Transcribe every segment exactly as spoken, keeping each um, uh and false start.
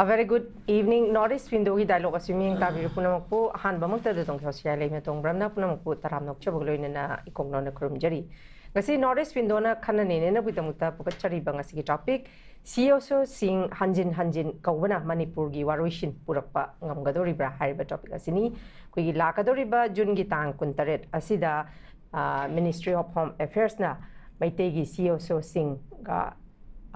very good evening. North East Windowꯒꯤ dialogue ꯑꯁꯤ ꯃꯤꯠꯌꯦꯡ ꯇꯥꯕꯤꯔꯤꯕ ꯄꯨꯝꯅꯃꯛꯄꯨ ꯑꯍꯥꯟꯕꯃꯛꯇꯗ ꯗꯣꯡ ꯈ꯭ꯌꯥꯎꯁꯤꯌꯥ ꯂꯩꯃ ꯇꯣꯡꯕ꯭ꯔꯝꯅ ꯄꯨꯝꯅꯃꯛꯄꯨ ꯇꯔꯥꯝꯅ ꯑꯣꯛꯆꯕꯒ ꯂꯣꯏꯅꯅ ꯏꯀꯣꯛꯅꯧꯅ ꯈꯨꯔꯨꯝꯖꯔꯤ꯫ ꯉꯁꯤ North East Windowꯅ ꯈꯟꯅ ꯅꯩꯅꯅꯕꯒꯤꯗꯃꯛꯇ ꯄꯨꯈꯠꯆꯔꯤꯕ ꯉꯁꯤꯒꯤ topic, CSOꯁꯤꯡ ꯍꯟꯖꯤꯟ ꯍꯟꯖꯤꯟ ꯀꯧꯕꯅ ꯃꯅꯤꯄꯨꯔꯒꯤ ꯋꯥꯔꯣꯏꯁꯤꯟ ꯄꯨꯔꯛꯄ ꯉꯝꯒꯗꯧꯔꯤꯕ꯭ꯔꯥ ꯍꯥꯏꯔꯤꯕ topic ꯑꯁꯤꯅꯤ꯫ ꯑꯩꯈꯣꯏꯒꯤ ꯂꯥꯛꯀꯗꯧꯔꯤꯕ Juneꯒꯤ ꯇꯥꯡ ꯀꯨꯟꯇꯔꯦꯠ ꯑꯁꯤꯗ, ꯑ, Ministry of Home Affairsꯅ ꯃꯩꯇꯩꯒꯤ CSOꯁꯤꯡꯒ,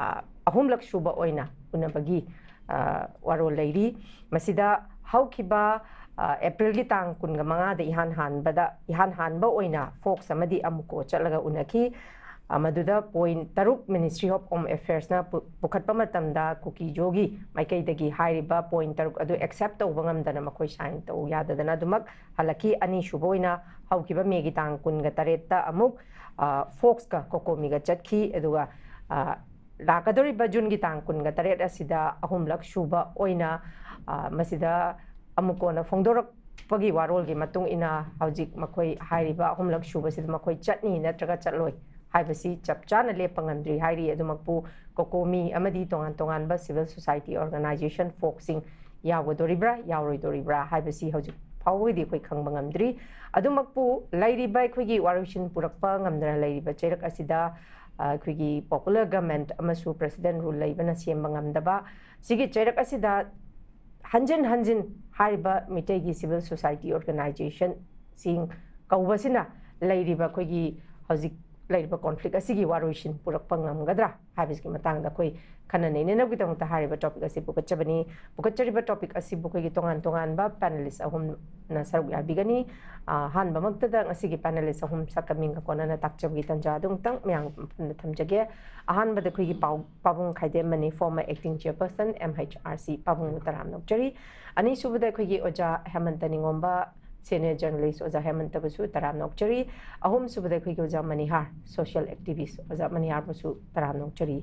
ꯑ, ꯑꯍꯨꯝꯂꯛ ꯁꯨꯕ ꯑꯣꯏꯅ ꯎꯅꯕꯒꯤ, ꯑ, ꯋꯥꯔꯣꯜ ꯂꯩꯔꯤ꯫ ꯃꯁꯤꯗ ꯍꯧꯈꯤꯕ, ꯑ, Aprilꯒꯤ ꯇꯥꯡ ꯀꯨꯟꯒ ꯃꯉꯥꯗ ꯏꯍꯥꯟ ꯍꯥꯟꯕꯗ, ꯏꯍꯥꯟ ꯍꯥꯟꯕ ꯑꯣꯏꯅ Fox ꯑꯃꯗꯤ ꯑꯃꯨꯀꯣ ꯆꯠꯂꯒ ꯎꯅꯈꯤ꯫ ꯑ, ꯃꯗꯨꯗ point ꯇꯔꯨꯛ Ministry of Home Affairsꯅ ꯄꯨ-, ꯄꯨꯈꯠꯄ ꯃꯇꯝꯗ ꯀꯨꯀꯤꯖꯣꯒꯤ ꯃꯥꯏꯀꯩꯗꯒꯤ ꯍꯥꯏꯔꯤꯕ point ꯇꯔꯨꯛ ꯑꯗꯨ accept ꯇꯧꯕ ꯉꯝꯗꯅ ꯃꯈꯣꯏ sign ꯇꯧ ꯌꯥꯗꯗꯅ ꯑꯗꯨꯃꯛ ꯍꯜꯂꯛꯈꯤ꯫ ꯑꯅꯤꯁꯨꯕ ꯑꯣꯏꯅ ꯍꯧꯈꯤꯕ Mayꯒꯤ ꯇꯥꯡ ꯀꯨꯟꯒ ꯇꯔꯦꯠꯇ ꯑꯃꯨꯛ, ꯑ, Foxꯀ COCOMIꯒ ꯆꯠꯈꯤ꯫ ꯑꯗꯨꯒ, ꯑ, ꯂꯥꯛꯀꯗꯧꯔꯤꯕ Juneꯒꯤ ꯇꯥꯡ ꯀꯨꯟꯒ ꯇꯔꯦꯠ ꯑꯁꯤꯗ ꯑꯍꯨꯝꯂꯛ ꯁꯨꯕ ꯑꯣꯏꯅ, ꯑ, ꯃꯁꯤꯗ ꯑꯃꯨꯛ ꯀꯣꯟꯅ ꯐꯣꯡꯗꯣꯔꯛꯄꯒꯤ ꯋꯥꯔꯣꯜꯒꯤ ꯃꯇꯨꯡ ꯏꯟꯅ ꯍꯧꯖꯤꯛ ꯃꯈꯣꯏ ꯍꯥꯏꯔꯤꯕ ꯑꯍꯨꯝꯂꯛ ꯁꯨꯕꯁꯤꯗ ꯃꯈꯣꯏ ꯆꯠꯅꯤ ꯅꯠꯇ꯭ꯔꯒ ꯆꯠꯂꯣꯏ ꯍꯥꯏꯕꯁꯤ ꯆꯞ ꯆꯥꯅ ꯂꯦꯞꯄ ꯉꯝꯗ꯭ꯔꯤ ꯍꯥꯏꯔꯤ꯫ ꯑꯗꯨꯃꯛꯄꯨ COCOMI ꯑꯃꯗꯤ ꯇꯣꯉꯥꯟ ꯇꯣꯉꯥꯟꯕ civil society organization Foxꯁꯤꯡ ꯌꯥꯎꯒꯗꯧꯔꯤꯕ꯭ꯔꯥ, ꯌꯥꯎꯔꯣꯏꯗꯧꯔꯤꯕ꯭ꯔꯥ ꯍꯥꯏꯕꯁꯤ ꯍꯧꯖꯤꯛ ꯐꯥꯎꯕꯒꯤꯗꯤ ꯑꯩꯈꯣꯏ ꯈꯪꯕ ꯉꯝꯗ꯭ꯔꯤ꯫ ꯑꯗꯨꯃꯛꯄꯨ ꯂꯩꯔꯤꯕ ꯑꯩꯈꯣꯏꯒꯤ ꯋꯥꯔꯣꯏꯁꯤꯟ ꯄꯨꯔꯛꯄ ꯉꯝꯗꯅ ꯂꯩꯔꯤꯕ ꯆꯩꯔꯛ ꯑꯁꯤꯗ, ꯑ, ꯑꯩꯈꯣꯏꯒꯤ popular government ꯑꯃꯁꯨ president rule ꯂꯩꯕꯅ ꯁꯦꯝꯕ ꯉꯝꯗꯕ, ꯁꯤꯒꯤ ꯆꯩꯔꯛ ꯑꯁꯤꯗ ꯍꯟꯖꯤꯟ ꯍꯟꯖꯤꯟ ꯍꯥꯏꯔꯤꯕ ꯃꯤꯇꯩꯒꯤ civil society organizationꯁꯤꯡ ꯀꯧꯕꯁꯤꯅ ꯂꯩꯔꯤꯕ ꯑꯩꯈꯣꯏꯒꯤ ꯍꯧꯖꯤꯛ ꯂꯩꯔꯤꯕ conflict ꯑꯁꯤꯒꯤ ꯋꯥꯔꯣꯏꯁꯤꯟ ꯄꯨꯔꯛꯄ ꯉꯝꯒꯗ꯭ꯔꯥ ꯍꯥꯏꯕꯁꯤꯒꯤ ꯃꯇꯥꯡꯗ ꯑꯩꯈꯣꯏ ꯈꯟꯅ ꯅꯩꯅꯅꯕꯒꯤꯗꯃꯛꯇ ꯍꯥꯏꯔꯤꯕ topic ꯑꯁꯤ ꯄꯨꯈꯠꯆꯕꯅꯤ꯫ ꯄꯨꯈꯠꯆꯔꯤꯕ topic ꯑꯁꯤꯕꯨ ꯑꯩꯈꯣꯏꯒꯤ ꯇꯣꯉꯥꯟ ꯇꯣꯉꯥꯟꯕ panelist ꯑꯍꯨꯝꯅ ꯁꯔꯨꯛ ꯌꯥꯕꯤꯒꯅꯤ꯫ ꯑ, ꯑꯍꯥꯟꯕꯃꯛꯇꯗ ꯉꯁꯤꯒꯤ panelist ꯑꯍꯨꯝ ꯁꯛꯀ ꯃꯤꯡꯒ ꯀꯣꯟꯅꯅ ꯇꯥꯛꯆꯕꯒꯤ ꯇꯥꯟꯖꯥ ꯑꯗꯨ ꯑꯃꯨꯛꯇꯪ ꯃꯌꯥꯝ ꯃꯐꯝꯗ ꯊꯝꯖꯒꯦ꯫ ꯑꯍꯥꯟꯕꯗ ꯑꯩꯈꯣꯏꯒꯤ ꯄꯥꯎ-, ꯄꯥꯕꯨꯡ ꯈꯥꯏꯗꯦꯝꯕꯅꯤ, former acting chairperson, MHRC, ꯄꯥꯕꯨꯡꯕꯨ ꯇꯔꯥꯝꯅ ꯑꯣꯛꯆꯔꯤ꯫ ꯑꯅꯤꯁꯨꯕꯗ ꯑꯩꯈꯣꯏꯒꯤ ꯑꯣꯖꯥ ꯍꯦꯃꯟꯇ ꯅꯤꯉꯣꯝꯕ, senior journalist ꯑꯣꯖꯥ ꯍꯦꯃꯟꯇꯕꯨꯁꯨ ꯇꯔꯥꯝꯅ ꯑꯣꯛꯆꯔꯤ꯫ ꯑꯍꯨꯝꯁꯨꯕꯗ ꯑꯩꯈꯣꯏꯒꯤ ꯑꯣꯖꯥ ꯃꯅꯤꯍꯥꯔ, social activist ꯑꯣꯖꯥ ꯃꯅꯤꯍꯥꯔꯕꯨꯁꯨ ꯇꯔꯥꯝꯅ ꯑꯣꯛꯆꯔꯤ꯫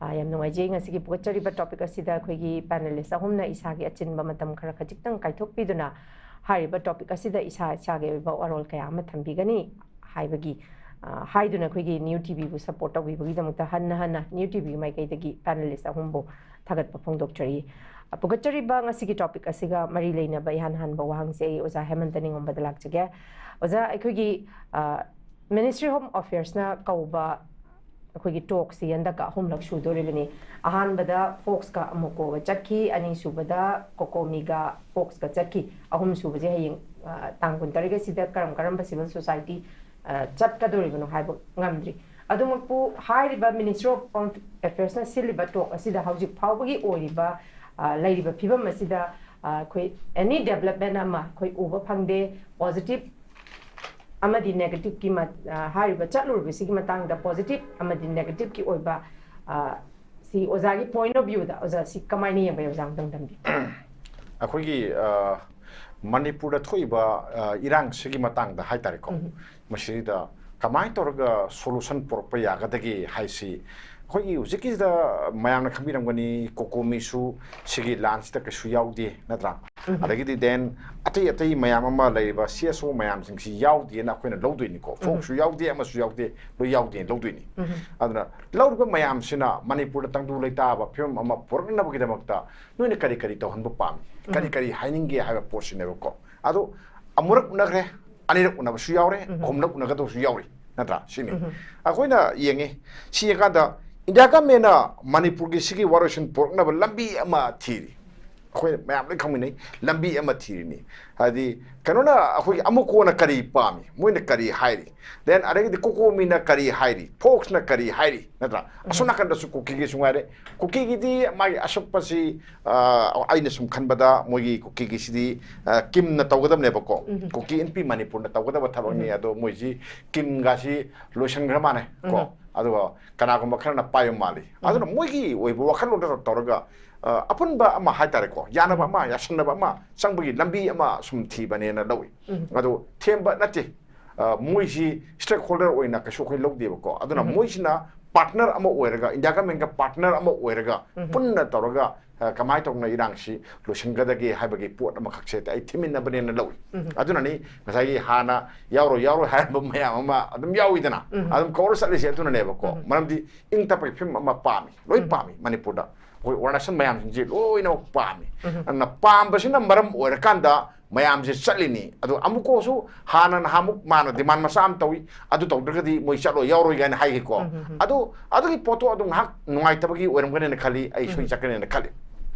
ꯑꯥ, ꯌꯥꯝ ꯅꯨꯡꯉꯥꯏꯖꯩ ꯉꯁꯤꯒꯤ ꯄꯨꯒꯠꯆꯔꯤꯕ topic ꯑꯁꯤꯗ ꯑꯩꯈꯣꯏꯒꯤ panelist ꯑꯍꯨꯝꯅ ꯏꯁꯥꯒꯤ ꯑꯆꯤꯟꯕ ꯃꯇꯝ ꯈꯔ ꯈꯖꯤꯛꯇꯪ ꯀꯥꯏꯊꯣꯛꯄꯤꯗꯨꯅ ꯍꯥꯏꯔꯤꯕ topic ꯑꯁꯤꯗ ꯏꯁꯥ ꯏꯁꯥꯒꯤ ꯑꯣꯏꯕ ꯋꯥꯔꯣꯜ ꯀꯌꯥ ꯑꯃ ꯊꯝꯕꯤꯒꯅꯤ ꯍꯥꯏꯕꯒꯤ, ꯑꯥ, ꯍꯥꯏꯗꯨꯅ ꯑꯩꯈꯣꯏꯒꯤ ꯅ꯭ꯌꯨ ꯇꯤꯚꯤꯕꯨ support ꯇꯧꯕꯤꯕꯒꯤꯗꯃꯛꯇ ꯍꯟꯅ ꯍꯟꯅ ꯅ꯭ꯌꯨ ꯇꯤꯚꯤꯒꯤ ꯃꯥꯏꯀꯩꯗꯒꯤ panelist ꯑꯍꯨꯝꯕꯨ ꯊꯥꯒꯠꯄ ꯐꯣꯡꯗꯣꯛꯆꯔꯤ꯫ ꯑ, ꯄꯨꯒꯠꯆꯔꯤꯕ ꯉꯁꯤꯒꯤ topic ꯑꯁꯤꯒ ꯃꯔꯤ ꯂꯩꯅꯕ ꯏꯍꯥꯟ ꯍꯥꯟꯕ ꯋꯥꯍꯪꯁꯦ ꯑꯩ ꯑꯣꯖꯥ ꯍꯦꯃꯟꯇ ꯅꯤꯡꯉꯣꯝꯕꯗ ꯂꯥꯛꯆꯒꯦ꯫ ꯑꯣꯖꯥ, ꯑꯩꯈꯣꯏꯒꯤ, ꯑ, Ministry of Home Affairsꯅ ꯀꯧꯕ ꯑꯩꯈꯣꯏꯒꯤ talkꯁꯤ ꯍꯟꯗꯛꯀ ꯑꯍꯨꯝꯂꯛ ꯁꯨꯗꯣꯔꯤꯕꯅꯤ꯫ ꯑꯍꯥꯟꯕꯗ ꯐꯣꯛꯁꯀ ꯑꯃꯨꯀꯣꯒ ꯆꯠꯈꯤ, ꯑꯅꯤꯁꯨꯕꯗ ꯀꯣꯀꯣꯃꯤꯒ ꯐꯣꯛꯁꯀ ꯆꯠꯈꯤ, ꯑꯍꯨꯝꯁꯨꯕꯁꯦ ꯍꯌꯦꯡ, ꯑ, ꯇꯥꯡ ꯀꯨꯟꯇꯔꯦꯠꯀꯁꯤꯗ ꯀꯔꯝ ꯀꯔꯝꯕ civil society, ꯑ, ꯆꯠꯀꯗꯣꯔꯤꯕꯅꯣ ꯍꯥꯏꯕ ꯉꯝꯗ꯭ꯔꯤ꯫ ꯑꯗꯨꯃꯛꯄꯨ ꯍꯥꯏꯔꯤꯕ Ministry of Home Affairsꯅ ꯁꯤꯜꯂꯤꯕ talk ꯑꯁꯤꯗ ꯍꯧꯖꯤꯛ ꯐꯥꯎꯕꯒꯤ ꯑꯣꯏꯔꯤꯕ, ꯑ, ꯂꯩꯔꯤꯕ ꯐꯤꯕꯝ ꯑꯁꯤꯗ, ꯑ, ꯑꯩꯈꯣꯏ any development ꯑꯃ ꯑꯩꯈꯣꯏ ꯎꯕ ꯐꯪꯗꯦ꯫ Positive ꯑꯃꯗꯤ negativeꯀꯤ ꯃ-, ꯑ, ꯍꯥꯏꯔꯤꯕ ꯆꯠꯂꯨꯔꯤꯕꯁꯤꯒꯤ ꯃꯇꯥꯡꯗ positive ꯑꯃꯗꯤ negativeꯀꯤ ꯑꯣꯏꯕ, ꯑ, ꯁꯤ ꯑꯣꯖꯥꯒꯤ point of viewꯗ ꯑꯣꯖꯥ ꯁꯤ ꯀꯃꯥꯏꯅ ꯌꯦꯡꯕ, ꯑꯣꯖꯥ ꯑꯃꯇꯪ ꯊꯝꯕꯤꯌꯨ꯫ ꯑꯩꯈꯣꯏꯒꯤ, ꯑ, ꯃꯅꯤꯄꯨꯔꯗ ꯊꯣꯛꯏꯕ, ꯑ, ꯏꯔꯥꯡꯁꯤꯒꯤ ꯃꯇꯥꯡꯗ ꯍꯥꯏꯇꯥꯔꯦꯀꯣ꯫ ꯎꯝ꯫ ꯃꯁꯤꯗ ꯀꯃꯥꯏꯅ ꯇꯧꯔꯒ solution ꯄꯨꯔꯛꯄ ꯌꯥꯒꯗꯒꯦ ꯍꯥꯏꯁꯤ ꯑꯩꯈꯣꯏꯒꯤ ꯍꯧꯖꯤꯛꯀꯤꯁꯤꯗ ꯃꯌꯥꯝꯅ ꯈꯪꯕꯤꯔꯝꯒꯅꯤ, ꯀꯣꯀꯣꯃꯤꯁꯨ ꯁꯤꯒꯤ ꯂꯥꯟꯁꯤꯗ ꯀꯩꯁꯨ ꯌꯥꯎꯗꯦ, ꯅꯠꯇ꯭ꯔꯥ? ꯎꯝ꯫ ꯑꯗꯒꯤꯗꯤ then ꯑꯇꯩ ꯑꯇꯩ ꯃꯌꯥꯝ ꯑꯃ ꯂꯩꯔꯤꯕ C S O ꯃꯌꯥꯝꯁꯤꯡꯁꯤ ꯌꯥꯎꯗꯦꯅ ꯑꯩꯈꯣꯏꯅ ꯂꯧꯗꯣꯏꯅꯤꯀꯣ꯫ ꯐꯣꯛꯁꯨ ꯌꯥꯎꯗꯦ, ꯑꯃꯁꯨ ꯌꯥꯎꯗꯦ, ꯂꯣꯏ ꯌꯥꯎꯗꯦꯅ ꯂꯧꯗꯣꯏꯅꯤ꯫ ꯎꯝ꯫ ꯑꯗꯨꯅ ꯂꯧꯔꯤꯕ ꯃꯌꯥꯝꯁꯤꯅ ꯃꯅꯤꯄꯨꯔꯗ ꯇꯪꯗꯨ ꯂꯩꯇꯥꯕ ꯐꯤꯕꯝ ꯑꯃ ꯄꯨꯔꯛꯅꯕꯒꯤꯗꯃꯛꯇ ꯅꯣꯏꯅ ꯀꯔꯤ ꯀꯔꯤ ꯇꯧꯍꯟꯕ ꯄꯥꯝꯃꯤ, ꯀꯔꯤ ꯎꯝ꯫ ꯀꯔꯤ ꯍꯥꯏꯅꯤꯡꯒꯦ ꯍꯥꯏꯕ ꯄꯣꯠꯁꯤꯅꯦꯕꯀꯣ꯫ ꯑꯗꯣ ꯑꯃꯨꯔꯛ ꯎꯅꯈ꯭ꯔꯦ, ꯑꯅꯤꯔꯛ ꯎꯅꯕꯁꯨ ꯌꯥꯎꯔꯦ, ꯎꯝ꯫ ꯑꯍꯨꯝꯂꯛ ꯎꯅꯒꯗꯕꯁꯨ ꯌꯥꯎꯔꯤ, ꯅꯠꯇ꯭ꯔꯥ? ꯁꯤꯅꯤ꯫ ꯎꯝ꯫ ꯑꯩꯈꯣꯏꯅ ꯌꯦꯡꯉꯤ, ꯁꯤ ꯌꯦꯡꯀꯥꯟꯗ ꯏꯟꯗꯤꯌꯥ ꯒꯃꯦꯟꯅ ꯃꯅꯤꯄꯨꯔꯒꯤ ꯁꯤꯒꯤ ꯋꯥꯔꯣꯏꯁꯤꯟ ꯄꯨꯔꯛꯅꯕ ꯂꯝꯕꯤ ꯑꯃ ꯊꯤꯔꯤ꯫ ꯑꯩꯈꯣꯏ ꯃꯌꯥꯝ ꯂꯣꯏ ꯈꯪꯃꯤꯟꯅꯩ, ꯂꯝꯕꯤ ꯑꯃ ꯊꯤꯔꯤꯅꯤ꯫ ꯍꯥꯏꯗꯤ ꯀꯩꯅꯣꯅ, ꯑꯩꯈꯣꯏꯒꯤ ꯑꯃꯨꯀꯣꯅ ꯀꯔꯤ ꯄꯥꯝꯃꯤ, ꯃꯣꯏꯅ ꯀꯔꯤ ꯍꯥꯏꯔꯤ, then ꯑꯗꯒꯤꯗꯤ ꯀꯣꯀꯣꯃꯤꯅ ꯀꯔꯤ ꯍꯥꯏꯔꯤ, ꯐꯣꯛꯁꯅ ꯀꯔꯤ ꯍꯥꯏꯔꯤ, ꯅꯠꯇ꯭ꯔꯥ? ꯑꯁꯣꯝ ꯎꯝ꯫ ꯅꯥꯀꯟꯗꯁꯨ ꯀꯨꯀꯤꯒꯤꯁꯨ ꯉꯥꯏꯔꯦ꯫ ꯀꯨꯀꯤꯒꯤꯗꯤ ꯃꯥꯒꯤ ꯑꯁꯨꯞꯄꯁꯤ, ꯑ, ꯑꯩꯅ ꯁꯨꯝ ꯈꯟꯕꯗ ꯃꯣꯏꯒꯤ ꯀꯨꯀꯤꯒꯤꯁꯤꯗꯤ, ꯑ, ꯀꯤꯝꯅ ꯇꯧꯒꯗꯕꯅꯦꯕꯀꯣ꯫ ꯎꯝ꯫ ꯀꯨꯀꯤ ꯏꯟꯄꯤ ꯃꯅꯤꯄꯨꯔꯅ ꯇꯧꯒꯗꯕ ꯊꯕꯛꯅꯤ꯫ ꯎꯝ꯫ ꯑꯗꯣ ꯃꯣꯏꯁꯤ ꯀꯤꯝꯒꯁꯤ ꯂꯣꯏꯁꯟꯈ꯭ꯔ ꯃꯥꯜꯂꯦ ꯀꯣ꯫ ꯎꯝ꯫ ꯑꯗꯨꯒ ꯀꯅꯥꯒꯨꯝꯕ ꯈꯔꯅ ꯄꯥꯏꯕ ꯃꯥꯜꯂꯤ꯫ ꯑꯗꯨꯅ ꯃꯣꯏꯒꯤ ꯑꯣꯏꯕ ꯋꯥꯈꯜꯂꯣꯟꯗ ꯇꯧꯔꯒ, ꯑ, ꯑꯄꯨꯟꯕ ꯑꯃ ꯍꯥꯏꯇꯥꯔꯦꯀꯣ, ꯌꯥꯅꯕ ꯑꯃ, ꯌꯥꯁꯟꯅꯕ ꯑꯃ ꯆꯪꯕꯒꯤ ꯂꯝꯕꯤ ꯑꯃ ꯁꯨꯝ ꯊꯤꯕꯅꯦꯅ ꯂꯧꯏ꯫ ꯑꯗꯣ ꯊꯦꯝꯕ ꯅꯠꯇꯦ꯫ ꯑ, ꯃꯣꯏꯁꯤ stakeholder ꯑꯣꯏꯅ ꯀꯩꯁꯨ ꯑꯩꯈꯣꯏ ꯂꯧꯗꯦꯕꯀꯣ꯫ ꯑꯗꯨꯅ ꯃꯣꯏꯁꯤꯅ partner ꯑꯃ ꯑꯣꯏꯔꯒ, India government ꯒ partner ꯑꯃ ꯑꯣꯏꯔꯒ, ꯄꯨꯟꯅ ꯇꯧꯔꯒ, ꯑ, ꯀꯃꯥꯏꯅ ꯇꯧꯅ ꯏꯔꯥꯡꯁꯤ ꯂꯣꯏꯁꯤꯟꯒꯗꯒꯦ ꯍꯥꯏꯕꯒꯤ ꯄꯣꯠ ꯑꯃꯈꯛꯁꯦ ꯑꯩ ꯊꯤꯃꯤꯟꯅꯕꯅꯦꯅ ꯂꯧꯏ꯫ ꯑꯗꯨꯅꯅꯤ ꯉꯁꯥꯏꯒꯤ ꯍꯥꯟꯅ ꯌꯥꯎꯔꯣꯏ, ꯌꯥꯎꯔꯣꯏ ꯍꯥꯏꯔꯝꯕ ꯃꯌꯥꯝ ꯑꯃ ꯑꯗꯨꯝ ꯌꯥꯎꯏꯗꯅ, ꯑꯗꯨꯝ ꯀꯧꯔ ꯆꯠꯂꯤꯁꯦ ꯑꯗꯨꯅꯅꯦꯕꯀꯣ꯫ ꯃꯔꯝꯗꯤ ꯏꯪ ꯇꯞꯄꯒꯤ ꯐꯤꯕꯝ ꯑꯃ ꯄꯥꯝꯃꯤ, ꯂꯣꯏ ꯄꯥꯝꯃꯤ ꯃꯅꯤꯄꯨꯔꯗ꯫ ꯑꯩꯈꯣꯏ organization ꯃꯌꯥꯝꯁꯤꯡꯁꯤ ꯂꯣꯏꯅꯃꯛ ꯄꯥꯝꯃꯤ꯫ ꯑꯗꯨꯅ ꯄꯥꯝꯕꯁꯤꯅ ꯃꯔꯝ ꯑꯣꯏꯔꯀꯥꯟꯗ ꯃꯌꯥꯝꯁꯦ ꯆꯠꯂꯤꯅꯤ꯫ ꯑꯗꯣ ꯑꯃꯨꯛꯀꯁꯨ ꯍꯥꯟꯅ ꯅꯍꯥꯟꯃꯨꯛ ꯃꯥꯅ demand ꯃꯆꯥ ꯑꯃ ꯇꯧꯏ, "ꯑꯗꯨ ꯇꯧꯗ꯭ꯔꯒꯗꯤ ꯃꯣꯏ ꯆꯠꯂꯣꯏ, ꯌꯥꯎꯔꯣꯏ" ꯀꯥꯏꯅ ꯍꯥꯏꯈꯤꯀꯣ꯫ ꯑꯗꯨ, ꯑꯗꯨꯒꯤ ꯄꯣꯠꯇꯣ ꯑꯗꯨꯝ ꯉꯥꯏꯍꯥꯛ ꯅꯨꯡꯉꯥꯏꯇꯕꯒꯤ ꯑꯣꯏꯔꯝꯒꯅꯦꯅ ꯈꯜꯂꯤ, ꯑꯩ ꯁꯣꯏ ꯆꯠꯀꯅꯦꯅ ꯈꯜꯂꯤ꯫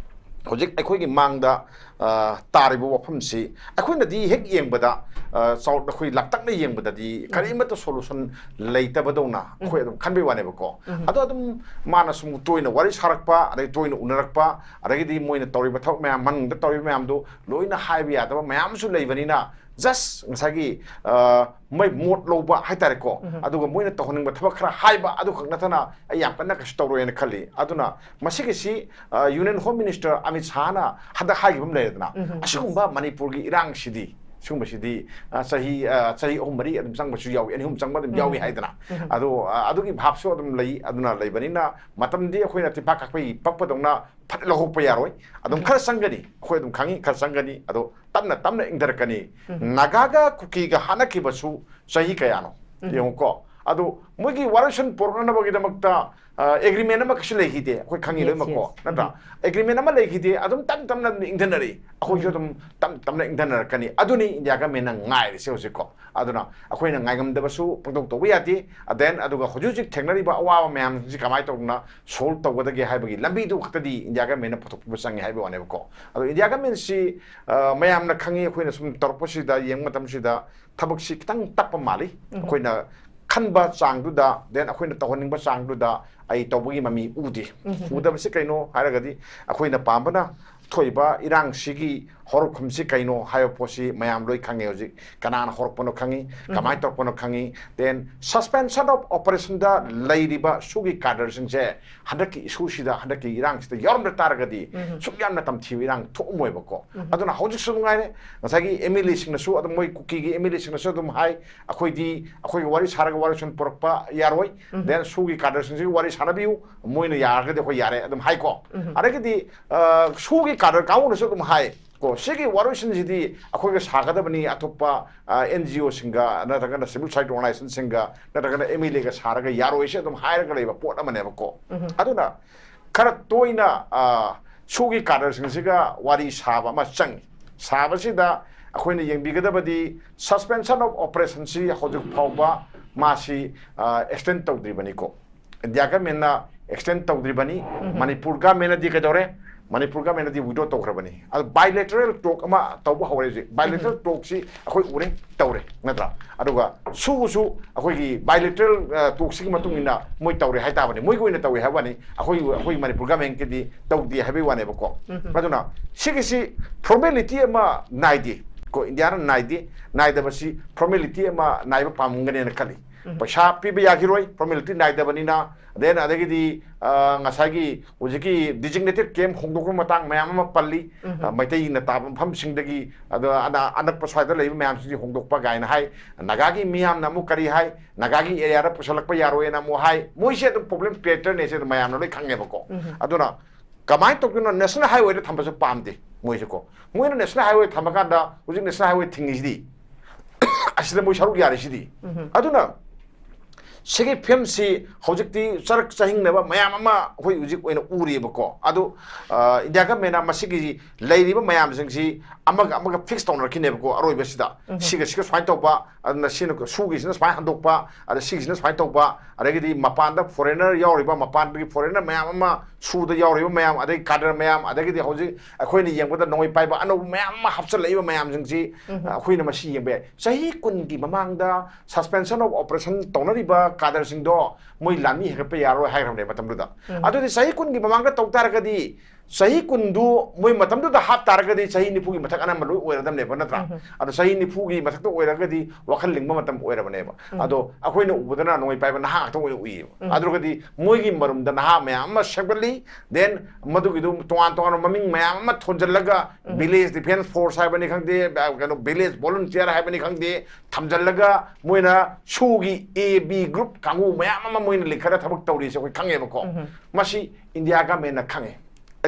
ꯍꯧꯖꯤꯛ ꯑꯩꯈꯣꯏꯒꯤ ꯃꯥꯡꯗ, ꯑ, ꯇꯥꯔꯤꯕ ꯋꯥꯐꯝꯁꯤ ꯑꯩꯈꯣꯏꯅꯗꯤ ꯍꯦꯛ ꯌꯦꯡꯕꯗ, ꯑ, ꯆꯥꯎ-, ꯑꯩꯈꯣꯏ ꯂꯥꯛꯇꯛꯅ ꯌꯦꯡꯕꯗꯗꯤ ꯀꯔꯤꯃꯠꯇ solution ꯂꯩꯇꯕꯗꯧꯅ ꯑꯩꯈꯣꯏ ꯑꯗꯨꯝ ꯈꯟꯕꯩ ꯋꯥꯅꯦꯕꯀꯣ꯫ ꯑꯗꯣ ꯑꯗꯨꯝ ꯃꯥꯅ ꯁꯨꯝ ꯇꯣꯏꯅ ꯋꯥꯔꯤ ꯁꯥꯔꯛꯄ, ꯑꯗꯩ ꯇꯣꯏꯅ ꯎꯅꯔꯛꯄ, ꯑꯗꯒꯤꯗꯤ ꯃꯣꯏꯅ ꯇꯧꯔꯤꯕ ꯊꯕꯛ ꯃꯌꯥꯝ, ꯃꯅꯨꯡꯗ ꯇꯧꯔꯤꯕ ꯃꯌꯥꯝꯗꯣ ꯂꯣꯏꯅ ꯍꯥꯏꯕ ꯌꯥꯗꯕ ꯃꯌꯥꯝ ꯑꯃꯁꯨ ꯂꯩꯕꯅꯤꯅ, just ꯉꯁꯥꯏꯒꯤ, ꯑ, ꯃꯣꯏ ꯃꯣꯠ ꯂꯧꯕ ꯍꯥꯏꯇꯥꯔꯦꯀꯣ, ꯑꯗꯨꯒ ꯃꯣꯏꯅ ꯇꯧꯍꯟꯅꯤꯡꯕ ꯊꯕꯛ ꯈꯔ ꯍꯥꯏꯕ, ꯑꯗꯨꯈꯛ ꯅꯠꯇꯅ ꯑꯩ ꯌꯥꯝ ꯀꯟꯅ ꯀꯩꯁꯨ ꯇꯧꯔꯣꯏꯅ ꯈꯜꯂꯤ꯫ ꯑꯗꯨꯅ ꯃꯁꯤꯒꯤꯁꯤ, ꯑ, Union Home Minister ꯑꯃꯤꯠ ꯁꯥꯍꯅ ꯍꯟꯗꯛ ꯍꯥꯏꯈꯤꯕ ꯑꯃ ꯂꯩꯔꯦꯗꯅ, ꯑꯁꯤꯒꯨꯝꯕ ꯃꯅꯤꯄꯨꯔꯒꯤ ꯏꯔꯥꯡꯁꯤꯗꯤ, ꯁꯤꯒꯨꯝꯕꯁꯤꯗꯤ, ꯑ, ꯆꯍꯤ, ꯑ, ꯆꯍꯤ ꯑꯍꯨꯝ ꯃꯔꯤ ꯑꯗꯨꯝ ꯆꯪꯕꯁꯨ ꯌꯥꯎꯏ, ꯑꯅꯤ ꯑꯍꯨꯝ ꯆꯪꯕ ꯑꯗꯨꯝ ꯌꯥꯎꯏ ꯍꯥꯏꯗꯅ꯫ ꯑꯗꯣ, ꯑ, ꯑꯗꯨꯒꯤ ꯚꯥꯞꯁꯨ ꯑꯗꯨꯝ ꯂꯩ꯫ ꯑꯗꯨꯅ ꯂꯩꯕꯅꯤꯅ ꯃꯇꯝꯗꯤ ꯑꯩꯈꯣꯏꯅ ꯇꯤꯟꯐꯥ ꯀꯥꯞꯄꯩ ꯄꯛꯄꯗꯧꯅ ꯐꯠ ꯂꯧꯍꯣꯛꯄ ꯌꯥꯔꯣꯏ꯫ ꯑꯗꯨꯝ ꯈꯔ ꯆꯪꯒꯅꯤ, ꯑꯩꯈꯣꯏ ꯑꯗꯨꯝ ꯈꯪꯉꯤ, ꯈꯔ ꯆꯪꯒꯅꯤ꯫ ꯑꯗꯣ ꯇꯞꯅ ꯇꯞꯅ ꯏꯪꯊꯔꯛꯀꯅꯤ꯫ ꯅꯥꯒꯥꯒ ꯀꯨꯀꯤꯒ ꯍꯥꯠꯅꯈꯤꯕꯁꯨ ꯆꯍꯤ ꯀꯌꯥꯅꯣ? ꯌꯦꯡꯉꯨꯀꯣ꯫ ꯑꯗꯣ ꯃꯣꯏꯒꯤ ꯋꯥꯔꯣꯏꯁꯤꯟ ꯄꯨꯔꯛꯅꯅꯕꯒꯤꯗꯃꯛꯇ, ꯑ, agreement ꯑꯃ ꯀꯩꯁꯨ ꯂꯩꯈꯤꯗꯦ, ꯑꯩꯈꯣꯏ ꯈꯪꯉꯤ ꯂꯣꯏꯅꯃꯛꯀꯣ, ꯅꯠꯇ꯭ꯔꯥ? Agreement ꯑꯃ ꯂꯩꯈꯤꯗꯦ, ꯑꯗꯨꯝ ꯇꯞ ꯇꯞꯅ ꯑꯗꯨꯝ ꯏꯪꯊꯅꯔꯛꯏ꯫ ꯑꯩꯈꯣꯏꯁꯨ ꯑꯗꯨꯝ ꯇꯞ ꯇꯞꯅ ꯏꯪꯊꯅꯔꯛꯀꯅꯤ꯫ ꯑꯗꯨꯅꯤ India government ꯅ ꯉꯥꯏꯔꯤꯁꯦ ꯍꯧꯖꯤꯛꯀꯣ꯫ ꯑꯗꯨꯅ ꯑꯩꯈꯣꯏꯅ ꯉꯥꯏꯉꯝꯗꯕꯁꯨ ꯄꯪꯇꯧ ꯇꯧꯕ ꯌꯥꯗꯦ꯫ Then ꯑꯗꯨꯒ ꯍꯧꯖꯤꯛ ꯍꯧꯖꯤꯛ ꯊꯦꯡꯅꯔꯤꯕ ꯑꯋꯥꯕ ꯃꯌꯥꯝꯁꯤ ꯀꯃꯥꯏꯅ ꯇꯧꯗꯅ solve ꯇꯧꯒꯗꯒꯦ ꯍꯥꯏꯕꯒꯤ ꯂꯝꯕꯤꯗꯨ ꯈꯛꯇꯗꯤ India government ꯅ ꯄꯨꯊꯣꯛꯄꯤꯕ ꯆꯪꯉꯤ ꯍꯥꯏꯕ ꯋꯥꯅꯦꯕꯀꯣ꯫ ꯑꯗꯣ India government ꯁꯤ, ꯑ, ꯃꯌꯥꯝꯅ ꯈꯪꯉꯤ, ꯑꯩꯈꯣꯏꯅ ꯁꯨꯝ ꯇꯧꯔꯛꯄꯁꯤꯗ, ꯌꯦꯡꯕ ꯃꯇꯝꯁꯤꯗ ꯊꯕꯛꯁꯤ ꯈꯤꯇꯪ ꯇꯞꯄ ꯃꯥꯜꯂꯤ꯫ ꯑꯩꯈꯣꯏꯅ ꯈꯟꯕ ꯆꯥꯡꯗꯨꯗ, then ꯑꯩꯈꯣꯏꯅ ꯇꯧꯍꯟꯅꯤꯡꯕ ꯆꯥꯡꯗꯨꯗ ꯑꯩ ꯇꯧꯕꯒꯤ ꯃꯃꯤ ꯎꯗꯦ꯫ ꯎꯗꯕꯁꯤ ꯀꯩꯅꯣ ꯍꯥꯏꯔꯒꯗꯤ ꯑꯩꯈꯣꯏꯅ ꯄꯥꯝꯕꯅ ꯊꯣꯛꯏꯕ ꯏꯔꯥꯡꯁꯤꯒꯤ ꯍꯧꯔꯛꯐꯝꯁꯤ ꯀꯩꯅꯣ ꯍꯥꯏꯕ ꯄꯣꯠꯁꯤ ꯃꯌꯥꯝ ꯂꯣꯏ ꯈꯪꯉꯦ꯫ ꯍꯧꯖꯤꯛ ꯀꯅꯥꯅ ꯍꯧꯔꯛꯄꯅꯣ ꯈꯪꯉꯤ, ꯀꯃꯥꯏꯅ ꯇꯧꯔꯛꯄꯅꯣ ꯈꯪꯉꯤ꯫ Then suspension of operationꯗ ꯂꯩꯔꯤꯕ ꯁꯨꯒꯤ cadreꯁꯤꯡꯁꯦ ꯍꯟꯗꯛꯀꯤ issueꯁꯤꯗ, ꯍꯟꯗꯛꯀꯤ ꯏꯔꯥꯡꯁꯤꯗ ꯌꯥꯎꯔꯝꯗ ꯇꯥꯔꯒꯗꯤ ꯁꯨꯛ ꯌꯥꯝꯅ ꯇꯝꯊꯤꯕ ꯏꯔꯥꯡ ꯊꯣꯛꯑꯝꯃꯣꯏꯕꯀꯣ꯫ ꯑꯗꯨꯅ ꯍꯧꯖꯤꯛꯁꯨ ꯅꯨꯡꯉꯥꯏꯔꯦ, ꯉꯁꯥꯏꯒꯤ MLAꯁꯤꯡꯅꯁꯨ ꯑꯗꯨꯝ, ꯃꯣꯏ ꯀꯨꯀꯤꯒꯤ MLAꯁꯤꯡꯅꯁꯨ ꯑꯗꯨꯝ ꯍꯥꯏ, "ꯑꯩꯈꯣꯏꯗꯤ ꯑꯩꯈꯣꯏꯒꯤ ꯋꯥꯔꯤ ꯁꯥꯔꯒ ꯋꯥꯔꯤ ꯁꯨꯝ ꯄꯨꯔꯛꯄ ꯌꯥꯔꯣꯏ꯫ Then ꯁꯨꯒꯤ cadreꯁꯤꯡꯁꯤꯒꯤ ꯋꯥꯔꯤ ꯁꯥꯟꯅꯕꯤꯌꯨ, ꯃꯣꯏꯅ ꯌꯥꯔꯒꯗꯤ ꯑꯩꯈꯣꯏ ꯌꯥꯔꯦ" ꯑꯗꯨꯝ ꯍꯥꯏꯀꯣ꯫ ꯑꯗꯒꯤꯗꯤ ꯑ, ꯁꯨꯒꯤ cadre ꯀꯥꯡꯕꯨꯅꯁꯨ ꯑꯗꯨꯝ ꯍꯥꯏ ꯀꯣ, "ꯁꯤꯒꯤ ꯋꯥꯔꯣꯏꯁꯤꯟꯁꯤꯗꯤ ꯑꯩꯈꯣꯏꯒ ꯁꯥꯒꯗꯕꯅꯤ, ꯑꯇꯣꯞꯄ, ꯑ, NGOꯁꯤꯡꯒ ꯅꯠꯇ꯭ꯔꯒꯅ civil society organizationꯁꯤꯡꯒ ꯅꯠꯇ꯭ꯔꯒꯅ MLAꯒ ꯁꯥꯔꯒ ꯌꯥꯔꯣꯏꯁꯦ" ꯑꯗꯨꯝ ꯍꯥꯏꯔꯒ ꯂꯩꯕ ꯄꯣꯠ ꯑꯃꯅꯦꯕꯀꯣ꯫ ꯑꯗꯨꯅ ꯈꯔ ꯇꯣꯏꯅ, ꯑ, ꯁꯨꯒꯤ cadreꯁꯤꯡꯁꯤꯒ ꯋꯥꯔꯤ ꯁꯥꯕ ꯑꯃ ꯆꯪꯉꯤ꯫ ꯁꯥꯕꯁꯤꯗ ꯑꯩꯈꯣꯏꯅ ꯌꯦꯡꯕꯤꯒꯗꯕꯗꯤ suspension of operationꯁꯤ ꯍꯧꯖꯤꯛ ꯐꯥꯎꯕ ꯃꯥꯁꯤ, ꯑ, extend ꯇꯧꯗ꯭ꯔꯤꯕꯅꯤꯀꯣ꯫ India governmentꯅ extend ꯇꯧꯗ꯭ꯔꯤꯕꯅꯤ꯫ ꯃꯅꯤꯄꯨꯔ governmentꯅꯗꯤ ꯀꯩꯗꯧꯔꯦ? ꯃꯅꯤꯄꯨꯔ governmentꯅꯗꯤ withdraw ꯇꯧꯈ꯭ꯔꯕꯅꯤ꯫ ꯑꯗꯨ bilateral talk ꯑꯃ ꯇꯧꯕ ꯍꯧꯔꯦ ꯍꯧꯖꯤꯛ꯫ Bilateral talkꯁꯤ ꯑꯩꯈꯣꯏ ꯎꯔꯦ, ꯇꯧꯔꯦ, ꯅꯠꯇ꯭ꯔꯥ? ꯑꯗꯨꯒ ꯁꯨꯒꯁꯨ ꯑꯩꯈꯣꯏꯒꯤ bilateral, ꯑ, talkꯁꯤꯒꯤ ꯃꯇꯨꯡ ꯏꯟꯅ ꯃꯣꯏ ꯇꯧꯔꯦ ꯍꯥꯏꯇꯥꯕꯅꯤ꯫ ꯃꯣꯏꯒꯤ ꯑꯣꯏꯅ ꯇꯧꯋꯦ ꯍꯥꯏꯕ ꯋꯥꯅꯤ, ꯑꯩꯈꯣꯏ, ꯑꯩꯈꯣꯏ ꯃꯅꯤꯄꯨꯔ governmentꯀꯤꯗꯤ ꯇꯧꯗꯦ ꯍꯥꯏꯕꯒꯤ ꯋꯥꯅꯦꯕꯀꯣ꯫ ꯑꯗꯨꯅ ꯁꯤꯒꯤꯁꯤ formality ꯑꯃ ꯅꯥꯏꯗꯦ ꯀꯣ, Indiaꯅ ꯅꯥꯏꯗꯦ꯫ ꯅꯥꯏꯗꯕꯁꯤ formality ꯑꯃ ꯅꯥꯏꯕ ꯄꯥꯝꯒꯅꯦꯅ ꯈꯜꯂꯤ꯫ ꯄꯩꯁꯥ ꯄꯤꯕ ꯌꯥꯈꯤꯔꯣꯏ, formality ꯅꯥꯏꯗꯕꯅꯤꯅ꯫ Then ꯑꯗꯒꯤꯗꯤ, ꯑ, ꯉꯁꯥꯏꯒꯤ ꯍꯧꯖꯤꯛꯀꯤ designated camp ꯍꯣꯡꯗꯣꯛꯄ ꯃꯇꯥꯡ ꯃꯌꯥꯝ ꯑꯃ ꯄꯜꯂꯤ꯫ ꯑ, ꯃꯩꯇꯩꯅ ꯇꯥꯕ ꯃꯐꯝꯁꯤꯡꯗꯒꯤ, ꯑꯗꯣ ꯑꯅ-, ꯑꯅꯛꯄ ꯁ꯭ꯋꯥꯏꯗ ꯂꯩꯕ ꯃꯌꯥꯝꯁꯤꯗꯤ ꯍꯣꯡꯗꯣꯛꯄ ꯀꯥꯏꯅ ꯍꯥꯏ꯫ ꯅꯥꯒꯥꯒꯤ ꯃꯤꯌꯥꯝꯅ ꯑꯃꯨꯛ ꯀꯔꯤ ꯍꯥꯏ? ꯅꯥꯒꯥꯒꯤ areaꯗ ꯄꯨꯁꯜꯂꯛꯄ ꯌꯥꯔꯣꯏꯅ ꯑꯃꯨꯛ ꯍꯥꯏ꯫ ꯃꯣꯏꯁꯦ ꯑꯗꯨꯝ problem creatorꯅꯦꯁꯦ ꯑꯗꯨꯝ ꯃꯌꯥꯝꯅ ꯂꯣꯏ ꯈꯪꯉꯦꯕꯀꯣ꯫ ꯑꯗꯨꯅ ꯀꯃꯥꯏꯅ ꯇꯧꯗꯣꯏꯅꯣ? National highwayꯗ ꯊꯝꯕꯁꯨ ꯄꯥꯝꯗꯦ ꯃꯣꯏꯁꯦꯀꯣ꯫ ꯃꯣꯏꯅ national highway ꯊꯝꯃꯀꯥꯟꯗ ꯍꯧꯖꯤꯛ national highway ꯊꯤꯡꯉꯤꯁꯤꯗꯤ ꯑꯁꯤꯗ ꯃꯣꯏ ꯁꯔꯨꯛ ꯌꯥꯔꯤꯁꯤꯗꯤ꯫ ꯑꯗꯨꯅ ꯁꯤꯒꯤ ꯐꯤꯕꯝꯁꯤ ꯍꯧꯖꯤꯛꯇꯤ ꯆꯔꯛ ꯆꯍꯤꯡꯅꯕ ꯃꯌꯥꯝ ꯑꯃ ꯑꯩꯈꯣꯏ ꯍꯧꯖꯤꯛ ꯑꯣꯏꯅ ꯎꯔꯤꯕꯀꯣ꯫ ꯑꯗꯨ, ꯑ, India governmentꯅ ꯃꯁꯤꯒꯤ ꯂꯩꯔꯤꯕ ꯃꯌꯥꯝꯁꯤꯡꯁꯤ ꯑꯃꯒ ꯑꯃꯒ fix ꯇꯧꯅꯔꯛꯈꯤꯅꯦꯕꯀꯣ꯫ ꯑꯔꯣꯏꯕꯁꯤꯗ ꯁꯤꯒ ꯁꯤꯒ ꯁꯨꯃꯥꯏꯅ ꯇꯧꯕ, ꯑꯗꯨꯅ ꯁꯤꯅ, ꯁꯨꯒꯤꯁꯤꯅ ꯁꯨꯃꯥꯏꯅ ꯍꯟꯗꯣꯛꯄ, ꯑꯗ ꯁꯤꯒꯤꯁꯤꯅ ꯁꯨꯃꯥꯏꯅ ꯇꯧꯕ, ꯑꯗꯒꯤꯗꯤ ꯃꯄꯥꯟꯗ foreigner ꯌꯥꯎꯔꯤꯕ, ꯃꯄꯥꯟꯗꯒꯤ foreigner ꯃꯌꯥꯝ ꯑꯃ, ꯁꯨꯗ ꯌꯥꯎꯔꯤꯕ ꯃꯌꯥꯝ, ꯑꯗꯒꯤ cadre ꯃꯌꯥꯝ, ꯑꯗꯒꯤꯗꯤ ꯍꯧꯖꯤꯛ ꯑꯩꯈꯣꯏꯅ ꯌꯦꯡꯕꯗ ꯅꯣꯡꯃꯩ ꯄꯥꯏꯕ ꯑꯅꯧꯕ ꯃꯌꯥꯝ ꯑꯃ ꯍꯥꯞꯆꯤꯜꯂꯛꯏꯕ ꯃꯌꯥꯝꯁꯤꯡꯁꯤ, ꯑ, ꯑꯩꯈꯣꯏꯅ ꯃꯁꯤ ꯌꯦꯡꯕ ꯌꯥꯏ꯫ ꯆꯍꯤ ꯀꯨꯟꯒꯤ ꯃꯃꯥꯡꯗ suspension of operation ꯇꯧꯅꯔꯤꯕ cadreꯁꯤꯡꯗꯣ ꯃꯣꯏ ꯂꯥꯟꯃꯤ ꯍꯦꯟꯒꯠꯄ ꯌꯥꯔꯣꯏ ꯍꯥꯏꯈ꯭ꯔꯕꯅꯦ ꯃꯇꯝꯗꯨꯗ꯫ ꯑꯗꯨꯗꯤ ꯆꯍꯤ ꯀꯨꯟꯒꯤ ꯃꯃꯥꯡꯗ ꯇꯧ ꯇꯥꯔꯒꯗꯤ ꯆꯍꯤ ꯀꯨꯟꯗꯨ ꯃꯣꯏ ꯃꯇꯝꯗꯨꯗ ꯍꯥꯞ ꯇꯥꯔꯒꯗꯤ ꯆꯍꯤ ꯅꯤꯐꯨꯒꯤ ꯃꯊꯛ ꯑꯅꯝꯕ ꯂꯣꯏ ꯑꯣꯏꯔꯗꯝꯅꯦꯕ, ꯅꯠꯇ꯭ꯔꯥ? ꯑꯗꯣ ꯆꯍꯤ ꯅꯤꯐꯨꯒꯤ ꯃꯊꯛꯇ ꯑꯣꯏꯔꯒꯗꯤ ꯋꯥꯈꯜ ꯂꯤꯡꯕ ꯃꯇꯝ ꯑꯣꯏꯔꯕꯅꯦꯕ꯫ ꯑꯗꯣ ꯑꯩꯈꯣꯏꯅ ꯎꯕꯗꯅ ꯅꯣꯡꯃꯩ ꯄꯥꯏꯕ ꯅꯍꯥ ꯉꯥꯛꯇ ꯑꯣꯏꯅ ꯎꯏꯌꯦꯕ꯫ ꯑꯗꯨꯒꯗꯤ ꯃꯣꯏꯒꯤ ꯃꯔꯨꯝꯗ ꯅꯍꯥ ꯃꯌꯥꯝ ꯑꯃ ꯁꯦꯝꯒꯠꯂꯤ, then ꯃꯗꯨꯒꯤꯗꯨ ꯇꯣꯉꯥꯟ ꯇꯣꯉꯥꯟꯕ ꯃꯃꯤꯡ ꯃꯌꯥꯝ ꯑꯃ ꯊꯣꯟꯖꯜꯂꯒ, village defence force ꯍꯥꯏꯕꯅꯤ ꯈꯪꯗꯦ, ꯑ, ꯀꯩꯅꯣ, village volunteer ꯍꯥꯏꯕꯅꯤ ꯈꯪꯗꯦ, ꯊꯝꯖꯜꯂꯒ ꯃꯣꯏꯅ ꯁꯨꯒꯤ A B group ꯀꯥꯡꯕꯨ ꯃꯌꯥꯝ ꯑꯃ ꯃꯣꯏꯅ ꯂꯤꯡꯈꯠꯂ ꯊꯕꯛ ꯇꯧꯔꯤꯁꯦ ꯑꯩꯈꯣꯏ ꯈꯪꯉꯦꯕꯀꯣ꯫ ꯃꯁꯤ ꯏꯟꯗꯤꯌꯥ ꯒꯃꯦꯟꯅ ꯈꯪꯉꯦ,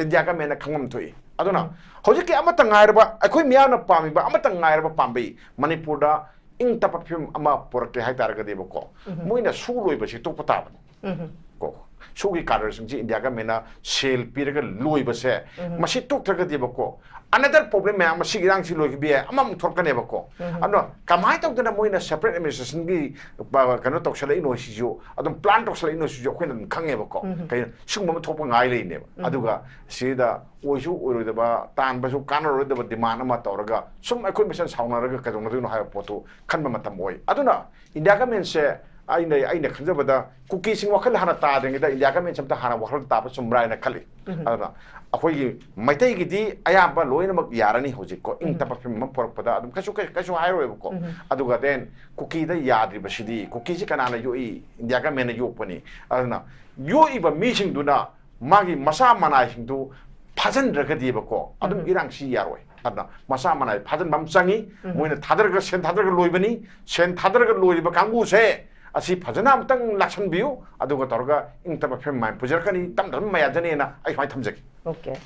ꯏꯟꯗꯤꯌꯥ ꯒꯃꯦꯟꯅ ꯈꯪꯐꯝ ꯊꯣꯛꯏ꯫ ꯑꯗꯨꯅ ꯍꯧꯖꯤꯛꯀꯤ ꯑꯃꯠꯇ ꯉꯥꯏꯔꯕ, ꯑꯩꯈꯣꯏ ꯃꯤꯌꯥꯝꯅ ꯄꯥꯝꯃꯤꯕ ꯑꯃꯠꯇ ꯉꯥꯏꯔꯕ ꯄꯥꯝꯕꯩ, ꯃꯅꯤꯄꯨꯔꯗ ꯏꯪ ꯇꯞꯄ ꯐꯤꯕꯝ ꯑꯃ ꯄꯨꯔꯛꯀꯦ ꯍꯥꯏꯇꯥꯔꯒꯗꯤꯕꯀꯣ, ꯃꯣꯏꯅ ꯁꯨ ꯂꯣꯏꯕꯁꯤ ꯇꯣꯛꯄ ꯇꯥꯕꯅꯤ꯫ ꯀꯣ, ꯁꯨꯒꯤ ꯀꯥꯗꯔꯁꯤꯡꯁꯤ ꯏꯟꯗꯤꯌꯥ ꯒꯃꯦꯟꯅ ꯁꯦꯜ ꯄꯤꯔꯒ ꯂꯣꯏꯕꯁꯦ, ꯃꯁꯤ ꯇꯣꯛꯇ꯭ꯔꯒꯗꯤꯕꯀꯣ, another problem ꯃꯌꯥꯝ ꯑꯃ, ꯁꯤꯒꯤ ꯏꯔꯥꯡꯁꯤ ꯂꯣꯏꯈꯤꯕ ꯌꯥꯏ, ꯑꯃꯃꯨꯛ ꯊꯣꯛꯂꯛꯀꯅꯦꯕꯀꯣ꯫ ꯑꯗꯨꯅ ꯀꯃꯥꯏꯅ ꯇꯧꯗꯅ ꯃꯣꯏꯅ separate administrationꯒꯤ, ꯄ-, ꯀꯩꯅꯣ ꯇꯧꯁꯜꯂꯛꯏꯅꯣ ꯁꯤꯁꯨ, ꯑꯗꯨꯝ plan ꯇꯧꯁꯜꯂꯛꯏꯅꯣ ꯁꯤꯁꯨ ꯑꯩꯈꯣꯏꯅ ꯑꯗꯨꯝ ꯈꯪꯉꯦꯕꯀꯣ꯫ ꯀꯩꯅꯣ, ꯁꯤꯒꯨꯝꯕ ꯑꯃ ꯊꯣꯛꯄ ꯉꯥꯏ ꯂꯩꯅꯦꯕ꯫ ꯑꯗꯨꯒ ꯁꯤꯗ ꯑꯣꯏꯁꯨ ꯑꯣꯏꯔꯣꯏꯗꯕ, ꯇꯥꯟꯕꯁꯨ ꯀꯥꯟꯅꯔꯣꯏꯗꯕ demand ꯑꯃ ꯇꯧꯔꯒ ꯁꯨꯝ ꯑꯩꯈꯣꯏ ꯃꯁꯦꯟ ꯁꯥꯎꯅꯔꯒ ꯀꯩꯗꯧꯅꯗꯣꯏꯅꯣ ꯍꯥꯏꯕ ꯄꯣꯠꯇꯨ ꯈꯟꯕ ꯃꯇꯝ ꯑꯣꯏ꯫ ꯑꯗꯨꯅ ꯏꯟꯗꯤꯌꯥ ꯒꯃꯦꯟꯁꯦ ꯑꯩꯅ, ꯑꯩꯅ ꯈꯟꯖꯕꯗ ꯀꯨꯀꯤꯁꯤꯡ ꯋꯥꯈꯜ ꯍꯥꯟꯅ ꯇꯥꯗ꯭ꯔꯤꯉꯩꯗ ꯏꯟꯗꯤꯌꯥ ꯒꯃꯦꯟꯁꯦ ꯑꯝꯇ ꯍꯥꯟꯅ ꯋꯥꯈꯜ ꯇꯥꯕ ꯆꯨꯝꯕ꯭ꯔꯥ ꯍꯥꯏꯅ ꯈꯜꯂꯤ꯫ ꯑꯗꯨꯅ ꯑꯩꯈꯣꯏꯒꯤ ꯃꯩꯇꯩꯒꯤꯗꯤ ꯑꯌꯥꯝꯕ ꯂꯣꯏꯅꯃꯛ ꯌꯥꯔꯅꯤ ꯍꯧꯖꯤꯛꯀꯣ, ꯏꯪ ꯇꯞꯄ ꯐꯤꯕꯝ ꯑꯃ ꯄꯨꯔꯛꯄꯗ ꯑꯗꯨꯝ ꯀꯩꯁꯨ, ꯀꯩꯁꯨ ꯍꯥꯏꯔꯣꯏꯕꯀꯣ꯫ ꯑꯗꯨꯒ then ꯀꯨꯀꯤꯗ ꯌꯥꯗ꯭ꯔꯤꯕꯁꯤꯗꯤ, ꯀꯨꯀꯤꯁꯤ ꯀꯅꯥꯅ ꯌꯣꯛꯏ? ꯏꯟꯗꯤꯌꯥ ꯒꯃꯦꯟꯅ ꯌꯣꯛꯄꯅꯤ꯫ ꯑꯗꯨꯅ ꯌꯣꯛꯏꯕ ꯃꯤꯁꯤꯡꯗꯨꯅ ꯃꯥꯒꯤ ꯃꯆꯥ ꯃꯅꯥꯏꯁꯤꯡꯗꯨ ꯐꯥꯖꯤꯟꯗ꯭ꯔꯒꯗꯤꯕꯀꯣ, ꯑꯗꯨꯝ ꯏꯔꯥꯡꯁꯤ ꯌꯥꯔꯣꯏ꯫ ꯑꯗꯨꯅ ꯃꯆꯥ ꯃꯅꯥꯏ ꯐꯥꯖꯤꯟꯕ ꯑꯃ ꯆꯪꯉꯤ꯫ ꯃꯣꯏꯅ ꯊꯥꯗꯔꯒ, ꯁꯦꯟ ꯊꯥꯗꯔꯒ ꯂꯣꯏꯕꯅꯤ꯫ ꯁꯦꯟ ꯊꯥꯗꯔꯒ ꯂꯣꯏꯔꯤꯕ ꯀꯥꯡꯕꯨꯁꯦ ꯑꯁꯤ ꯐꯖꯅ ꯑꯃꯨꯛꯇꯪ ꯂꯥꯛꯁꯟꯕꯤꯌꯨ, ꯑꯗꯨꯒ ꯇꯧꯔꯒ ꯏꯪ ꯇꯞꯄ ꯐꯤꯕꯝ ꯃꯥꯏ ꯄꯨꯖꯔꯛꯀꯅꯤ, ꯇꯞꯅ ꯇꯞꯅ ꯃꯥꯏ ꯌꯥꯖꯅꯤꯅ ꯑꯩ ꯁꯨꯃꯥꯏꯅ ꯊꯝꯖꯒꯦ꯫ Okay,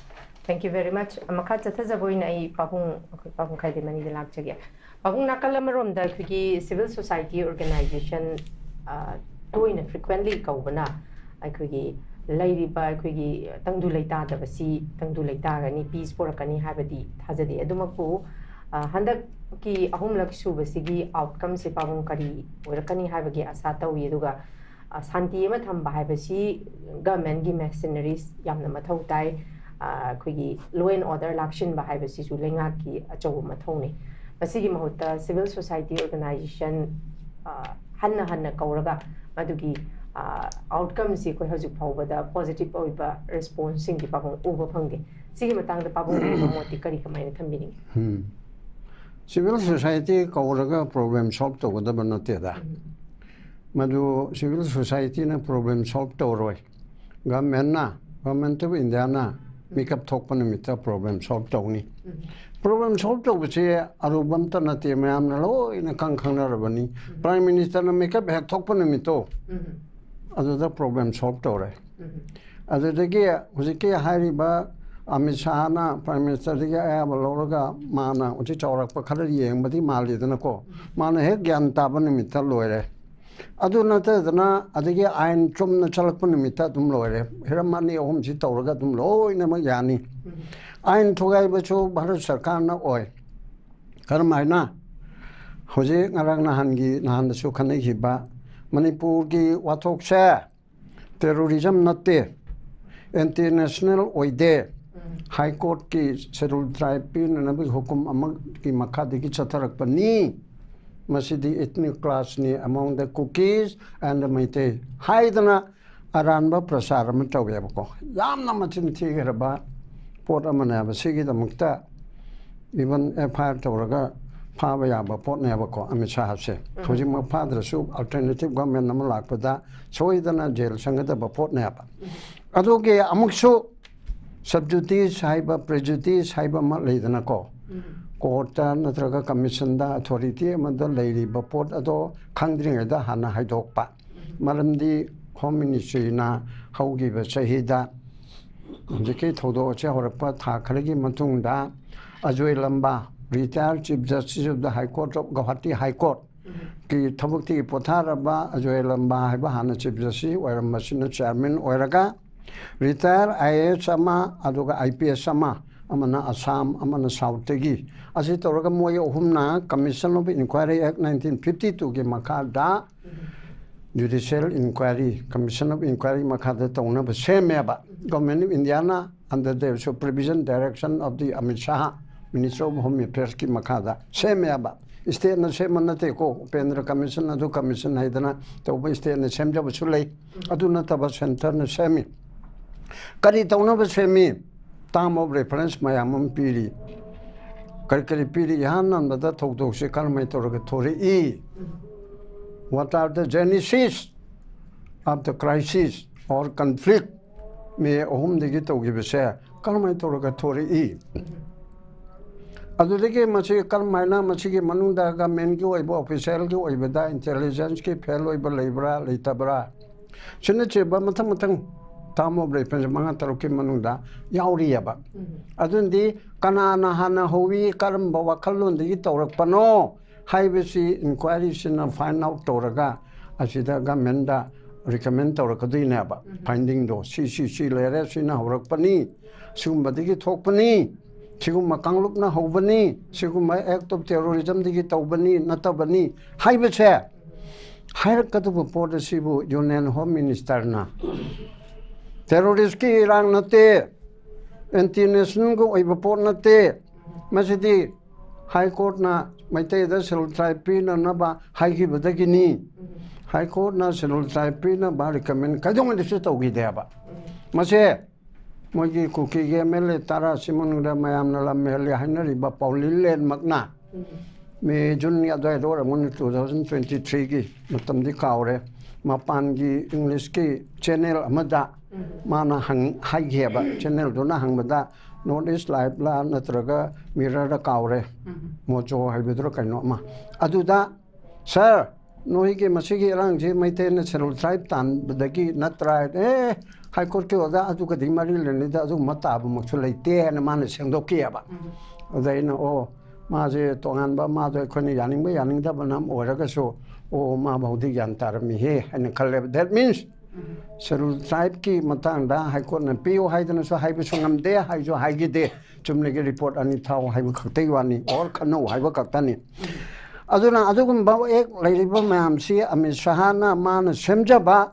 thank you very much꯫ ꯃꯈꯥ ꯆꯠꯊꯖꯕ ꯑꯣꯏꯅ ꯑꯩ ꯄꯥꯕꯨꯡ, ꯑꯩꯈꯣꯏ ꯄꯥꯕꯨꯡ ꯈꯥꯏꯗꯦ ꯃꯅꯤꯗ ꯂꯥꯛꯆꯒꯦ꯫ ꯄꯥꯕꯨꯡ, ꯅꯥꯀꯜ ꯑꯃꯔꯣꯝꯗ ꯑꯩꯈꯣꯏꯒꯤ civil society organization, ꯑ, ꯇꯣꯏꯅ, frequently ꯀꯧꯕꯅ ꯑꯩꯈꯣꯏꯒꯤ ꯂꯩꯔꯤꯕ ꯑꯩꯈꯣꯏꯒꯤ ꯇꯪꯗꯨ ꯂꯩꯇꯥꯗꯕꯁꯤ ꯇꯪꯗꯨ ꯂꯩꯇꯥꯒꯅꯤ, peace ꯄꯨꯔꯛꯀꯅꯤ ꯍꯥꯏꯕꯗꯤ ꯊꯥꯖꯗꯦ꯫ ꯑꯗꯨꯃꯛꯄꯨ, ꯑ, ꯍꯟꯗꯛꯀꯤ ꯑꯍꯨꯝꯂꯛ ꯁꯨꯕꯁꯤꯒꯤ outcomeꯁꯦ ꯄꯥꯕꯨꯡ ꯀꯔꯤ ꯑꯣꯏꯔꯛꯀꯅꯤ ꯍꯥꯏꯕꯒꯤ ꯑꯁꯥ ꯇꯧꯏ? ꯑꯗꯨꯒ, ꯑ, ꯁꯥꯟꯇꯤ ꯑꯃ ꯊꯝꯕ ꯍꯥꯏꯕꯁꯤ governmentꯀꯤ machineries ꯌꯥꯝꯅ ꯃꯊꯧ ꯇꯥꯏ꯫ ꯑ, ꯑꯩꯈꯣꯏꯒꯤ law and order ꯂꯥꯛꯁꯤꯟꯕ ꯍꯥꯏꯕꯁꯤꯁꯨ ꯂꯩꯉꯥꯛꯀꯤ ꯑꯆꯧꯕ ꯃꯊꯧꯅꯤ꯫ ꯃꯁꯤꯒꯤ ꯃꯍꯨꯠꯇ civil society organization, ꯑ, ꯍꯟꯅ ꯍꯟꯅ ꯀꯧꯔꯒ ꯃꯗꯨꯒꯤ ꯑꯥꯎꯠꯀꯝꯁꯤ ꯑꯩꯈꯣꯏ ꯍꯧꯖꯤꯛ ꯐꯥꯎꯕꯗ ꯄꯣꯖꯤꯇꯤꯚ ꯑꯣꯏꯕ ꯔꯦꯁꯄꯣꯟꯁꯁꯤꯡꯗꯤ ꯄꯥꯕꯨꯡ ꯎꯕ ꯐꯪꯗꯦ꯫ ꯁꯤꯒꯤ ꯃꯇꯥꯡꯗ ꯄꯥꯕꯨꯡꯒꯤ ꯑꯣꯏꯕ ꯃꯣꯠꯇꯤ ꯀꯔꯤ, ꯀꯃꯥꯏꯅ ꯊꯝꯕꯤꯅꯤꯡꯉꯤ? ꯎꯝ꯫ ꯁꯤꯚꯤꯜ ꯁꯣꯁꯥꯏꯇꯤ ꯀꯧꯔꯒ ꯄ꯭ꯔꯣꯕ꯭ꯂꯦꯝ ꯁꯣꯜꯕ ꯇꯧꯒꯗꯕ ꯅꯠꯇꯦꯗ꯫ ꯃꯗꯨ ꯁꯤꯚꯤꯜ ꯁꯣꯁꯥꯏꯇꯤꯅ ꯄ꯭ꯔꯣꯕ꯭ꯂꯦꯝ ꯁꯣꯜꯕ ꯇꯧꯔꯣꯏ꯫ ꯒꯚꯔꯟꯃꯦꯟꯅ, ꯒꯚꯔꯟꯃꯦꯟ ꯑꯣꯐ ꯏꯟꯗꯤꯌꯥꯅ ꯃꯤꯀꯞ ꯊꯣꯛꯄ ꯅꯨꯃꯤꯠꯇ ꯄ꯭ꯔꯣꯕ꯭ꯂꯦꯝ ꯁꯣꯜꯕ ꯇꯧꯅꯤ꯫ ꯄ꯭ꯔꯣꯕ꯭ꯂꯦꯝ ꯁꯣꯜꯕ ꯇꯧꯕꯁꯦ ꯑꯔꯨꯕ ꯑꯝꯇ ꯅꯠꯇꯦ, ꯃꯌꯥꯝꯅ ꯂꯣꯏꯅ ꯈꯪ ꯈꯪꯅꯔꯕꯅꯤ꯫ ꯄ꯭ꯔꯥꯏꯝ ꯃꯤꯅꯤꯁꯇꯔꯅ ꯃꯤꯀꯞ ꯍꯦꯛ ꯊꯣꯛꯄ ꯅꯨꯃꯤꯠꯇꯣ, ꯑꯗꯨꯗ ꯄ꯭ꯔꯣꯕ꯭ꯂꯦꯝ ꯁꯣꯜꯕ ꯇꯧꯔꯦ꯫ ꯑꯗꯨꯗꯒꯤ ꯍꯧꯖꯤꯛꯀꯤ ꯍꯥꯏꯔꯤꯕ ꯑꯃꯤꯠ ꯁꯥꯍꯅ ꯄ꯭ꯔꯥꯏꯝ ꯃꯤꯅꯤꯁꯇꯔꯗꯒꯤ ꯑꯌꯥꯕ ꯂꯧꯔꯒ ꯃꯥꯅ ꯍꯧꯖꯤꯛ ꯆꯥꯎꯔꯥꯛꯄ ꯈꯔ ꯌꯦꯡꯕꯗꯤ ꯃꯥꯜꯂꯤꯗꯅꯀꯣ, ꯃꯥꯅ ꯍꯦꯛ ꯒ꯭ꯌꯥꯟ ꯇꯥꯕ ꯅꯨꯃꯤꯠꯇ ꯂꯣꯏꯔꯦ꯫ ꯑꯗꯨ ꯅꯠꯇꯗꯅ ꯑꯗꯒꯤ ꯑꯥꯏꯟ ꯆꯨꯝꯅ ꯆꯠꯂꯛꯄ ꯅꯨꯃꯤꯠꯇ ꯑꯗꯨꯝ ꯂꯣꯏꯔꯦ꯫ ꯍꯤꯔꯝ ꯑꯅꯤ ꯑꯍꯨꯝꯁꯤ ꯇꯧꯔꯒ ꯑꯗꯨꯝ ꯂꯣꯏꯅꯃꯛ ꯌꯥꯅꯤ꯫ ꯑꯥꯏꯟ ꯊꯨꯒꯥꯏꯕꯁꯨ ꯚꯥꯔꯠ ꯁꯔꯀꯥꯔꯅ ꯑꯣꯏ꯫ ꯀꯔꯝ ꯍꯥꯏꯅ? ꯍꯧꯖꯤꯛ ꯉꯔꯥꯡ ꯅꯍꯥꯟꯒꯤ, ꯅꯍꯥꯟꯗꯁꯨ ꯈꯟꯅꯈꯤꯕ ꯃꯅꯤꯄꯨꯔꯒꯤ ꯋꯥꯊꯣꯛꯁꯦ ꯇꯦꯔꯣꯔꯤꯖꯝ ꯅꯠꯇꯦ, ꯑꯦꯟꯇꯤ ꯅꯦꯁꯅꯦꯜ ꯑꯣꯏꯗꯦ, ꯍꯥꯏ ꯀꯣꯔꯠꯀꯤ ꯁꯦꯗꯨꯜ ꯇ꯭ꯔꯥꯏꯕ ꯄꯤꯅꯅꯕꯒꯤ ꯍꯨꯀꯨꯝ ꯑꯃꯒꯤ ꯃꯈꯥꯗꯒꯤ ꯆꯠꯊꯔꯛꯄꯅꯤ꯫ ꯃꯁꯤꯗꯤ ethnic clashꯅꯤ among the Kukis and the Meitei ꯍꯥꯏꯗꯅ ꯑꯔꯥꯟꯕ ꯄ꯭ꯔꯆꯥꯔ ꯑꯃ ꯇꯧꯋꯦꯕꯀꯣ꯫ ꯌꯥꯝꯅ ꯃꯆꯤꯟ ꯊꯤꯈ꯭ꯔꯕ ꯄꯣꯠ ꯑꯃꯅꯦꯕ꯫ ꯁꯤꯒꯤꯗꯃꯛꯇ even FIR ꯇꯧꯔꯒ ꯐꯥꯕ ꯌꯥꯕ ꯄꯣꯠꯅꯦꯕꯀꯣ ꯑꯃꯤꯠ ꯁꯥꯍꯁꯦ꯫ ꯍꯧꯖꯤꯛꯃꯛ ꯐꯥꯗ꯭ꯔꯁꯨ alternative government ꯑꯃ ꯂꯥꯛꯄꯗ ꯁꯣꯏꯗꯅ ꯖꯦꯜ ꯆꯪꯒꯗꯕ ꯄꯣꯠꯅꯦꯕ꯫ ꯑꯗꯨꯒꯤ ꯑꯃꯨꯛꯁꯨ sub judice ꯍꯥꯏꯕ, prejudice ꯍꯥꯏꯕ ꯑꯃ ꯂꯩꯗꯅꯀꯣ, ꯀꯣꯔꯠꯇ ꯅꯠꯇ꯭ꯔꯒ ꯀꯃꯤꯁꯟꯗ, ꯑꯣꯊꯣꯔꯤꯇꯤ ꯑꯃꯗ ꯂꯩꯔꯤꯕ ꯄꯣꯠ ꯑꯗꯣ ꯈꯪꯗ꯭ꯔꯤꯉꯩꯗ ꯍꯥꯟꯅ ꯍꯥꯏꯗꯣꯛꯄ꯫ ꯃꯔꯝꯗꯤ ꯍꯣꯝ ꯃꯤꯅꯤꯁꯇ꯭ꯔꯤꯅ ꯍꯧꯈꯤꯕ ꯆꯍꯤꯗ ꯍꯧꯖꯤꯛꯀꯤ ꯊꯧꯗꯣꯛ ꯑꯁꯤ ꯍꯧꯔꯛꯄ ꯊꯥ ꯈꯔꯒꯤ ꯃꯇꯨꯡꯗ ꯑꯖꯣꯏ ꯂꯝꯕꯥ, retired Chief Justice of the High Court of Guwahati High Court ꯀꯤ ꯊꯕꯛꯇꯒꯤ ꯄꯣꯊꯥꯔꯕ ꯑꯖꯣꯏ ꯂꯝꯕꯥ ꯍꯥꯏꯕ ꯍꯥꯟꯅ Chief Justice ꯑꯣꯏꯔꯝꯕꯁꯤꯅ chairman ꯑꯣꯏꯔꯒ, retired IAS ꯑꯃ, ꯑꯗꯨꯒ IPS ꯑꯃ, ꯑꯃꯅ ꯑꯁꯥꯝ, ꯑꯃꯅ ꯁꯥꯎꯠꯇꯒꯤ, ꯑꯁꯤ ꯇꯧꯔꯒ ꯃꯣꯏ ꯑꯍꯨꯝꯅ Commission of Inquiry Act nineteen fifty twoꯒꯤ ꯃꯈꯥꯗ judicial inquiry, Commission of Inquiry ꯃꯈꯥꯗ ꯇꯧꯅꯕ ꯁꯦꯝꯃꯦꯕ꯫ Government of Indiaꯅ under the supervision, direction of the Amit Shah, Minister of Home Affairsꯀꯤ ꯃꯈꯥꯗ ꯁꯦꯝꯃꯦꯕ꯫ ꯏꯁꯇꯦꯠꯅ ꯁꯦꯝꯕ ꯅꯠꯇꯦꯀꯣ, ꯎꯄꯦꯟꯗ꯭ꯔ ꯀꯃꯤꯁꯟ, ꯑꯗꯨ ꯀꯃꯤꯁꯟ ꯍꯥꯏꯗꯅ ꯇꯧꯕ ꯏꯁꯇꯦꯠꯅ ꯁꯦꯝꯖꯕꯁꯨ ꯂꯩ꯫ ꯑꯗꯨ ꯅꯠꯇꯕ ꯁꯦꯟꯇꯔꯅ ꯁꯦꯝꯃꯤ꯫ ꯀꯔꯤ ꯇꯧꯅꯕ ꯁꯦꯝꯃꯤ? Term of reference ꯃꯌꯥꯝ ꯑꯃ ꯄꯤꯔꯤ꯫ ꯀꯔꯤ ꯀꯔꯤ ꯄꯤꯔꯤ? ꯏꯍꯥꯟ ꯍꯥꯟꯕꯗ ꯊꯧꯗꯣꯛꯁꯤ ꯀꯔꯝꯍꯥꯏꯅ ꯇꯧꯔꯒ ꯊꯣꯔꯛꯏ? What are the genesis of the crisis or conflict? ꯃꯦ ꯑꯍꯨꯝꯗꯒꯤ ꯇꯧꯈꯤꯕꯁꯦ ꯀꯔꯝꯍꯥꯏꯅ ꯇꯧꯔꯒ ꯊꯣꯔꯛꯏ? ꯑꯗꯨꯗꯒꯤ ꯃꯁꯤ ꯀꯔꯝꯍꯥꯏꯅ, ꯃꯁꯤꯒꯤ ꯃꯅꯨꯡꯗ ꯒꯃꯦꯟꯒꯤ ꯑꯣꯏꯕ, ꯑꯣꯐꯤꯁꯤꯌꯦꯜꯒꯤ ꯑꯣꯏꯕꯗ ꯏꯟꯇꯦꯂꯤꯖꯦꯟꯁꯀꯤ ꯐꯦꯜ ꯑꯣꯏꯕ ꯂꯩꯕ꯭ꯔꯥ, ꯂꯩꯇꯕ꯭ꯔꯥ? ꯁꯤꯅꯆꯤꯡꯕ ꯃꯊꯪ ꯃꯊꯪ term of reference ꯃꯉꯥ ꯇꯔꯨꯛꯀꯤ ꯃꯅꯨꯡꯗ ꯌꯥꯎꯔꯤꯑꯕ꯫ ꯑꯗꯨꯅꯗꯤ ꯀꯅꯥꯅ ꯍꯥꯟꯅ ꯍꯧꯏ, ꯀꯔꯝꯕ ꯋꯥꯈꯜꯂꯣꯟꯗꯒꯤ ꯇꯧꯔꯛꯄꯅꯣ ꯍꯥꯏꯕꯁꯤ ꯏꯟꯀ꯭ꯋꯥꯏꯔꯤꯁꯤꯅ find out ꯇꯧꯔꯒ ꯑꯁꯤꯗ ꯒꯃꯦꯟꯗ ꯔꯤꯀꯃꯦꯟ ꯇꯧꯔꯛꯀꯗꯣꯏꯅꯦꯕ꯫ ꯐꯥꯏꯟꯗꯤꯡꯗꯣ ꯁꯤ, ꯁꯤ, ꯁꯤ ꯂꯩꯔꯦ, ꯁꯤꯅ ꯍꯧꯔꯛꯄꯅꯤ, ꯁꯤꯒꯨꯝꯕꯗꯒꯤ ꯊꯣꯛꯄꯅꯤ, ꯁꯤꯒꯨꯝꯕ ꯀꯥꯡꯂꯨꯞꯅ ꯍꯧꯕꯅꯤ, ꯁꯤꯒꯨꯝꯕ act of terrorismꯗꯒꯤ ꯇꯧꯕꯅꯤ, ꯅꯠꯇꯕꯅꯤ ꯍꯥꯏꯕꯁꯦ ꯍꯥꯏꯔꯛꯀꯗꯕ ꯄꯣꯠ ꯑꯁꯤꯕꯨ Union Home Ministerꯅ, ꯇꯦꯔꯣꯔꯤꯁꯀꯤ ꯏꯔꯥꯡ ꯅꯠꯇꯦ, ꯑꯦꯟꯇꯤ ꯅꯦꯁꯅꯦꯜꯒꯤ ꯑꯣꯏꯕ ꯄꯣꯠ ꯅꯠꯇꯦ, ꯃꯁꯤꯗꯤ ꯍꯥꯏ ꯀꯣꯔꯠꯅ ꯃꯩꯇꯩꯗ ꯁꯦꯗꯨꯜ ꯇ꯭ꯔꯥꯏꯕ ꯄꯤꯅꯅꯕ ꯍꯥꯏꯈꯤꯕꯗꯒꯤꯅꯤ꯫ ꯍꯥꯏ ꯀꯣꯔꯠꯅ ꯁꯦꯗꯨꯜ ꯇ꯭ꯔꯥꯏꯕ ꯄꯤꯅꯕ ꯔꯤꯀꯃꯦꯟ ꯀꯩꯗꯧꯉꯩꯗꯁꯨ ꯇꯧꯈꯤꯗꯦꯕ꯫ ꯃꯁꯦ ꯃꯣꯏꯒꯤ ꯀꯨꯀꯤꯒꯤ ꯑꯦꯝ ꯑꯦꯜ ꯑꯦ ꯇꯔꯥꯁꯤ ꯃꯅꯨꯡꯗ ꯃꯌꯥꯝꯅ ꯂꯝ ꯍꯦꯜꯂꯤ ꯍꯥꯏꯅꯔꯤꯕ ꯄꯥꯎꯂꯤꯟ ꯂꯦꯟꯃꯛꯅ ꯃꯦ, ꯖꯨꯟꯒꯤ ꯑꯗꯨꯋꯥꯏꯗ ꯑꯣꯏꯔꯝꯒꯅꯤ, two thousand twenty threeꯒꯤ ꯃꯇꯝꯗꯤ ꯀꯥꯎꯔꯦ, ꯃꯄꯥꯟꯒꯤ ꯏꯪꯂꯤꯁꯀꯤ ꯆꯦꯅꯦꯜ ꯑꯃꯗ ꯃꯥꯅ ꯍꯪ-, ꯍꯥꯏꯈꯤꯑꯕ, ꯆꯦꯅꯦꯜꯗꯨꯅ ꯍꯪꯕꯗ North East Liveꯂ ꯅꯠꯇ꯭ꯔꯒ Mirrorꯗ ꯀꯥꯎꯔꯦ, ꯃꯣꯖꯣ ꯍꯥꯏꯕꯗꯨꯔ ꯀꯩꯅꯣ ꯑꯃ, ꯑꯗꯨꯗ, "Sir, ꯅꯣꯏꯒꯤ ꯃꯁꯤꯒꯤ ꯏꯔꯥꯡꯁꯤ ꯃꯩꯇꯩꯅ ꯁꯦꯗꯨꯜ ꯇ꯭ꯔꯥꯏꯕ ꯇꯥꯟꯕꯗꯒꯤ ꯅꯠꯇ꯭ꯔꯥ?" ꯍꯥꯏ, "ꯑꯦ, ꯍꯥꯏ ꯀꯣꯔꯠꯀꯤ ꯑꯣꯖꯥ ꯑꯗꯨꯒꯗꯤ ꯃꯔꯤ ꯂꯩꯅꯗꯦ, ꯑꯗꯨꯒꯨꯝꯕ ꯇꯥꯕꯃꯛꯁꯨ ꯂꯩꯇꯦ" ꯍꯥꯏꯅ ꯃꯥꯅ ꯁꯦꯡꯗꯣꯛꯈꯤꯑꯕ꯫ ꯑꯗ ꯑꯩꯅ, "ꯑꯣ, ꯃꯥꯁꯦ ꯇꯣꯉꯥꯟꯕ, ꯃꯥꯗꯣ ꯑꯩꯈꯣꯏꯅ ꯌꯥꯅꯤꯡꯕ ꯌꯥꯅꯤꯡꯗꯕꯅ ꯑꯃ ꯑꯣꯏꯔꯒꯁꯨ, ꯑꯣ, ꯃꯥ ꯐꯥꯎꯗꯤ ꯒ꯭ꯌꯥꯟ ꯇꯥꯔꯝꯃꯤꯍꯦ" ꯍꯥꯏꯅ ꯈꯜꯂꯦꯕ꯫ That means ꯁꯦꯗꯨꯜ ꯇ꯭ꯔꯥꯏꯕꯀꯤ ꯃꯇꯥꯡꯗ ꯍꯥꯏ ꯀꯣꯔꯠꯅ ꯄꯤꯌꯨ ꯍꯥꯏꯗꯅꯁꯨ ꯍꯥꯏꯕꯁꯨ ꯉꯝꯗꯦ, ꯍꯥꯏꯁꯨ ꯍꯥꯏꯈꯤꯗꯦ꯫ ꯆꯨꯝꯅꯒꯤ ꯔꯤꯄꯣꯔꯠ ꯑꯅꯤ ꯊꯥꯎ ꯍꯥꯏꯕ ꯈꯛꯇꯒꯤ ꯋꯥꯅꯤ, ꯑꯣꯔ ꯈꯟꯅꯧ ꯍꯥꯏꯕ ꯈꯛꯇꯅꯤ꯫ ꯑꯗꯨꯅ ꯑꯗꯨꯒꯨꯝꯕ ꯑꯦꯛ ꯂꯩꯔꯤꯕ ꯃꯌꯥꯝꯁꯤ ꯑꯃꯤꯠ ꯁꯍꯥꯅ ꯃꯥꯅ ꯁꯦꯝꯖꯕ,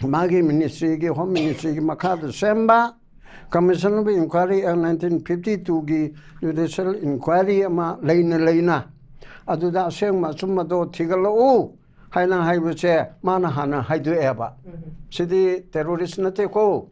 ꯃꯥꯒꯤ ꯃꯤꯅꯤꯁꯇ꯭ꯔꯤꯒꯤ, ꯍꯣꯝ ꯃꯤꯅꯤꯁꯇ꯭ꯔꯤꯒꯤ ꯃꯈꯥꯗ ꯁꯦꯝꯕ Commission of Inquiry Act nineteen fifty twoꯒꯤ ꯖꯨꯗꯤꯁꯤꯌꯦꯜ ꯏꯟꯀ꯭ꯋꯥꯏꯔꯤ ꯑꯃ ꯂꯩꯅ ꯂꯩꯅ ꯑꯗꯨꯗ ꯑꯁꯦꯡꯕ ꯑꯆꯨꯝꯕꯗꯣ ꯊꯤꯒꯠꯂꯛꯎ ꯍꯥꯏꯅ ꯍꯥꯏꯕꯁꯦ ꯃꯥꯅ ꯍꯥꯟꯅ ꯍꯥꯏꯗꯣꯛꯑꯦꯕ꯫ ꯁꯤꯗꯤ ꯇꯦꯔꯣꯔꯤꯁ ꯅꯠꯇꯦꯀꯣ,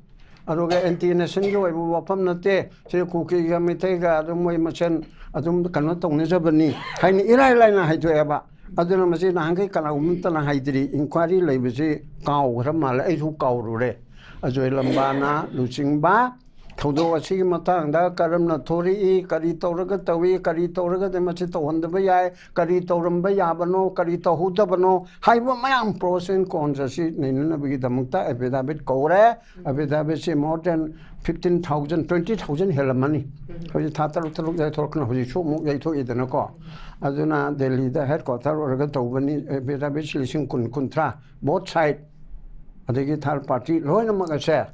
ꯑꯗꯨꯒ ꯑꯦꯟꯇꯤ ꯅꯦꯁꯟꯒꯤ ꯑꯣꯏꯕ ꯋꯥꯐꯝ ꯅꯠꯇꯦ, ꯁꯤ ꯀꯨꯀꯤꯒ ꯃꯩꯇꯩꯒ ꯑꯗꯨꯝ ꯃꯣꯏ ꯃꯁꯦꯟ ꯑꯗꯨꯝ ꯀꯩꯅꯣ ꯇꯧꯅꯖꯕꯅꯤ ꯍꯥꯏꯅ ꯏꯔꯥꯏ ꯂꯥꯏꯅ ꯍꯥꯏꯗꯣꯛꯑꯦꯕ꯫ ꯑꯗꯨꯅ ꯃꯁꯤ ꯅꯍꯥꯟꯈꯩ ꯀꯅꯥꯒꯨꯝꯕ ꯑꯃꯠꯇꯅ ꯍꯥꯏꯗ꯭ꯔꯤ, ꯏꯟꯀ꯭ꯋꯥꯏꯔꯤ ꯂꯩꯕꯁꯤ ꯀꯥꯎꯈ꯭ꯔ ꯃꯥꯜꯂꯦ, ꯑꯩꯁꯨ ꯀꯥꯎꯔꯨꯔꯦ꯫ ꯑꯖꯣꯏ ꯂꯝꯕꯥꯅ ꯂꯨꯆꯤꯡꯕ ꯊꯧꯗꯣꯛ ꯑꯁꯤꯒꯤ ꯃꯇꯥꯡꯗ ꯀꯔꯝꯅ ꯊꯣꯔꯛꯏ, ꯀꯔꯤ ꯇꯧꯔꯒ ꯇꯧꯏ, ꯀꯔꯤ ꯇꯧꯔꯒꯗꯤ ꯃꯁꯤ ꯇꯧꯍꯟꯗꯕ ꯌꯥꯏ, ꯀꯔꯤ ꯇꯧꯔꯝꯕ ꯌꯥꯕꯅꯣ, ꯀꯔꯤ ꯇꯧꯍꯧꯗꯕꯅꯣ ꯍꯥꯏꯕ ꯃꯌꯥꯝ pros and cons ꯑꯁꯤ ꯅꯩꯅꯅꯕꯒꯤꯗꯃꯛꯇ affidavit ꯀꯧꯔꯦ꯫ Affidavitꯁꯤ more than fifteen thousand, twenty thousand ꯍꯦꯜꯂꯝꯃꯅꯤ꯫ ꯍꯧꯖꯤꯛ ꯊꯥ ꯇꯔꯨꯛ ꯇꯔꯨꯛ ꯌꯩꯊꯣꯔꯛꯀꯅ ꯍꯧꯖꯤꯛꯁꯨ ꯑꯃꯨꯛ ꯌꯩꯊꯣꯛꯏꯗꯅꯀꯣ꯫ ꯑꯗꯨꯅ ꯗꯦꯜꯂꯤꯗ headquarter ꯑꯣꯏꯔꯒ ꯇꯧꯕꯅꯤ꯫ Affidavitꯁꯤ ꯂꯤꯁꯤꯡ ꯀꯨꯟ, ꯀꯨꯟꯊ꯭ꯔꯥ, both side꯫ ꯑꯗꯒꯤ third party ꯂꯣꯏꯅꯃꯛ ꯑꯁꯦ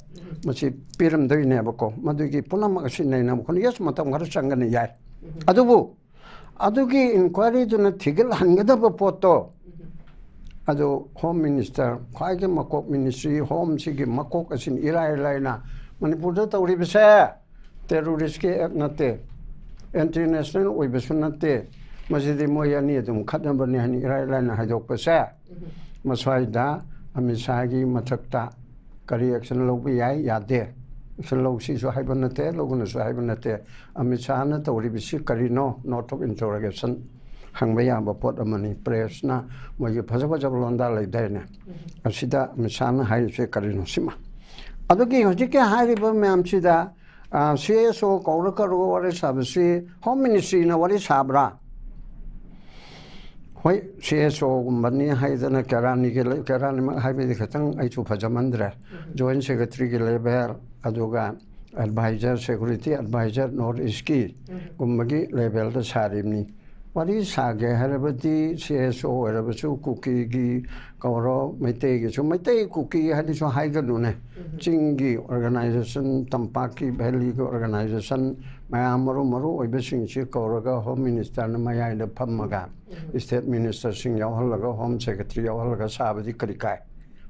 ꯃꯁꯤ ꯄꯤꯔꯝꯗꯣꯏꯅꯦꯕꯀꯣ꯫ ꯃꯗꯨꯒꯤ ꯄꯨꯝꯅꯃꯛ ꯑꯁꯤ ꯅꯩꯅꯕ ꯈꯣꯠꯅ, yes, ꯃꯇꯝ ꯈꯔ ꯆꯪꯒꯅꯤ, ꯌꯥꯏ꯫ ꯑꯗꯨꯕꯨ ꯑꯗꯨꯒꯤ ꯏꯟꯀ꯭ꯋꯥꯏꯔꯤꯗꯨꯅ ꯊꯤꯒꯠꯍꯟꯒꯗꯕ ꯄꯣꯠꯇꯣ, ꯑꯗꯨ Home Minister, ꯈ꯭ꯋꯥꯏꯒꯤ ꯃꯀꯣꯛ, ministry, Homeꯁꯤꯒꯤ ꯃꯀꯣꯛ ꯑꯁꯤꯅ ꯏꯔꯥꯏ ꯂꯥꯏꯅ ꯃꯅꯤꯄꯨꯔꯗ ꯇꯧꯔꯤꯕꯁꯦ terroristꯀꯤ act ꯅꯠꯇꯦ, ꯑꯦꯟꯇꯤ ꯅꯦꯁꯅꯦꯜ ꯑꯣꯏꯕꯁꯨ ꯅꯠꯇꯦ, ꯃꯁꯤꯗꯤ ꯃꯣꯏ ꯑꯅꯤ ꯑꯗꯨꯝ ꯈꯠꯅꯕꯅꯤ ꯍꯥꯏꯅ ꯏꯔꯥꯏ ꯂꯥꯏꯅ ꯍꯥꯏꯗꯣꯛꯄꯁꯦ, ꯃꯁ꯭ꯋꯥꯏꯗ ꯑꯃꯤꯠ ꯁꯥꯍꯒꯤ ꯃꯊꯛꯇ ꯀꯔꯤ action ꯂꯧꯕ ꯌꯥꯏ, ꯌꯥꯗꯦ, action ꯂꯧꯁꯤꯁꯨ ꯍꯥꯏꯕ ꯅꯠꯇꯦ, ꯂꯧꯒꯅꯨꯁꯨ ꯍꯥꯏꯕ ꯅꯠꯇꯦ꯫ ꯑꯃꯤꯠ ꯁꯥꯍꯅ ꯇꯧꯔꯤꯕꯁꯤ ꯀꯔꯤꯅꯣ? Note of interrogation ꯍꯪꯕ ꯌꯥꯕ ꯄꯣꯠ ꯑꯃꯅꯤ꯫ Pressꯅ ꯃꯣꯏꯒꯤ ꯐꯖ ꯐꯖꯕ ꯂꯣꯟꯗꯥ ꯂꯩꯗꯥꯏꯅꯦ? ꯑꯁꯤꯗ ꯑꯃꯤꯠ ꯁꯥꯍꯅ ꯍꯥꯏꯔꯤꯁꯦ ꯀꯔꯤꯅꯣ ꯁꯤꯃ? ꯑꯗꯨꯒꯤ ꯍꯧꯖꯤꯛꯀꯤ ꯍꯥꯏꯔꯤꯕ ꯃꯌꯥꯝꯁꯤꯗ, ꯑ, ꯁꯤ ꯑꯦꯁ ꯑꯣ ꯀꯧꯔ ꯀꯧꯔꯒ ꯋꯥꯔꯤ ꯁꯥꯕꯁꯤ Home Ministryꯅ ꯋꯥꯔꯤ ꯁꯥꯕ꯭ꯔꯥ? ꯍꯣꯏ, ꯁꯤ ꯑꯦꯁ ꯑꯣꯒꯨꯝꯕꯅꯤ ꯍꯥꯏꯗꯅ ꯀꯦꯔꯥꯅꯤꯒꯤ ꯂꯩ-, ꯀꯦꯔꯥꯅꯤꯃꯛ ꯍꯥꯏꯕꯗꯤ ꯈꯤꯇꯪ ꯑꯩꯁꯨ ꯐꯖꯃꯟꯗ꯭ꯔꯦ꯫ Joint Secretaryꯒꯤ level, ꯑꯗꯨꯒ advisor, security advisor North Eastꯀꯤ ꯒꯨꯝꯕꯒꯤ levelꯗ ꯁꯥꯔꯤꯕꯅꯤ꯫ ꯋꯥꯔꯤ ꯁꯥꯒꯦ ꯍꯥꯏꯔꯕꯗꯤ ꯁꯤ ꯑꯦꯁ ꯑꯣ ꯑꯣꯏꯔꯕꯁꯨ ꯀꯨꯀꯤꯒꯤ ꯀꯧꯔꯣ, ꯃꯩꯇꯩꯒꯤꯁꯨ, ꯃꯩꯇꯩ ꯀꯨꯀꯤ ꯍꯥꯏꯅꯁꯨ ꯍꯥꯏꯒꯅꯨꯅꯦ꯫ ꯆꯤꯡꯒꯤ organization, ꯇꯝꯄꯥꯛꯀꯤ valleyꯒꯤ organization ꯃꯌꯥꯝ ꯃꯔꯨ ꯃꯔꯨ ꯑꯣꯏꯕꯁꯤꯡꯁꯤ ꯀꯧꯔꯒ Home Ministerꯅ ꯃꯌꯥꯏꯗ ꯐꯝꯃꯒ state ministerꯁꯤꯡ ꯌꯥꯎꯍꯜꯂꯒ Home Secretary ꯌꯥꯎꯍꯜꯂꯒ ꯁꯥꯕꯗꯤ ꯀꯔꯤ ꯀꯥꯏ?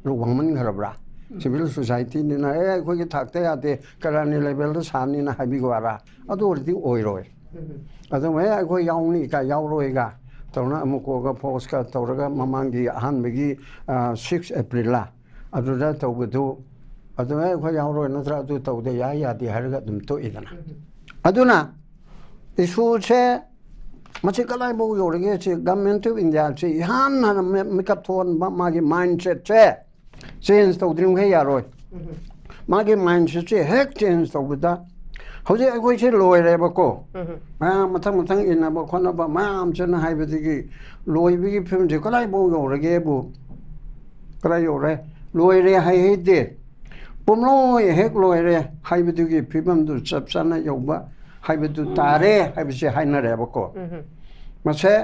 ꯑꯗꯨ ꯋꯥꯡꯃꯟꯈ꯭ꯔꯕ꯭ꯔꯥ? Civil societyꯅꯤꯅ "ꯑꯦ, ꯑꯩꯈꯣꯏꯒꯤ ꯊꯥꯛꯇ ꯌꯥꯗꯦ, ꯀꯔꯥꯅꯤ levelꯗ ꯁꯥꯅꯤꯅ" ꯍꯥꯏꯕꯤꯕ ꯋꯥꯔꯥ? ꯑꯗꯨ ꯑꯣꯏꯔꯗꯤ ꯑꯣꯏꯔꯣꯏ꯫ ꯑꯗꯨ "ꯑꯦ, ꯑꯩꯈꯣꯏ ꯌꯥꯎꯅꯤꯒ ꯌꯥꯎꯔꯣꯏꯒ" ꯇꯧꯅ ꯑꯃꯨꯛ ꯀꯣꯛꯒ ꯐꯣꯛꯁꯀ ꯇꯧꯔꯒ ꯃꯃꯥꯡꯒꯤ ꯑꯍꯥꯟꯕꯒꯤ ꯁꯤꯛꯁ ꯑꯦꯄ꯭ꯔꯤꯜꯂ ꯑꯗꯨꯗ ꯇꯧꯕꯗꯨ ꯑꯗꯨꯃꯥꯏꯅ ꯑꯩꯈꯣꯏ ꯌꯥꯎꯔꯣꯏ ꯅꯠꯇ꯭ꯔꯥ ꯑꯗꯨ ꯇꯧꯗ ꯌꯥꯏ ꯌꯥꯗꯦ ꯍꯥꯏꯔꯒ ꯑꯗꯨꯝ ꯇꯣꯛꯏꯗꯅ꯫ ꯑꯗꯨꯅ ꯏꯁꯨꯁꯦ ꯃꯁꯤ ꯀꯗꯥꯏꯐꯥꯎ ꯌꯧꯔꯒꯦ? ꯁꯤ ꯒꯃꯦꯟ ꯑꯣꯐ ꯏꯟꯗꯤꯌꯥꯁꯤ ꯏꯍꯥꯟ ꯍꯥꯟꯅ ꯃꯤ- ꯃꯤꯀꯞ ꯊꯣꯛꯍꯟꯕ ꯃꯥꯒꯤ ꯃꯥꯏꯟꯁꯦꯠꯁꯦ ꯆꯦꯟꯖ ꯇꯧꯗ꯭ꯔꯤꯃꯈꯩ ꯌꯥꯔꯣꯏ꯫ ꯃꯥꯒꯤ ꯃꯥꯏꯟꯁꯦꯠꯁꯦ ꯍꯦꯛ ꯆꯦꯟꯖ ꯇꯧꯕꯗ ꯍꯧꯖꯤꯛ ꯑꯩꯈꯣꯏꯁꯦ ꯂꯣꯏꯔꯦꯕꯀꯣ꯫ ꯃꯌꯥꯝ ꯃꯊꯪ ꯃꯊꯪ ꯏꯟꯅꯕ ꯈꯣꯠꯅꯕ ꯃꯌꯥꯝꯁꯤꯅ ꯍꯥꯏꯕꯗꯒꯤ ꯂꯣꯏꯕꯒꯤ ꯐꯤꯕꯝꯁꯦ ꯀꯗꯥꯏꯐꯥꯎ ꯌꯧꯔꯒꯦꯕꯨ ꯀꯗꯥꯏ ꯌꯧꯔꯦ? ꯂꯣꯏꯔꯦ ꯍꯥꯏ ꯍꯩꯇꯦ꯫ ꯄꯨꯝꯂꯣꯏ ꯍꯦꯛ ꯂꯣꯏꯔꯦ ꯍꯥꯏꯕꯗꯨꯒꯤ ꯐꯤꯕꯝꯗꯨ ꯆꯞ ꯆꯥꯅ ꯌꯧꯕ ꯍꯥꯏꯕꯗꯨ ꯇꯥꯔꯦ ꯍꯥꯏꯕꯁꯦ ꯍꯥꯏꯅꯔꯦꯕꯀꯣ꯫ ꯃꯁꯦ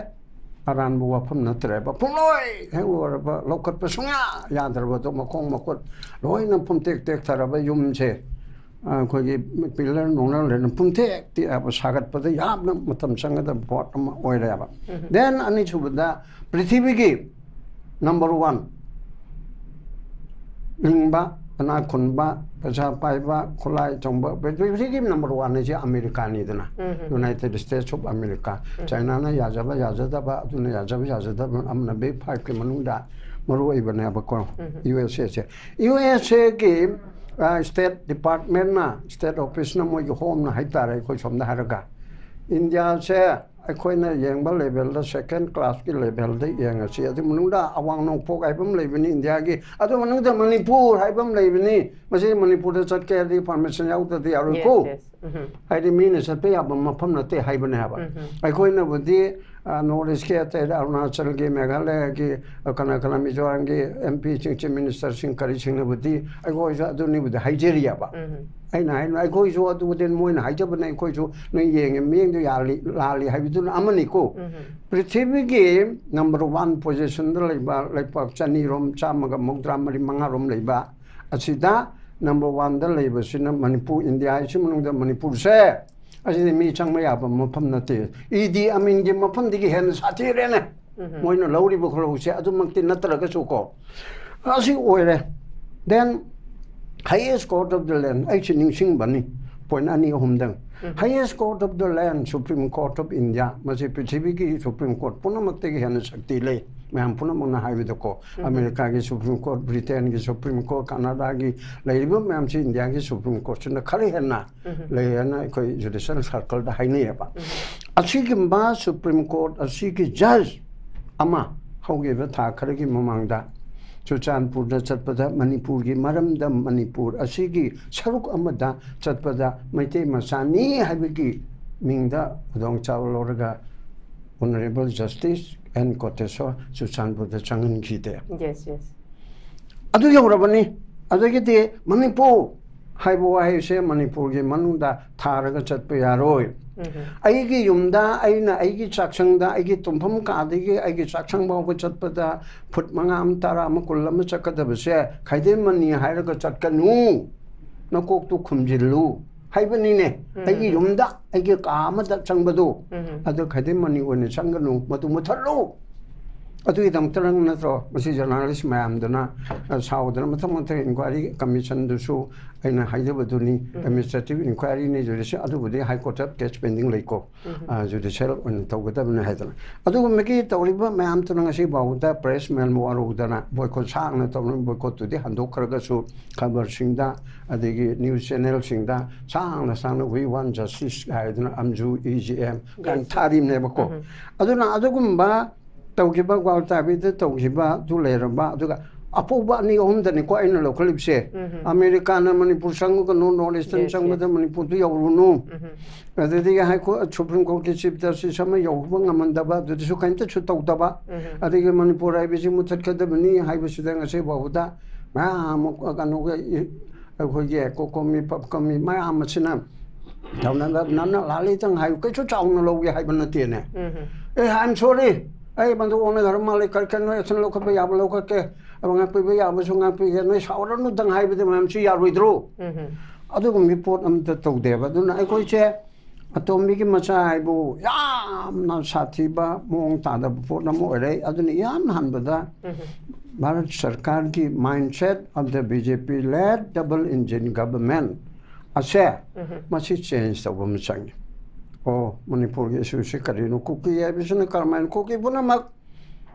ꯑꯔꯥꯟꯕ ꯋꯥꯐꯝ ꯅꯠꯇ꯭ꯔꯦꯕ꯫ ꯄꯨꯝꯂꯣꯏ ꯍꯦꯛ ꯂꯣꯏꯔꯕ ꯂꯧꯈꯠꯄ ꯁꯨꯡꯌꯥ ꯌꯥꯗ꯭ꯔꯕꯗꯣ ꯃꯈꯣꯡ ꯃꯈꯨꯠ ꯂꯣꯏꯅ ꯄꯨꯝꯇꯦꯛ ꯇꯦꯛꯊꯔꯕ ꯌꯨꯝꯁꯦ ꯑꯩꯈꯣꯏꯒꯤ ꯄꯤꯂꯔ ꯅꯨꯡꯂꯔ ꯂꯩꯅ ꯄꯨꯝꯊꯦꯛ ꯇꯦꯛꯑꯕ ꯁꯥꯒꯠꯄꯗ ꯌꯥꯝꯅ ꯃꯇꯝ ꯆꯪꯒꯗꯕ ꯄꯣꯠ ꯑꯃ ꯑꯣꯏꯔꯦꯕ꯫ ꯗꯦꯟ ꯑꯅꯤꯁꯨꯕꯗ ꯄ꯭ꯔꯤꯊꯤꯕꯤꯒꯤ ꯅꯝꯕꯔ ꯋꯥꯟ ꯂꯤꯡꯕ, ꯏꯅꯥꯛ ꯈꯨꯟꯕ, ꯄꯩꯁꯥ ꯄꯥꯏꯕ, ꯈꯨꯠꯂꯥꯏ ꯊꯣꯡꯕ, ꯄ꯭ꯔꯤꯊꯤꯕꯤꯒꯤ ꯅꯝꯕꯔ ꯋꯥꯟ ꯍꯥꯏꯁꯦ ꯑꯃꯦꯔꯤꯀꯥꯅꯤꯗꯅ꯫ United States of America. ꯆꯥꯏꯅꯥꯅ ꯌꯥꯖꯕ ꯌꯥꯖꯗꯕ, ꯑꯗꯨꯅ ꯌꯥꯖꯕ ꯌꯥꯖꯗꯕ, ꯑꯃꯅ ꯕꯤꯛ ꯐꯥꯏꯚꯀꯤ ꯃꯅꯨꯡꯗ ꯃꯔꯨ ꯑꯣꯏꯕꯅꯦꯕꯀꯣ꯫ ꯌꯨ ꯑꯦꯁ ꯑꯦꯁꯦ꯫ ꯌꯨ ꯑꯦꯁ ꯑꯦꯒꯤ ꯁ꯭ꯇꯦꯠ ꯗꯤꯄꯥꯔꯠꯃꯦꯟꯅ, ꯁ꯭ꯇꯦꯠ ꯑꯣꯐꯤꯁꯅ, ꯃꯣꯏꯒꯤ ꯍꯣꯝꯅ ꯍꯥꯏꯇꯥꯔꯦ, ꯑꯩꯈꯣꯏ ꯁꯣꯝꯗ ꯍꯥꯏꯔꯒ ꯏꯟꯗꯤꯌꯥꯁꯦ ꯑꯩꯈꯣꯏꯅ ꯌꯦꯡꯕ ꯂꯦꯚꯦꯜꯗ, ꯁꯦꯀꯦꯟ ꯀ꯭ꯂꯥꯁꯀꯤ ꯂꯦꯚꯦꯜꯗ ꯌꯦꯡꯉꯁꯤ꯫ ꯑꯗꯨ ꯃꯅꯨꯡꯗ ꯑꯋꯥꯡ ꯅꯣꯡꯄꯣꯛ ꯍꯥꯏꯕ ꯑꯃ ꯂꯩꯕꯅꯤ ꯏꯟꯗꯤꯌꯥꯒꯤ, ꯑꯗꯨ ꯃꯅꯨꯡꯗ ꯃꯅꯤꯄꯨꯔ ꯍꯥꯏꯕ ꯑꯃ ꯂꯩꯕꯅꯤ꯫ ꯃꯁꯤ ꯃꯅꯤꯄꯨꯔꯗ ꯆꯠꯀꯦ ꯍꯥꯏꯔꯗꯤ ꯄꯥꯔꯃꯤꯁꯟ ꯌꯥꯎꯗ꯭ꯔꯗꯤ ꯌꯥꯔꯣꯏꯀꯣ꯫ ꯍꯥꯏꯗꯤ ꯃꯤꯅ ꯆꯠꯄ ꯌꯥꯕ ꯃꯐꯝ ꯅꯠꯇꯦ ꯍꯥꯏꯕꯅꯦ ꯍꯥꯏꯕ꯫ ꯑꯩꯈꯣꯏꯅꯕꯨꯗꯤ ꯅꯣꯔꯠ ꯏꯁꯀꯤ ꯑꯇꯩ ꯑꯔꯨꯅꯥꯆꯜꯒꯤ, ꯃꯦꯘꯥꯂꯌꯒꯤ, ꯀꯅꯥ ꯀꯅꯥ, ꯃꯤꯖꯣꯔꯥꯝꯒꯤ ꯑꯦꯝ ꯄꯤꯁꯤꯡ, ꯆꯤꯐ ꯃꯤꯅꯤꯁꯇꯔꯁꯤꯡ ꯀꯔꯤꯁꯤꯡꯅꯕꯨꯗꯤ ꯑꯩꯈꯣꯏꯁꯨ ꯑꯗꯨꯅꯤꯕꯨꯗꯤ ꯍꯥꯏꯖꯔꯤꯑꯕ꯫ ꯑꯩꯅ ꯍꯥꯏꯅ ꯑꯩꯈꯣꯏꯁꯨ ꯑꯗꯨꯕꯨꯗꯤ ꯃꯣꯏꯅ ꯍꯥꯏꯖꯕꯅꯦ, ꯑꯩꯈꯣꯏꯁꯨ ꯅꯣꯏ ꯌꯦꯡꯉꯦ, ꯃꯤꯠꯌꯦꯡꯗꯣ ꯌꯥꯜꯂꯤ ꯂꯥꯜꯂꯤ ꯍꯥꯏꯕꯗꯨꯅ ꯑꯃꯅꯤꯀꯣ꯫ ꯄ꯭ꯔꯤꯊꯤꯕꯤꯒꯤ ꯅꯝꯕꯔ ꯋꯥꯟ ꯄꯣꯖꯤꯁꯟꯗ ꯂꯩꯕ ꯂꯩꯄꯥꯛ ꯆꯅꯤꯔꯣꯝ, ꯆꯥꯝꯃꯒ ꯃꯧꯗ꯭ꯔꯥ ꯃꯔꯤ ꯃꯉꯥꯔꯣꯝ ꯂꯩꯕ ꯑꯁꯤꯗ ꯅꯝꯕꯔ ꯋꯥꯟꯗ ꯂꯩꯕꯁꯤꯅ ꯃꯅꯤꯄꯨꯔ, ꯏꯟꯗꯤꯌꯥ ꯑꯁꯤ ꯃꯅꯨꯡꯗ ꯃꯅꯤꯄꯨꯔꯁꯦ ꯑꯁꯤꯗꯤ ꯃꯤ ꯆꯪꯕ ꯌꯥꯕ ꯃꯐꯝ ꯅꯠꯇꯦ꯫ ꯏꯗꯤ ꯑꯃꯤꯟꯒꯤ ꯃꯐꯝꯗꯒꯤ ꯍꯦꯟꯅ ꯁꯥꯊꯤꯔꯦꯅꯦ꯫ ꯃꯣꯏꯅ ꯂꯧꯔꯤꯕ ꯈꯨꯔꯧꯁꯦ ꯑꯗꯨꯃꯛꯇꯤ ꯅꯠꯇ꯭ꯔꯒꯁꯨ ꯀꯣ, ꯑꯁꯤ ꯑꯣꯏꯔꯦ꯫ ꯗꯦꯟ ꯍꯥꯏꯌꯦꯁ ꯀꯣꯔꯠ ꯑꯣꯐ ꯗ ꯂꯦꯟ ꯑꯩꯁꯤ ꯅꯤꯡꯁꯤꯡꯕꯅꯤ꯫ ꯄꯣꯏꯟ ꯑꯅꯤ ꯑꯍꯨꯝꯗꯪ꯫ Highest court of the land, Supreme Court of India, ꯃꯁꯤ ꯄ꯭ꯔꯤꯊꯤꯕꯤꯒꯤ ꯁꯨꯄ꯭ꯔꯤꯝ ꯀꯣꯔꯠ ꯄꯨꯝꯅꯃꯛꯇꯒꯤ ꯍꯦꯟꯅ ꯁꯛꯇꯤ ꯂꯩ꯫ ꯃꯌꯥꯝ ꯄꯨꯝꯅꯃꯛꯅ ꯍꯥꯏꯕꯗꯀꯣ, ꯑꯃꯦꯔꯤꯀꯥꯒꯤ ꯁꯨꯄ꯭ꯔꯤꯝ ꯀꯣꯔꯠ, ꯕ꯭ꯔꯤꯇꯦꯟꯒꯤ ꯁꯨꯄ꯭ꯔꯤꯝ ꯀꯣꯔꯠ, ꯀꯅꯥꯗꯥꯒꯤ ꯂꯩꯔꯤꯕ ꯃꯌꯥꯝꯁꯤ ꯏꯟꯗꯤꯌꯥꯒꯤ ꯁꯨꯄ꯭ꯔꯤꯝ ꯀꯣꯔꯠꯁꯤꯅ ꯈꯔ ꯍꯦꯟꯅ ꯂꯩ ꯍꯥꯏꯅ ꯑꯩꯈꯣꯏ ꯖꯨꯗꯤꯁꯤꯌꯦꯜ ꯁꯔꯀꯜꯗ ꯍꯥꯏꯅꯩꯌꯦꯕ꯫ ꯑꯁꯤꯒꯨꯝꯕ ꯁꯨꯄ꯭ꯔꯤꯝ ꯀꯣꯔꯠ ꯑꯁꯤꯒꯤ ꯖꯖ ꯑꯃ ꯍꯧꯈꯤꯕ ꯊꯥ ꯈꯔꯒꯤ ꯃꯃꯥꯡꯗ ꯆꯨꯔꯆꯥꯟꯄꯨꯔꯗ ꯆꯠꯄꯗ, ꯃꯅꯤꯄꯨꯔꯒꯤ ꯃꯔꯝꯗ, ꯃꯅꯤꯄꯨꯔ ꯑꯁꯤꯒꯤ ꯁꯔꯨꯛ ꯑꯃꯗ ꯆꯠꯄꯗ ꯃꯩꯇꯩ ꯃꯆꯥꯅꯤ ꯍꯥꯏꯕꯒꯤ ꯃꯤꯡꯗ ꯈꯨꯗꯣꯡꯆꯥꯕ ꯂꯧꯔꯒ Honorable Justice N ꯀꯣꯇꯦꯁꯣꯔ ꯆꯨꯔꯆꯥꯟꯄꯨꯔꯗ ꯆꯪꯍꯟꯈꯤꯗꯦ꯫ Yes, yes. ꯑꯗꯨ ꯌꯧꯔꯕꯅꯤ꯫ ꯑꯗꯒꯤꯗꯤ ꯃꯅꯤꯄꯨꯔ ꯍꯥꯏꯕ ꯋꯥꯍꯩꯁꯦ ꯃꯅꯤꯄꯨꯔꯒꯤ ꯃꯅꯨꯡꯗ ꯊꯥꯔꯒ ꯆꯠꯄ ꯌꯥꯔꯣꯏ꯫ ꯑꯩꯒꯤ ꯌꯨꯝꯗ, ꯑꯩꯅ ꯑꯩꯒꯤ ꯆꯥꯛꯁꯪꯗ, ꯑꯩꯒꯤ ꯇꯨꯝꯐꯝ ꯀꯥꯗꯒꯤ ꯑꯩꯒꯤ ꯆꯥꯛꯁꯪ ꯐꯥꯎꯕ ꯆꯠꯄꯗ ꯐꯨꯠ ꯃꯉꯥ ꯑꯃ, ꯇꯔꯥ ꯑꯃ, ꯀꯨꯟ ꯑꯃ ꯆꯠꯀꯗꯕꯁꯦ ꯈꯥꯏꯗꯦꯝ ꯃꯅꯤ ꯍꯥꯏꯔꯒ ꯆꯠꯀꯅꯨ, ꯅꯀꯣꯛꯇꯨ ꯈꯨꯝꯖꯤꯜꯂꯨ ꯍꯥꯏꯕꯅꯤꯅꯦ꯫ ꯑꯩꯒꯤ ꯌꯨꯝꯗ, ꯑꯩꯒꯤ ꯀꯥ ꯑꯃꯗ ꯆꯪꯕꯗꯨ, ꯑꯗꯨ ꯈꯥꯏꯗꯦꯝ ꯃꯅꯤ ꯑꯣꯏꯅ ꯆꯪꯒꯅꯨ, ꯃꯗꯨ ꯃꯨꯊꯠꯂꯨ꯫ ꯑꯗꯨꯒꯤꯗꯃꯛꯇ ꯅꯪ ꯅꯠꯇ꯭ꯔꯣ ꯃꯁꯤ ꯖꯔꯅꯥꯂꯤꯁ ꯃꯌꯥꯝꯗꯨꯅ, ꯑ, ꯁꯥꯎꯗꯅ ꯃꯊꯪ ꯃꯊꯪ ꯏꯟꯀ꯭ꯋꯥꯏꯔꯤ ꯀꯃꯤꯁꯟꯗꯨꯁꯨ ꯑꯩꯅ ꯍꯥꯏꯖꯕꯗꯨꯅꯤ, ꯑꯦꯗꯃꯤꯅꯤꯁꯇ꯭ꯔꯦꯇꯤꯚ ꯏꯟꯀ꯭ꯋꯥꯏꯔꯤꯅꯤ, ꯖꯨꯗꯤꯁꯤꯌꯦꯜ, ꯑꯗꯨꯕꯨꯗꯤ ꯍꯥꯏ ꯀꯣꯔꯠꯇ ꯀꯦꯁ ꯄꯦꯟꯗꯤꯡ ꯂꯩꯀꯣ, ꯑ, ꯖꯨꯗꯤꯁꯤꯌꯦꯜ ꯑꯣꯏꯅ ꯇꯧꯒꯗꯕꯅꯤ ꯍꯥꯏꯗꯅ꯫ ꯑꯗꯨꯒꯨꯝꯕꯒꯤ ꯇꯧꯔꯤꯕ ꯃꯌꯥꯝꯗꯨꯅ ꯉꯁꯤ ꯐꯥꯎꯕꯗ ꯄ꯭ꯔꯦꯁ ꯃꯦꯜ ꯋꯥꯔꯧꯗꯅ ꯕꯣꯏꯀꯣꯠ ꯁꯥꯡꯅ ꯇꯧꯔꯤꯕ ꯕꯣꯏꯀꯣꯠꯇꯨꯗꯤ ꯍꯟꯗꯣꯛꯈ꯭ꯔꯒꯁꯨ ꯈꯕꯔꯁꯤꯡꯗ ꯑꯗꯒꯤ ꯅ꯭ꯌꯨꯁ ꯆꯦꯅꯦꯜꯁꯤꯡꯗ ꯁꯥꯡꯅ ꯁꯥꯡꯅ "We want justice" ꯍꯥꯏꯗꯅ ꯑꯝꯖꯨ, ꯏ ꯖꯤ ꯑꯦꯝ ꯀꯥꯏꯅ ꯊꯥꯔꯤꯕꯅꯦꯕꯀꯣ꯫ ꯑꯗꯨꯅ ꯑꯗꯨꯒꯨꯝꯕ ꯇꯧꯈꯤꯕ, ꯒ꯭ꯋꯥꯜꯇꯥꯕꯤꯗ ꯇꯧꯈꯤꯕ ꯑꯗꯨ ꯂꯩꯔꯝꯕ, ꯑꯗꯨꯒ ꯑꯄꯧꯕ ꯑꯅꯤ ꯑꯍꯨꯝꯗꯅꯤꯀꯣ ꯑꯩꯅ ꯂꯧꯈꯠꯂꯤꯕꯁꯦ꯫ ꯑꯃꯦꯔꯤꯀꯥꯅ ꯃꯅꯤꯄꯨꯔ ꯆꯪꯉꯒꯅꯨ, ꯅꯣꯔꯠ ꯏꯁꯇꯔꯟ Yes, ꯆꯪꯕꯗ ꯃꯅꯤꯄꯨꯔꯗꯨ ꯌꯧꯔꯨꯅꯨ꯫ ꯑꯗꯨꯗꯒꯤ ꯍꯥꯏ ꯀꯣꯔꯠ, ꯁꯨꯄ꯭ꯔꯤꯝ ꯀꯣꯔꯠꯀꯤ ꯆꯤꯐ ꯖꯁꯇꯤꯁ ꯑꯃ ꯌꯧꯕ ꯉꯝꯃꯟꯗꯕ, ꯑꯗꯨꯗꯁꯨ ꯀꯔꯤꯝꯇꯁꯨ ꯇꯧꯗꯕ꯫ ꯑꯗꯒꯤ ꯃꯅꯤꯄꯨꯔ ꯍꯥꯏꯕꯁꯤ ꯃꯨꯊꯠꯀꯗꯕꯅꯤ ꯍꯥꯏꯕꯁꯤꯗ ꯉꯁꯤ ꯐꯥꯎꯕꯗ ꯃꯌꯥꯝ ꯑꯃ ꯀꯩꯅꯣꯒ ꯏ-, ꯑꯩꯈꯣꯏꯒꯤ ꯀꯣꯀꯣꯃꯤ, ꯄꯞꯀꯃꯤ ꯃꯌꯥꯝ ꯑꯁꯤꯅ ꯇꯧꯅꯗꯕ, ꯅꯪꯅ ꯂꯥꯜꯂꯤꯇꯪ ꯍꯥꯏꯌꯨ, ꯀꯩꯁꯨ ꯆꯥꯎꯅ ꯂꯧꯒꯦ ꯍꯥꯏꯕ ꯅꯠꯇꯦꯅꯦ꯫ ꯑꯦ, "I am sorry, ꯑꯩ ꯃꯗꯨ ꯑꯣꯟꯅ ꯈꯔ ꯃꯥꯜꯂꯦ, ꯀꯔꯤ ꯀꯔꯤꯅꯣ action ꯂꯧꯈꯠꯄ ꯌꯥꯕ ꯂꯧꯈꯠꯀꯦ, ꯑꯗꯨ ꯉꯥꯛꯄꯤꯕ ꯌꯥꯕꯁꯨ ꯉꯥꯛꯄꯤꯒꯦ, ꯅꯣꯏ ꯁꯥꯎꯔꯅꯨꯗꯪ" ꯍꯥꯏꯕꯗꯤ ꯃꯌꯥꯝꯁꯤ ꯌꯥꯔꯣꯏꯗ꯭ꯔꯣ? ꯑꯗꯨꯒꯨꯝꯕꯒꯤ ꯄꯣꯠ ꯑꯝꯇ ꯇꯧꯗꯦꯕ꯫ ꯑꯗꯨꯅ ꯑꯩꯈꯣꯏꯁꯦ ꯑꯇꯣꯝꯕꯤꯒꯤ ꯃꯆꯥ ꯍꯥꯏꯕꯨ ꯌꯥꯝꯅ ꯁꯥꯊꯤꯕ ꯃꯑꯣꯡ ꯇꯥꯗꯕ ꯄꯣꯠ ꯑꯃ ꯑꯣꯏꯔꯦ꯫ ꯑꯗꯨꯅ ꯏꯍꯥꯟ ꯍꯥꯟꯕꯗ ꯚꯥꯔꯠ ꯁꯔꯀꯥꯔꯒꯤ mindset of the B J P led double engine government ꯑꯁꯦ, ꯃꯁꯤ ꯆꯦꯟꯖ ꯇꯧꯕ ꯑꯃ ꯆꯪꯉꯤ꯫ ꯑꯣ, ꯃꯅꯤꯄꯨꯔꯒꯤ ꯏꯁꯨꯁꯤ ꯀꯔꯤꯅꯣ? ꯀꯨꯀꯤ ꯍꯥꯏꯕꯁꯤꯅ ꯀꯔꯝꯍꯥꯏꯅ? ꯀꯨꯀꯤ ꯄꯨꯝꯅꯃꯛ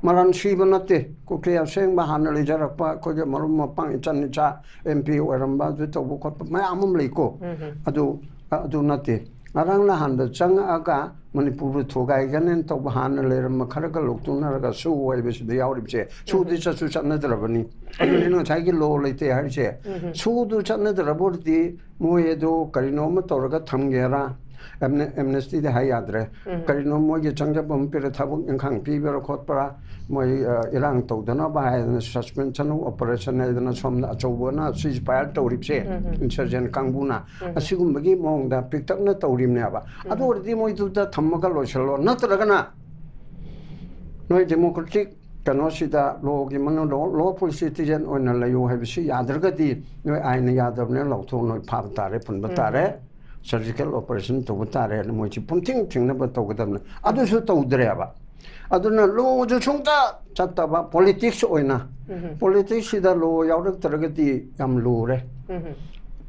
ꯃꯔꯟ ꯁꯤꯕ ꯅꯠꯇꯦ꯫ ꯀꯨꯀꯤ ꯑꯁꯦꯡꯕ ꯍꯥꯟꯅ ꯂꯩꯖꯔꯛꯄ ꯑꯩꯈꯣꯏꯒꯤ ꯃꯔꯨꯞ ꯃꯄꯥꯡ, ꯏꯆꯟ ꯏꯆꯥ, ꯑꯦꯝ ꯄꯤ ꯑꯣꯏꯔꯝꯕ, ꯑꯗꯨ ꯇꯧꯕ ꯈꯣꯠꯄ ꯃꯌꯥꯝ ꯑꯃ ꯂꯩꯀꯣ꯫ ꯑꯗꯨ, ꯑꯗꯨ ꯅꯠꯇꯦ꯫ ꯉꯔꯥꯡ ꯅꯍꯥꯟꯗ ꯆꯪꯉꯛꯑꯒ ꯃꯅꯤꯄꯨꯔꯕꯨ ꯊꯨꯒꯥꯏꯒꯅꯦꯅ ꯇꯧꯕ ꯍꯥꯟꯅ ꯂꯩꯔꯝꯕ ꯈꯔꯒ ꯂꯧꯊꯣꯛꯅꯔꯒ ꯁꯨ ꯍꯥꯏꯕꯁꯤꯗ ꯌꯥꯎꯔꯤꯕꯁꯦ, ꯁꯨꯗꯤ ꯆꯠꯁꯨ ꯆꯠꯅꯗ꯭ꯔꯕꯅꯤ꯫ ꯑꯗꯨꯅꯤ ꯉꯁꯥꯏꯒꯤ ꯂꯣ ꯂꯩꯇꯦ ꯍꯥꯏꯔꯤꯁꯦ꯫ ꯁꯨꯗꯨ ꯆꯠꯅꯗ꯭ꯔꯕ ꯑꯣꯏꯔꯗꯤ ꯃꯣꯏ ꯑꯗꯨ ꯀꯔꯤꯅꯣ ꯑꯃ ꯇꯧꯔꯒ ꯊꯝꯒꯦꯔꯥ, ꯑꯦꯝꯅꯦ-, ꯑꯦꯝꯅꯦꯁꯇꯤꯗꯤ ꯍꯥꯏ ꯌꯥꯗ꯭ꯔꯦ꯫ ꯀꯔꯤꯅꯣ ꯃꯣꯏꯒꯤ ꯆꯪꯖꯕ ꯑꯃ ꯄꯤꯔ ꯊꯕꯛ ꯏꯪꯈꯥꯡ ꯄꯤꯕ꯭ꯔꯥ ꯈꯣꯠꯄ꯭ꯔꯥ, ꯃꯣꯏ, ꯑ, ꯏꯔꯥꯡ ꯇꯧꯗꯅꯕ ꯍꯥꯏꯗꯅ ꯁꯁꯄꯦꯟꯁꯟ ꯑꯣꯄꯔꯦꯁꯟ ꯍꯥꯏꯗꯅ ꯁꯣꯝꯗ ꯑꯆꯧꯕꯅ ꯁꯤꯖ ꯐꯥꯌꯔ ꯇꯧꯔꯤꯕꯁꯦ, ꯏꯟꯁꯔꯖꯦꯟ ꯀꯥꯡꯕꯨꯅ ꯑꯁꯤꯒꯨꯝꯕꯒꯤ ꯃꯑꯣꯡꯗ ꯄꯤꯛꯇꯛꯅ ꯇꯧꯔꯤꯕꯅꯦꯕ꯫ ꯑꯗꯨ ꯑꯣꯏꯔꯗꯤ ꯃꯣꯏꯗꯨꯗ ꯊꯝꯃꯒ ꯂꯣꯏꯁꯤꯜꯂꯣ, ꯅꯠꯇ꯭ꯔꯒꯅ ꯅꯣꯏ ꯗꯦꯃꯣꯀ꯭ꯔꯦꯇꯤꯛ ꯀꯩꯅꯣꯁꯤꯗ ꯂꯣꯒꯤ ꯃꯅꯨꯡꯗ ꯂꯣꯐꯨꯜ ꯁꯤꯇꯤꯖꯦꯟ ꯑꯣꯏꯅ ꯂꯩꯌꯨ ꯍꯥꯏꯕꯁꯤ ꯌꯥꯗ꯭ꯔꯒꯗꯤ ꯅꯣꯏ ꯑꯥꯏꯟꯅ ꯌꯥꯗꯕꯅꯤꯅ ꯂꯧꯊꯣꯛ, ꯅꯣꯏ ꯐꯥꯕ ꯇꯥꯔꯦ, ꯐꯨꯟꯕ ꯇꯥꯔꯦ, ꯁꯔꯖꯤꯀꯦꯜ ꯑꯣꯄꯔꯦꯁꯟ ꯇꯧꯕ ꯇꯥꯔꯦꯅ ꯃꯣꯏꯁꯤ ꯄꯨꯝꯊꯤꯡ ꯊꯤꯡꯅꯕ ꯇꯧꯒꯗꯕꯅꯤ꯫ ꯑꯗꯨꯁꯨ ꯇꯧꯗ꯭ꯔꯦꯕ꯫ ꯑꯗꯨꯅ ꯂꯣꯁꯨ ꯁꯨꯡꯆꯠ ꯆꯠꯇꯕ, ꯄꯣꯂꯤꯇꯤꯛꯁ ꯑꯣꯏꯅ, ꯄꯣꯂꯤꯇꯤꯛꯁꯁꯤꯗ ꯂꯣ ꯌꯥꯎꯔꯛꯇ꯭ꯔꯒꯗꯤ ꯌꯥꯝ ꯂꯨꯔꯦ꯫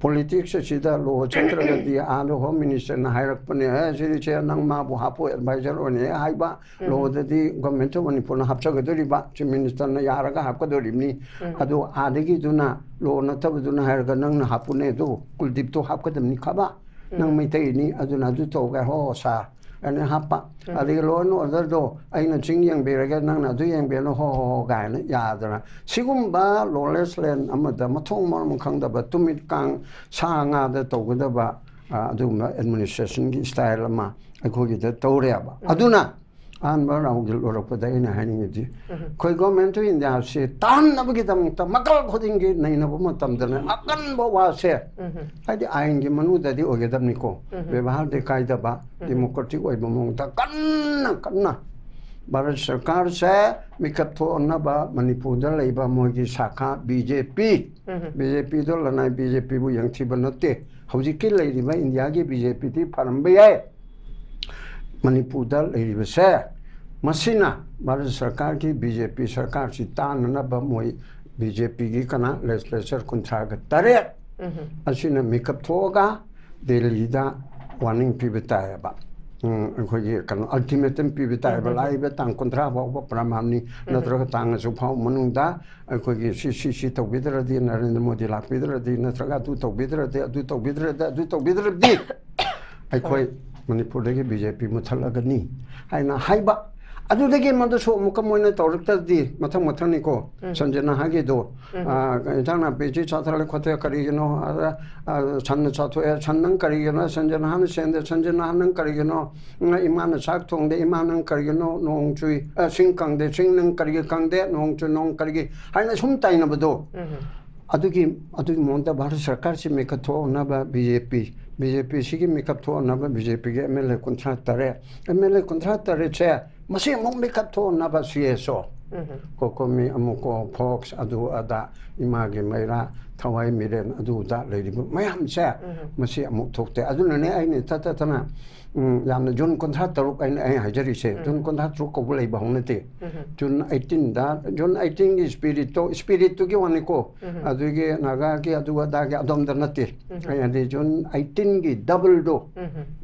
ꯄꯣꯂꯤꯇꯤꯛꯁ ꯑꯁꯤꯗ ꯂꯣ ꯆꯠꯇ꯭ꯔꯒꯗꯤ ꯑꯥꯗ ꯍꯣꯝ ꯃꯤꯅꯤꯁꯇꯔꯅ ꯍꯥꯏꯔꯛꯄꯅꯦ, "ꯑꯦ, ꯁꯤꯁꯦ ꯅꯪ ꯃꯥꯕꯨ ꯍꯥꯞꯄꯨ, ꯑꯦꯗꯚꯥꯏꯖꯔ ꯑꯣꯏꯅ ꯍꯦꯛ ꯍꯥꯏꯕ, ꯂꯣꯗꯗꯤ ꯒꯣꯔꯃꯦꯟ ꯑꯣꯐ ꯃꯅꯤꯄꯨꯔꯅ ꯍꯥꯞꯆꯒꯗꯣꯔꯤꯕ, ꯆꯤꯐ ꯃꯤꯅꯤꯁꯇꯔꯅ ꯌꯥꯔꯒ ꯍꯥꯞꯀꯗꯣꯔꯤꯕꯅꯤ꯫ ꯑꯗꯨ ꯑꯥꯗꯒꯤꯗꯨꯅ ꯂꯣ ꯅꯠꯇꯕꯗꯨꯅ ꯍꯥꯏꯔꯒ ꯅꯪꯅ ꯍꯥꯞꯄꯨꯅꯦ, ꯑꯗꯨ ꯀꯨꯜꯗꯤꯞꯇꯣ ꯍꯥꯞꯀꯗꯕꯅꯤ ꯈꯕ, ꯅꯪ ꯃꯩꯇꯩꯅꯤ, ꯑꯗꯨꯅ ꯑꯗꯨ ꯇꯧꯒꯦ, ꯍꯣ ꯁꯥꯔ" ꯑꯅ ꯍꯥꯞꯄ꯫ ꯑꯗꯒꯤ ꯂꯣ ꯑꯦꯟ ꯑꯣꯔꯗꯔꯗꯣ ꯑꯩꯅ ꯆꯤꯡ ꯌꯦꯡꯕꯤꯔꯒꯦ, ꯅꯪꯅ ꯑꯗꯨ ꯌꯦꯡꯕꯤꯔꯅꯨ, ꯍꯣ ꯍꯣ ꯍꯣ ꯀꯥꯏꯅ ꯌꯥꯗꯅ꯫ ꯁꯤꯒꯨꯝꯕ ꯂꯣꯂꯦꯁ ꯂꯦꯟ ꯑꯃꯗ ꯃꯊꯣꯡ ꯃꯔꯝ ꯈꯪꯗꯕ ꯇꯨꯃꯤꯠ ꯀꯥꯡ ꯁꯥ ꯉꯥꯗ ꯇꯧꯒꯗꯕ, ꯑ, ꯑꯗꯨꯒꯨꯝꯕ ꯑꯦꯗꯃꯤꯅꯤꯁꯇ꯭ꯔꯦꯁꯟꯒꯤ ꯁ꯭ꯇꯥꯏꯜ ꯑꯃ ꯑꯩꯈꯣꯏꯒꯤꯗ ꯇꯧꯔꯦꯕ꯫ ꯑꯗꯨꯅ ꯑꯍꯥꯟꯕ ꯔꯥꯎꯟꯒꯤ ꯂꯣꯏꯔꯛꯄꯗ ꯑꯩꯅ ꯍꯥꯏꯅꯤꯡꯉꯤꯗꯤ, ꯑꯩꯈꯣꯏ ꯒꯣꯔꯃꯦꯟ ꯑꯣꯐ ꯏꯟꯗꯤꯌꯥꯁꯤ ꯇꯥꯍꯟꯅꯕꯒꯤꯗꯃꯛꯇ ꯃꯀꯜ ꯈꯨꯗꯤꯡꯒꯤ ꯅꯩꯅꯕ ꯃꯇꯝꯗꯅꯦ ꯑꯀꯟꯕ ꯋꯥꯁꯦ, ꯍꯥꯏꯗꯤ ꯑꯥꯏꯟꯒꯤ ꯃꯅꯨꯡꯗꯗꯤ ꯑꯣꯏꯒꯗꯕꯅꯤꯀꯣ, ꯕꯦꯕꯥꯔꯗꯤ ꯀꯥꯏꯗꯕ, ꯗꯦꯃꯣꯀ꯭ꯔꯦꯇꯤꯛ ꯑꯣꯏꯕ ꯃꯑꯣꯡꯗ ꯀꯟꯅ ꯀꯟꯅ ꯚꯥꯔꯠ ꯁꯔꯀꯥꯔꯁꯦ ꯃꯤꯀꯞ ꯊꯣꯛꯅꯕ ꯃꯅꯤꯄꯨꯔꯗ ꯂꯩꯕ ꯃꯣꯏꯒꯤ ꯁꯥꯈꯥ ꯕꯤ ꯖꯦ ꯄꯤ, ꯕꯤ ꯖꯦ ꯄꯤꯗꯣ ꯂꯅꯥꯏ ꯕꯤ ꯖꯦ ꯄꯤꯕꯨ ꯌꯦꯡꯊꯤꯕ ꯅꯠꯇꯦ꯫ ꯍꯧꯖꯤꯛꯀꯤ ꯂꯩꯔꯤꯕ ꯏꯟꯗꯤꯌꯥꯒꯤ ꯕꯤ ꯖꯦ ꯄꯤꯗꯤ ꯐꯔꯝꯕ ꯌꯥꯏ꯫ ꯃꯅꯤꯄꯨꯔꯗ ꯂꯩꯔꯤꯕꯁꯦ, ꯃꯁꯤꯅ ꯚꯥꯔꯠ ꯁꯔꯀꯥꯔꯒꯤ ꯕꯤ ꯖꯦ ꯄꯤ ꯁꯔꯀꯥꯔꯁꯤ ꯇꯥꯟꯅꯅꯕ ꯃꯣꯏ ꯕꯤ ꯖꯦ ꯄꯤꯒꯤ ꯀꯅꯥ ꯂꯦꯖꯤꯁꯂꯦꯆꯔ ꯀꯨꯟꯊ꯭ꯔꯥꯒ ꯇꯔꯦꯠ ꯑꯁꯤꯅ ꯃꯤꯀꯞ ꯊꯣꯛꯑꯒ ꯗꯦꯜꯂꯤꯗ ꯋꯥꯔꯅꯤꯡ ꯄꯤꯕ ꯇꯥꯏꯌꯦꯕ꯫ ꯎꯝ, ꯑꯩꯈꯣꯏꯒꯤ ꯀꯩꯅꯣ, ꯑꯜꯇꯤꯃꯦꯇꯝ ꯄꯤꯕ ꯇꯥꯏꯌꯦꯕ꯫ ꯂꯥꯛꯏꯕ ꯇꯥꯡ ꯀꯨꯟꯊ꯭ꯔꯥ ꯐꯥꯎꯕ ꯄ꯭ꯔꯃꯥꯟꯅꯤ, ꯅꯠꯇ꯭ꯔꯒ ꯇꯥꯡ ꯑꯁꯨꯛ ꯐꯥꯎ ꯃꯅꯨꯡꯗ ꯑꯩꯈꯣꯏꯒꯤ ꯁꯤ, ꯁꯤ, ꯁꯤ ꯇꯧꯕꯤꯗ꯭ꯔꯗꯤ, ꯅꯔꯦꯟꯗ꯭ꯔ ꯃꯣꯗꯤ ꯂꯥꯛꯄꯤꯗ꯭ꯔꯗꯤ, ꯅꯠꯇ꯭ꯔꯒ ꯑꯗꯨ ꯇꯧꯕꯤꯗ꯭ꯔꯗꯤ, ꯑꯗꯨ ꯇꯧꯕꯤꯗ꯭ꯔꯗꯤ, ꯑꯗꯨ ꯇꯧꯕꯤꯗ꯭ꯔꯗꯤ ꯑꯩꯈꯣꯏ ꯃꯅꯤꯄꯨꯔꯗꯒꯤ ꯕꯤ ꯖꯦ ꯄꯤ ꯃꯨꯠꯊꯠꯂꯒꯅꯤ ꯍꯥꯏꯅ ꯍꯥꯏꯕ꯫ ꯑꯗꯨꯗꯒꯤ ꯃꯗꯨꯁꯨ ꯑꯃꯨꯛꯀ ꯃꯣꯏꯅ ꯇꯧꯔꯛꯇ꯭ꯔꯗꯤ, ꯃꯊꯪ ꯃꯊꯪꯅꯤꯀꯣ, ꯁꯟꯖꯅꯥꯒꯤꯗꯣ, ꯑ, ꯏꯟꯁꯥꯡ ꯅꯥꯄꯤꯁꯤ ꯆꯥꯊꯠꯂꯦ ꯈꯣꯠꯇꯦ, ꯀꯔꯤꯒꯤꯅꯣ? ꯑꯗ, ꯑ, ꯁꯟꯅ ꯆꯥꯊꯣꯛꯑꯦ, ꯁꯟ ꯅꯪ ꯀꯔꯤꯒꯤꯅꯣ? ꯁꯟꯖꯅꯥꯅ ꯁꯦꯟꯗꯦ, ꯁꯟꯖꯅꯥ ꯅꯪ ꯀꯔꯤꯒꯤꯅꯣ? ꯎꯝ, ꯏꯃꯥꯅ ꯆꯥꯛ ꯊꯣꯡꯗꯦ, ꯏꯃꯥ ꯅꯪ ꯀꯔꯤꯒꯤꯅꯣ? ꯅꯣꯡ ꯆꯨꯏ, ꯑ, ꯁꯤꯡ ꯀꯪꯗꯦ, ꯁꯤꯡ ꯅꯪ ꯀꯔꯤꯒꯤ ꯀꯪꯗꯦ? ꯅꯣꯡ ꯆꯨ, ꯅꯣꯡ ꯀꯔꯤꯒꯤ? ꯍꯥꯏꯅ ꯁꯨꯝ ꯇꯥꯏꯅꯕꯗꯣ꯫ ꯑꯗꯨꯒꯤ, ꯑꯗꯨꯒꯤ ꯃꯑꯣꯡꯗ ꯚꯥꯔꯠ ꯁꯔꯀꯥꯔꯁꯤ ꯃꯤꯀꯞ ꯊꯣꯛꯅꯕ ꯕꯤ ꯖꯦ ꯄꯤ, ꯕꯤ ꯖꯦ ꯄꯤ ꯁꯤꯒꯤ ꯃꯤꯀꯞ ꯊꯣꯛꯅꯕ ꯕꯤ ꯖꯦ ꯄꯤꯒꯤ ꯑꯦꯝ ꯑꯦꯜ ꯑꯦ ꯀꯨꯟꯊ꯭ꯔꯥ ꯇꯔꯦꯠ, ꯑꯦꯝ ꯑꯦꯜ ꯑꯦ ꯀꯨꯟꯊ꯭ꯔꯥ ꯇꯔꯦꯠꯁꯦ ꯃꯁꯤ ꯑꯃꯨꯛ ꯃꯤꯀꯞ ꯊꯣꯛꯅꯕ ꯁꯤ ꯑꯦꯁ ꯑꯣ, ꯀꯣꯀꯣꯃꯤ, ꯑꯃꯨꯛꯀꯣ, ꯐꯣꯛꯁ, ꯑꯗꯨ ꯑꯗꯥ, ꯏꯃꯥꯒꯤ ꯃꯩꯔꯥ, ꯊꯋꯥꯏ ꯃꯤꯔꯦꯟ, ꯑꯗꯨ ꯑꯗꯥ ꯂꯩꯔꯤꯕ ꯃꯌꯥꯝꯁꯦ ꯃꯁꯤ ꯑꯃꯨꯛ ꯊꯣꯛꯇꯦ꯫ ꯑꯗꯨꯅꯅꯦ ꯑꯩꯅ ꯏꯊꯠ ꯊꯠꯇꯅ, ꯎꯝ, ꯌꯥꯝꯅ ꯖꯨꯟ ꯀꯨꯟꯊ꯭ꯔꯥ ꯇꯔꯨꯛ ꯑꯩꯅ, ꯑꯩ ꯍꯥꯏꯖꯔꯤꯁꯦ, ꯖꯨꯟ ꯀꯨꯟꯊ꯭ꯔꯥ ꯇꯔꯨꯛ ꯀꯧꯕ ꯂꯩꯕ ꯍꯧꯅꯗꯦ꯫ ꯖꯨꯟ ꯑꯩꯠꯇꯤꯟꯗ, ꯖꯨꯟ ꯑꯩꯠꯇꯤꯟꯒꯤ ꯁ꯭ꯄꯤꯔꯤꯠꯇꯣ, ꯁ꯭ꯄꯤꯔꯤꯠꯇꯨꯒꯤ ꯋꯥꯅꯤꯀꯣ, ꯑꯗꯨꯒꯤ ꯅꯥꯒꯥꯒꯤ ꯑꯗꯨ ꯑꯗꯥꯒꯤ ꯑꯗꯣꯝꯗ ꯅꯠꯇꯦ꯫ ꯑꯩ ꯍꯥꯏꯗꯤ ꯖꯨꯟ ꯑꯩꯠꯇꯤꯟꯒꯤ ꯗꯕꯜꯗꯣ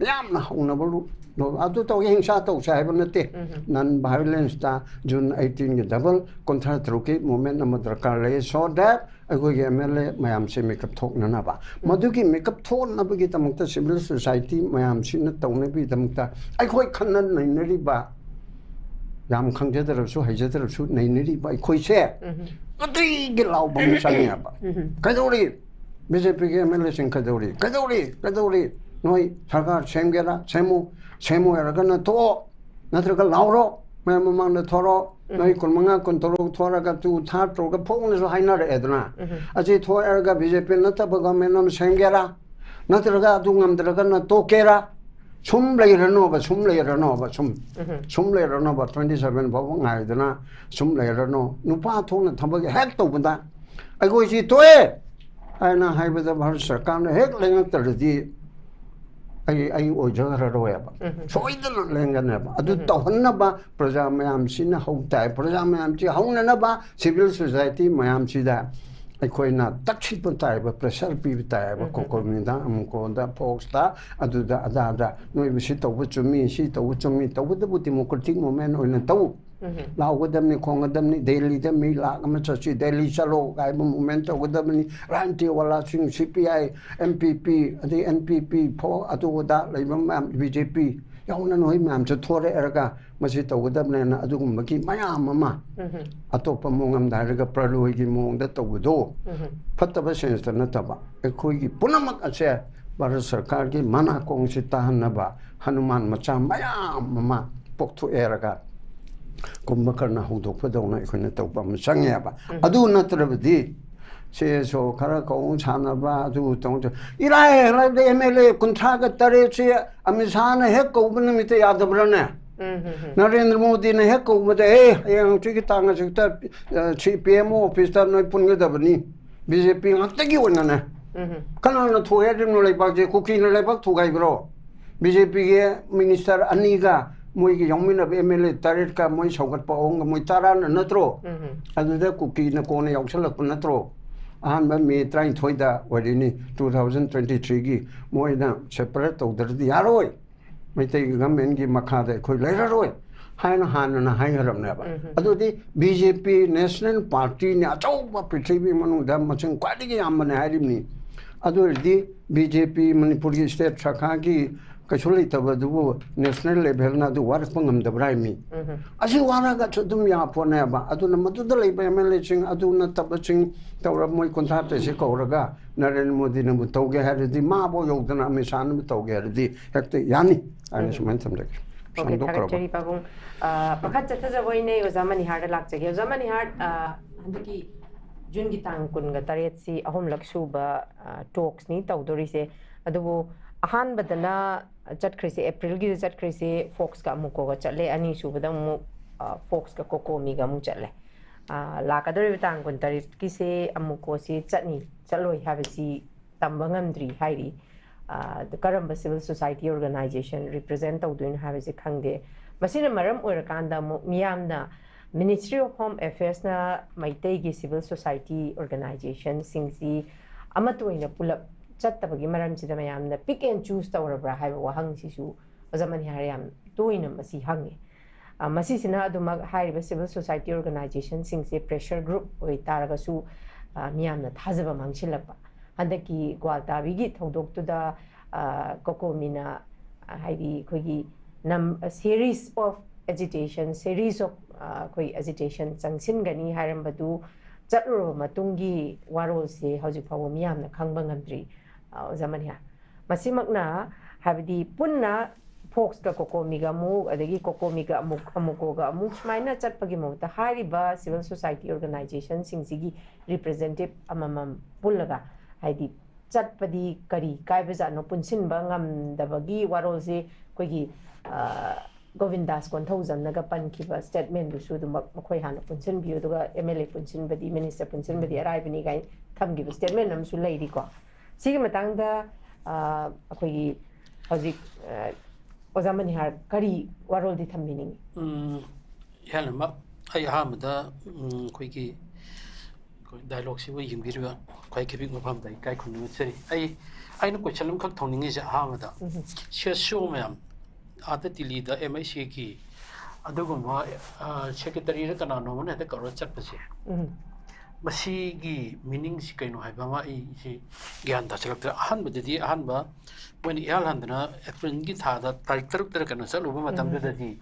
ꯌꯥꯝꯅ ꯍꯧꯅꯕ ꯂꯨ-, ꯂꯨ-, ꯑꯗꯨ ꯇꯧꯒꯦ, ꯍꯤꯡꯁꯥ ꯇꯧꯁꯦ ꯍꯥꯏꯕ ꯅꯠꯇꯦ꯫ ꯅꯟ ꯚꯥꯏꯑꯣꯂꯦꯟꯁꯇ ꯖꯨꯟ ꯑꯩꯠꯇꯤꯟꯒꯤ ꯗꯕꯜ ꯀꯨꯟꯊ꯭ꯔꯥ ꯇꯔꯨꯛꯀꯤ ꯃꯨꯚꯃꯦꯟ ꯑꯃ ꯗꯔꯀꯥꯔ ꯂꯩ꯫ So that ꯑꯩꯈꯣꯏꯒꯤ ꯑꯦꯝ ꯑꯦꯜ ꯑꯦ ꯃꯌꯥꯝꯁꯦ ꯃꯤꯀꯞ ꯊꯣꯛꯅꯅꯕ, ꯃꯗꯨꯒꯤ ꯃꯤꯀꯞ ꯊꯣꯛꯅꯕꯒꯤꯗꯃꯛꯇ ꯁꯤꯚꯤꯜ ꯁꯣꯁꯥꯏꯇꯤ ꯃꯌꯥꯝꯁꯤꯅ ꯇꯧꯅꯕꯒꯤꯗꯃꯛꯇ ꯑꯩꯈꯣꯏ ꯈꯟꯅ ꯅꯩꯅꯔꯤꯕ, ꯌꯥꯝ ꯈꯪꯖꯗ꯭ꯔꯕꯁꯨ ꯍꯩꯖꯗ꯭ꯔꯕꯁꯨ ꯅꯩꯅꯔꯤꯕ ꯑꯩꯈꯣꯏꯁꯦ ꯀꯇ꯭ꯔꯤꯒꯤ ꯂꯥꯎꯕ ꯑꯃ ꯆꯪꯉꯦꯕ꯫ ꯀꯩꯗꯧꯔꯤ? ꯕꯤ ꯖꯦ ꯄꯤꯒꯤ ꯑꯦꯝ ꯑꯦꯜ ꯑꯦꯁꯤꯡ ꯀꯩꯗꯧꯔꯤ? ꯀꯩꯗꯧꯔꯤ? ꯀꯩꯗꯧꯔꯤ? ꯅꯣꯏ ꯁꯔꯀꯥꯔ ꯁꯦꯝꯒꯦꯔꯥ ꯁꯦꯝꯃꯨ, ꯁꯦꯝꯃꯨ ꯍꯥꯏꯔꯒꯅ ꯊꯣꯛꯑꯣ, ꯅꯠꯇ꯭ꯔꯒ ꯂꯥꯎꯔꯣ, ꯃꯌꯥꯝ ꯃꯃꯥꯡꯗ ꯊꯣꯔꯛꯑꯣ꯫ ꯅꯣꯏ ꯀꯨꯟꯃꯉꯥ, ꯀꯨꯟꯇꯔꯨꯛ ꯊꯣꯔꯒ ꯇꯨ ꯊꯥꯔ ꯇꯧꯔꯒ ꯐꯣꯡꯅꯁꯨ ꯍꯥꯏꯅꯔꯛꯑꯦꯗꯅ꯫ ꯑꯁꯤ ꯊꯣꯛꯑꯦ ꯍꯥꯏꯔꯒ ꯕꯤ ꯖꯦ ꯄꯤ ꯅꯠꯇꯕ ꯒꯚꯔꯟꯃꯦꯟ ꯑꯃ ꯁꯦꯝꯒꯦꯔꯥ, ꯅꯠꯇ꯭ꯔꯒ ꯑꯗꯨ ꯉꯝꯗ꯭ꯔꯒꯅ ꯇꯣꯛꯀꯦꯔꯥ, ꯁꯨꯝ ꯂꯩꯔꯅꯣꯕ, ꯁꯨꯝ ꯂꯩꯔꯅꯣꯕ, ꯁꯨꯝ, ꯁꯨꯝ ꯂꯩꯔꯅꯣꯕ, ꯇ꯭ꯋꯦꯟꯇꯤ ꯁꯚꯦꯟ ꯐꯥꯎꯕ ꯉꯥꯏꯗꯅ ꯁꯨꯝ ꯂꯩꯔꯅꯣ꯫ ꯅꯨꯄꯥ ꯊꯣꯛꯅ ꯊꯕꯛ ꯍꯦꯛ ꯇꯧꯕꯗ ꯑꯩꯈꯣꯏꯁꯤ ꯇꯣꯛꯑꯦ ꯍꯥꯏꯅ ꯍꯥꯏꯕꯗ ꯚꯥꯔꯠ ꯁꯔꯀꯥꯔꯅ ꯍꯦꯛ ꯂꯦꯡꯉꯛꯇ꯭ꯔꯗꯤ ꯑꯩ, ꯑꯩ ꯑꯣꯏꯖꯈ꯭ꯔꯔꯣꯏꯕ꯫ ꯁꯣꯏꯗꯅ ꯂꯦꯡꯒꯅꯦꯕ꯫ ꯑꯗꯨ ꯇꯧꯍꯟꯅꯕ ꯄ꯭ꯔꯖꯥ ꯃꯌꯥꯝꯁꯤꯅ ꯍꯧ ꯇꯥꯏ꯫ ꯄ꯭ꯔꯖꯥ ꯃꯌꯥꯝꯁꯤ ꯍꯧꯅꯅꯕ ꯁꯤꯚꯤꯜ ꯁꯣꯁꯥꯏꯇꯤ ꯃꯌꯥꯝꯁꯤꯗ ꯑꯩꯈꯣꯏꯅ ꯇꯛꯁꯤꯠꯄ ꯇꯥꯏꯕ, ꯄ꯭ꯔꯦꯁꯔ ꯄꯤꯕ ꯇꯥꯏꯕ꯫ ꯎꯝ, ꯎꯝ, ꯎꯝ꯫ ꯀꯣꯀꯣꯃꯤꯗ, ꯑꯃꯨꯛꯀꯣꯗ, ꯐꯣꯛꯁꯇ, ꯑꯗꯨꯗ ꯑꯗꯥꯗ, ꯅꯣꯏꯕꯨ ꯁꯤ ꯇꯧꯕ ꯆꯨꯝꯃꯤ, ꯁꯤ ꯇꯧꯕ ꯆꯨꯝꯃꯤ꯫ ꯇꯧꯕꯇꯕꯨ ꯗꯤꯃꯣꯀ꯭ꯔꯦꯇꯤꯛ ꯃꯨꯚꯃꯦꯟ ꯑꯣꯏꯅ ꯇꯧ꯫ ꯎꯝ, ꯎꯝ꯫ ꯂꯥꯎꯒꯗꯕꯅꯤ, ꯈꯣꯡꯒꯗꯕꯅꯤ, ꯗꯦꯜꯂꯤꯗ ꯃꯤ ꯂꯥꯛ ꯑꯃ ꯆꯠꯁꯤ, ꯗꯦꯜꯂꯤ ꯆꯠꯂꯣ ꯍꯥꯏꯕ ꯃꯨꯚꯃꯦꯟ ꯇꯧꯒꯗꯕꯅꯤ꯫ ꯔꯥꯟꯇꯦꯋꯥꯂꯥꯁꯤꯡ, ꯁꯤ ꯄꯤ ꯑꯥꯏ, ꯑꯦꯝ ꯄꯤ ꯄꯤ, ꯑꯗꯩ ꯑꯦꯟ ꯄꯤ ꯄꯤ, ꯐꯣ-, ꯑꯗꯨ ꯑꯗꯥ ꯂꯩꯕ ꯃꯌꯥꯝ, ꯕꯤ ꯖꯦ ꯄꯤ ꯌꯥꯎꯅ ꯅꯣꯏ ꯃꯌꯥꯝꯁꯨ ꯊꯣꯔꯛꯑꯔꯒ ꯃꯁꯤ ꯇꯧꯒꯗꯕꯅꯦꯅ ꯑꯗꯨꯒꯨꯝꯕꯒꯤ ꯃꯌꯥꯝ ꯑꯃ ꯎꯝ, ꯎꯝ꯫ ꯑꯇꯣꯞꯄ ꯃꯑꯣꯡ ꯑꯃꯗ ꯍꯥꯏꯔꯒ ꯄ꯭ꯔꯂꯣꯏꯒꯤ ꯃꯑꯣꯡꯗ ꯇꯧꯕꯗꯣ ꯎꯝ, ꯎꯝ꯫ ꯐꯠꯇꯕ ꯁꯦꯟꯁꯇ ꯅꯠꯇꯕ, ꯑꯩꯈꯣꯏꯒꯤ ꯄꯨꯝꯅꯃꯛ ꯑꯁꯦ ꯚꯥꯔꯠ ꯁꯔꯀꯥꯔꯒꯤ ꯃꯅꯥꯀꯣꯡꯁꯤ ꯇꯥꯍꯟꯅꯕ ꯍꯅꯨꯃꯥꯟ ꯃꯆꯥ ꯃꯌꯥꯝ ꯑꯃ ꯄꯣꯛꯊꯣꯛꯑꯦꯔꯒ ꯀꯨꯝꯚꯀꯔꯅ ꯍꯧꯗꯣꯛꯄꯗꯧꯅ ꯑꯩꯈꯣꯏꯅ ꯇꯧꯕ ꯑꯃ ꯆꯪꯉꯦꯕ꯫ ꯎꯝ꯫ ꯑꯗꯨ ꯅꯠꯇ꯭ꯔꯕꯗꯤ ꯁꯦꯁꯣ ꯈꯔ ꯀꯧ ꯁꯥꯟꯅꯕ, ꯑꯗꯨ ꯇꯧ, ꯏꯔꯥꯏ ꯂꯥꯏꯕꯗ ꯑꯦꯝ ꯑꯦꯜ ꯑꯦ ꯀꯨꯟꯊ꯭ꯔꯥꯒ ꯇꯔꯦꯠꯁꯤ ꯑꯃꯤꯠ ꯁꯥꯍꯅ ꯍꯦꯛ ꯀꯧꯕ ꯅꯨꯃꯤꯠꯇ ꯌꯥꯗꯕ꯭ꯔꯥꯅꯦ? ꯎꯝ, ꯎꯝ, ꯎꯝ꯫ ꯅꯔꯦꯟꯗ꯭ꯔ ꯃꯣꯗꯤꯅ ꯍꯦꯛ ꯀꯧꯕꯗ, "ꯑꯦ, ꯍꯌꯦꯡ ꯍꯪꯆꯤꯠꯀꯤ ꯇꯥꯡ ꯑꯁꯨꯛꯇ, ꯑ, ꯁꯤ ꯄꯤ ꯑꯦꯝ ꯑꯣ ꯑꯣꯐꯤꯁꯇ ꯅꯣꯏ ꯄꯨꯟꯒꯗꯕꯅꯤ"꯫ ꯕꯤ ꯖꯦ ꯄꯤ ꯉꯥꯛꯇꯒꯤ ꯑꯣꯏꯅꯅꯦ꯫ ꯎꯝ, ꯎꯝ꯫ ꯀꯅꯥꯅ ꯊꯣꯛꯑꯦ ꯍꯥꯏꯔꯤꯕꯅꯣ ꯂꯩꯕꯥꯛꯁꯦ? ꯀꯨꯀꯤꯅ ꯂꯩꯕꯥꯛ ꯊꯣꯒꯥꯏꯕ꯭ꯔꯣ? ꯕꯤ ꯖꯦ ꯄꯤꯒꯤ ꯃꯤꯅꯤꯁꯇꯔ ꯑꯅꯤꯒ ꯃꯣꯏꯒꯤ ꯌꯥꯎꯃꯤꯟꯅꯕ ꯑꯦꯝ ꯑꯦꯜ ꯑꯦ ꯇꯔꯦꯠꯀ ꯃꯣꯏ ꯁꯧꯒꯠꯄ ꯑꯍꯨꯝꯒ ꯃꯣꯏ ꯇꯔꯥꯅ ꯅꯠꯇ꯭ꯔꯣ? ꯎꯝ, ꯎꯝ꯫ ꯑꯗꯨꯗ ꯀꯨꯀꯤꯅ ꯀꯣꯟꯅ ꯌꯥꯎꯁꯜꯂꯛꯄ ꯅꯠꯇ꯭ꯔꯣ? ꯑꯍꯥꯟꯕ ꯃꯦ ꯇꯔꯥꯅꯤꯊꯣꯏꯗ ꯑꯣꯏꯔꯤꯅꯤ, ꯇꯨ ꯊꯥꯎꯖꯟ ꯇ꯭ꯋꯦꯟꯇꯤ ꯊ꯭ꯔꯤꯒꯤ꯫ ꯃꯣꯏꯅ ꯁꯦꯄꯔꯦꯠ ꯇꯧꯗ꯭ꯔꯗꯤ ꯌꯥꯔꯣꯏ, ꯃꯩꯇꯩ ꯒꯚꯔꯟꯃꯦꯟꯒꯤ ꯃꯈꯥꯗ ꯑꯩꯈꯣꯏ ꯂꯩꯔꯔꯣꯏ ꯍꯥꯏꯅ ꯍꯥꯟꯅꯅ ꯍꯥꯏꯈ꯭ꯔꯕꯅꯦꯕ꯫ ꯎꯝ, ꯎꯝ꯫ ꯑꯗꯨꯗꯤ ꯕꯤ ꯖꯦ ꯄꯤ ꯅꯦꯁꯅꯦꯜ ꯄꯥꯔꯇꯤꯅꯤ, ꯑꯆꯧꯕ ꯄ꯭ꯔꯤꯊꯤꯕꯤ ꯃꯅꯨꯡꯗ ꯃꯁꯤꯡ ꯈ꯭ꯋꯥꯏꯗꯒꯤ ꯌꯥꯝꯕꯅꯦ ꯍꯥꯏꯔꯤꯕꯅꯤ꯫ ꯑꯗꯨ ꯑꯣꯏꯔꯗꯤ ꯕꯤ ꯖꯦ ꯄꯤ ꯃꯅꯤꯄꯨꯔꯒꯤ ꯁ꯭ꯇꯦꯠ ꯁꯔꯀꯥꯔꯒꯤ ꯀꯩꯁꯨ ꯂꯩꯇꯕꯗꯨꯕꯨ ꯅꯦꯁꯅꯦꯜ ꯂꯦꯚꯦꯜꯅ ꯑꯗꯨ ꯋꯥꯔꯛꯄ ꯉꯝꯗꯕ꯭ꯔꯥ ꯍꯥꯏ ꯃꯤ꯫ ꯎꯝ꯫ ꯑꯁꯤ ꯋꯥꯔꯒꯁꯨ ꯑꯗꯨꯝ ꯌꯥꯄꯣꯠꯅꯦꯕ꯫ ꯑꯗꯨꯅ ꯃꯗꯨꯗ ꯂꯩꯕ ꯑꯦꯝ ꯑꯦꯜ ꯑꯦꯁꯤꯡ ꯑꯗꯨ ꯅꯠꯇꯕꯁꯤꯡ ꯇꯧꯔ ꯃꯣꯏ ꯀꯨꯟꯊ꯭ꯔꯥ ꯇꯔꯦꯠꯁꯤ ꯀꯧꯔꯒ ꯅꯔꯦꯟꯗ꯭ꯔ ꯃꯣꯗꯤꯅꯕꯨ ꯇꯧꯒꯦ ꯍꯥꯏꯔꯗꯤ, ꯃꯥꯕꯨ ꯌꯧꯗꯅ ꯑꯃꯤꯠ ꯁꯥꯍꯅꯕꯨ ꯇꯧꯒꯦ ꯍꯥꯏꯔꯗꯤ ꯍꯦꯛꯇ ꯌꯥꯅꯤ ꯍꯥꯏꯅ ꯎꯝ꯫ ꯁꯨꯃꯥꯏꯅ ꯊꯝꯖꯒꯦ꯫ ꯑꯣꯀꯦ, ꯁꯥꯡꯗꯣꯛꯈ꯭ꯔꯕ꯫ ꯊꯥꯒꯠꯆꯔꯤ ꯄꯥꯕꯨꯡ꯫ ꯑ, ꯃꯈꯥ ꯆꯠꯊꯖꯕ ꯑꯣꯏꯅ ꯑꯣꯖꯥ ꯃꯅꯤꯍꯥꯔꯗ ꯂꯥꯛꯆꯒꯦ꯫ ꯑꯣꯖꯥ ꯃꯅꯤꯍꯥꯔ, ꯑ, ꯍꯟꯗꯛꯀꯤ ꯖꯨꯟꯒꯤ ꯇꯥꯡ ꯀꯨꯟꯒ ꯇꯔꯦꯠꯁꯤ ꯑꯍꯨꯝꯂꯛ ꯁꯨꯕ, ꯑ, ꯇꯣꯛꯁꯅꯤ ꯇꯧꯗꯣꯔꯤꯁꯦ꯫ ꯑꯗꯨꯕꯨ ꯑꯍꯥꯟꯕꯗꯅ ꯆꯠꯈ꯭ꯔꯤꯁꯦ, ꯑꯦꯄ꯭ꯔꯤꯜꯒꯤꯗ ꯆꯠꯈ꯭ꯔꯤꯁꯦ ꯐꯣꯛꯁꯀ ꯑꯃꯨꯛꯀꯣꯒ ꯆꯠꯂꯦ, ꯑꯅꯤꯁꯨꯕꯗ ꯑꯃꯨꯛ, ꯑ, ꯐꯣꯛꯁꯀ ꯀꯣꯀꯣꯃꯤꯒ ꯑꯃꯨꯛ ꯆꯠꯂꯦ꯫ ꯑ, ꯂꯥꯛꯀꯗꯧꯔꯤꯕ ꯇꯥꯡ ꯀꯨꯟꯇꯔꯦꯠꯀꯤꯁꯦ ꯑꯃꯨꯛꯀꯣꯁꯤ ꯆꯠꯅꯤ ꯆꯠꯂꯣꯏ ꯍꯥꯏꯕꯁꯤ ꯇꯝꯕ ꯉꯝꯗ꯭ꯔꯤ ꯍꯥꯏꯔꯤ꯫ ꯑ, ꯀꯔꯝꯕ civil society organization represent ꯇꯧꯗꯣꯏꯅꯣ ꯍꯥꯏꯕꯁꯤ ꯈꯪꯗꯦ꯫ ꯃꯁꯤꯅ ꯃꯔꯝ ꯑꯣꯏꯔꯀꯥꯟꯗ ꯑꯃꯨꯛ ꯃꯤꯌꯥꯝꯅ Ministry of Home Affairs ꯅ ꯃꯩꯇꯩꯒꯤ civil society organization ꯁꯤꯡꯁꯤ ꯑꯃꯠꯇ ꯑꯣꯏꯅ ꯄꯨꯂꯞ ꯆꯠꯇꯕꯒꯤ ꯃꯔꯝꯁꯤꯗ ꯃꯌꯥꯝꯅ pick and choose ꯇꯧꯔꯕ꯭ꯔꯥ ꯍꯥꯏꯕ ꯋꯥꯍꯪꯁꯤꯁꯨ ꯑꯣꯖꯥ ꯃꯅꯤꯍꯥꯔ ꯌꯥꯝ ꯇꯣꯏꯅ ꯃꯁꯤ ꯍꯪꯉꯤ꯫ ꯑ, ꯃꯁꯤꯁꯤꯅ ꯑꯗꯨꯃꯛ ꯍꯥꯏꯔꯤꯕ civil society organization ꯁꯤꯡꯁꯦ pressure group ꯑꯣꯏꯇꯥꯔꯒꯁꯨ, ꯑ, ꯃꯤꯌꯥꯝꯅ ꯊꯥꯖꯕ ꯃꯥꯡꯁꯤꯜꯂꯛꯄ꯫ ꯍꯟꯗꯛꯀꯤ ꯒ꯭ꯋꯥꯜꯇꯥꯕꯤꯒꯤ ꯊꯧꯗꯣꯛꯇꯨꯗ, ꯑ, ꯀꯣꯀꯣꯃꯤꯅ, ꯑ, ꯍꯥꯏꯗꯤ ꯑꯩꯈꯣꯏꯒꯤ ꯅꯝ-, series of agitation, series of, ꯑ, ꯑꯩꯈꯣꯏ agitation ꯆꯪꯁꯤꯟꯒꯅꯤ ꯍꯥꯏꯔꯝꯕꯗꯨ ꯆꯠꯂꯨꯔꯕ ꯃꯇꯨꯡꯒꯤ ꯋꯥꯔꯣꯜꯁꯦ ꯍꯧꯖꯤꯛ ꯐꯥꯎꯕ ꯃꯤꯌꯥꯝꯅ ꯈꯪꯕ ꯉꯝꯗ꯭ꯔꯤ꯫ ꯑ, ꯑꯣꯖꯥ ꯃꯅꯤꯍꯥꯔ, ꯃꯁꯤꯃꯛꯅ ꯍꯥꯏꯕꯗꯤ ꯄꯨꯟꯅ ꯐꯣꯛꯁꯀ ꯀꯣꯀꯣꯃꯤꯒ ꯑꯃꯨꯛ, ꯑꯗꯒꯤ ꯀꯣꯀꯣꯃꯤꯒ ꯑꯃꯨꯛ, ꯑꯃꯨꯀꯣꯒ ꯑꯃꯨꯛ, ꯁꯨꯃꯥꯏꯅ ꯆꯠꯄꯒꯤ ꯃꯍꯨꯠꯇ ꯍꯥꯏꯔꯤꯕ civil society organization ꯁꯤꯡꯁꯤꯒꯤ representative ꯑꯃꯃꯝ ꯄꯨꯜꯂꯒ, ꯍꯥꯏꯗꯤ ꯆꯠꯄꯗꯤ ꯀꯔꯤ ꯀꯥꯏꯕꯖꯥꯠꯅꯣ, ꯄꯨꯟꯁꯤꯟꯕ ꯉꯝꯗꯕꯒꯤ ꯋꯥꯔꯣꯜꯁꯦ ꯑꯩꯈꯣꯏꯒꯤ, ꯑ, ꯒꯣꯕꯤꯟꯗꯥꯁ ꯀꯣꯟꯊꯧꯖꯝꯅꯒ ꯄꯟꯈꯤꯕ statement ꯗꯨꯁꯨ ꯑꯗꯨꯃꯛ ꯃꯈꯣꯏ ꯍꯥꯟꯅ ꯄꯨꯟꯁꯤꯟꯕꯤꯌꯨ, ꯑꯗꯨꯒ M L A ꯄꯨꯟꯁꯤꯟꯕꯗꯤ, minister ꯄꯨꯟꯁꯤꯟꯕꯗꯤ ꯑꯔꯥꯏꯕꯅꯤ ꯀꯥꯏꯅ ꯊꯝꯈꯤꯕ statement ꯑꯃꯁꯨ ꯂꯩꯔꯤꯀꯣ꯫ ꯁꯤꯒꯤ ꯃꯇꯥꯡꯗ, ꯑ, ꯑꯩꯈꯣꯏꯒꯤ ꯍꯧꯖꯤꯛ, ꯑ, ꯑꯣꯖꯥ ꯃꯅꯤꯍꯥꯔ ꯀꯔꯤ ꯋꯥꯔꯣꯜꯗꯤ ꯊꯝꯕꯤꯅꯤꯡꯉꯤ? ꯎꯝ, ꯏꯍꯥꯟ ꯑꯃ ꯑꯩ ꯑꯍꯥꯟꯕꯗ, ꯎꯝ, ꯑꯩꯈꯣꯏꯒꯤ, ꯑꯩꯈꯣꯏ dialogue ꯁꯤꯕꯨ ꯌꯦꯡꯕꯤꯔꯤꯕ ꯈ꯭ꯋꯥꯏ ꯈꯤꯕꯤꯛ ꯃꯐꯝꯗ ꯑꯩ ꯏꯀꯥꯏ ꯈꯨꯝꯅꯖꯔꯤ꯫ ꯑꯩ, ꯑꯩꯅ question ꯑꯃꯈꯛ ꯊꯝꯅꯤꯡꯉꯤꯁꯦ ꯑꯍꯥꯟꯕꯗ, ꯎꯝ꯫ C S O ꯃꯌꯥꯝ ꯑꯥꯗ ꯗꯤꯜꯂꯤꯗ M I C ꯒꯤ ꯑꯗꯨꯒꯨꯝꯕ, ꯑ, secretary ꯔ ꯀꯅꯥꯅꯣꯝ ꯑꯃꯅ ꯍꯦꯛꯇ ꯀꯧꯔ ꯆꯠꯄꯁꯦ, ꯎꯝ꯫ ꯃꯁꯤꯒꯤ meaning ꯁꯤ ꯀꯩꯅꯣ ꯍꯥꯏꯕ ꯑꯃ ꯑꯩꯁꯤ ꯒ꯭ꯌꯥꯟ ꯇꯥꯁꯤꯜꯂꯛꯇ꯭ꯔꯦ꯫ ꯑꯍꯥꯟꯕꯗꯗꯤ, ꯑꯍꯥꯟꯕ ꯃꯣꯏꯅ ꯏꯍꯥꯟ ꯍꯥꯟꯗꯅ April ꯒꯤ ꯊꯥꯗ ꯇꯥꯔꯤꯛ ꯇꯔꯨꯛꯇꯔ ꯀꯩꯅꯣ ꯆꯠꯂꯨꯕ ꯃꯇꯝꯗꯨꯗꯗꯤ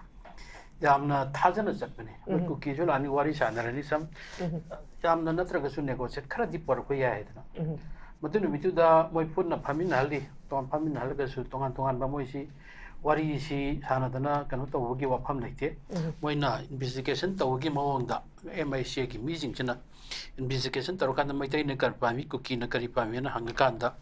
ꯌꯥꯝꯅ ꯊꯥꯖꯅ ꯆꯠꯄꯅꯦ꯫ ꯃꯣꯏ ꯎꯝ꯫ ꯀꯨꯀꯤꯁꯨ ꯂꯥꯛꯑꯅꯤ, ꯋꯥꯔꯤ ꯁꯥꯟꯅꯔꯅꯤ, ꯁꯝ ꯎꯝ꯫ ꯌꯥꯝꯅ ꯅꯠꯇ꯭ꯔꯒꯁꯨ negotiate ꯈꯔꯗꯤ ꯄꯨꯔꯛꯄ ꯌꯥꯏ ꯍꯥꯏꯗꯅ꯫ ꯎꯝ꯫ ꯃꯗꯨ ꯅꯨꯃꯤꯠꯇꯨꯗ ꯃꯣꯏ ꯄꯨꯟꯅ ꯐꯝꯃꯤꯟꯅꯍꯜꯂꯤ꯫ ꯇꯣꯉꯥꯟ ꯐꯝꯃꯤꯟꯅꯍꯜꯂꯒꯁꯨ ꯇꯣꯉꯥꯟ ꯇꯣꯉꯥꯟꯕ ꯃꯣꯏꯁꯤ ꯋꯥꯔꯤꯁꯤ ꯁꯥꯟꯅꯗꯅ ꯀꯩꯅꯣ ꯇꯧꯕꯒꯤ ꯋꯥꯐꯝ ꯂꯩꯇꯦ꯫ ꯎꯝ꯫ ꯃꯣꯏꯅ investigation ꯇꯧꯕꯒꯤ ꯃꯑꯣꯡꯗ M I C ꯒꯤ ꯃꯤꯁꯤꯡꯁꯤꯅ investigation ꯇꯧꯔꯀꯥꯟꯗ ꯃꯩꯇꯩꯅ ꯀꯔꯤ ꯄꯥꯝꯃꯤ, ꯀꯨꯀꯤꯅ ꯀꯔꯤ ꯄꯥꯝꯃꯤ ꯍꯥꯏꯅ ꯍꯪꯉꯀꯥꯟꯗ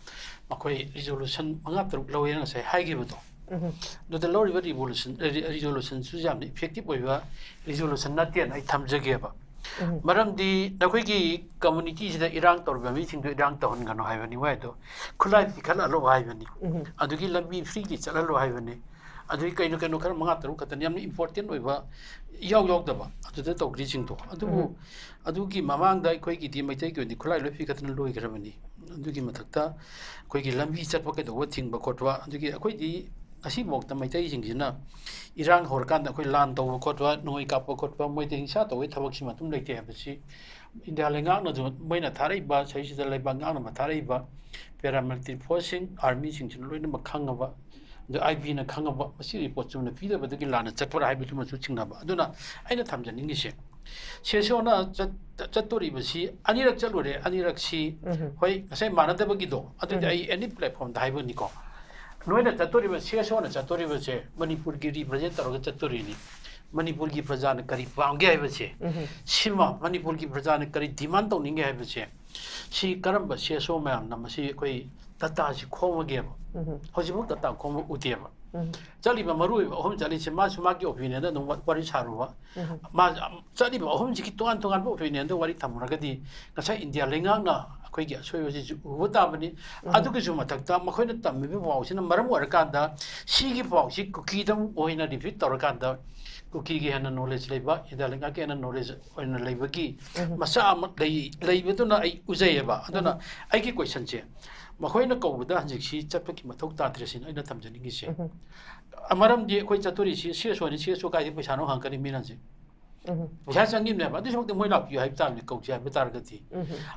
ꯃꯈꯣꯏ resolution ꯃꯉꯥ ꯇꯔꯨꯛ ꯂꯧꯋꯦꯅ ꯉꯁꯥꯏ ꯍꯥꯏꯈꯤꯕꯗꯣ꯫ ꯎꯝ꯫ ꯑꯗꯨꯗ ꯂꯧꯔꯤꯕ revolution, ꯔꯤ-, resolution ꯁꯨ ꯌꯥꯝꯅ effective ꯑꯣꯏꯕ resolution ꯅꯠꯇꯦꯅ ꯑꯩ ꯊꯝꯖꯒꯦꯕ꯫ ꯎꯝ꯫ ꯃꯔꯝꯗꯤ ꯅꯈꯣꯏꯒꯤ community ꯁꯤꯗ ꯏꯔꯥꯡ ꯇꯧꯔꯤꯕ ꯃꯤꯁꯤꯡꯗꯣ ꯏꯔꯥꯡ ꯇꯧꯍꯟꯒꯅꯨ ꯍꯥꯏꯕꯅꯤ, ꯃꯣꯏꯗꯣ ꯈꯨꯠꯂꯥꯏ ꯄꯤꯈꯠꯍꯜꯂꯣ ꯍꯥꯏꯕꯅꯤ, ꯎꯝ꯫ ꯑꯗꯨꯒꯤ ꯂꯝꯕꯤ free ꯒꯤ ꯆꯠꯍꯜꯂꯣ ꯍꯥꯏꯕꯅꯤ, ꯑꯗꯨꯒꯤ ꯀꯩꯅꯣ ꯀꯩꯅꯣ ꯈꯔ ꯃꯉꯥ ꯇꯔꯨꯛ ꯈꯛꯇꯅꯤ, ꯌꯥꯝꯅ important ꯑꯣꯏꯕ ꯏꯌꯥꯎ ꯌꯥꯎꯗꯕ ꯑꯗꯨꯗ ꯇꯧꯈ꯭ꯔꯤꯁꯤꯡꯗꯣ꯫ ꯑꯗꯨꯕꯨ ꯑꯗꯨꯒꯤ ꯃꯃꯥꯡꯗ ꯑꯩꯈꯣꯏꯒꯤꯗꯤ ꯃꯩꯇꯩꯒꯤ ꯑꯣꯏꯅꯗꯤ ꯈꯨꯠꯂꯥꯏ ꯂꯣꯏ ꯄꯤꯈꯠꯇꯅ ꯂꯣꯏꯈ꯭ꯔꯕꯅꯤ꯫ ꯑꯗꯨꯒꯤ ꯃꯊꯛꯇ ꯑꯩꯈꯣꯏꯒꯤ ꯂꯝꯕꯤ ꯆꯠꯄ ꯀꯩꯗꯧꯕ ꯊꯤꯡꯕ ꯈꯣꯠꯄ, ꯑꯗꯨꯒꯤ ꯑꯩꯈꯣꯏꯗꯤ ꯉꯁꯤꯐꯥꯎꯗ ꯃꯩꯇꯩꯁꯤꯡꯁꯤꯅ ꯏꯔꯥꯡ ꯍꯧꯔꯀꯥꯟꯗ ꯑꯩꯈꯣꯏ ꯂꯥꯟ ꯇꯧꯕ ꯈꯣꯠꯄ, ꯅꯣꯡꯃꯩ ꯀꯥꯞꯄ ꯈꯣꯠꯄ, ꯃꯣꯏꯗ ꯍꯤꯡꯁꯥ ꯇꯧꯕꯒꯤ ꯊꯕꯛꯁꯤꯃ ꯑꯗꯨꯝ ꯂꯩꯇꯦ ꯍꯥꯏꯕꯁꯤ ꯏꯟꯗꯤꯌꯥ ꯂꯩꯉꯥꯛꯅꯁꯨ, ꯃꯣꯏꯅ ꯊꯥꯔꯛꯏꯕ, ꯁꯤꯗꯩꯁꯤꯗ ꯂꯩꯕꯥꯛ ꯉꯥꯛꯅꯕ ꯊꯥꯔꯛꯏꯕ paramilitary forceꯁꯤꯡ, armyꯁꯤꯡꯁꯤꯅ ꯂꯣꯏꯅꯃꯛ ꯈꯪꯉꯕ, ꯑꯗ IBꯅ ꯈꯪꯉꯕ, ꯃꯁꯤ report ꯆꯨꯝꯅ ꯄꯤꯗꯕꯗꯒꯤ ꯂꯥꯟꯅ ꯆꯠꯄ꯭ꯔꯥ ꯍꯥꯏꯕꯗꯨꯃꯁꯨ ꯆꯤꯡꯅꯕ꯫ ꯑꯗꯨꯅ ꯑꯩꯅ ꯊꯝꯖꯅꯤꯡꯉꯤꯁꯦ, CSOꯅ ꯆꯠ-, ꯆꯠꯇꯣꯔꯤꯕꯁꯤ ꯑꯅꯤꯔꯛ ꯆꯠꯂꯨꯔꯦ, ꯑꯅꯤꯔꯛꯁꯤ ꯍꯣꯏ ꯉꯁꯥꯏ ꯃꯥꯟꯅꯗꯕꯒꯤꯗꯣ ꯑꯗꯨꯗꯤ ꯑꯩ any platformꯗ ꯍꯥꯏꯕꯅꯤꯀꯣ꯫ ꯅꯣꯏꯅ ꯆꯠꯇꯣꯔꯤꯕ, CSOꯅ ꯆꯠꯇꯣꯔꯤꯕꯁꯦ ꯃꯅꯤꯄꯨꯔꯒꯤ represent ꯇꯧꯔꯒ ꯆꯠꯇꯣꯔꯤꯅꯤ꯫ ꯃꯅꯤꯄꯨꯔꯒꯤ ꯄ꯭ꯔꯖꯥꯅ ꯀꯔꯤ ꯄꯥꯝꯒꯦ ꯍꯥꯏꯕꯁꯦ ꯁꯤꯃ, ꯃꯅꯤꯄꯨꯔꯒꯤ ꯄ꯭ꯔꯖꯥꯅ ꯀꯔꯤ demand ꯇꯧꯅꯤꯡꯒꯦ ꯍꯥꯏꯕꯁꯦ, ꯁꯤ ꯀꯔꯝꯕ CSO ꯃꯌꯥꯝꯅ ꯃꯁꯤ ꯑꯩꯈꯣꯏ dataꯁꯤ ꯈꯣꯝꯃꯒꯦꯕ? ꯍꯧꯖꯤꯛꯐꯥꯎ data ꯈꯣꯝꯕ ꯎꯗꯦꯕ꯫ ꯆꯠꯂꯤꯕ ꯃꯔꯨꯑꯣꯏꯕ ꯑꯍꯨꯝ ꯆꯠꯂꯤꯁꯦ, ꯃꯥꯁꯨ ꯃꯥꯒꯤ opinionꯗ ꯑꯗꯨꯝ ꯋꯥ-, ꯋꯥꯔꯤ ꯁꯥꯔꯨꯕ꯫ ꯃꯥ, ꯆꯠꯂꯤꯕ ꯑꯍꯨꯝꯁꯤꯒꯤ ꯇꯣꯉꯥꯟ ꯇꯣꯉꯥꯟꯕ opinionꯗ ꯋꯥꯔꯤ ꯊꯝꯃꯨꯔꯒꯗꯤ ꯉꯁꯥꯏ ꯏꯟꯗꯤꯌꯥ ꯂꯩꯉꯥꯛꯅ ꯑꯩꯈꯣꯏꯒꯤ ꯑꯁꯣꯏꯕꯁꯤꯁꯨ ꯎꯕ ꯇꯥꯕꯅꯤ꯫ ꯑꯗꯨꯒꯤꯁꯨ ꯃꯊꯛꯇ ꯃꯈꯣꯏꯅ ꯇꯝꯃꯤꯕ ꯄꯥꯎꯁꯤꯅ ꯃꯔꯝ ꯑꯣꯏꯔꯀꯥꯟꯗ ꯁꯤꯒꯤ ꯄꯥꯎꯁꯤ ꯀꯨꯀꯤꯗ ꯑꯣꯏꯅ repeat ꯇꯧꯔꯀꯥꯟꯗ ꯀꯨꯀꯤꯒꯤ ꯍꯦꯟꯅ knowledge ꯂꯩꯕ, ꯏꯟꯗꯤꯌꯥ ꯂꯩꯉꯥꯛꯀꯤ ꯍꯦꯟꯅ knowledge ꯑꯣꯏꯅ ꯂꯩꯕꯒꯤ ꯃꯆꯥꯛ ꯑꯃ ꯂꯩ-, ꯂꯩꯕꯗꯨꯅ ꯑꯩ ꯎꯖꯩꯌꯦꯕ꯫ ꯑꯗꯨꯅ ꯑꯩꯒꯤ questionꯁꯦ, ꯃꯈꯣꯏꯅ ꯀꯧꯕꯗ ꯍꯧꯖꯤꯛꯁꯤ ꯆꯠꯄꯒꯤ ꯃꯊꯧ ꯇꯥꯗ꯭ꯔꯦ ꯁꯤꯅ ꯑꯩꯅ ꯊꯝꯖꯅꯤꯡꯉꯤꯁꯦ꯫ ꯃꯔꯝꯗꯤ ꯑꯩꯈꯣꯏ ꯆꯠꯇꯣꯔꯤꯁꯤ CSOꯅꯤ, CSO ꯀꯥꯏꯗꯒꯤ ꯄꯩꯁꯥꯅꯣ ꯍꯪꯉꯛꯀꯅꯤ ꯃꯤꯅ ꯍꯧꯖꯤꯛ꯫ ꯄꯩꯁꯥ ꯆꯪꯉꯤꯕꯅꯦꯕ, ꯑꯗꯨꯁꯨꯃꯛꯇꯤ ꯃꯣꯏ ꯂꯥꯛꯄꯤꯌꯨ ꯍꯥꯏꯕ ꯇꯥꯕꯅꯤ, ꯀꯧꯁꯤ ꯍꯥꯏꯕ ꯇꯥꯔꯒꯗꯤ꯫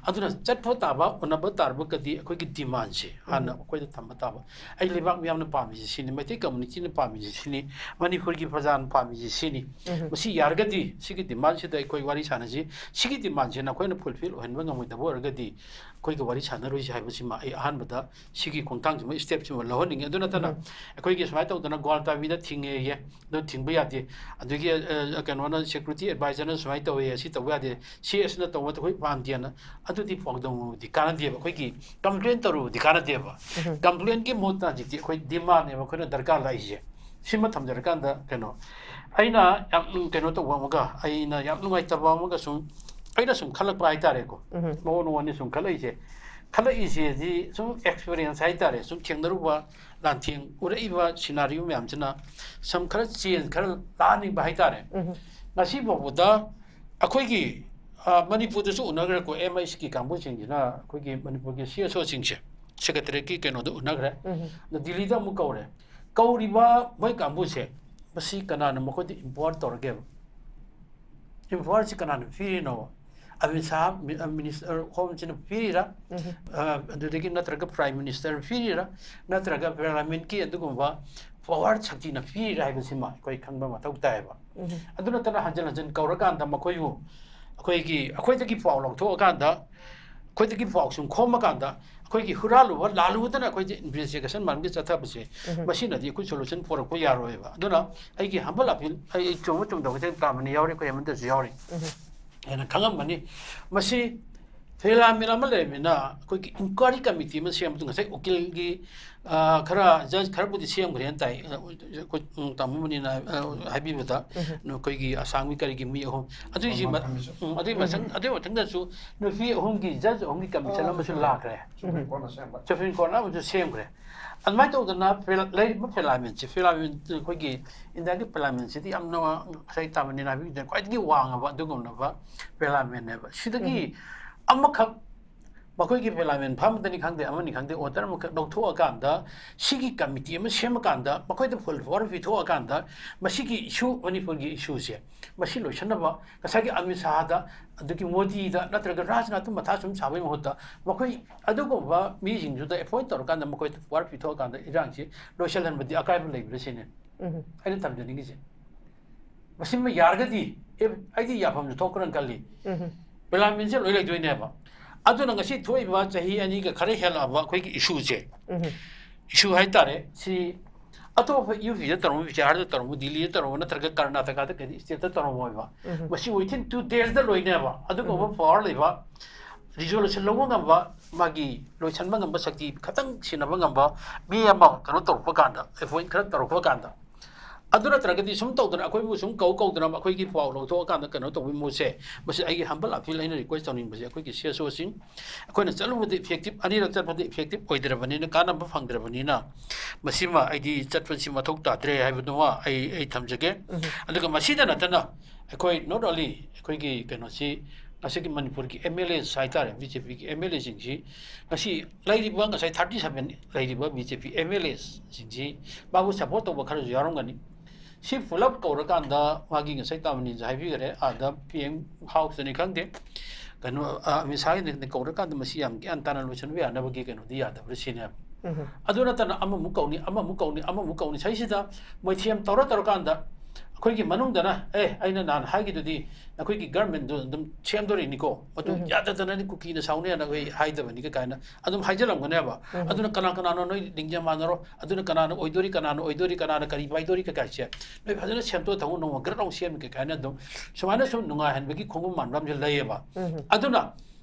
ꯑꯗꯨꯅ ꯆꯠꯄ ꯇꯥꯕ, ꯎꯅꯕ ꯇꯥꯔꯒꯗꯤ ꯑꯩꯈꯣꯏꯒꯤ demandꯁꯦ ꯍꯥꯟꯅ ꯑꯩꯈꯣꯏꯗ ꯊꯝꯕ ꯇꯥꯕ꯫ ꯑꯩ ꯂꯩꯕꯥꯛ ꯃꯤꯌꯥꯝꯅ ꯄꯥꯝꯃꯤꯁꯦ ꯁꯤꯅꯤ, ꯃꯩꯇꯩ communityꯅ ꯄꯥꯝꯃꯤꯁꯦ ꯁꯤꯅꯤ, ꯃꯅꯤꯄꯨꯔꯒꯤ ꯄ꯭ꯔꯖꯥꯅ ꯄꯥꯝꯃꯤꯁꯦ ꯁꯤꯅꯤ꯫ ꯃꯁꯤ ꯌꯥꯔꯒꯗꯤ ꯁꯤꯒꯤ demandꯁꯤꯗ ꯑꯩꯈꯣꯏ ꯋꯥꯔꯤ ꯁꯥꯟꯅꯁꯤ꯫ ꯁꯤꯒꯤ demandꯁꯦ ꯅꯈꯣꯏꯅ fulfill ꯑꯣꯏꯍꯟꯕ ꯉꯝꯃꯣꯏꯗꯕ ꯑꯣꯏꯔꯒꯗꯤ ꯑꯩꯈꯣꯏꯒ ꯋꯥꯔꯤ ꯁꯥꯟꯅꯔꯣꯏꯁꯤ ꯍꯥꯏꯕꯁꯤꯃ ꯑꯩ ꯑꯍꯥꯟꯕꯗ ꯁꯤꯒꯤ ꯈꯣꯡꯊꯥꯡꯁꯤꯃ, stepꯁꯤꯃ ꯂꯧꯍꯟꯅꯤꯡꯉꯤ꯫ ꯑꯗꯨ ꯅꯠꯇꯅ ꯑꯩꯈꯣꯏꯒꯤ ꯁꯨꯃꯥꯏꯅ ꯇꯧꯗꯅ ꯒ꯭ꯋꯥꯜꯇꯥꯕꯤꯗ ꯊꯤꯡꯉꯦꯌꯦ, ꯑꯗꯨ ꯊꯤꯡꯕ ꯌꯥꯗꯦ꯫ ꯑꯗꯨꯒꯤ, ꯑ, ꯀꯩꯅꯣꯅ, security advisorꯅ ꯁꯨꯃꯥꯏꯅ ꯇꯧꯋꯦ, ꯑꯁꯤ ꯇꯧꯕ ꯌꯥꯗꯦ, CSꯅ ꯇꯧꯕ ꯑꯩꯈꯣꯏ ꯄꯥꯝꯗꯦꯅ, ꯑꯗꯨꯗꯤ ꯄꯥꯎꯗꯝꯗꯤ ꯀꯥꯟꯅꯗꯦꯕ꯫ ꯑꯩꯈꯣꯏꯒꯤ complain ꯇꯧꯔꯨꯕꯗꯤ ꯀꯥꯟꯅꯗꯦꯕ꯫ Complainꯒꯤ ꯃꯍꯨꯠꯇ ꯍꯧꯖꯤꯛꯇꯤ ꯑꯩꯈꯣꯏ demandꯅꯦꯕ ꯑꯩꯈꯣꯏꯅ ꯗꯔꯀꯥꯔ ꯂꯥꯛꯏꯁꯦ꯫ ꯁꯤꯃ ꯊꯝꯖꯔꯀꯥꯟꯗ ꯀꯩꯅꯣ, ꯑꯩꯅ ꯌꯥꯝ, ꯀꯩꯅꯣ ꯇꯧꯕ ꯑꯃꯒ, ꯑꯩꯅ ꯌꯥꯝ ꯅꯨꯡꯉꯥꯏꯇꯕ ꯑꯃꯒ ꯁꯨꯝ, ꯑꯩꯅ ꯁꯨꯝ ꯈꯜꯂꯛꯄ ꯍꯥꯏꯇꯥꯔꯦꯀꯣ꯫ ꯃꯑꯣꯡ ꯃꯑꯣꯡꯅꯤ ꯁꯨꯝ ꯈꯜꯂꯛꯏꯁꯦ꯫ ꯈꯜꯂꯛꯏꯁꯤꯗꯤ ꯁꯨꯝ ꯑꯦꯛꯁꯄꯤꯔꯤꯌꯦꯟꯁ ꯍꯥꯏꯇꯥꯔꯦ, ꯁꯨꯝ ꯊꯦꯡꯅꯔꯨꯕ, ꯂꯥꯟꯊꯦꯡ ꯎꯔꯛꯏꯕ ꯁꯤꯅꯥꯔꯤꯑꯣ ꯃꯌꯥꯝꯁꯤꯅ ꯁꯨꯝ ꯈꯔ ꯆꯦꯟꯖ ꯈꯔ ꯂꯥꯛꯍꯟꯅꯤꯡꯕ ꯍꯥꯏꯇꯥꯔꯦ꯫ ꯉꯁꯤ ꯐꯥꯎꯕꯗ ꯑꯩꯈꯣꯏꯒꯤ, ꯑ, ꯃꯅꯤꯄꯨꯔꯗꯁꯨ ꯎꯅꯈ꯭ꯔꯦꯀꯣ, ꯑꯦꯝ ꯑꯩꯁꯀꯤ ꯀꯥꯡꯕꯨꯁꯤꯡꯁꯤꯅ ꯑꯩꯈꯣꯏꯒꯤ ꯃꯅꯤꯄꯨꯔꯒꯤ ꯁꯤ ꯑꯦꯁ ꯑꯣꯁꯤꯡꯁꯦ ꯁꯦꯀ꯭ꯔꯦꯇꯔꯤꯌꯦꯠꯀꯤ ꯀꯩꯅꯣꯗ ꯎꯅꯈ꯭ꯔꯦ꯫ ꯑꯗꯣ ꯗꯤꯜꯂꯤꯗ ꯑꯃꯨꯛ ꯀꯧꯔꯦ꯫ ꯀꯧꯔꯤꯕ ꯃꯣꯏ ꯀꯥꯡꯕꯨꯁꯦ, ꯃꯁꯤ ꯀꯅꯥꯅ ꯃꯈꯣꯏꯗ ꯏꯝꯄꯥꯋꯔ ꯇꯧꯔꯒꯦꯕ? ꯏꯝꯄꯥꯋꯔꯁꯤ ꯀꯅꯥꯅ ꯄꯤꯔꯤꯅꯣ? ꯑꯃꯤꯠ ꯁꯥꯍ ꯃꯤ-, ꯑ, ꯃꯤꯅꯤꯁꯇꯔ ꯍꯣꯝꯁꯤꯅ ꯄꯤꯔꯤꯔꯥ? ꯑ, ꯑꯗꯨꯗꯒꯤ ꯅꯠꯇ꯭ꯔꯒ ꯄ꯭ꯔꯥꯏꯝ ꯃꯤꯅꯤꯁꯇꯔ ꯄꯤꯔꯤꯔꯥ? ꯅꯠꯇ꯭ꯔꯒ ꯄꯥꯔꯂꯤꯌꯥꯃꯦꯟꯠꯀꯤ ꯑꯗꯨꯒꯨꯝꯕ ꯄꯥꯋꯔ ꯁꯛꯇꯤꯅ ꯄꯤꯔꯤꯔꯥ ꯍꯥꯏꯕꯁꯤꯃ ꯑꯩꯈꯣꯏ ꯈꯪꯕ ꯃꯊꯧ ꯇꯥꯏꯌꯦꯕ꯫ ꯑꯗꯨ ꯅꯠꯇꯅ ꯍꯟꯖꯤꯟ ꯍꯟꯖꯤꯟ ꯀꯧꯔꯀꯥꯟꯗ ꯃꯈꯣꯏꯕꯨ ꯑꯩꯈꯣꯏꯒꯤ, ꯑꯩꯈꯣꯏꯗꯒꯤ ꯄꯥꯎ ꯂꯧꯊꯣꯛꯑꯀꯥꯟꯗ, ꯑꯩꯈꯣꯏꯗꯒꯤ ꯄꯥꯎ ꯁꯨꯝ ꯈꯣꯝꯃꯀꯥꯟꯗ ꯑꯩꯈꯣꯏꯒꯤ ꯍꯨꯔꯥꯜꯂꯨꯕ ꯂꯥꯜꯂꯨꯕꯗꯅ ꯑꯩꯈꯣꯏꯁꯦ ꯏꯟꯚꯦꯁꯇꯤꯒꯦꯁꯟ ꯃꯔꯝꯒꯤ ꯆꯠꯊꯕꯁꯦ, ꯃꯁꯤꯅꯗꯤ ꯑꯩꯈꯣꯏ ꯁꯣꯂꯨꯁꯟ ꯄꯨꯔꯛꯄ ꯌꯥꯔꯣꯏꯕ꯫ ꯑꯗꯨꯅ ꯑꯩꯒꯤ ꯍꯝꯕꯜ ꯑꯄꯤꯜ, ꯑꯩ ꯆꯨꯝꯕ ꯆꯨꯝꯗꯕ ꯈꯤꯇꯪ ꯇꯥꯃꯅꯤ ꯌꯥꯎꯔꯤ, ꯑꯩꯈꯣꯏ ꯑꯃꯗꯁꯨ ꯌꯥꯎꯔꯤ꯫ ꯍꯦꯟꯅ ꯈꯪꯉꯝꯃꯅꯤ꯫ ꯃꯁꯤ ꯐꯤꯂꯥꯃꯦꯟ ꯑꯃ ꯂꯩꯔꯕꯅꯤꯅ ꯑꯩꯈꯣꯏꯒꯤ ꯏꯟꯀ꯭ꯋꯥꯏꯔꯤ ꯀꯃꯤꯇꯤ ꯑꯃ ꯁꯦꯝꯕꯗ ꯉꯁꯥꯏ ꯎꯀꯤꯜꯒꯤ, ꯑ, ꯈꯔ ꯖꯖ ꯈꯔꯕꯨꯗꯤ ꯁꯦꯝꯈ꯭ꯔꯦꯅ ꯇꯥꯏ꯫ ꯑ, ꯑꯩꯈꯣꯏ, ꯎꯝ, ꯇꯥꯃꯣ ꯃꯅꯤꯅ, ꯑ, ꯍꯥꯏꯕꯤꯕꯗ ꯑꯩꯈꯣꯏꯒꯤ ꯑꯁꯥꯝꯒꯤ ꯀꯔꯤꯒꯤ ꯃꯤ ꯑꯍꯨꯝ꯫ ꯑꯗꯨꯒꯤ ꯃ-, ꯎꯝ, ꯑꯗꯨꯒꯤ ꯃꯊꯪ, ꯑꯗꯨꯒꯤ ꯃꯊꯪꯗꯁꯨ ꯅꯨꯄꯤ ꯑꯍꯨꯝꯒꯤ ꯖꯖ ꯑꯍꯨꯝꯒꯤ ꯀꯃꯤꯁꯟ ꯑꯃꯁꯨ ꯂꯥꯛꯈ꯭ꯔꯦ꯫ ꯁꯨꯄ꯭ꯔꯤꯝ ꯀꯣꯔꯠꯅ ꯑꯃꯁꯨ ꯁꯦꯝꯈ꯭ꯔꯦ꯫ ꯑꯗꯨꯃꯥꯏꯅ ꯇꯧꯗꯅ ꯐꯤꯂꯥ-, ꯂꯩꯔꯤꯕ ꯐꯤꯂꯥꯃꯦꯟꯁꯦ, ꯐꯤꯂꯥꯃꯦꯟ ꯑꯩꯈꯣꯏꯒꯤ ꯏꯟꯗꯤꯌꯥꯒꯤ ꯐꯤꯂꯥꯃꯦꯟꯁꯤꯗꯤ ꯌꯥꯝꯅ ꯉꯁꯥꯏ ꯇꯥꯃꯅꯤꯅ ꯍꯥꯏꯕꯤꯕꯗ ꯈ꯭ꯋꯥꯏꯗꯒꯤ ꯋꯥꯡꯉꯕ ꯑꯗꯨꯒꯨꯝꯂꯕ ꯐꯤꯂꯥꯃꯦꯟꯅꯦꯕ꯫ ꯁꯤꯗꯒꯤ ꯑꯃꯈꯛ ꯃꯈꯣꯏꯒꯤ ꯐꯤꯂꯥꯃꯦꯟ ꯐꯝꯕꯗꯅꯤ ꯈꯪꯗꯦ, ꯑꯃꯅꯤ ꯈꯪꯗꯦ, ꯑꯣꯔꯗꯔ ꯑꯃꯈꯛ ꯂꯧꯊꯣꯛꯑꯀꯥꯟꯗ, ꯁꯤꯒꯤ ꯀꯃꯤꯇꯤ ꯑꯃ ꯁꯦꯝꯃꯀꯥꯟꯗ, ꯃꯈꯣꯏꯗ ꯐꯨꯜ ꯄꯥꯋꯔ ꯄꯤꯊꯣꯛꯑꯀꯥꯟꯗ, ꯃꯁꯤꯒꯤ ꯏꯁꯨ, ꯃꯅꯤꯄꯨꯔꯒꯤ ꯏꯁꯨꯁꯦ, ꯃꯁꯤ ꯂꯣꯏꯁꯤꯟꯅꯕ ꯉꯁꯥꯏꯒꯤ ꯑꯃꯤꯠ ꯁꯥꯍꯗ, ꯑꯗꯒꯤ ꯃꯣꯗꯤꯗ, ꯅꯠꯇ꯭ꯔꯒ ꯔꯥꯖꯅꯥꯊꯇ ꯃꯊꯥ ꯁꯨꯝ ꯁꯥꯕꯒꯤ ꯃꯍꯨꯠꯇ, ꯃꯈꯣꯏ ꯑꯗꯨꯒꯨꯝꯕ ꯃꯤꯁꯤꯡꯗꯨꯗ ꯑꯦꯄꯣꯏꯟꯠ ꯇꯧꯔꯀꯥꯟꯗ, ꯃꯈꯣꯏꯗ ꯄꯥꯋꯔ ꯄꯤꯊꯣꯛꯑꯀꯥꯟꯗ ꯏꯔꯥꯡꯁꯤ ꯂꯣꯏꯁꯤꯜꯍꯟꯕꯗꯤ ꯑꯀꯥꯏꯕ ꯂꯩꯕ꯭ꯔꯥ ꯁꯤꯅꯤ ꯑꯩꯅ ꯊꯝꯖꯅꯤꯡꯉꯤꯁꯦ꯫ ꯃꯁꯤꯃ ꯌꯥꯔꯒꯗꯤ, ꯑꯦ, ꯑꯩꯗꯤ ꯌꯥꯐꯝꯁꯨ ꯊꯣꯛꯈ꯭ꯔꯅ ꯈꯜꯂꯤ꯫ ꯄꯥꯔꯂꯤꯌꯥꯃꯦꯟꯁꯦ ꯂꯣꯏ ꯂꯩꯗꯣꯏꯅꯦꯕ꯫ ꯑꯗꯨꯅ ꯉꯁꯤ ꯊꯣꯛꯏꯕ ꯆꯍꯤ ꯑꯅꯤꯒ ꯈꯔ ꯍꯦꯜꯂꯛꯑꯕ ꯑꯩꯈꯣꯏꯒꯤ ꯏꯁꯨꯁꯦ, ꯏꯁꯨ ꯍꯥꯏꯇꯥꯔꯦ, ꯁꯤ ꯑꯇꯣꯞꯄ ꯌꯨ ꯄꯤꯗ ꯇꯧꯔꯝꯕ, ꯕꯤꯍꯥꯔꯗ ꯇꯧꯔꯝꯕ, ꯗꯤꯜꯂꯤꯗ ꯇꯧꯔꯝꯕ, ꯅꯠꯇ꯭ꯔꯒ ꯀꯔꯅꯥꯇꯀꯥꯗ ꯀꯩꯗ ꯁ꯭ꯇꯦꯠꯇ ꯇꯧꯔꯝꯃꯣꯏꯕ꯫ ꯃꯁꯤ within two daysꯗ ꯂꯣꯏꯅꯦꯕ꯫ ꯑꯗꯨꯒꯨꯝꯕ ꯄꯥꯋꯔ ꯂꯩꯕ, ꯔꯤꯖꯣꯂꯨꯁꯟ ꯂꯧꯕ ꯉꯝꯕ, ꯃꯥꯒꯤ ꯂꯣꯏꯁꯤꯟꯕ ꯉꯝꯕ ꯁꯛꯇꯤ ꯈꯇꯪ ꯁꯤꯟꯅꯕ ꯉꯝꯕ ꯃꯤ ꯑꯃ ꯀꯩꯅꯣ ꯇꯧꯔꯛꯄ ꯀꯥꯟꯗ, ꯑꯦꯄꯣꯏꯟꯠ ꯈꯔ ꯇꯧꯔꯛꯄ ꯀꯥꯟꯗ, ꯑꯗꯨ ꯅꯠꯇ꯭ꯔꯒꯗꯤ ꯁꯨꯝ ꯇꯧꯗꯅ ꯑꯩꯈꯣꯏꯕꯨ ꯁꯨꯝ ꯀꯧ ꯀꯧꯗꯅ ꯑꯩꯈꯣꯏꯒꯤ ꯄꯥꯎ ꯂꯧꯊꯣꯛꯑꯀꯥꯟꯗ ꯀꯩꯅꯣ ꯇꯧꯕꯒꯤ ꯃꯍꯨꯠꯁꯦ, ꯃꯁꯤ ꯑꯩꯒꯤ humble appeal ꯑꯩꯅ request ꯇꯧꯅꯤꯡꯕꯁꯦ, ꯑꯩꯈꯣꯏꯒꯤ C S Oꯁꯤꯡ, ꯑꯩꯈꯣꯏꯅ ꯆꯠꯂꯨꯕꯗ effective, ꯑꯅꯤꯔꯛ ꯆꯠꯄꯗ effective ꯑꯣꯏꯗ꯭ꯔꯕꯅꯤꯅ, ꯀꯥꯟꯅꯕ ꯐꯪꯗ꯭ꯔꯕꯅꯤꯅ, ꯃꯁꯤꯃ ꯑꯩꯗꯤ ꯆꯠꯄꯁꯤ ꯃꯊꯧ ꯇꯥꯗ꯭ꯔꯦ ꯍꯥꯏꯕꯗꯨꯃ ꯑꯩ, ꯑꯩ ꯊꯝꯖꯒꯦ꯫ ꯑꯗꯨꯒ ꯃꯁꯤꯗ ꯅꯠꯇꯅ ꯑꯩꯈꯣꯏ not only ꯑꯩꯈꯣꯏꯒꯤ ꯀꯩꯅꯣꯁꯤ, ꯉꯁꯤꯒꯤ ꯃꯅꯤꯄꯨꯔꯒꯤ M L As ꯍꯥꯏꯇꯥꯔꯦ, B J P ꯒꯤ M L Aꯁꯤꯡꯁꯤ ꯉꯁꯤ ꯂꯩꯔꯤꯕ ꯉꯁꯥꯏ thirty seven ꯂꯩꯔꯤꯕ B J P M L Aꯁꯤꯡꯁꯤ ꯃꯥꯕꯨ support ꯇꯧꯕ ꯈꯔꯁꯨ ꯌꯥꯎꯔꯝꯒꯅꯤ꯫ ꯁꯤ ꯄꯨꯂꯞ ꯀꯧꯔꯀꯥꯟꯗ ꯃꯥꯒꯤ ꯉꯁꯥꯏ ꯇꯥꯃꯅꯤꯁꯨ ꯍꯥꯏꯕꯤꯈꯔꯦ, ꯑꯥꯗ P M Houseꯇꯅꯤ ꯈꯪꯗꯦ, ꯀꯩꯅꯣ, ꯑ, ꯑꯃꯤꯠ ꯁꯥꯍꯒꯤꯅ ꯀꯧꯔꯀꯥꯟꯗ ꯃꯁꯤ ꯌꯥꯝ ꯒ꯭ꯌꯥꯟ ꯇꯥꯅ ꯂꯣꯏꯁꯤꯟꯕ ꯌꯥꯅꯕꯒꯤ ꯀꯩꯅꯣꯗꯤ ꯌꯥꯗꯕ꯭ꯔꯥ ꯁꯤꯅꯦꯕ꯫ ꯑꯗꯨ ꯅꯠꯇꯅ ꯑꯃꯃꯨꯛ ꯀꯧꯅꯤ, ꯑꯃꯃꯨꯛ ꯀꯧꯅꯤ, ꯑꯃꯃꯨꯛ ꯀꯧꯅꯤ꯫ ꯁꯤꯁꯤꯗ ꯃꯣꯏꯊꯤ ꯑꯃ ꯇꯧꯔ ꯇꯧꯔꯀꯥꯟꯗ ꯑꯩꯈꯣꯏꯒꯤ ꯃꯅꯨꯡꯗꯅ, "ꯑꯦ, ꯑꯩꯅ ꯅꯍꯥꯟ ꯍꯥꯏꯈꯤꯗꯨꯗꯤ ꯅꯈꯣꯏꯒꯤ governmentꯗꯨ ꯑꯗꯨꯝ ꯁꯦꯝꯗꯣꯔꯤꯅꯤꯀꯣ, ꯃꯗꯨ ꯌꯥꯗꯗꯅꯅꯤ ꯀꯨꯀꯤꯅ ꯁꯥꯎꯅꯤ ꯍꯥꯏꯅ ꯑꯩꯈꯣꯏ ꯍꯥꯏꯗꯕꯅꯤꯒ" ꯀꯥꯏꯅ ꯑꯗꯨꯝ ꯍꯥꯏꯖꯤꯜꯂꯝꯒꯅꯦꯕ꯫ ꯑꯗꯨꯅ ꯀꯅꯥ ꯀꯅꯥꯅꯣ ꯅꯣꯏ ꯂꯤꯡꯖꯦꯜ ꯃꯥꯟꯅꯔꯣ, ꯑꯗꯨꯅ ꯀꯅꯥꯅ ꯑꯣꯏꯗꯣꯔꯤ, ꯀꯅꯥꯅ ꯑꯣꯏꯗꯣꯔꯤ, ꯀꯅꯥꯅ ꯀꯔꯤ ꯄꯥꯏꯗꯣꯔꯤ ꯀꯩꯀꯥꯏꯁꯦ ꯅꯣꯏ ꯐꯖꯅ ꯁꯦꯝꯗꯣꯛꯑ ꯊꯝꯃꯣ, ꯅꯣꯡꯃ ꯒ꯭ꯔꯠ ꯑꯃꯨꯛ ꯁꯦꯝꯃꯤ ꯀꯩ ꯀꯥꯏꯅ ꯑꯗꯨꯝ ꯁꯨꯃꯥꯏꯅ ꯁꯨꯝ ꯅꯨꯡꯉꯥꯏꯍꯟꯕꯒꯤ ꯈꯣꯡꯒꯨꯝ ꯃꯥꯟꯕ ꯑꯃꯁꯨ ꯂꯩꯌꯦꯕ꯫ ꯑꯗꯨꯅ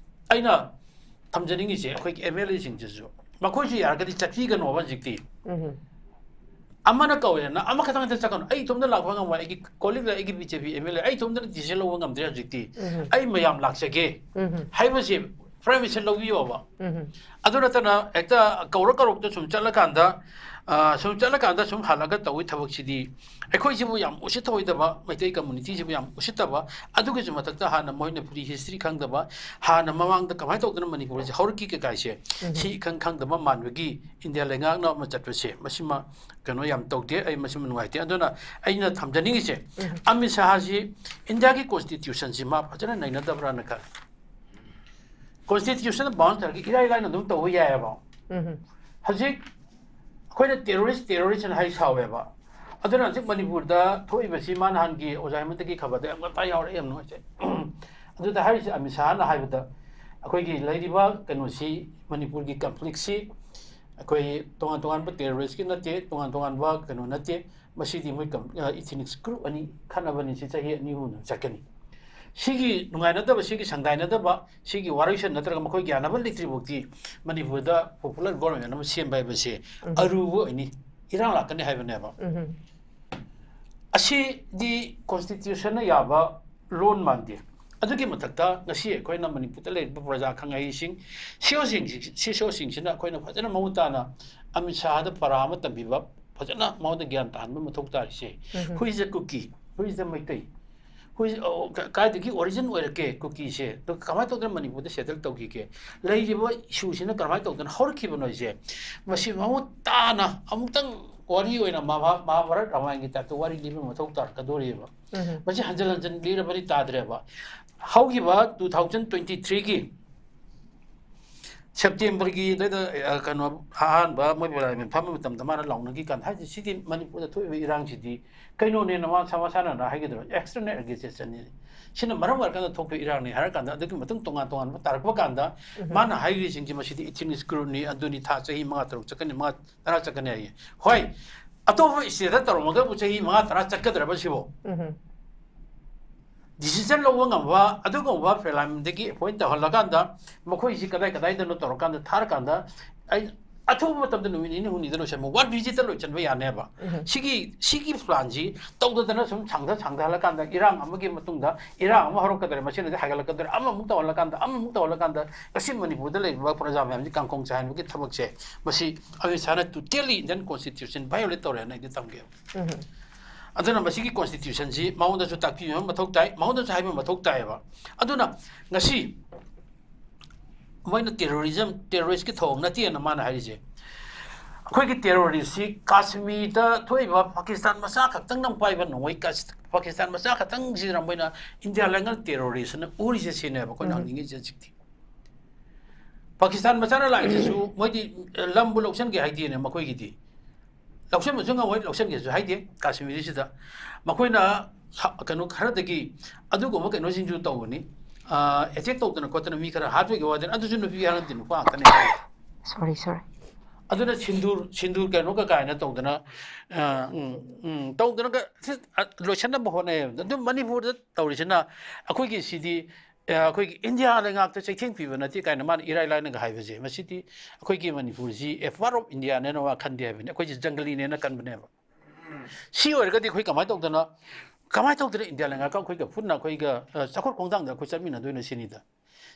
ꯑꯩꯅ ꯊꯝꯖꯅꯤꯡꯉꯤꯁꯦ ꯑꯩꯈꯣꯏꯒꯤ M L Aꯁꯤꯡꯁꯤꯁꯨ ꯃꯈꯣꯏꯁꯨ ꯌꯥꯔꯒꯗꯤ ꯆꯠꯄꯤꯒꯅꯣꯕ ꯍꯧꯖꯤꯛꯇꯤ꯫ ꯑꯃꯅ ꯀꯧꯋꯦꯅ ꯑꯃꯈꯛꯇꯪ ꯍꯦꯛꯇ ꯆꯠꯀꯅꯨ꯫ "ꯑꯩ ꯏꯇꯣꯝꯇ ꯂꯥꯛꯄ ꯉꯝꯃꯣꯏ, ꯑꯩꯒꯤ colleague ꯂꯩ, ꯑꯩꯒꯤ B J P M L A ꯂꯩ, ꯑꯩ ꯏꯇꯣꯝꯇꯅ decision ꯂꯧꯕ ꯉꯝꯗ꯭ꯔꯦ ꯍꯧꯖꯤꯛꯇꯤ, ꯑꯩ ꯃꯌꯥꯝ ꯂꯥꯛꯆꯒꯦ" ꯍꯥꯏꯕꯁꯦ permission ꯂꯧꯕꯤꯌꯣꯕ꯫ ꯑꯗꯨ ꯅꯠꯇꯅ ꯍꯦꯛꯇ ꯀꯧꯔ ꯀꯧꯔꯛꯇ ꯁꯨꯝ ꯆꯠꯂꯀꯥꯟꯗ, ꯑ, ꯁꯨꯝ ꯆꯠꯂꯀꯥꯟꯗ ꯁꯨꯝ ꯍꯜꯂꯒ ꯇꯧꯕꯒꯤ ꯊꯕꯛꯁꯤꯗꯤ ꯑꯩꯈꯣꯏꯁꯤꯕꯨ ꯌꯥꯝ ꯎꯁꯤꯠ ꯊꯑꯣꯏꯗꯕ, ꯃꯩꯇꯩ communityꯁꯤꯕꯨ ꯌꯥꯝ ꯎꯁꯤꯠꯇꯕ, ꯑꯗꯨꯒꯤꯁꯨ ꯃꯊꯛꯇ ꯍꯥꯟꯅ ꯃꯣꯏꯅ pre history ꯈꯪꯗꯕ, ꯍꯥꯟꯅ ꯃꯃꯥꯡꯗ ꯀꯃꯥꯏꯅ ꯇꯧꯗꯅ ꯃꯅꯤꯄꯨꯔꯁꯦ ꯍꯧꯔꯛꯈꯤ ꯀꯩꯀꯥꯏꯁꯦ, ꯁꯤ ꯏꯈꯪ ꯈꯪꯗꯕ ꯃꯥꯟꯕꯒꯤ ꯏꯟꯗꯤꯌꯥ ꯂꯩꯉꯥꯛꯅ ꯑꯃ ꯆꯠꯄꯁꯦ, ꯃꯁꯤꯃ ꯀꯩꯅꯣ ꯌꯥꯝ ꯇꯧꯗꯦ꯫ ꯑꯩ ꯃꯁꯤꯃ ꯅꯨꯡꯉꯥꯏꯇꯦ꯫ ꯑꯗꯨꯅ ꯑꯩꯅ ꯊꯝꯖꯅꯤꯡꯉꯤꯁꯦ, ꯑꯃꯤꯠ ꯁꯥꯍꯁꯤ ꯏꯟꯗꯤꯌꯥꯒꯤ constitutionꯁꯤ ꯃꯥ ꯐꯖꯅ ꯅꯩꯅꯗꯕ꯭ꯔꯥꯅ ꯈꯜꯂꯤ꯫ Constitutionꯗ bound ꯇꯧꯔꯒ ꯏꯔꯥꯏ ꯂꯥꯏꯅ ꯑꯗꯨꯝ ꯇꯧꯕ ꯌꯥꯏꯑꯕ꯫ ꯍꯧꯖꯤꯛ ꯑꯩꯈꯣꯏꯅ terrorist, terrorist ꯍꯥꯏ ꯁꯥꯎꯋꯦꯕ꯫ ꯑꯗꯨꯅ ꯍꯧꯖꯤꯛ ꯃꯅꯤꯄꯨꯔꯗ ꯊꯣꯛꯏꯕꯁꯤ, ꯃꯥ ꯅꯍꯥꯟꯒꯤ ꯑꯣꯖꯥ ꯍꯦꯃꯟꯇꯒꯤ ꯈꯕꯔꯗ ꯌꯥꯝ ꯉꯟꯇꯥ ꯌꯥꯎꯔꯛꯑꯦ, ꯌꯥꯝ ꯅꯨꯡꯉꯥꯏꯖꯩ꯫ ꯑꯗꯨꯗ ꯍꯥꯏꯔꯤꯁꯦ ꯑꯃꯤꯠ ꯁꯥꯍꯅ ꯍꯥꯏꯕꯗ, ꯑꯩꯈꯣꯏꯒꯤ ꯂꯩꯔꯤꯕ ꯀꯩꯅꯣꯁꯤ, ꯃꯅꯤꯄꯨꯔꯒꯤ conflictꯁꯤ ꯑꯩꯈꯣꯏ ꯇꯣꯉꯥꯟ ꯇꯣꯉꯥꯟꯕ terroristꯀꯤ ꯅꯠꯇꯦ, ꯇꯣꯉꯥꯟ ꯇꯣꯉꯥꯟꯕ ꯀꯩꯅꯣ ꯅꯠꯇꯦ, ꯃꯁꯤꯗꯤ ꯃꯣꯏ ꯀꯝ-, ꯑ, ethnics group ꯑꯅꯤ ꯈꯠꯅꯕꯅꯤ, ꯁꯤ ꯆꯍꯤ ꯑꯅꯤ ꯑꯍꯨꯝ ꯆꯠꯀꯅꯤ꯫ ꯁꯤꯒꯤ ꯅꯨꯡꯉꯥꯏꯅꯗꯕ, ꯁꯤꯒꯤ ꯁꯪꯗꯥꯏꯅꯗꯕ, ꯁꯤꯒꯤ ꯋꯥꯔꯣꯏꯁꯤꯟ ꯅꯠꯇ꯭ꯔꯒ ꯃꯈꯣꯏ ꯌꯥꯅꯕ ꯂꯩꯇ꯭ꯔꯤ ꯐꯥꯎꯗꯤ ꯃꯅꯤꯄꯨꯔꯗ popular government ꯑꯃ ꯁꯦꯝꯕ ꯍꯥꯏꯕꯁꯦ ꯑꯔꯨꯕ ꯑꯣꯏꯅꯤ, ꯏꯔꯥꯡ ꯂꯥꯛꯀꯅꯤ ꯍꯥꯏꯕꯅꯦꯕ꯫ ꯑꯁꯤꯗꯤ ꯀꯣꯟꯁꯇꯤꯇ꯭ꯌꯨꯁꯟꯅ ꯌꯥꯕ ꯂꯣꯟ ꯃꯥꯟꯗꯦ꯫ ꯑꯗꯨꯒꯤ ꯃꯊꯛꯇ ꯉꯁꯤ ꯑꯩꯈꯣꯏꯅ ꯃꯅꯤꯄꯨꯔꯗ ꯂꯩꯔꯤꯕ ꯄ꯭ꯔꯖꯥ ꯈꯪꯍꯩꯁꯤꯡ, ꯁꯤꯑꯣꯁꯤꯡꯁꯤ, ꯁꯤꯑꯣꯁꯤꯡꯁꯤꯅ ꯑꯩꯈꯣꯏꯅ ꯐꯖꯅ ꯃꯃꯨꯠ ꯇꯥꯅ ꯑꯃꯤꯠ ꯁꯥꯍꯗ ꯄꯔꯥ ꯑꯃ ꯇꯝꯕꯤꯕ, ꯐꯖꯅ ꯃꯉꯣꯟꯗ ꯒ꯭ꯌꯥꯟ ꯇꯥꯍꯟꯕ ꯃꯊꯧ ꯇꯥꯔꯤꯁꯦ꯫ ꯎꯝ꯫ Who is a Kuki? Who is a Meitei? Who is, ꯑꯣ, ꯀ-, ꯀꯥꯏꯗꯒꯤ ꯑꯣꯔꯤꯖꯤꯟ ꯑꯣꯏꯔꯛꯀꯦ ꯀꯨꯀꯤꯁꯦ? ꯑꯗꯨꯒ ꯀꯃꯥꯏꯅ ꯇꯧꯗꯅ ꯃꯅꯤꯄꯨꯔꯗ ꯁꯦꯇꯜ ꯇꯧꯈꯤꯒꯦ? ꯂꯩꯔꯤꯕ ꯏꯁꯨꯁꯤꯅ ꯀꯃꯥꯏꯅ ꯇꯧꯗꯅ ꯍꯧꯔꯛꯈꯤꯕꯅꯣ ꯍꯥꯏꯁꯦ, ꯃꯁꯤ ꯃꯃꯨꯠ ꯇꯥꯅ ꯑꯃꯨꯛꯇꯪ ꯋꯥꯔꯤ ꯑꯣꯏꯅ ꯃꯍꯥ-, ꯃꯍꯥꯚꯥꯔꯠ ꯔꯥꯃꯥꯌꯟꯒꯤ ꯇꯥꯏꯞꯇ ꯋꯥꯔꯤ ꯂꯤꯕ ꯃꯊꯧ ꯇꯥꯔꯛꯀꯗꯣꯔꯤꯕ꯫ ꯎꯝ꯫ ꯃꯁꯤ ꯍꯟꯖꯤꯟ ꯍꯟꯖꯤꯟ ꯂꯤꯔꯕꯗꯤ ꯇꯥꯗ꯭ꯔꯦꯕ꯫ ꯍꯧꯈꯤꯕ two thousand twenty three ꯒꯤ ꯁꯦꯞꯇꯦꯝꯕꯔꯒꯤ ꯑꯗꯨꯋꯥꯏꯗ, ꯑ, ꯀꯩꯅꯣ, ꯑꯍꯥꯟꯕ ꯃꯣꯏ ꯄꯥꯔꯂꯤꯌꯥꯃꯦꯟ ꯐꯝꯕ ꯃꯇꯝꯗ ꯃꯥꯅ ꯂꯥꯎꯅꯈꯤ ꯀꯥꯟꯗ ꯍꯥꯏꯁꯦ, ꯁꯤꯗꯤ ꯃꯅꯤꯄꯨꯔꯗ ꯊꯣꯛꯏꯕ ꯏꯔꯥꯡꯁꯤꯗꯤ ꯀꯩꯅꯣꯅꯦꯅ ꯃꯥ ꯃꯁꯥ ꯃꯁꯥꯅ ꯍꯥꯏꯒꯗ꯭ꯔꯣ? External agitation ꯅꯤ꯫ ꯁꯤꯅ ꯃꯔꯝ ꯑꯣꯏꯔꯀꯥꯟꯗ ꯊꯣꯛꯄ ꯏꯔꯥꯡꯅꯤ ꯍꯥꯏꯔ ꯀꯥꯟꯗ, ꯑꯗꯨꯒꯤ ꯃꯇꯨꯡ ꯇꯣꯉꯥꯟ ꯇꯣꯉꯥꯟꯕ ꯇꯥꯔꯛꯄ ꯀꯥꯟꯗ, ꯎꯝ꯫ ꯃꯥꯅ ꯍꯥꯏꯔꯤꯁꯤꯡꯁꯤ ꯃꯁꯤꯗꯤ ethnic group ꯅꯤ, ꯑꯗꯨꯅꯤ, ꯊꯥ ꯆꯍꯤ ꯃꯉꯥ ꯇꯔꯨꯛ ꯆꯠꯀꯅꯤ, ꯃꯉꯥ ꯇꯔꯥ ꯆꯠꯀꯅꯤ ꯍꯥꯏꯌꯦ꯫ ꯍꯣꯏ, ꯑꯇꯣꯞꯄ state ꯇ ꯇꯧꯔꯝꯃꯒꯕꯨ ꯆꯍꯤ ꯃꯉꯥ ꯇꯔꯥ ꯆꯠꯀꯗ꯭ꯔꯕ ꯁꯤꯕꯣ? ꯎꯝ꯫ Decision ꯂꯧꯕ ꯉꯝꯕ ꯑꯗꯨꯒꯨꯝꯕ ꯄꯥꯔꯂꯤꯌꯥꯃꯦꯟꯗꯒꯤ appoint ꯇꯧꯍꯜꯂꯀꯥꯟꯗ, ꯃꯈꯣꯏꯁꯤ ꯀꯗꯥꯏ ꯀꯗꯥꯏꯗꯅꯣ ꯇꯧꯔꯀꯥꯟꯗ ꯊꯥꯔꯀꯥꯟꯗ, ꯑꯩ ꯑꯊꯨꯕ ꯃꯇꯝꯗ ꯅꯨꯃꯤꯠ ꯅꯤꯅꯤ ꯍꯨꯝꯅꯤꯗ ꯂꯣꯏꯁꯟꯕ, one visit ꯇ ꯂꯣꯏꯁꯟꯕ ꯌꯥꯅꯦꯕ꯫ ꯎꯝ꯫ ꯁꯤꯒꯤ, ꯁꯤꯒꯤ plan ꯁꯤ ꯇꯧꯗꯗꯅ ꯁꯨꯝ ꯁꯥꯡꯊ ꯁꯥꯡꯊꯍꯜꯂꯀꯥꯟꯗ, ꯏꯔꯥꯡ ꯑꯃꯒꯤ ꯃꯇꯨꯡꯗ ꯏꯔꯥꯡ ꯑꯃ ꯍꯧꯔꯛꯀꯗꯧꯔꯦ, ꯃꯁꯤꯅꯗꯤ ꯍꯥꯏꯒꯠꯂꯛꯀꯗꯧꯔꯦ, ꯑꯃꯃꯨꯛ ꯇꯧꯍꯜꯂꯀꯥꯟꯗ, ꯑꯃꯃꯨꯛ ꯇꯧꯍꯜꯂꯀꯥꯟꯗ, ꯉꯁꯤ ꯃꯅꯤꯄꯨꯔꯗ ꯂꯩꯔꯤꯕ ꯄ꯭ꯔꯖꯥ ꯃꯌꯥꯝꯁꯤ ꯀꯥꯡꯈꯣꯡ ꯆꯥꯏꯍꯟꯕꯒꯤ ꯊꯕꯛꯁꯦ, ꯃꯁꯤ Amit ꯁꯥꯍꯅ totally Indian Constitution violate ꯇꯧꯔꯦꯅ ꯑꯩꯗꯤ ꯊꯝꯒꯦꯕ꯫ ꯎꯝ꯫ ꯑꯗꯨꯅ ꯃꯁꯤꯒꯤ constitution ꯁꯤ ꯃꯉꯣꯟꯗꯁꯨ ꯇꯥꯛꯄꯤꯕ ꯃꯊꯧ ꯇꯥꯏ, ꯃꯉꯣꯟꯗꯁꯨ ꯍꯥꯏꯕ ꯃꯊꯧ ꯇꯥꯏꯌꯦꯕ꯫ ꯑꯗꯨꯅ ꯉꯁꯤ ꯃꯣꯏꯅ terrorism, terrorist ꯀꯤ ꯊꯧꯑꯣꯡ ꯅꯠꯇꯦꯅ ꯃꯥꯅ ꯍꯥꯏꯔꯤꯁꯦ꯫ ꯑꯩꯈꯣꯏꯒꯤ terrorist ꯁꯤ ꯀꯥꯁꯃꯤꯔꯗ ꯊꯣꯛꯏꯕ ꯄꯥꯀꯤꯁꯇꯥꯟ ꯃꯆꯥ ꯈꯛꯇꯪꯅ ꯄꯥꯏꯕ ꯅꯣꯡꯃꯩ, ꯀꯥꯁ-, ꯄꯥꯀꯤꯁꯇꯥꯟ ꯃꯆꯥ ꯈꯛꯇꯪꯁꯤꯗ ꯃꯣꯏꯅ ꯏꯟꯗꯤꯌꯥ ꯂꯩꯉꯥꯛ terrorist ꯅ ꯎꯔꯤꯁꯦ ꯁꯤꯅꯦꯕ ꯑꯩꯈꯣꯏꯅ ꯎꯝ꯫ ꯍꯪꯅꯤꯡꯉꯤꯁꯦ ꯍꯧꯖꯤꯛꯇꯤ꯫ ꯄꯥꯀꯤꯁꯇꯥꯟ ꯃꯆꯥꯅ ꯂꯥꯛꯏꯁꯤꯁꯨ ꯃꯣꯏꯗꯤ ꯂꯝꯕꯨ ꯂꯧꯁꯟꯒꯦ ꯍꯥꯏꯗꯦꯅꯦ ꯃꯈꯣꯏꯒꯤꯗꯤ꯫ ꯂꯧꯁꯟꯕꯁꯨ ꯉꯝꯃꯣꯏ, ꯂꯧꯁꯟꯒꯦꯁꯨ ꯍꯥꯏꯗꯦ ꯀꯥꯁꯃꯤꯔꯁꯤꯗ꯫ ꯃꯈꯣꯏꯅ ꯁ-, ꯀꯩꯅꯣ ꯈꯔꯗꯒꯤ ꯑꯗꯨꯒꯨꯝꯕ ꯀꯩꯅꯣꯁꯤꯡꯁꯨ ꯇꯧꯕꯅꯤ꯫ ꯑ, attack ꯇꯧꯗꯅ ꯈꯣꯠꯇꯅ ꯃꯤ ꯈꯔ ꯍꯥꯠꯄꯒꯤ ꯋꯥꯗꯅꯤ, ꯑꯗꯨꯁꯨ ꯅꯨꯄꯤ ꯍꯥꯠꯂꯝꯗꯦ, ꯅꯨꯄꯥ ꯉꯥꯛꯇꯅꯦ꯫ Sorry, sorry. ꯑꯗꯨꯅ ꯁꯤꯟꯗꯨꯔ, ꯁꯤꯟꯗꯨꯔ ꯀꯩꯅꯣꯒ ꯀꯥꯏꯅ ꯇꯧꯗꯅ, ꯑ, ꯎꯝ, ꯎꯝ, ꯇꯧꯗꯅꯒ ꯁꯤ, ꯑ, ꯂꯣꯏꯁꯟꯅꯕ ꯍꯣꯠꯅꯩꯌꯦꯕ꯫ ꯑꯗꯨ ꯃꯅꯤꯄꯨꯔꯗ ꯇꯧꯔꯤꯁꯤꯅ ꯑꯩꯈꯣꯏꯒꯤ ꯁꯤꯗꯤ, ꯑ, ꯑꯩꯈꯣꯏꯒꯤ ꯏꯟꯗꯤꯌꯥ ꯂꯩꯉꯥꯛꯇ ꯆꯩꯊꯦꯡ ꯄꯤꯕ ꯅꯠꯇꯦ ꯀꯥꯏꯅ ꯃꯥꯅ ꯏꯔꯥꯏ ꯂꯥꯏꯅꯒ ꯍꯥꯏꯕꯁꯦ, ꯃꯁꯤꯗꯤ ꯑꯩꯈꯣꯏꯒꯤ ꯃꯅꯤꯄꯨꯔꯁꯤ a part of India ꯅꯦꯅ ꯋꯥ ꯈꯟꯗꯦ ꯍꯥꯏꯕꯅꯤ꯫ ꯑꯩꯈꯣꯏꯁꯤ ꯖꯪꯒꯂꯤꯅꯦꯅ ꯈꯟꯕꯅꯦꯕ꯫ ꯁꯤ ꯑꯣꯏꯔꯒꯗꯤ ꯑꯩꯈꯣꯏ ꯀꯃꯥꯏꯅ ꯇꯧꯗꯅ, ꯀꯃꯥꯏꯅ ꯇꯧꯗꯅ ꯏꯟꯗꯤꯌꯥ ꯂꯩꯉꯥꯛꯀ ꯑꯩꯈꯣꯏꯒ ꯄꯨꯟꯅ ꯑꯩꯈꯣꯏꯒ, ꯑ, ꯆꯥꯎꯈꯠ ꯈꯣꯡꯊꯥꯡꯗ ꯑꯩꯈꯣꯏ ꯆꯠꯃꯤꯟꯅꯗꯣꯏꯅꯣ ꯁꯤꯅꯤꯗ꯫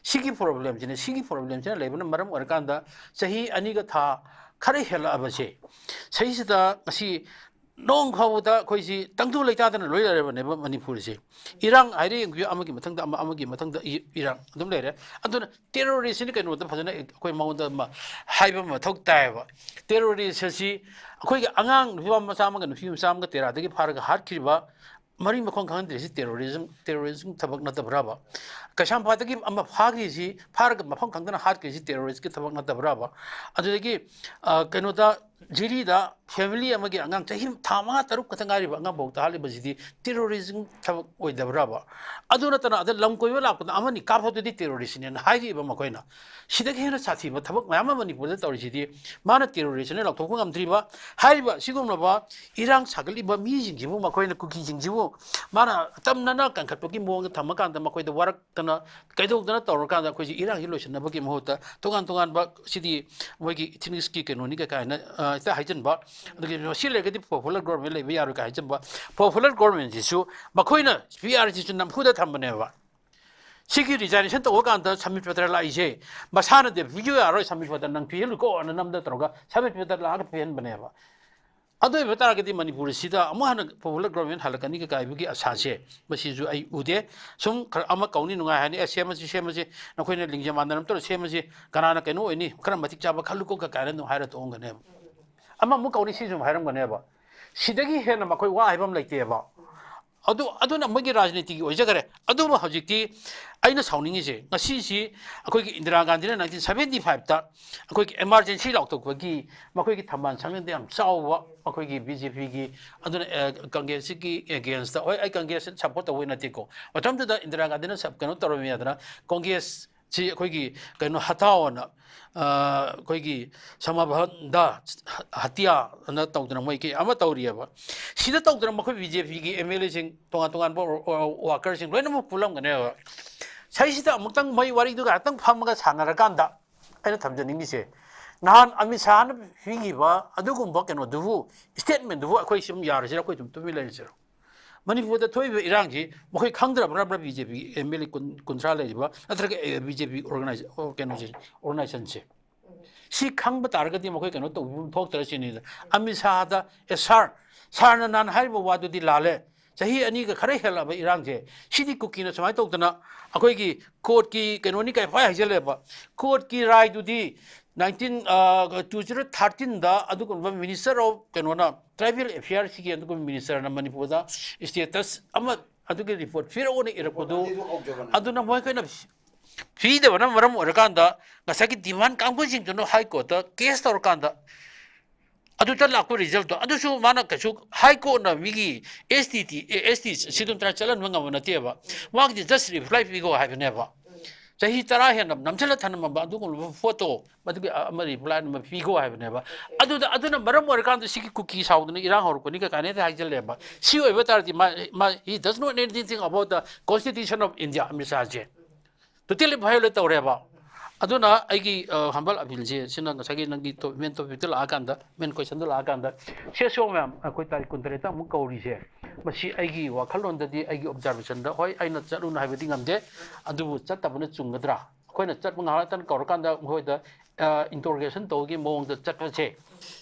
ꯁꯤꯒꯤ problemꯁꯤꯅ, ꯁꯤꯒꯤ problemꯁꯤꯅ ꯂꯩꯕꯅ ꯃꯔꯝ ꯑꯣꯏꯔꯀꯥꯟꯗ ꯆꯍꯤ ꯑꯅꯤꯒ ꯊꯥ ꯈꯔ ꯍꯦꯜꯂꯛꯑꯕꯁꯦ, ꯁꯤꯁꯤꯗ ꯉꯁꯤ ꯅꯣꯡ ꯐꯥꯎꯕꯗ ꯑꯩꯈꯣꯏꯁꯤ ꯇꯪꯗꯨ ꯂꯩꯇꯥꯗꯅ ꯂꯣꯏ ꯂꯩꯔꯕꯅꯦꯕ ꯃꯅꯤꯄꯨꯔꯁꯦ꯫ ꯏꯔꯥꯡ ꯍꯥꯏꯔꯦ ꯌꯦꯡꯕꯤꯌꯨ, ꯑꯃꯒꯤ ꯃꯊꯪꯗ ꯑꯃ, ꯑꯃꯒꯤ ꯃꯊꯪꯗ ꯏ-, ꯏꯔꯥꯡ ꯑꯗꯨꯝ ꯂꯩꯔꯦ꯫ ꯑꯗꯨꯅ terroristꯁꯤꯅ ꯀꯩꯅꯣꯗ ꯐꯖꯅ ꯑꯩꯈꯣꯏ ꯃꯉꯣꯟꯗ ꯑꯃ ꯍꯥꯏꯕ ꯑꯃ ꯃꯊꯧ ꯇꯥꯏꯌꯦꯕ꯫ Terrorist ꯑꯁꯤ ꯑꯩꯈꯣꯏꯒꯤ ꯑꯉꯥꯡ, ꯅꯨꯄꯥ ꯃꯆꯥ ꯑꯃꯒ ꯅꯨꯄꯤ ꯃꯆꯥ ꯑꯃꯒ ꯇꯦꯔꯥꯗꯒꯤ ꯐꯥꯔꯒ ꯍꯥꯠꯈꯤꯕ, ꯃꯔꯤ ꯃꯈꯣꯡ ꯈꯪꯍꯟꯗ꯭ꯔꯤꯁꯤ terrorism, terrorism ꯊꯕꯛ ꯅꯠꯇꯕ꯭ꯔꯥꯕ? ꯀꯩꯁꯥꯝꯄꯥꯠꯇꯒꯤ ꯑꯃ ꯐꯥꯈ꯭ꯔꯤꯁꯤ, ꯐꯥꯔꯒ ꯃꯐꯝ ꯈꯪꯗꯅ ꯍꯥꯠꯈ꯭ꯔꯤꯁꯤ terroristꯀꯤ ꯊꯕꯛ ꯅꯠꯇꯕ꯭ꯔꯥꯕ? ꯑꯗꯨꯗꯒꯤ, ꯑ, ꯀꯩꯅꯣꯗ, ꯖꯤꯔꯤꯗ family ꯑꯃꯒꯤ ꯑꯉꯥꯡ ꯆꯍꯤ ꯊꯥ ꯃꯉꯥ ꯇꯔꯨꯛ ꯈꯛꯇ ꯉꯥꯏꯔꯤꯕ ꯑꯉꯥꯡꯐꯥꯎꯗ ꯍꯥꯠꯂꯤꯕꯁꯤꯗꯤ terrorism ꯊꯕꯛ ꯑꯣꯏꯗꯕ꯭ꯔꯥꯕ? ꯑꯗꯨ ꯅꯠꯇꯅ ꯑꯗ ꯂꯝ ꯀꯣꯏꯕ ꯂꯥꯛꯄꯗ ꯑꯃꯅꯤ ꯀꯥꯞꯄꯗꯨꯗꯤ terroristꯅꯦꯅ ꯍꯥꯏꯔꯤꯕ ꯃꯈꯣꯏꯅ꯫ ꯁꯤꯗꯒꯤ ꯍꯦꯟꯅ ꯁꯥꯊꯤꯕ ꯊꯕꯛ ꯃꯌꯥꯝ ꯑꯃ ꯃꯅꯤꯄꯨꯔꯗ ꯇꯧꯔꯤꯁꯤꯗꯤ ꯃꯥꯅ terroristꯅꯦ ꯂꯥꯎꯊꯣꯛꯄ ꯉꯝꯗ꯭ꯔꯤꯕ꯫ ꯍꯥꯏꯔꯤꯕ ꯑꯁꯤꯒꯨꯝꯂꯕ ꯏꯔꯥꯡ ꯁꯥꯒꯠꯂꯤꯕ ꯃꯤꯁꯤꯡꯁꯤꯕꯨ, ꯃꯈꯣꯏꯅ ꯀꯨꯀꯤꯁꯤꯡꯁꯤꯕꯨ ꯃꯥꯅ ꯇꯝꯅꯅ ꯀꯟꯈꯠꯄꯒꯤ ꯃꯑꯣꯡꯗ ꯊꯝꯃꯀꯥꯟꯗ ꯃꯈꯣꯏꯗ ꯋꯥꯔꯛꯇꯅ ꯀꯩꯗꯧꯗꯅ ꯇꯧꯔꯀꯥꯟꯗ ꯑꯩꯈꯣꯏꯁꯤ ꯏꯔꯥꯡꯁꯤ ꯂꯣꯏꯁꯤꯟꯅꯕꯒꯤ ꯃꯍꯨꯠꯇ ꯇꯣꯉꯥꯟ ꯇꯣꯉꯥꯟꯕ, ꯁꯤꯗꯤ ꯃꯣꯏꯒꯤ ethnicꯁꯀꯤ ꯀꯩꯅꯣꯅꯤ ꯀꯩꯀꯥ ꯍꯥꯏꯅ, ꯑ, ꯍꯦꯛꯇ ꯍꯥꯏꯖꯤꯟꯕ, ꯑꯗꯒꯤ ꯃꯁꯤ ꯂꯩꯔꯒꯗꯤ popular government ꯂꯩꯕ ꯌꯥꯔꯣꯏ ꯀꯥꯏ ꯍꯥꯏꯖꯤꯟꯕ꯫ Popular governmentꯁꯤꯁꯨ ꯃꯈꯣꯏꯅ ꯄꯤ ꯑꯥꯔ ꯁꯤꯁꯨ ꯅꯝꯐꯨꯗ ꯊꯝꯕꯅꯦꯕ꯫ ꯁꯤꯒꯤ resignation ꯇꯧꯕ ꯀꯥꯟꯗ submit ꯄꯇ꯭ꯔ ꯂꯥꯛꯏꯁꯦ ꯃꯁꯥꯅ ꯗꯦ ꯄꯤꯌꯨ ꯌꯥꯔꯣꯏ, submit ꯄꯇ꯭ꯔ ꯅꯪ ꯄꯤꯍꯜꯂꯨꯀꯣꯅ ꯅꯝꯗ ꯇꯧꯔꯒ submit ꯄꯇ꯭ꯔ ꯂꯥꯛꯑꯒ ꯄꯤꯍꯟꯕꯅꯦꯕ꯫ ꯑꯗꯨ ꯑꯣꯏꯕ ꯇꯥꯔꯒꯗꯤ ꯃꯅꯤꯄꯨꯔꯁꯤꯗ ꯑꯃꯨꯛ ꯍꯟꯅ popular government ꯍꯜꯂꯛꯀꯅꯤ ꯀꯥꯏꯕꯒꯤ ꯑꯁꯥꯁꯦ ꯃꯁꯤꯁꯨ ꯑꯩ ꯎꯗꯦ꯫ ꯁꯨꯝ ꯈꯔ ꯑꯃ ꯀꯧꯅꯤ ꯅꯨꯡꯉꯥꯏ ꯍꯥꯏꯅꯤ, "ꯑꯦ, ꯁꯦꯝꯃꯁꯤ, ꯁꯦꯝꯃꯁꯤ, ꯅꯈꯣꯏꯅ ꯂꯤꯡꯖꯦꯜ ꯃꯥꯟꯅꯔꯝ ꯇꯧꯔ ꯁꯦꯝꯃꯁꯤ, ꯀꯅꯥꯅ ꯀꯩꯅꯣ ꯑꯣꯏꯅꯤ, ꯈꯔ ꯃꯇꯤꯛ ꯆꯥꯕ ꯈꯜꯂꯨꯀꯣ" ꯀꯥꯏꯅ ꯑꯗꯨꯝ ꯍꯥꯏꯔ ꯇꯣꯛꯑꯝꯒꯅꯦꯕ꯫ ꯑꯃꯃꯨꯛ ꯀꯧꯅꯤ, ꯁꯤꯁꯨ ꯑꯗꯨꯝ ꯍꯥꯏꯔꯝꯒꯅꯦꯕ꯫ ꯁꯤꯗꯒꯤ ꯍꯦꯟꯅ ꯃꯈꯣꯏ ꯋꯥ ꯍꯥꯏꯕ ꯑꯃ ꯂꯩꯇꯦꯕ꯫ ꯑꯗꯨ, ꯑꯗꯨꯅ ꯃꯣꯏꯒꯤ ꯔꯥꯖꯅꯤꯇꯤꯒꯤ ꯑꯣꯏꯖꯈꯔꯦ꯫ ꯑꯗꯨꯕꯨ ꯍꯧꯖꯤꯛꯇꯤ ꯑꯩꯅ ꯁꯥꯎꯅꯤꯡꯉꯤꯁꯦ, ꯉꯁꯤꯁꯤ ꯑꯩꯈꯣꯏꯒꯤ ꯏꯟꯗꯤꯔꯥ ꯒꯥꯟꯙꯤꯅ nineteen seventy fiveꯇ ꯑꯩꯈꯣꯏꯒꯤ emergency ꯂꯥꯎꯊꯣꯛꯄꯒꯤ ꯃꯈꯣꯏꯒꯤ ꯊꯝꯕꯥꯜ ꯁꯪꯖꯤꯟꯗ ꯌꯥꯝ ꯆꯥꯎꯕ ꯑꯩꯈꯣꯏꯒꯤ BJPꯒꯤ, ꯑꯗꯨꯅ, ꯑ, Congressꯀꯤ againstꯇ, ꯍꯣꯏ, ꯑꯩ Congress support ꯇꯧꯕ ꯅꯠꯇꯦꯀꯣ, ꯃꯇꯝꯗꯨꯗ ꯏꯟꯗꯤꯔꯥ ꯒꯥꯟꯙꯤꯅ ꯁꯞ-, ꯀꯩꯅꯣ ꯇꯧꯔꯝꯃꯤ ꯑꯗꯨꯅ Congress ꯁꯤ ꯑꯩꯈꯣꯏꯒꯤ ꯀꯩꯅꯣ ꯍꯇꯥꯎ ꯑꯅ, ꯑ, ꯑꯩꯈꯣꯏꯒꯤ ꯁꯃꯥꯕꯟꯗ ꯍꯇꯤꯌꯥ ꯑꯅ ꯇꯧꯗꯅ ꯃꯣꯏ ꯀꯩ ꯑꯃ ꯇꯧꯔꯤꯑꯕ꯫ ꯁꯤꯗ ꯇꯧꯗꯅ ꯃꯈꯣꯏ BJPꯒꯤ MLAꯁꯤꯡ, ꯇꯣꯉꯥꯟ ꯇꯣꯉꯥꯟꯕ ꯋ-, ꯋ-, workerꯁꯤꯡ ꯂꯣꯏꯅꯃꯛ ꯄꯨꯜꯂꯝꯒꯅꯦꯕ꯫ ꯁꯤꯁꯤꯗ ꯑꯃꯨꯛꯇꯪ ꯃꯣꯏ ꯋꯥꯔꯤꯗꯨ ꯉꯥꯏꯍꯥꯛꯇꯪ ꯐꯝꯃꯒ ꯁꯥꯟꯅꯔꯀꯥꯟꯗ ꯑꯩꯅ ꯊꯝꯖꯅꯤꯡꯉꯤꯁꯦ, ꯅꯍꯥꯟ ꯑꯃꯤꯠ ꯁꯥꯍꯅ ꯄꯤꯈꯤꯕ ꯑꯗꯨꯒꯨꯝꯕ ꯀꯩꯅꯣꯗꯨꯕꯨ, ꯁ꯭ꯇꯦꯠꯃꯦꯟꯗꯨꯕꯨ ꯑꯩꯈꯣꯏ ꯁꯨꯝ ꯌꯥꯔꯁꯤꯔ, ꯑꯩꯈꯣꯏ ꯑꯗꯨꯝ ꯇꯨꯃꯤꯟ ꯂꯩꯔꯁꯤꯔꯣ? ꯃꯅꯤꯄꯨꯔꯗ ꯊꯣꯛꯏꯕ ꯏꯔꯥꯡꯁꯤ ꯃꯈꯣꯏ ꯈꯪꯗ꯭ꯔꯕ꯭ꯔꯕ꯭ꯔꯥ? B J P M L A ꯀꯨꯟ, ꯀꯨꯟꯊ꯭ꯔꯥ ꯂꯩꯔꯤꯕ, ꯅꯠꯇ꯭ꯔꯒ ꯕꯤ ꯖꯦ ꯄꯤ ꯑꯣꯔꯒꯅꯥꯏꯖ, ꯀꯩꯅꯣꯁꯦ, ꯑꯣꯔꯒꯅꯥꯏꯖꯦꯁꯟꯁꯦ, ꯁꯤ ꯈꯪꯕ ꯇꯥꯔꯒꯗꯤ ꯃꯈꯣꯏ ꯀꯩꯅꯣ ꯇꯧꯕꯤꯐꯝ ꯊꯣꯛꯇ꯭ꯔ ꯁꯤꯅꯤꯗ꯫ ꯑꯃꯤꯠ ꯁꯥꯍꯗ, "ꯑꯦ ꯁꯥꯔ, ꯁꯥꯔꯅ ꯅꯍꯥꯟ ꯍꯥꯏꯔꯤꯕ ꯋꯥꯗꯨꯗꯤ ꯂꯥꯜꯂꯦ, ꯆꯍꯤ ꯑꯅꯤꯒ ꯈꯔ ꯍꯦꯜꯂꯛꯑꯕ ꯏꯔꯥꯡꯁꯦ, ꯁꯤꯗꯤ ꯀꯨꯀꯤꯅ ꯁꯨꯃꯥꯏꯅ ꯇꯧꯗꯅ ꯑꯩꯈꯣꯏꯒꯤ ꯀꯣꯔꯠꯀꯤ ꯀꯩꯅꯣꯅꯤ ꯀꯥꯏ ꯄꯪꯍꯥꯏ ꯍꯥꯏꯖꯜꯂꯦꯕ꯫ ꯀꯣꯔꯠꯀꯤ ꯔꯥꯏꯗꯨꯗꯤ ꯅꯥꯏꯟꯇꯤꯟ, ꯇꯨ ꯖꯤꯔꯣ ꯊꯥꯔꯇꯤꯟꯗ ꯑꯗꯨꯒꯨꯝꯕ ꯃꯤꯅꯤꯁꯇꯔ ꯑꯣꯐ ꯀꯩꯅꯣꯅ, ꯇ꯭ꯔꯥꯏꯕꯦꯜ ꯑꯦꯐꯤꯌꯔꯁꯀꯤ ꯑꯗꯨꯒꯨꯝꯕ ꯃꯤꯅꯤꯁꯇꯔꯅ ꯃꯅꯤꯄꯨꯔꯗ ꯁ꯭ꯇꯦꯇꯁ ꯑꯃ, ꯑꯗꯨꯒꯤ ꯔꯤꯄꯣꯔꯠ ꯄꯤꯔꯛꯑꯣꯅ ꯏꯔꯛꯄꯗꯨ, ꯑꯗꯨꯅ ꯃꯈꯣꯏꯅ ꯄꯤꯗꯕꯅ ꯃꯔꯝ ꯑꯣꯏꯔꯀꯥꯟꯗ ꯉꯁꯥꯏꯒꯤ ꯗꯤꯃꯥꯟ ꯀꯥꯡꯕꯨꯁꯤꯡꯗꯨꯅ ꯍꯥꯏ ꯀꯣꯔꯠꯇ ꯀꯦꯁ ꯇꯧꯔꯀꯥꯟꯗ ꯑꯗꯨꯗ ꯂꯥꯛꯄ ꯔꯤꯖꯜꯇꯣ, ꯑꯗꯨꯁꯨ ꯃꯥꯅ ꯀꯩꯁꯨ ꯍꯥꯏ ꯀꯣꯔꯠꯅ ꯃꯤꯒꯤ ꯑꯦꯁ ꯇꯤ ꯇꯤ, ꯑꯦꯁ ꯇꯤ ꯁꯤꯗꯨꯝ ꯇꯔꯥ ꯆꯠꯍꯟꯕ ꯉꯝꯕ ꯅꯠꯇꯦꯕ꯫ ꯃꯥꯒꯤꯗꯤ ꯖꯁ ꯔꯤꯄ꯭ꯂꯥꯏ ꯄꯤꯈꯣ ꯍꯥꯏꯕꯅꯦꯕ꯫ ꯆꯍꯤ ꯇꯔꯥ ꯍꯦꯟꯅ ꯅꯝꯁꯤꯜꯂ ꯊꯝꯂꯝꯕ ꯑꯗꯨꯒꯨꯝꯂꯕ ꯄꯣꯠꯇꯣ, ꯃꯗꯨꯒꯤ ꯑ-, ꯑꯃ ꯔꯤꯄ꯭ꯂꯥꯏ ꯑꯃ ꯄꯤꯈꯣ ꯍꯥꯏꯕꯅꯦꯕ꯫ ꯑꯗꯨꯗ, ꯑꯗꯨꯅ ꯃꯔꯝ ꯑꯣꯏꯔꯀꯥꯟꯗ ꯁꯤꯒꯤ ꯀꯨꯀꯤ ꯁꯥꯎꯗꯅ ꯏꯔꯥꯡ ꯍꯧꯔꯛꯄꯅꯤ ꯀꯥꯏꯅ ꯍꯦꯛꯇ ꯍꯥꯏꯖꯜꯂꯦꯕ꯫ ꯁꯤ ꯑꯣꯏꯕ ꯇꯥꯔꯗꯤ ꯃꯥ, ꯃꯥ, he does not know anything about the Constitution of India, Amit ꯁꯥꯍꯁꯦ꯫ Totally ꯚꯥꯏꯑꯣꯂꯦꯠ ꯇꯧꯔꯦꯕ꯫ ꯑꯗꯨꯅ ꯑꯩꯒꯤ, ꯑ, ꯍꯝꯕꯜ ꯑꯄꯤꯜꯁꯦ, ꯁꯤꯅ ꯉꯁꯥꯏꯒꯤ ꯅꯪꯒꯤ ꯇꯣ-, ꯃꯦꯟ ꯇꯣꯄꯤꯛꯇ ꯂꯥꯛꯑꯀꯥꯟꯗ, ꯃꯦꯟ ꯀꯣꯏꯁꯟꯗ ꯂꯥꯛꯑꯀꯥꯟꯗ, ꯁꯤ ꯑꯦꯁ ꯑꯣ ꯃꯌꯥꯝ ꯑꯩꯈꯣꯏ ꯇꯥꯔꯤꯛ ꯀꯨꯟꯇꯔꯦꯠꯇ ꯑꯃꯨꯛ ꯀꯧꯔꯤꯁꯦ, ꯃꯁꯤ ꯑꯩꯒꯤ ꯋꯥꯈꯜꯂꯣꯟꯗꯗꯤ, ꯑꯩꯒꯤ ꯑꯣꯕꯖꯥꯔꯕꯦꯁꯟꯗ, ꯍꯣꯏ, ꯑꯩꯅ ꯆꯠꯂꯨꯅ ꯍꯥꯏꯕꯗꯤ ꯉꯝꯗꯦ, ꯑꯗꯨꯕꯨ ꯆꯠꯇꯕꯅ ꯆꯨꯝꯒꯗ꯭ꯔꯥ? ꯑꯩꯈꯣꯏꯅ ꯆꯠꯄ ꯉꯥꯏꯍꯥꯛꯇꯪ ꯀꯧꯔꯀꯥꯟꯗ ꯃꯈꯣꯏꯗ, ꯑ, ꯏꯟꯇꯔꯣꯒꯦꯁꯟ ꯇꯧꯕꯒꯤ ꯃꯑꯣꯡꯗ ꯆꯠꯄꯁꯦ,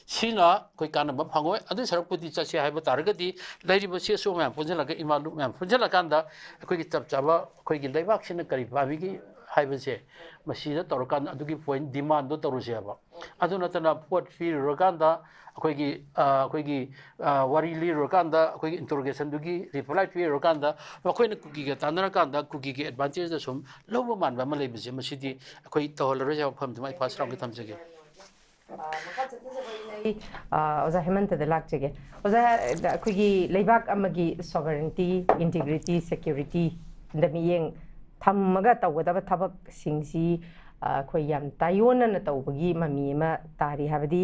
ꯁꯤꯅ ꯑꯩꯈꯣꯏ ꯀꯥꯟꯅꯕ ꯐꯪꯉꯣꯏ꯫ ꯑꯗꯨ ꯁꯔꯨꯛꯄꯨꯗꯤ ꯆꯠꯁꯦ ꯍꯥꯏꯕ ꯇꯥꯔꯒꯗꯤ, ꯂꯩꯔꯤꯕ ꯁꯤ ꯑꯦꯁ ꯑꯣ ꯃꯌꯥꯝ ꯄꯨꯟꯁꯤꯜꯂꯒ, ꯏꯃꯥ ꯂꯨꯞ ꯃꯌꯥꯝ ꯄꯨꯟꯁꯤꯜꯂꯀꯥꯟꯗ, ꯑꯩꯈꯣꯏꯒꯤ ꯆꯞ ꯆꯥꯕ ꯑꯩꯈꯣꯏꯒꯤ ꯂꯩꯕꯥꯛꯁꯤꯅ ꯀꯔꯤ ꯄꯥꯝꯃꯤꯒꯦ ꯍꯥꯏꯕꯁꯦ, ꯃꯁꯤꯗ ꯇꯧꯔꯀꯥꯟꯗ ꯑꯗꯨꯒꯤ ꯄꯣꯏꯟ ꯗꯤꯃꯥꯟꯗꯣ ꯇꯧꯔꯁꯦꯕ꯫ ꯑꯗꯨ ꯅꯠꯇꯅ ꯄꯣꯠ ꯄꯤꯔꯨꯔꯀꯥꯟꯗ ꯑꯩꯈꯣꯏꯒꯤ, ꯑ, ꯑꯩꯈꯣꯏꯒꯤ, ꯑ, ꯋꯥꯔꯤ ꯂꯤꯔꯨꯔꯀꯥꯟꯗ, ꯑꯩꯈꯣꯏꯒꯤ ꯏꯟꯇꯔꯣꯒꯦꯁꯟꯗꯨꯒꯤ ꯔꯤꯄ꯭ꯂꯥꯏ ꯄꯤꯔꯨꯔꯀꯥꯟꯗ, ꯃꯈꯣꯏꯅ ꯀꯨꯀꯤꯒ ꯇꯥꯟꯅꯔꯀꯥꯟꯗ ꯀꯨꯀꯤꯒꯤ ꯑꯦꯗꯚꯥꯟꯇꯦꯖꯇ ꯁꯨꯝ ꯂꯧꯕ ꯃꯥꯟꯕ ꯑꯃ ꯂꯩꯕꯁꯦ, ꯃꯁꯤꯗꯤ ꯑꯩꯈꯣꯏ ꯇꯧꯍꯜꯂꯔꯣꯏꯁꯦ ꯍꯥꯏꯕ ꯋꯥꯐꯝꯗꯨꯃ ꯑꯩ ꯐꯥꯔꯁ ꯔꯥꯎꯟꯒꯤ ꯊꯝꯖꯒꯦ꯫ ꯑ, ꯃꯈꯥ ꯆꯠꯊꯖꯕ ꯑꯩ, ꯑ, ꯑꯣꯖꯥ ꯍꯦꯃꯟꯇꯗ ꯂꯥꯛꯆꯒꯦ꯫ ꯑꯣꯖꯥ, ꯑꯩꯈꯣꯏꯒꯤ ꯂꯩꯕꯥꯛ ꯑꯃꯒꯤ sovereignty, integrity, security ꯗ ꯃꯤꯠꯌꯦꯡ ꯊꯝꯃꯒ ꯇꯧꯒꯗꯕ ꯊꯕꯛꯁꯤꯡꯁꯤ, ꯑ, ꯑꯩꯈꯣꯏ ꯌꯥꯝ ꯇꯥꯏꯑꯣꯟꯅꯅ ꯇꯧꯕꯒꯤ ꯃꯃꯤ ꯑꯃ ꯇꯥꯔꯤ꯫ ꯍꯥꯏꯕꯗꯤ,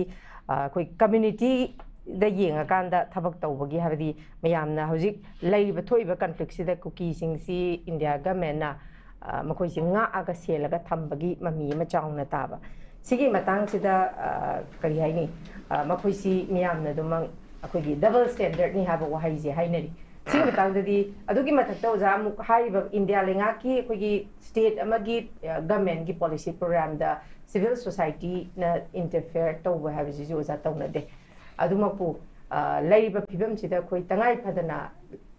ꯑ, ꯑꯩꯈꯣꯏ ꯀꯝꯃ꯭ꯌꯨꯅꯤꯇꯤꯗ ꯌꯦꯡꯉꯀꯥꯟꯗ ꯊꯕꯛ ꯇꯧꯕꯒꯤ, ꯍꯥꯏꯕꯗꯤ ꯃꯌꯥꯝꯅ ꯍꯧꯖꯤꯛ ꯂꯩꯔꯤꯕ ꯊꯣꯛꯏꯕ ꯀꯟꯐ꯭ꯂꯤꯛꯁꯤꯗ ꯀꯨꯀꯤꯁꯤꯡꯁꯤ ꯏꯟꯗꯤꯌꯥ ꯒꯃꯦꯟꯅ ꯑ, ꯃꯈꯣꯏꯁꯤ ꯉꯥꯛꯑꯒ ꯁꯦꯜꯂꯒ ꯊꯝꯕꯒꯤ ꯃꯃꯤ ꯑꯃ ꯆꯥꯎꯅ ꯇꯥꯕ꯫ ꯁꯤꯒꯤ ꯃꯇꯥꯡꯁꯤꯗ, ꯑ, ꯀꯔꯤ ꯍꯥꯏꯅꯤ? ꯑ, ꯃꯈꯣꯏꯁꯤ ꯃꯤꯌꯥꯝꯅ ꯑꯗꯨꯃꯛ ꯑꯩꯈꯣꯏꯒꯤ double standardꯅꯤ ꯍꯥꯏꯕ ꯋꯥꯍꯩꯁꯦ ꯍꯥꯏꯅꯔꯤ꯫ ꯁꯤꯒꯤ ꯃꯇꯥꯡꯗꯗꯤ, ꯑꯗꯨꯒꯤ ꯃꯊꯛꯇ ꯑꯣꯖꯥ, ꯑꯃꯨꯛ ꯍꯥꯏꯔꯤꯕ ꯏꯟꯗꯤꯌꯥ ꯂꯩꯉꯥꯛꯀꯤ ꯑꯩꯈꯣꯏꯒꯤ state ꯑꯃꯒꯤ, ꯑ, governmentꯀꯤ policy programꯗ civil societyꯅ interfere ꯇꯧꯕ ꯍꯥꯏꯕꯁꯤꯁꯨ ꯑꯣꯖꯥ ꯇꯧꯅꯗꯦ꯫ ꯑꯗꯨꯃꯛꯄꯨ, ꯑ, ꯂꯩꯔꯤꯕ ꯐꯤꯕꯝꯁꯤꯗ ꯑꯩꯈꯣꯏ ꯇꯉꯥꯏ ꯐꯗꯅ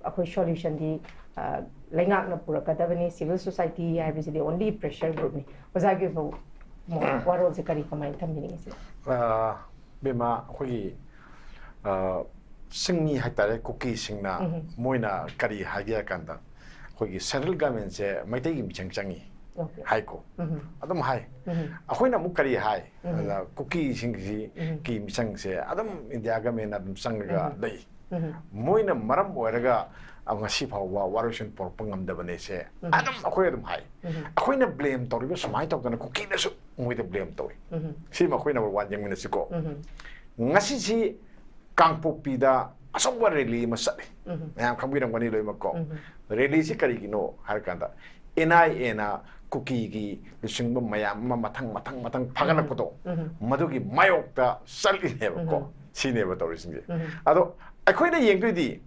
ꯑꯩꯈꯣꯏ solutionꯗꯤ, ꯑ, ꯂꯩꯉꯥꯛꯅ ꯄꯨꯔꯛꯀꯗꯕꯅꯤ, civil society ꯍꯥꯏꯕꯁꯤꯗꯤ only pressure groupꯅꯤ꯫ ꯑꯣꯖꯥꯒꯤ ꯑꯣꯏꯕ ꯃꯣ-, ꯋꯥꯔꯣꯜꯁꯦ ꯀꯔꯤ, ꯀꯃꯥꯏꯅ ꯊꯝꯕꯤꯅꯤꯡꯉꯤ ꯁꯤꯗ? ꯑ, ꯕꯦꯝꯃ, ꯑꯩꯈꯣꯏꯒꯤ, ꯑ, ꯆꯤꯡꯃꯤ ꯍꯥꯏꯇꯥꯔꯦ, ꯀꯨꯀꯤꯁꯤꯡꯅ ꯎꯝ꯫ ꯃꯣꯏꯅ ꯀꯔꯤ ꯍꯥꯏꯒꯦ ꯍꯥꯏ ꯀꯥꯟꯗ, ꯑꯩꯈꯣꯏꯒꯤ central governmentꯁꯦ ꯃꯩꯇꯩꯒꯤ ꯃꯤꯆꯪ ꯆꯪꯉꯤ Okay. ꯍꯥꯏꯀꯣ꯫ ꯎꯝ꯫ ꯑꯗꯨꯝ ꯍꯥꯏ꯫ ꯎꯝ꯫ ꯑꯩꯈꯣꯏꯅ ꯑꯃꯨꯛ ꯀꯔꯤ ꯍꯥꯏ? ꯎꯝ꯫ ꯑꯗ ꯀꯨꯀꯤꯁꯤꯡꯁꯤ ꯎꯝ꯫ ꯀꯤ ꯃꯤꯆꯪꯁꯦ ꯑꯗꯨꯝ ꯏꯟꯗꯤꯌꯥ governmentꯅ ꯑꯗꯨꯝ ꯆꯪꯉꯒ ꯎꯝ꯫ ꯂꯩ꯫ ꯎꯝ꯫ ꯃꯣꯏꯅ ꯃꯔꯝ ꯑꯣꯏꯔꯒ ꯉꯁꯤ ꯐꯥꯎꯕ ꯋꯥꯔꯣꯏꯁꯤꯟ ꯄꯨꯔꯛꯄ ꯉꯝꯗꯕꯅꯦꯁꯦ ꯎꯝ꯫ ꯑꯗꯨꯝ ꯑꯩꯈꯣꯏ ꯑꯗꯨꯝ ꯍꯥꯏ꯫ ꯎꯝ꯫ ꯑꯩꯈꯣꯏꯅ blame ꯇꯧꯔꯤꯕ ꯁꯨꯃꯥꯏꯅ ꯇꯧꯗꯅ ꯀꯨꯀꯤꯅꯁꯨ ꯃꯣꯏꯗ blame ꯇꯧꯏ꯫ ꯎꯝ꯫ ꯁꯤꯃ ꯑꯩꯈꯣꯏꯅ ꯋꯥ ꯌꯦꯡꯃꯤꯟꯅꯁꯤꯀꯣ꯫ ꯎꯝ꯫ ꯉꯁꯤꯁꯤ ꯀꯥꯡꯄꯣꯛꯄꯤꯗ ꯑꯆꯧꯕ rally ꯑꯃ ꯆꯠꯂꯤ꯫ ꯎꯝ꯫ ꯃꯌꯥꯝ ꯈꯪꯕꯤꯔꯝꯒꯅꯤ ꯂꯣꯏꯅꯃꯛꯀꯣ꯫ ꯎꯝ꯫ Rallyꯁꯤ ꯀꯔꯤꯒꯤꯅꯣ ꯍꯥꯏꯔꯀꯥꯟꯗ, NIAꯅ ꯀꯨꯀꯤꯒꯤ ꯂꯨꯆꯤꯡꯕ ꯃꯌꯥꯝ ꯑꯃ ꯃꯊꯪ, ꯃꯊꯪ, ꯃꯊꯪ ꯐꯥꯒꯠꯂꯛꯄꯗꯣ, ꯎꯝ꯫ ꯃꯗꯨꯒꯤ ꯃꯥꯌꯣꯛꯇ ꯆꯠꯂꯤꯅꯦꯕꯀꯣ꯫ ꯎꯝ꯫ ꯁꯤꯅꯦꯕ ꯇꯧꯔꯤꯁꯤꯡꯁꯦ꯫ ꯎꯝ꯫ ꯑꯗꯣ ꯑꯩꯈꯣꯏꯅ ꯌꯦꯡꯗꯣꯏꯗꯤ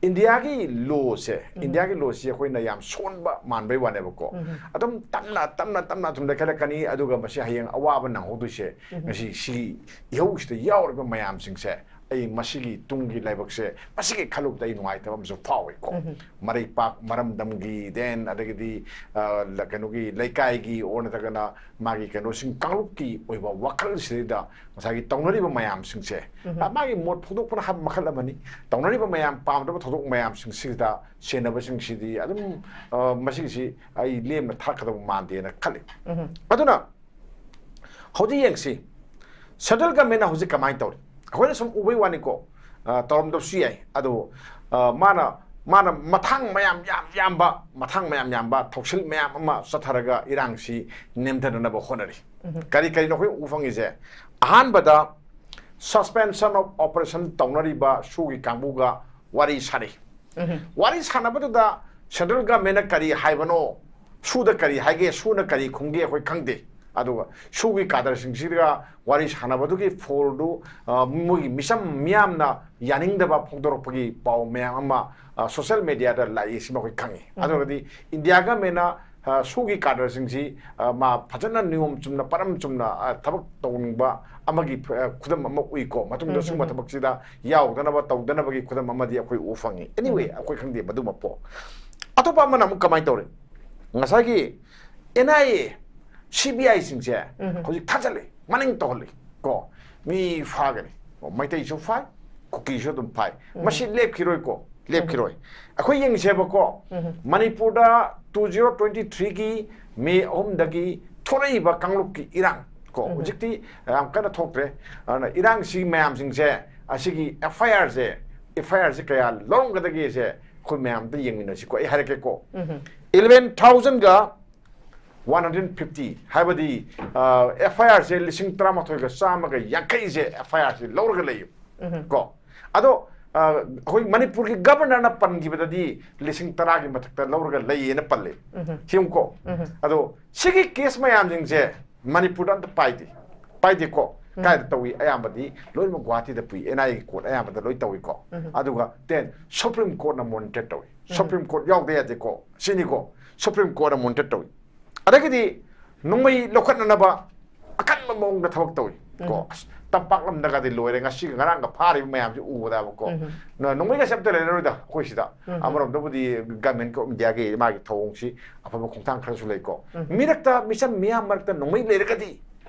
ꯏꯟꯗꯤꯌꯥꯒꯤ lawꯁꯦ, ꯎꯝ꯫ ꯏꯟꯗꯤꯌꯥꯒꯤ lawꯁꯤ ꯑꯩꯈꯣꯏꯅ ꯌꯥꯝ ꯁꯣꯟꯕ ꯃꯥꯟꯕꯩ ꯋꯥꯅꯦꯕꯀꯣ꯫ ꯎꯝ꯫ ꯑꯗꯨꯝ ꯇꯞꯅ, ꯇꯞꯅ, ꯇꯞꯅ ꯑꯗꯨꯝ ꯂꯩꯈꯠꯂꯛꯀꯅꯤ, ꯑꯗꯨꯒ ꯃꯁꯤ ꯍꯌꯦꯡ ꯑꯋꯥꯕ ꯅꯪꯍꯧꯗꯣꯏꯁꯦ ꯎꯝ꯫ ꯉꯁꯤ ꯁꯤꯒꯤ ꯏꯍꯧꯁꯤꯗ ꯌꯥꯎꯔꯤꯕ ꯃꯌꯥꯝꯁꯤꯡꯁꯦ, ꯑꯩ ꯃꯁꯤꯒꯤ ꯇꯨꯡꯒꯤ ꯂꯥꯏꯕꯛꯁꯦ ꯃꯁꯤꯒꯤ ꯈꯜꯂꯨꯕꯗ ꯑꯩ ꯅꯨꯡꯉꯥꯏꯇꯕ ꯑꯃꯁꯨ ꯐꯥꯎꯏꯀꯣ꯫ ꯎꯝ꯫ ꯃꯔꯩꯄꯥꯛ, ꯃꯔꯝꯗꯝꯒꯤ, then ꯑꯗꯒꯤꯗꯤ, ꯑ, ꯂ-, ꯀꯩꯅꯣꯒꯤ ꯂꯩꯀꯥꯏꯒꯤ or ꯅꯠꯇ꯭ꯔꯒꯅ ꯃꯥꯒꯤ ꯀꯩꯅꯣꯁꯤꯡ ꯀꯥꯡꯂꯨꯞꯀꯤ ꯑꯣꯏꯕ ꯋꯥꯈꯜꯁꯤꯗꯩꯗ ꯉꯁꯥꯏꯒꯤ ꯇꯧꯅꯔꯤꯕ ꯃꯌꯥꯝꯁꯤꯡꯁꯦ, ꯎꯝ꯫ ꯑ, ꯃꯥꯒꯤ ꯃꯣꯠ ꯐꯣꯡꯗꯣꯛꯄꯅ ꯍꯥꯏꯕ ꯃꯈꯜ ꯑꯃꯅꯤ꯫ ꯇꯧꯅꯔꯤꯕ ꯃꯌꯥꯝ ꯄꯥꯝꯗꯕ ꯊꯧꯗꯣꯛ ꯃꯌꯥꯝꯁꯤꯡꯁꯤꯗ ꯁꯦꯟꯅꯕꯁꯤꯡꯁꯤꯗꯤ ꯑꯗꯨꯝ, ꯑ, ꯃꯁꯤꯒꯤꯁꯤ ꯑꯩ ꯂꯦꯝꯅ ꯊꯥꯔꯛꯀꯗꯕ ꯃꯥꯟꯗꯦꯅ ꯈꯜꯂꯤ꯫ ꯎꯝ꯫ ꯑꯗꯨꯅ ꯍꯧꯖꯤꯛ ꯌꯦꯡꯁꯤ, central governmentꯅ ꯍꯧꯖꯤꯛ ꯀꯃꯥꯏꯅ ꯇꯧꯔꯤ? ꯑꯩꯈꯣꯏꯅ ꯁꯨꯝ ꯎꯕꯩ ꯋꯥꯅꯤꯀꯣ, ꯑ, ꯇꯧꯔꯝꯗꯕꯁꯨ ꯌꯥꯏ꯫ ꯑꯗꯨꯕꯨ, ꯑ, ꯃꯥꯅ, ꯃꯥꯅ ꯃꯊꯥꯡ ꯃꯌꯥꯝ ꯌꯥꯝ ꯌꯥꯝꯕ, ꯃꯊꯥꯡ ꯃꯌꯥꯝ ꯌꯥꯝꯕ ꯊꯧꯁꯤꯜ ꯃꯌꯥꯝ ꯑꯃ ꯆꯠꯊꯔꯒ ꯏꯔꯥꯡꯁꯤ ꯅꯦꯝꯊꯅꯅꯕ ꯍꯣꯠꯅꯔꯤ꯫ ꯎꯝ꯫ ꯀꯔꯤ ꯀꯔꯤꯅꯣ ꯑꯩꯈꯣꯏ ꯎꯕ ꯐꯪꯉꯤꯁꯦ? ꯑꯍꯥꯟꯕꯗ suspension of operation ꯇꯧꯅꯔꯤꯕ SoO ꯒꯤ ꯀꯥꯡꯕꯨꯒ ꯋꯥꯔꯤ ꯁꯥꯅꯩ꯫ ꯎꯝ꯫ ꯋꯥꯔꯤ ꯁꯥꯟꯅꯕꯗꯨꯗ central governmentꯅ ꯀꯔꯤ ꯍꯥꯏꯕꯅꯣ? ꯁꯨꯗ ꯀꯔꯤ ꯍꯥꯏꯒꯦ, ꯁꯨꯅ ꯀꯔꯤ ꯈꯨꯝꯒꯦ ꯑꯩꯈꯣꯏ ꯈꯪꯗꯦ꯫ ꯑꯗꯨꯒ ꯁꯨꯒꯤ ꯀꯥꯗꯔꯁꯤꯡꯁꯤꯒ ꯋꯥꯔꯤ ꯁꯥꯟꯅꯕꯗꯨꯒꯤ ꯐꯣꯜꯗꯨ, ꯑ, ꯃꯣꯏꯒꯤ ꯃꯤꯆꯝ ꯃꯤꯌꯥꯝꯅ ꯌꯥꯅꯤꯡꯗꯕ ꯐꯣꯡꯗꯣꯔꯛꯄꯒꯤ ꯄꯥꯎ ꯃꯌꯥꯝ ꯑꯃ, ꯑ, ꯁꯣꯁꯤꯌꯦꯜ ꯃꯦꯗꯤꯌꯥꯗ ꯂꯥꯛꯏ, ꯁꯤꯃ ꯑꯩꯈꯣꯏ ꯈꯪꯉꯤ꯫ ꯎꯝ꯫ ꯑꯗꯨꯒꯗꯤ ꯏꯟꯗꯤꯌꯥ ꯒꯃꯦꯟꯅ, ꯑ, ꯁꯨꯒꯤ ꯀꯥꯗꯔꯁꯤꯡꯁꯤ, ꯑ, ꯃꯥ ꯐꯖꯅ ꯅꯤꯌꯣꯝ ꯆꯨꯝꯅ, ꯄꯔꯝ ꯆꯨꯝꯅ, ꯑ, ꯊꯕꯛ ꯇꯧꯅꯤꯡꯕ ꯑꯃꯒꯤ, ꯑ, ꯈꯨꯗꯝ ꯑꯃ ꯎꯏꯀꯣ꯫ ꯃꯇꯨꯡꯗ ꯎꯝ, ꯁꯨꯝꯕ ꯎꯝ, ꯎꯝ꯫ ꯊꯕꯛꯁꯤꯗ ꯌꯥꯎꯗꯅꯕ ꯇꯧꯗꯅꯕꯒꯤ ꯈꯨꯗꯝ ꯑꯃꯗꯤ ꯑꯩꯈꯣꯏ ꯎꯕ ꯐꯪꯉꯤ꯫ Anyway, ꯎꯝ꯫ ꯑꯩꯈꯣꯏ ꯈꯪꯗꯦ ꯃꯗꯨꯃ ꯄꯣ꯫ ꯑꯇꯣꯞꯄ ꯑꯃꯅ ꯑꯃꯨꯛ ꯀꯃꯥꯏꯅ ꯇꯧꯔꯤ? ꯉꯁꯥꯏꯒꯤ N I A, C B I ꯁꯤꯡꯁꯦ ꯎꯝ꯫ ꯍꯧꯖꯤꯛ ꯊꯥꯖꯤꯜꯂꯤ, ꯃꯅꯤꯡ ꯇꯧꯍꯜꯂꯤ ꯀꯣ꯫ ꯃꯤ ꯐꯥꯒꯅꯤ꯫ ꯑꯣ, ꯃꯩꯇꯩꯁꯨ ꯐꯥꯏ, ꯀꯨꯀꯤꯁꯨ ꯑꯗꯨꯝ ꯐꯥꯏ꯫ ꯎꯝ꯫ ꯃꯁꯤ ꯂꯦꯞꯈꯤꯔꯣꯏꯀꯣ, ꯂꯦꯞꯈꯤꯔꯣꯏ꯫ ꯑꯩꯈꯣꯏ ꯌꯦꯡꯁꯦꯕꯀꯣ, ꯎꯝ꯫ ꯃꯅꯤꯄꯨꯔꯗ two zero twenty three ꯒꯤ ꯃꯦ ꯑꯍꯨꯝꯗꯒꯤ ꯊꯣꯛꯂꯛꯏꯕ ꯀꯥꯡꯂꯨꯞꯀꯤ ꯏꯔꯥꯡ ꯀꯣ, ꯎꯝ꯫ ꯍꯧꯖꯤꯛꯇꯤ ꯌꯥꯝ ꯀꯟꯅ ꯊꯣꯛꯇ꯭ꯔꯦ꯫ ꯑꯗꯨꯅ ꯏꯔꯥꯡꯁꯤ ꯃꯌꯥꯝꯁꯤꯡꯁꯦ, ꯑꯁꯤꯒꯤ F I R say, F I R ꯁꯦ ꯀꯌꯥ ꯂꯧꯔꯝꯒꯗꯒꯦꯁꯦ ꯑꯩꯈꯣꯏ ꯃꯌꯥꯝ ꯑꯝꯇ ꯌꯦꯡꯃꯤꯟꯅꯁꯤꯀꯣ꯫ ꯑꯩ ꯍꯥꯏꯔꯛꯀꯦꯀꯣ꯫ ꯎꯝ꯫ Eleven thousand ꯒ one hundred fifty, ꯍꯥꯏꯕꯗꯤ, ꯑ, F I R ꯁꯦ ꯂꯤꯁꯤꯡ ꯇꯔꯥꯃꯥꯊꯣꯏꯒ ꯆꯥꯝꯃꯒ ꯌꯥꯡꯈꯩꯁꯦ F I R ꯁꯦ ꯂꯧꯔꯒ ꯂꯩꯌꯦꯕ꯫ ꯎꯝ꯫ ꯀꯣ꯫ ꯑꯗꯣ, ꯑ, ꯑꯩꯈꯣꯏ ꯃꯅꯤꯄꯨꯔꯒꯤ ꯒꯕꯔꯅꯔꯅ ꯄꯟꯈꯤꯕꯗꯗꯤ ꯂꯤꯁꯤꯡ ꯇꯔꯥꯒꯤ ꯃꯊꯛꯇ ꯂꯧꯔꯒ ꯂꯩꯌꯦꯅ ꯄꯜꯂꯦ꯫ ꯎꯝ꯫ ꯌꯦꯡꯉꯨꯀꯣ꯫ ꯎꯝ꯫ ꯑꯗꯣ ꯁꯤꯒꯤ ꯀꯦꯁ ꯃꯌꯥꯝꯁꯤꯡꯁꯦ ꯃꯅꯤꯄꯨꯔꯗ ꯑꯝꯇ ꯄꯥꯏꯗꯦ꯫ ꯄꯥꯏꯗꯦꯀꯣ꯫ ꯎꯝ꯫ ꯀꯥꯏꯗ ꯇꯧꯏ? ꯑꯌꯥꯝꯕꯗꯤ ꯂꯣꯏꯅꯃꯛ ꯒꯨꯋꯥꯍꯥꯇꯤꯗ ꯄꯨꯏ, N I A ꯒꯤ ꯀꯣꯔꯠ ꯑꯌꯥꯝꯕꯗ ꯂꯣꯏ ꯇꯧꯏꯀꯣ꯫ ꯎꯝ꯫ ꯑꯗꯨꯒ then Supreme Court ꯅ monitor ꯇꯧꯏ꯫ ꯎꯝ꯫ Supreme Court ꯌꯥꯎꯗ ꯌꯥꯗꯦꯀꯣ꯫ ꯁꯤꯅꯤꯀꯣ, Supreme Court ꯅ monitor ꯇꯧꯏ꯫ ꯑꯗꯒꯤꯗꯤ ꯅꯣꯡꯃꯩ ꯂꯧꯈꯠꯅꯅꯕ ꯑꯀꯟꯕ ꯃꯑꯣꯡꯗ ꯊꯕꯛ ꯇꯧꯏ ꯀꯣ꯫ ꯎꯝ꯫ ꯑꯁ, ꯇꯝꯄꯥꯛ ꯂꯝꯗꯒꯗꯤ ꯂꯣꯏꯔꯦ, ꯉꯁꯤꯒ ꯉꯔꯥꯡꯒ ꯐꯥꯔꯤꯕ ꯃꯌꯥꯝꯁꯤ ꯎꯕꯗꯕꯀꯣ꯫ ꯎꯝ꯫ ꯅ-, ꯅꯣꯡꯃꯩꯒꯁꯦ ꯑꯝꯇ ꯂꯩꯔꯔꯣꯏꯗ ꯑꯩꯈꯣꯏ ꯁꯤꯗ꯫ ꯎꯝ꯫ ꯑꯃꯔꯣꯝꯗꯕꯨꯗꯤ Government of India ꯒꯤ ꯃꯥꯒꯤ ꯊꯧꯑꯣꯡꯁꯤ ꯑꯐꯕ ꯈꯣꯡꯊꯥꯡ ꯈꯔꯁꯨ ꯂꯩꯀꯣ꯫ ꯎꯝ꯫ ꯃꯤꯔꯛꯇ, ꯃꯤꯆꯝ ꯃꯤꯌꯥꯝ ꯃꯔꯛꯇ ꯅꯣꯡꯃꯩ ꯂꯩꯔꯒꯗꯤ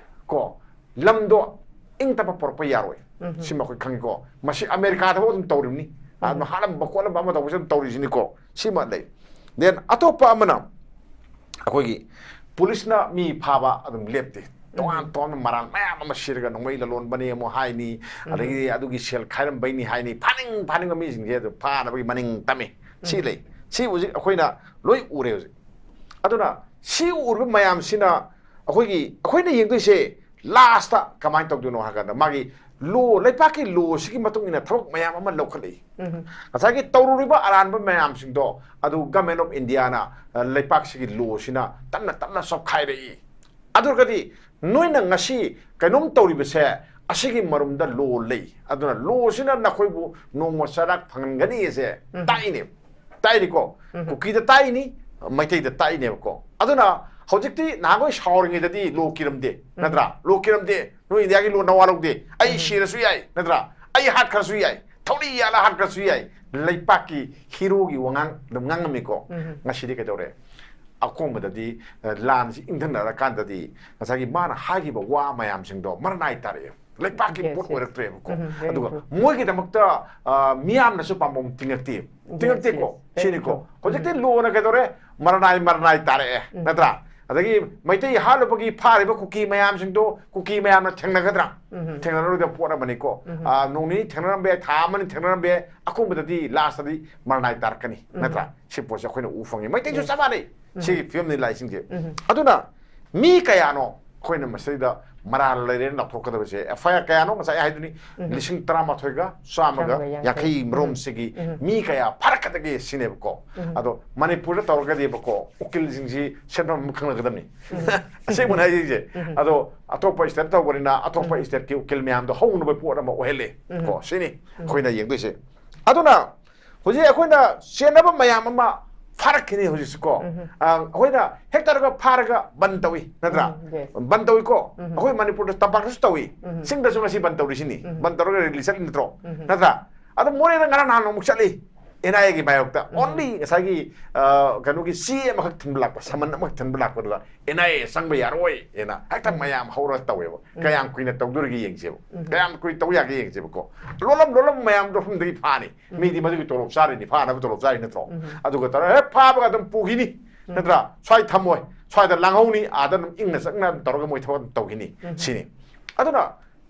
ꯀꯣ, ꯂꯝꯗꯣ ꯏꯪ ꯇꯞꯄ ꯄꯨꯔꯛꯄ ꯌꯥꯔꯣꯏ꯫ ꯎꯝ꯫ ꯁꯤꯃ ꯑꯩꯈꯣꯏ ꯈꯪꯉꯤꯀꯣ꯫ ꯃꯁꯤ ꯑꯃꯦꯔꯤꯀꯥꯗꯐꯥꯎ ꯑꯗꯨꯝ ꯇꯧꯔꯤꯕꯅꯤ꯫ ꯎꯝ꯫ ꯑꯗꯨꯝ ꯍꯥꯠꯂꯝꯕ ꯈꯣꯠꯂꯝꯕ ꯑꯃ ꯇꯧꯕꯁꯨ ꯑꯗꯨꯝ ꯇꯧꯔꯤꯁꯤꯅꯤꯀꯣ꯫ ꯁꯤꯃ ꯂꯩ꯫ Then ꯑꯇꯣꯞꯄ ꯑꯃꯅ ꯑꯩꯈꯣꯏꯒꯤ ꯄꯨꯂꯤꯁꯅ ꯃꯤ ꯐꯥꯕ ꯑꯗꯨꯝ ꯂꯦꯞꯇꯦ꯫ ꯇꯣꯉꯥꯟ ꯎꯝ꯫ ꯇꯣꯉꯥꯟꯕ ꯃꯔꯥꯜ ꯃꯌꯥꯝ ꯑꯃ ꯁꯤꯔꯒ ꯅꯣꯡꯃꯩ ꯂꯂꯣꯟꯕꯅꯤ ꯑꯃꯨꯛ ꯍꯥꯏꯅꯤ, ꯎꯝ꯫ ꯑꯗꯒꯤꯗꯤ ꯑꯗꯨꯒꯤ ꯁꯦꯜ ꯈꯥꯏꯔꯝꯕꯩꯅꯤ ꯍꯥꯏꯅꯤ, ꯐꯥꯅꯤꯡ ꯐꯥꯅꯤꯡꯕ ꯃꯤꯁꯤꯡꯁꯦ ꯑꯗꯨ ꯐꯥꯅꯕꯒꯤ ꯃꯅꯤꯡ ꯇꯝꯃꯤ꯫ ꯁꯤ ꯎꯝ꯫ ꯂꯩ꯫ ꯁꯤ ꯍꯧꯖꯤꯛ ꯑꯩꯈꯣꯏꯅ ꯂꯣꯏ ꯎꯔꯦ ꯍꯧꯖꯤꯛ꯫ ꯑꯗꯨꯅ ꯁꯤ ꯎꯔꯤꯕ ꯃꯌꯥꯝꯁꯤꯅ ꯑꯩꯈꯣꯏꯒꯤ, ꯑꯩꯈꯣꯏꯅ ꯌꯦꯡꯗꯣꯏꯁꯦ ꯂꯥꯁꯇ ꯀꯃꯥꯏꯅ ꯇꯧꯗꯣꯏꯅꯣ ꯍꯥꯏ ꯀꯥꯟꯗ, ꯃꯥꯒꯤ ꯂꯣ, ꯂꯩꯄꯥꯛꯀꯤ ꯂꯣꯁꯤꯒꯤ ꯃꯇꯨꯡ ꯏꯟꯅ ꯊꯕꯛ ꯃꯌꯥꯝ ꯑꯃ ꯂꯧꯈꯠꯂꯛꯏ꯫ ꯎꯝ꯫ ꯉꯁꯥꯏꯒꯤ ꯇꯧꯔꯨꯔꯤꯕ ꯑꯔꯥꯟꯕ ꯃꯌꯥꯝꯁꯤꯡꯗꯣ ꯑꯗꯨ ꯒꯃꯦꯟ ꯑꯣꯐ ꯏꯟꯗꯤꯌꯥꯅ, ꯑ, ꯂꯩꯄꯥꯛꯁꯤꯒꯤ ꯂꯣꯁꯤꯅ ꯇꯞꯅ ꯇꯞꯅ ꯆꯞꯈꯥꯏꯔꯛꯏ꯫ ꯑꯗꯨ ꯑꯣꯏꯔꯒꯗꯤ ꯅꯣꯏꯅ ꯉꯁꯤ ꯀꯩꯅꯣꯝ ꯇꯧꯔꯤꯕꯁꯦ, ꯑꯁꯤꯒꯤ ꯃꯔꯨꯝꯗ ꯂꯣ ꯂꯩ, ꯑꯗꯨꯅ ꯂꯣꯁꯤꯅ ꯅꯈꯣꯏꯕꯨ ꯅꯣꯡꯃ ꯆꯔꯥꯛ ꯐꯪꯍꯟꯒꯅꯤ ꯑꯁꯦ ꯎꯝ꯫ ꯇꯥꯛꯏꯅꯦ꯫ ꯇꯥꯛꯏꯅꯤꯀꯣ꯫ ꯎꯝ꯫ ꯀꯨꯀꯤꯗ ꯇꯥꯛꯏꯅꯤ, ꯃꯩꯇꯩꯗ ꯇꯥꯛꯏꯅꯦꯕꯀꯣ꯫ ꯑꯗꯨꯅ ꯍꯧꯖꯤꯛꯇꯤ ꯅꯍꯥꯟꯈꯣꯏ ꯁꯥꯎꯔꯤꯉꯩꯗꯗꯤ ꯂꯣ ꯀꯤꯔꯝꯗꯦ, ꯎꯝ꯫ ꯅꯠꯇ꯭ꯔꯥ? ꯂꯣ ꯀꯤꯔꯝꯗꯦ, ꯅꯣꯏ ꯏꯟꯗꯤꯌꯥꯒꯤ ꯂꯣ ꯅꯋꯥ ꯂꯧꯗꯦ, ꯑꯩ ꯎꯝ꯫ ꯁꯤꯔꯁꯨ ꯌꯥꯏ, ꯅꯠꯇ꯭ꯔꯥ? ꯑꯩ ꯍꯥꯠꯈ꯭ꯔꯁꯨ ꯌꯥꯏ, ꯊꯧꯔꯤ ꯌꯥꯜꯂ ꯍꯥꯠꯈ꯭ꯔꯁꯨ ꯌꯥꯏ, ꯂꯩꯄꯥꯛꯀꯤ ꯍꯤꯔꯣꯒꯤ ꯋꯥꯉꯥꯡ ꯑꯗꯨꯝ ꯉꯥꯡꯉꯝꯃꯤꯀꯣ꯫ ꯎꯝ꯫ ꯉꯁꯤꯗꯤ ꯀꯩꯗꯧꯔꯦ? ꯑꯀꯣꯟꯕꯗꯗꯤ, ꯑ, ꯂꯥꯟꯁꯤ ꯏꯪꯊꯟꯅꯔꯀꯥꯟꯗꯗꯤ ꯉꯁꯥꯏꯒꯤ ꯃꯥꯅ ꯍꯥꯏꯈꯤꯕ ꯋꯥ ꯃꯌꯥꯝꯁꯤꯡꯗꯣ ꯃꯔꯅꯥꯏ ꯇꯥꯔꯛꯑꯦ꯫ ꯂꯩꯄꯥꯛꯀꯤ Yes, ꯄꯣꯠ yes. ꯑꯣꯏꯔꯛꯇ꯭ꯔꯦꯕꯀꯣ꯫ ꯎꯝ, very ꯑꯗꯨꯒ true. ꯃꯣꯏꯒꯤꯗꯃꯛꯇ, ꯑ, ꯃꯤꯌꯥꯝꯅꯁꯨ ꯄꯥꯝꯕꯣꯝ ꯇꯤꯡꯉꯛꯇꯦ꯫ Yes, ꯇꯤꯡꯉꯛꯇꯦꯀꯣ꯫ Yes, very ꯁꯤꯅꯤꯀꯣ꯫ True. ꯍꯧꯖꯤꯛꯇꯤ ꯎꯝ꯫ ꯂꯣꯅ ꯀꯩꯗꯧꯔꯦ? ꯃꯔꯅꯥꯏ, ꯃꯔꯅꯥꯏ ꯇꯥꯔꯛꯑꯦ꯫ ꯎꯝ꯫ ꯅꯠꯇ꯭ꯔꯥ? ꯑꯗꯒꯤ ꯃꯩꯇꯩ ꯍꯥꯠꯂꯨꯕꯒꯤ ꯐꯥꯔꯤꯕ ꯀꯨꯀꯤ ꯃꯌꯥꯝꯁꯤꯡꯗꯣ ꯀꯨꯀꯤ ꯃꯌꯥꯝꯅ ꯊꯦꯡꯅꯒꯗ꯭ꯔꯥ? ꯎꯝ꯫ ꯊꯦꯡꯅꯔꯣꯏꯗꯕ ꯄꯣꯠ ꯑꯃꯅꯤꯀꯣ꯫ ꯎꯝ꯫ ꯑ, ꯅꯣꯡ ꯅꯤꯅꯤ ꯊꯦꯡꯅꯔꯝꯕ ꯌꯥꯏ, ꯊꯥ ꯑꯃꯅꯤ ꯊꯦꯡꯅꯔꯝꯕ ꯌꯥꯏ, ꯑꯀꯣꯟꯕꯗꯗꯤ ꯂꯥꯁꯇꯗꯤ ꯃꯔꯅꯥꯏ ꯇꯥꯔꯛꯀꯅꯤ꯫ ꯎꯝ꯫ ꯅꯠꯇ꯭ꯔꯥ? ꯁꯤ ꯄꯣꯠꯁꯦ ꯑꯩꯈꯣꯏꯅ ꯎ ꯐꯪꯉꯤ꯫ ꯃꯩꯇꯩꯁꯨ Yes. ꯆꯞ ꯃꯥꯟꯅꯩ꯫ ꯎꯝ꯫ ꯁꯤꯒꯤ ꯐꯤꯕꯝꯅꯤ ꯂꯥꯛꯏꯁꯤꯡꯁꯦ꯫ ꯎꯝ꯫ ꯑꯗꯨꯅ ꯃꯤ ꯀꯌꯥꯅꯣ ꯑꯩꯈꯣꯏꯅ ꯃꯁꯤꯗ ꯃꯔꯥꯜ ꯂꯩꯔꯦꯅ ꯂꯥꯎꯊꯣꯛꯀꯗꯕꯁꯦ? ꯑꯦꯐ ꯑꯥꯏ ꯑꯥꯔ ꯀꯌꯥꯅꯣ ꯉꯁꯥꯏ ꯍꯥꯏꯗꯨꯅꯤ? ꯎꯝ꯫ ꯂꯤꯁꯤꯡ ꯇꯔꯥꯃꯥꯊꯣꯏꯒ ꯆꯥꯝꯃꯒ ꯆꯥꯝꯃꯒ ꯌꯥꯡꯈꯩ ꯌꯥꯡꯈꯩ ꯃꯔꯣꯝꯁꯤꯒꯤ ꯎꯝ꯫ ꯃꯤ ꯀꯌꯥ ꯐꯥꯔꯛꯀꯗꯒꯦ ꯁꯤꯅꯦꯕꯀꯣ꯫ ꯎꯝ꯫ ꯑꯗꯣ ꯃꯅꯤꯄꯨꯔꯗ ꯇꯧꯔꯒꯗꯤꯕꯀꯣ, ꯎꯀꯤꯜꯁꯤꯡꯁꯤ ꯁꯦꯟꯐꯝ ꯑꯃ ꯈꯪꯅꯒꯗꯕꯅꯤ꯫ ꯎꯝ꯫ ꯑꯁꯦꯡꯕꯅ ꯍꯥꯏꯖꯩꯁꯦ꯫ ꯎꯝ꯫ ꯑꯗꯣ ꯑꯇꯣꯞꯄ ꯁ꯭ꯇꯦꯠ ꯇꯧꯕꯅꯤꯅ ꯑꯇꯣꯞꯄ ꯎꯝ꯫ ꯁ꯭ꯇꯦꯠꯀꯤ ꯎꯀꯤꯜ ꯃꯌꯥꯝꯗꯣ ꯍꯧꯅꯕ ꯄꯣꯠ ꯑꯃ ꯑꯣꯏꯍꯜꯂꯦ ꯎꯝ꯫ ꯀꯣ꯫ ꯁꯤꯅꯤ ꯎꯝ꯫ ꯑꯩꯈꯣꯏꯅ ꯌꯦꯡꯗꯣꯏꯁꯦ꯫ ꯑꯗꯨꯅ ꯍꯧꯖꯤꯛ ꯑꯩꯈꯣꯏꯅ ꯆꯦꯟꯅꯕ ꯃꯌꯥꯝ ꯑꯃ ꯐꯥꯔꯛꯈꯤꯅꯤ ꯍꯧꯖꯤꯛꯁꯤꯀꯣ꯫ ꯎꯝ꯫ ꯑ, ꯑꯩꯈꯣꯏꯅ ꯍꯦꯛ ꯇꯧꯔꯒ ꯐꯥꯔꯒ ꯕꯟ ꯇꯧꯏ, ꯅꯠꯇ꯭ꯔꯥ? ꯎꯝ, yes. ꯕꯟ ꯇꯧꯏꯀꯣ꯫ ꯎꯝ꯫ ꯑꯩꯈꯣꯏ ꯃꯅꯤꯄꯨꯔꯗ ꯇꯝꯄꯥꯛꯇꯁꯨ ꯇꯧꯏ꯫ ꯎꯝ꯫ ꯆꯤꯡꯗꯁꯨ ꯉꯁꯤ ꯕꯟ ꯇꯧꯔꯤꯁꯤꯅꯤ꯫ ꯎꯝ꯫ ꯕꯟ ꯇꯧꯔꯒ ꯔꯦꯂꯤ ꯆꯠꯂꯤ ꯅꯠꯇ꯭ꯔꯣ? ꯎꯝ꯫ ꯅꯠꯇ꯭ꯔꯥ? ꯑꯗꯣ ꯃꯣꯔꯦꯗ ꯉꯔꯥꯡ ꯅꯍꯥꯟ ꯑꯃꯨꯛ ꯆꯠꯂꯤ꯫ ꯑꯦꯟ ꯑꯥꯏ ꯑꯦꯒꯤ ꯃꯥꯌꯣꯛꯇ ꯎꯝ꯫ Only ꯉꯁꯥꯏꯒꯤ, ꯑ, ꯀꯩꯅꯣꯒꯤ ꯆꯦ ꯑꯃꯈꯛ ꯊꯤꯟꯕ ꯂꯥꯛꯄ, ꯁꯃꯟ ꯑꯃꯈꯛ ꯊꯤꯟꯕ ꯂꯥꯛꯄꯗꯨꯗ ꯑꯦꯟ ꯑꯥꯏ ꯑꯦ ꯆꯪꯕ ꯌꯥꯔꯣꯏ ꯍꯥꯏꯅ ꯍꯦꯛꯇ ꯎꯝ꯫ ꯃꯌꯥꯝ ꯍꯧꯔꯒ ꯇꯧꯋꯦꯕ꯫ ꯎꯝ꯫ ꯀꯌꯥꯝ ꯀꯨꯏꯅ ꯇꯧꯗꯣꯔꯤꯒꯦ ꯌꯦꯡꯁꯦꯕ꯫ ꯎꯝ꯫ ꯀꯌꯥꯝ ꯀꯨꯏꯅ ꯇꯧ ꯌꯥꯒꯦ ꯌꯦꯡꯁꯦꯕꯀꯣ꯫ ꯂꯣꯜꯂꯝ ꯂꯣꯜꯂꯝ ꯃꯌꯥꯝꯗꯣ ꯃꯐꯝꯗꯒꯤ ꯐꯥꯅꯤ꯫ ꯎꯝ꯫ ꯃꯤꯗꯤ ꯃꯗꯨꯒꯤ ꯇꯣꯂꯣꯞ ꯆꯥꯔꯤꯅꯤ, ꯐꯥꯅꯕ ꯇꯣꯂꯣꯞ ꯆꯥꯔꯤ ꯅꯠꯇ꯭ꯔꯣ? ꯎꯝ꯫ ꯑꯗꯨꯒ ꯇꯧꯔ ꯍꯦꯛ ꯐꯥꯕꯒ ꯑꯗꯨꯝ ꯄꯨꯈꯤꯅꯤ, ꯎꯝ꯫ ꯅꯠꯇ꯭ꯔꯥ? ꯁ꯭ꯋꯥꯏ ꯊꯝꯃꯣꯏ, ꯁ꯭ꯋꯥꯏꯗ ꯂꯥꯡꯍꯧꯅꯤ, ꯑꯥꯗ ꯑꯗꯨꯝ ꯏꯪꯅ ꯆꯛꯅ ꯑꯗꯨꯝ ꯇꯧꯔꯒ ꯃꯣꯏ ꯊꯕꯛ ꯑꯗꯨꯝ ꯇꯧꯈꯤꯅꯤ꯫ ꯎꯝ꯫ ꯁꯤꯅꯤ꯫ ꯑꯗꯨꯅ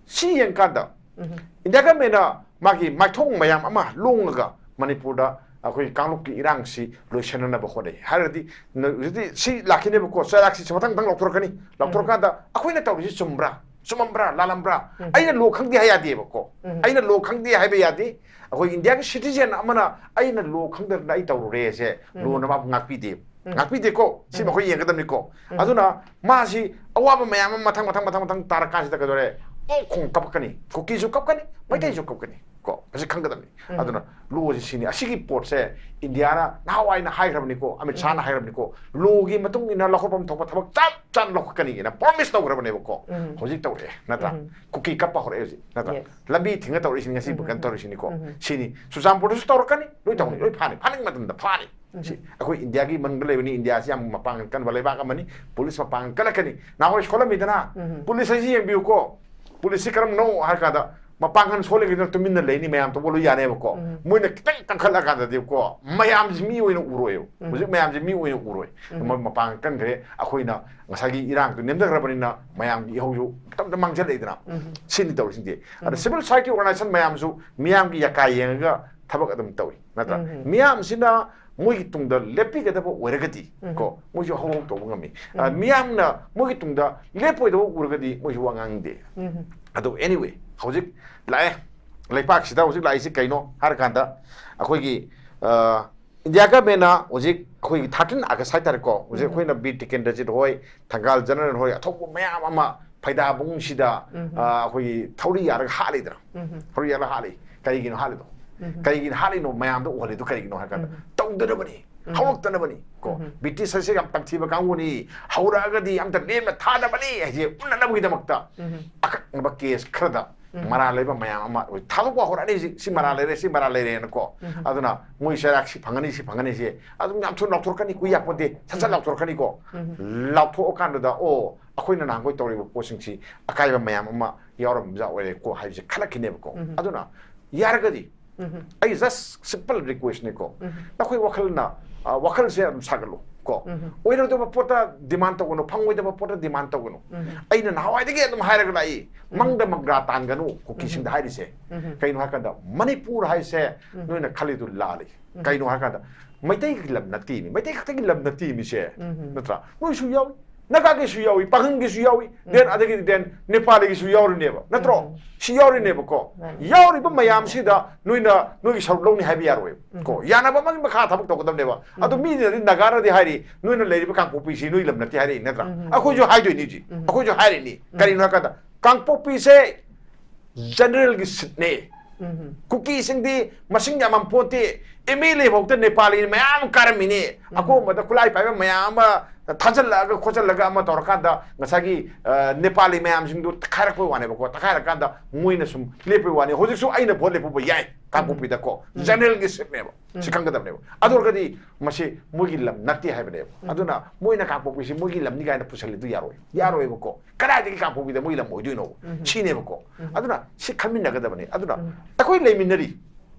ꯁꯤ ꯌꯦꯡꯀꯥꯟꯗ ꯎꯝ꯫ ꯏꯟꯗꯤꯌꯥ ꯒꯃꯦꯟꯅ ꯃꯥꯒꯤ ꯃꯥꯏꯊꯣꯡ ꯃꯌꯥꯝ ꯑꯃ ꯂꯣꯡꯉꯒ ꯃꯅꯤꯄꯨꯔꯗ, ꯑꯩꯈꯣꯏ ꯀꯥꯡꯂꯨꯞꯀꯤ ꯏꯔꯥꯡꯁꯤ ꯂꯣꯏꯁꯤꯟꯅꯅꯕ ꯍꯣꯠꯅꯩ꯫ ꯍꯥꯏꯔꯒꯗꯤ ꯅ-, ꯍꯧꯖꯤꯛꯇꯤ ꯁꯤ ꯂꯥꯛꯈꯤꯅꯦꯕꯀꯣ, ꯆꯩꯔꯥꯛꯁꯤ ꯃꯊꯪ ꯃꯊꯪ ꯂꯧꯊꯣꯔꯛꯀꯅꯤ꯫ ꯂꯧꯊꯣꯔꯀꯥꯟꯗ ꯑꯩꯈꯣꯏꯅ ꯇꯧꯔꯤꯁꯤ ꯆꯨꯝꯕ꯭ꯔꯥ, ꯆꯨꯝꯃꯝꯕ꯭ꯔꯥ, ꯂꯥꯜꯂꯝꯕ꯭ꯔꯥ? ꯎꯝ꯫ ꯑꯩꯅ ꯂꯣ ꯈꯪꯗꯦ ꯍꯥꯏ ꯌꯥꯗꯦꯕꯀꯣ꯫ ꯎꯝ꯫ ꯑꯩꯅ ꯂꯣ ꯈꯪꯗꯦ ꯍꯥꯏꯕ ꯌꯥꯗꯦ꯫ ꯑꯩꯈꯣꯏ ꯏꯟꯗꯤꯌꯥꯒꯤ ꯁꯤꯇꯤꯖꯦꯟ ꯑꯃꯅ "ꯑꯩꯅ ꯂꯣ ꯈꯪꯗꯗꯅ ꯑꯩ ꯇꯧꯔꯨꯔꯦꯁꯦ", ꯎꯝ꯫ ꯂꯣꯅ ꯃꯥꯕꯨ ꯉꯥꯛꯄꯤꯗꯦ꯫ ꯎꯝ꯫ ꯉꯥꯛꯄꯤꯗꯦꯀꯣ꯫ ꯁꯤꯃ ꯎꯝ꯫ ꯑꯩꯈꯣꯏ ꯌꯦꯡꯒꯗꯕꯅꯤꯀꯣ꯫ ꯎꯝ꯫ ꯑꯗꯨꯅ ꯃꯥꯁꯤ ꯑꯋꯥꯕ ꯃꯌꯥꯝ ꯑꯃ ꯃꯊꯪ, ꯃꯊꯪ, ꯃꯊꯪ, ꯃꯊꯪ ꯇꯥꯔꯀꯥꯟꯁꯤꯗ ꯀꯩꯗꯧꯔꯦ? ꯑꯣꯛ ꯈꯣꯡ ꯀꯞꯀꯅꯤ꯫ ꯀꯨꯀꯤꯁꯨ ꯀꯞꯀꯅꯤ, ꯃꯩꯇꯩꯁꯨ ꯀꯞꯀꯅꯤ꯫ ꯀꯣ, ꯃꯁꯤ ꯈꯪꯒꯗꯕꯅꯤ꯫ ꯎꯝ꯫ ꯑꯗꯨꯅ ꯂꯣꯁꯤ ꯁꯤꯅꯤ꯫ ꯑꯁꯤꯒꯤ ꯄꯣꯠꯁꯦ ꯏꯟꯗꯤꯌꯥꯅ ꯅꯍꯥꯟꯋꯥꯏꯅ ꯍꯥꯏꯈ꯭ꯔꯕꯅꯤꯀꯣ, ꯑꯃꯤꯠ ꯁꯥꯍꯅ ꯎꯝ꯫ ꯍꯥꯏꯈ꯭ꯔꯕꯅꯤꯀꯣ, ꯂꯣꯒꯤ ꯃꯇꯨꯡ ꯏꯟꯅ ꯂꯧꯈꯠꯐꯝ ꯊꯣꯛꯄ ꯊꯕꯛ ꯆꯞ ꯆꯥꯅ ꯂꯧꯈꯠꯀꯅꯤꯅ ꯄ꯭ꯔꯣꯃꯤꯁ ꯇꯧꯈ꯭ꯔꯕꯅꯦꯕꯀꯣ꯫ ꯎꯝ꯫ ꯍꯧꯖꯤꯛ ꯇꯧꯔꯛꯑꯦ, ꯅꯠꯇ꯭ꯔꯥ? ꯎꯝ꯫ ꯀꯨꯀꯤ ꯀꯞꯄ ꯍꯧꯔꯛꯑꯦ ꯍꯧꯖꯤꯛ, ꯅꯠꯇ꯭ꯔꯥ? Yes. ꯂꯝꯕꯤ ꯊꯤꯡꯉ ꯇꯧꯔꯛꯏꯁꯤꯅꯤ, ꯉꯁꯤ ꯎꯝ, ꯀꯩꯅꯣ ꯎꯝ, ꯇꯧꯔꯤꯁꯤꯅꯤꯀꯣ꯫ ꯎꯝ꯫ ꯁꯤꯅꯤ꯫ ꯆꯨꯔꯆꯥꯟꯄꯨꯔꯗꯁꯨ ꯇꯧꯔꯛꯀꯅꯤ, ꯂꯣꯏ ꯇꯧꯅꯤ, ꯎꯝ꯫ ꯂꯣꯏ ꯐꯥꯅꯤ, ꯐꯥꯅꯤꯡꯕ ꯃꯇꯝꯗ ꯐꯥꯅꯤ꯫ ꯎꯝ꯫ ꯁꯤ ꯑꯩꯈꯣꯏ ꯏꯟꯗꯤꯌꯥꯒꯤ ꯃꯅꯨꯡꯗ ꯂꯩꯕꯅꯤ, ꯏꯟꯗꯤꯌꯥꯁꯤ ꯌꯥꯝ ꯃꯄꯥꯡꯒꯜ ꯀꯟꯕ ꯂꯩꯕꯥꯛ ꯑꯃꯅꯤ, ꯄꯨꯂꯤꯁ ꯃꯄꯥꯡꯒꯜ ꯀꯜꯂꯛꯀꯅꯤ꯫ ꯅꯍꯥꯟꯋꯥꯏ ꯁꯣꯜꯂꯝꯃꯤꯗꯅ, ꯎꯝ꯫ ꯄꯨꯂꯤꯁ ꯍꯥꯏꯁꯤ ꯌꯦꯡꯕꯤꯌꯨꯀꯣ, ꯄꯨꯂꯤꯁꯁꯤ ꯀꯔꯝꯕꯅꯣ ꯍꯥꯏꯔ ꯀꯥꯟꯗ ꯃꯄꯥꯡꯒꯜ ꯁꯣꯜꯂꯤꯉꯩꯗ ꯇꯨꯃꯤꯟꯅ ꯂꯩꯅꯤ, ꯃꯌꯥꯝ ꯇꯧꯕ ꯂꯣꯏ ꯌꯥꯅꯦꯕꯀꯣ꯫ ꯎꯝ꯫ ꯃꯣꯏꯅ ꯈꯤꯇꯪ ꯀꯟꯈꯠꯂꯀꯥꯟꯗꯗꯤꯀꯣ, ꯃꯌꯥꯝꯁꯤ ꯃꯤ ꯑꯣꯏꯅ ꯎꯔꯣꯏꯕ꯫ ꯎꯝ꯫ ꯍꯧꯖꯤꯛ ꯃꯌꯥꯝꯁꯤ ꯃꯤ ꯑꯣꯏꯅ ꯎꯔꯣꯏ꯫ ꯎꯝ꯫ ꯃ-, ꯃꯄꯥꯡꯒꯜ ꯀꯟꯈ꯭ꯔꯦ꯫ ꯑꯩꯈꯣꯏꯅ ꯉꯁꯥꯏꯒꯤ ꯏꯔꯥꯡꯗꯨ ꯅꯦꯝꯊꯈ꯭ꯔꯕꯅꯤꯅ ꯃꯌꯥꯝꯒꯤ ꯏꯍꯧꯁꯨ ꯇꯞ ꯇꯞ ꯃꯥꯡꯁꯤꯜꯂꯛꯏꯗꯅ꯫ ꯎꯝ꯫ ꯁꯤꯅꯤ ꯇꯧꯔꯤꯁꯤꯡꯁꯦ꯫ ꯑꯗ ꯎꯝ꯫ Civil Society Organization ꯃꯌꯥꯝꯁꯨ ꯃꯤꯌꯥꯝꯒꯤ ꯌꯥꯀꯥ ꯌꯦꯡꯉꯒ ꯊꯕꯛ ꯑꯗꯨꯝ ꯇꯧꯏ, ꯅꯠꯇ꯭ꯔꯥ? ꯎꯝ꯫ ꯃꯤꯌꯥꯝꯁꯤꯅ ꯃꯣꯏꯒꯤ ꯇꯨꯡꯗ ꯂꯦꯞꯄꯤꯒꯗꯕ ꯑꯣꯏꯔꯒꯗꯤ, ꯎꯝ꯫ ꯀꯣ, ꯃꯣꯏꯁꯨ ꯍꯧꯍꯧ ꯇꯧꯕ ꯉꯝꯃꯤ꯫ ꯑ, ꯎꯝ꯫ ꯃꯤꯌꯥꯝꯅ ꯃꯣꯏꯒꯤ ꯇꯨꯡꯗ ꯂꯦꯞꯄꯣꯏꯗꯕ ꯎꯔꯒꯗꯤ ꯃꯣꯏꯁꯨ ꯋꯥ ꯉꯥꯡꯗꯦ꯫ ꯎꯝ꯫ ꯑꯗꯣ anyway, ꯍꯧꯖꯤꯛ ꯂꯥꯛꯑꯦ꯫ ꯂꯩꯄꯥꯛꯁꯤꯗ ꯍꯧꯖꯤꯛ ꯂꯥꯛꯏꯁꯤ ꯀꯩꯅꯣ ꯍꯥꯏꯔꯀꯥꯟꯗ, ꯑꯩꯈꯣꯏꯒꯤ, ꯑ, ꯏꯟꯗꯤꯌꯥ ꯒꯚꯔꯟꯃꯦꯟꯅ ꯍꯧꯖꯤꯛ ꯑꯩꯈꯣꯏꯒꯤ thirteen August ꯍꯥꯏꯇꯥꯔꯦꯀꯣ, ꯍꯧꯖꯤꯛ ꯎꯝ꯫ ꯑꯩꯈꯣꯏꯅ ꯕꯤꯔ ꯇꯤꯀꯦꯟꯗ꯭ꯔꯖꯤꯠ ꯍꯣꯏ, ꯊꯪꯒꯥꯜ ꯖꯅꯔꯦꯜ ꯍꯣꯏ, ꯑꯊꯧꯕ ꯃꯌꯥꯝ ꯑꯃ ꯐꯩꯗꯥꯕꯨꯡꯁꯤꯗ, ꯎꯝ꯫ ꯑ, ꯑꯩꯈꯣꯏꯒꯤ ꯊꯧꯔꯤ ꯌꯥꯜꯂꯒ ꯍꯥꯠꯂꯤꯗꯅ꯫ ꯎꯝ꯫ ꯊꯧꯔꯤ ꯌꯥꯜꯂꯒ ꯍꯥꯠꯂꯤ꯫ ꯀꯩꯒꯤꯅꯣ ꯍꯥꯠꯂꯤꯗꯣ? ꯎꯝ꯫ ꯀꯩꯒꯤꯅꯣ ꯍꯥꯠꯂꯤꯅꯣ? ꯃꯌꯥꯝꯗ ꯎꯍꯜꯂꯤꯗꯣ ꯀꯔꯤꯒꯤꯅꯣ ꯍꯥꯏ ꯀꯥꯟꯗ, ꯎꯝ꯫ ꯇꯧꯗꯅꯕꯅꯤ, ꯎꯝ꯫ ꯍꯧꯔꯛꯇꯅꯕꯅꯤ꯫ ꯀꯣ, ꯎꯝ꯫ ꯕ꯭ꯔꯤꯇꯤꯁ ꯍꯥꯏꯁꯦ ꯌꯥꯝ ꯇꯝꯊꯤꯕ ꯀꯥꯡꯕꯨꯅꯤ, ꯍꯧꯔꯛꯑꯒꯗꯤ ꯑꯝꯇ ꯂꯦꯝꯅ ꯊꯥꯗꯕꯅꯤ ꯍꯥꯏꯁꯦ ꯎꯠꯅꯅꯕꯒꯤꯗꯃꯛꯇ ꯎꯝ꯫ ꯑꯀꯛꯅꯕ ꯀꯦꯁ ꯈꯔꯗ ꯎꯝ꯫ ꯃꯔꯥꯜ ꯂꯩꯕ ꯃꯌꯥꯝ ꯑꯃ ꯊꯥꯗꯣꯛꯄ ꯍꯧꯔꯛꯑꯅꯤ꯫ ꯍꯧꯖꯤꯛ ꯁꯤ ꯃꯔꯥꯜ ꯂꯩꯔꯦ, ꯁꯤ ꯃꯔꯥꯜ ꯂꯩꯔꯦꯅꯀꯣ꯫ ꯎꯝ꯫ ꯑꯗꯨꯅ ꯃꯣꯏ ꯆꯩꯔꯥꯛ ꯁꯤ ꯐꯪꯒꯅꯤ, ꯁꯤ ꯐꯪꯒꯅꯤ, ꯁꯤ ꯑꯗꯨꯝ ꯌꯥꯝ ꯊꯨꯅ ꯂꯥꯎꯊꯣꯔꯛꯀꯅꯤ, ꯀꯨꯏ ꯌꯥꯛꯄꯣꯟꯇꯦ, ꯁꯠ ꯁꯠ ꯎꯝ꯫ ꯂꯥꯎꯊꯣꯔꯛꯀꯅꯤꯀꯣ꯫ ꯎꯝ꯫ ꯂꯥꯎꯊꯣꯛꯑꯀꯥꯟꯗꯨꯗ, ꯑꯣ, ꯑꯩꯈꯣꯏꯅ ꯅꯍꯥꯟꯈꯣꯏ ꯇꯧꯔꯤꯕ ꯄꯣꯠꯁꯤꯡꯁꯤ ꯑꯀꯥꯏꯕ ꯃꯌꯥꯝ ꯑꯃ ꯌꯥꯎꯔꯝꯕ ꯑꯣꯏꯔꯦꯀꯣ ꯍꯥꯏꯕꯁꯦ ꯈꯜꯂꯛꯈꯤꯅꯦꯕꯀꯣ꯫ ꯎꯝ꯫ ꯑꯗꯨꯅ ꯌꯥꯔꯒꯗꯤ ꯎꯝ꯫ ꯑꯩ just simple request ꯅꯤꯀꯣ꯫ ꯎꯝ꯫ ꯅꯈꯣꯏ ꯋꯥꯈꯜꯅ, ꯑ, ꯋꯥꯈꯜꯁꯦ ꯑꯗꯨꯝ ꯁꯥꯒꯠꯂꯨ꯫ ꯀꯣ, ꯑꯣꯏꯔꯣꯏꯗꯕ ꯄꯣꯠꯇ ꯗꯤꯃꯥꯟ ꯇꯧꯒꯅꯨ, ꯐꯪꯉꯣꯏꯗꯕ ꯄꯣꯠꯇ ꯗꯤꯃꯥꯟ ꯇꯧꯒꯅꯨ꯫ ꯑꯩꯅ ꯅꯍꯥꯟꯋꯥꯏꯗꯒꯤ ꯑꯗꯨꯝ ꯍꯥꯏꯔꯒ ꯂꯥꯛꯏ, ꯃꯪꯗ ꯃꯪꯒ꯭ꯔꯥ ꯇꯥꯟꯒꯅꯨ ꯀꯨꯀꯤꯁꯤꯡꯗ ꯍꯥꯏꯔꯤꯁꯦ꯫ ꯀꯩꯅꯣ ꯍꯥꯏꯔꯀꯥꯟꯗ, ꯃꯅꯤꯄꯨꯔ ꯍꯥꯏꯁꯦ ꯅꯣꯏꯅ ꯈꯜꯂꯤꯗꯨ ꯂꯥꯜꯂꯤ꯫ ꯀꯩꯅꯣ ꯍꯥꯏꯔꯀꯥꯟꯗ, ꯃꯩꯇꯩꯒꯤ ꯂꯝ ꯅꯠꯇꯦ ꯃꯤ, ꯃꯩꯇꯩ ꯈꯛꯇꯒꯤ ꯂꯝ ꯅꯠꯇꯦ ꯃꯤꯁꯦ, ꯅꯠꯇ꯭ꯔꯥ? ꯅꯣꯏꯁꯨ ꯌꯥꯎꯏ, ꯅꯥꯒꯥꯒꯤꯁꯨ ꯌꯥꯎꯏ, ꯄꯥꯡꯒꯟꯒꯤꯁꯨ ꯌꯥꯎꯏ, then ꯑꯗꯒꯤꯗꯤ then ꯅꯦꯄꯥꯂꯤꯒꯤꯁꯨ ꯌꯥꯎꯔꯤꯅꯦꯕ, ꯅꯠꯇ꯭ꯔꯣ? ꯁꯤ ꯌꯥꯎꯔꯤꯅꯦꯕꯀꯣ꯫ ꯃꯥꯅꯤ꯫ ꯌꯥꯎꯔꯤꯕ ꯃꯌꯥꯝꯁꯤꯗ ꯅꯣꯏꯅ ꯅꯣꯏꯒꯤ ꯁꯔꯨꯛ ꯂꯧꯅꯤ ꯍꯥꯏꯕ ꯌꯥꯔꯣꯏꯕ꯫ ꯀꯣ, ꯌꯥꯅꯕ ꯑꯃꯒꯤ ꯃꯈꯥ ꯊꯕꯛ ꯇꯧꯒꯗꯕꯅꯦꯕ꯫ ꯑꯗꯨ ꯃꯤꯗꯨꯅꯗꯤ ꯅꯥꯒꯥꯅꯗꯤ ꯍꯥꯏꯔꯤ, "ꯅꯣꯏꯅ ꯂꯩꯔꯤꯕ ꯀꯥꯡꯄꯣꯛꯄꯤꯁꯤ ꯅꯣꯏ ꯂꯝ ꯅꯠꯇꯦ" ꯍꯥꯏꯔꯛꯏ, ꯅꯠꯇ꯭ꯔꯥ? ꯑꯩꯈꯣꯏꯁꯨ ꯍꯥꯏꯗꯣꯏꯅꯤ ꯍꯧꯖꯤꯛ꯫ ꯑꯩꯈꯣꯏꯁꯨ ꯍꯥꯏꯔꯤꯅꯤ꯫ ꯀꯔꯤꯅꯣ ꯍꯥꯏꯔꯀꯥꯟꯗ, ꯀꯥꯡꯄꯣꯛꯄꯤꯁꯦ ꯖꯦꯅꯔꯦꯜꯒꯤ ꯁꯤꯠꯅꯦ꯫ ꯀꯨꯀꯤꯁꯤꯡꯗꯤ ꯃꯁꯤꯡ ꯌꯥꯝꯃꯝ ꯄꯣꯟꯇꯦ꯫ ꯑꯦꯝ ꯑꯦꯜ ꯑꯦ ꯐꯥꯎꯗ ꯅꯦꯄꯥꯂꯤ ꯃꯌꯥꯝ ꯀꯥꯔꯝꯃꯤꯅꯦ꯫ ꯑꯀꯣꯝꯕꯗ ꯈꯨꯠꯂꯥꯏ ꯄꯥꯏꯕ ꯃꯌꯥꯝ ꯑꯃ ꯊꯥꯖꯤꯜꯂꯛꯑꯒ ꯈꯣꯠꯆꯜꯂꯒ ꯑꯃ ꯇꯧꯔꯀꯥꯟꯗ ꯉꯁꯥꯏꯒꯤ, ꯑ, ꯅꯦꯄꯥꯂꯤ ꯃꯌꯥꯝꯁꯤꯡꯗꯨ ꯇꯛꯈꯥꯏꯔꯛꯄꯩ ꯋꯥꯅꯦꯕꯀꯣ꯫ ꯇꯛꯈꯥꯏꯔꯀꯥꯟꯗ ꯃꯣꯏꯅ ꯁꯨꯝ ꯂꯦꯞꯄꯩ ꯋꯥꯅꯤ꯫ ꯍꯧꯖꯤꯛꯁꯨ ꯑꯩꯅ ꯚꯣꯠ ꯂꯦꯞꯄꯨꯕ ꯌꯥꯏ ꯀꯥꯡꯄꯣꯛꯄꯤꯗꯀꯣ꯫ ꯖꯦꯅꯔꯦꯜꯒꯤ ꯁꯤꯠꯅꯦꯕ꯫ ꯁꯤ ꯈꯪꯒꯗꯕꯅꯦꯕ꯫ ꯑꯗꯨ ꯑꯣꯏꯔꯒꯗꯤ ꯃꯁꯤ ꯃꯣꯏꯒꯤ ꯂꯝ ꯅꯠꯇꯦ ꯍꯥꯏꯕꯅꯦꯕ꯫ ꯑꯗꯨꯅ ꯃꯣꯏꯅ ꯀꯥꯡꯄꯣꯛꯄꯤꯁꯤ ꯃꯣꯏꯒꯤ ꯂꯝꯅꯤ ꯀꯥꯏꯅ ꯄꯨꯁꯜꯂꯤꯗꯨ ꯌꯥꯔꯣꯏ꯫ ꯌꯥꯔꯣꯏꯕꯀꯣ꯫ ꯀꯗꯥꯏꯗꯒꯤ ꯀꯥꯡꯄꯣꯛꯄꯤꯗ ꯃꯣꯏ ꯂꯝ ꯑꯣꯏꯗꯣꯏꯅꯣ? ꯁꯤꯅꯦꯕꯀꯣ꯫ ꯑꯗꯨꯅ ꯁꯤ ꯈꯟꯃꯤꯟꯅꯒꯗꯕꯅꯤ꯫ ꯑꯗꯨꯅ ꯑꯩꯈꯣꯏ ꯂꯩꯃꯤꯟꯅꯔꯤ꯫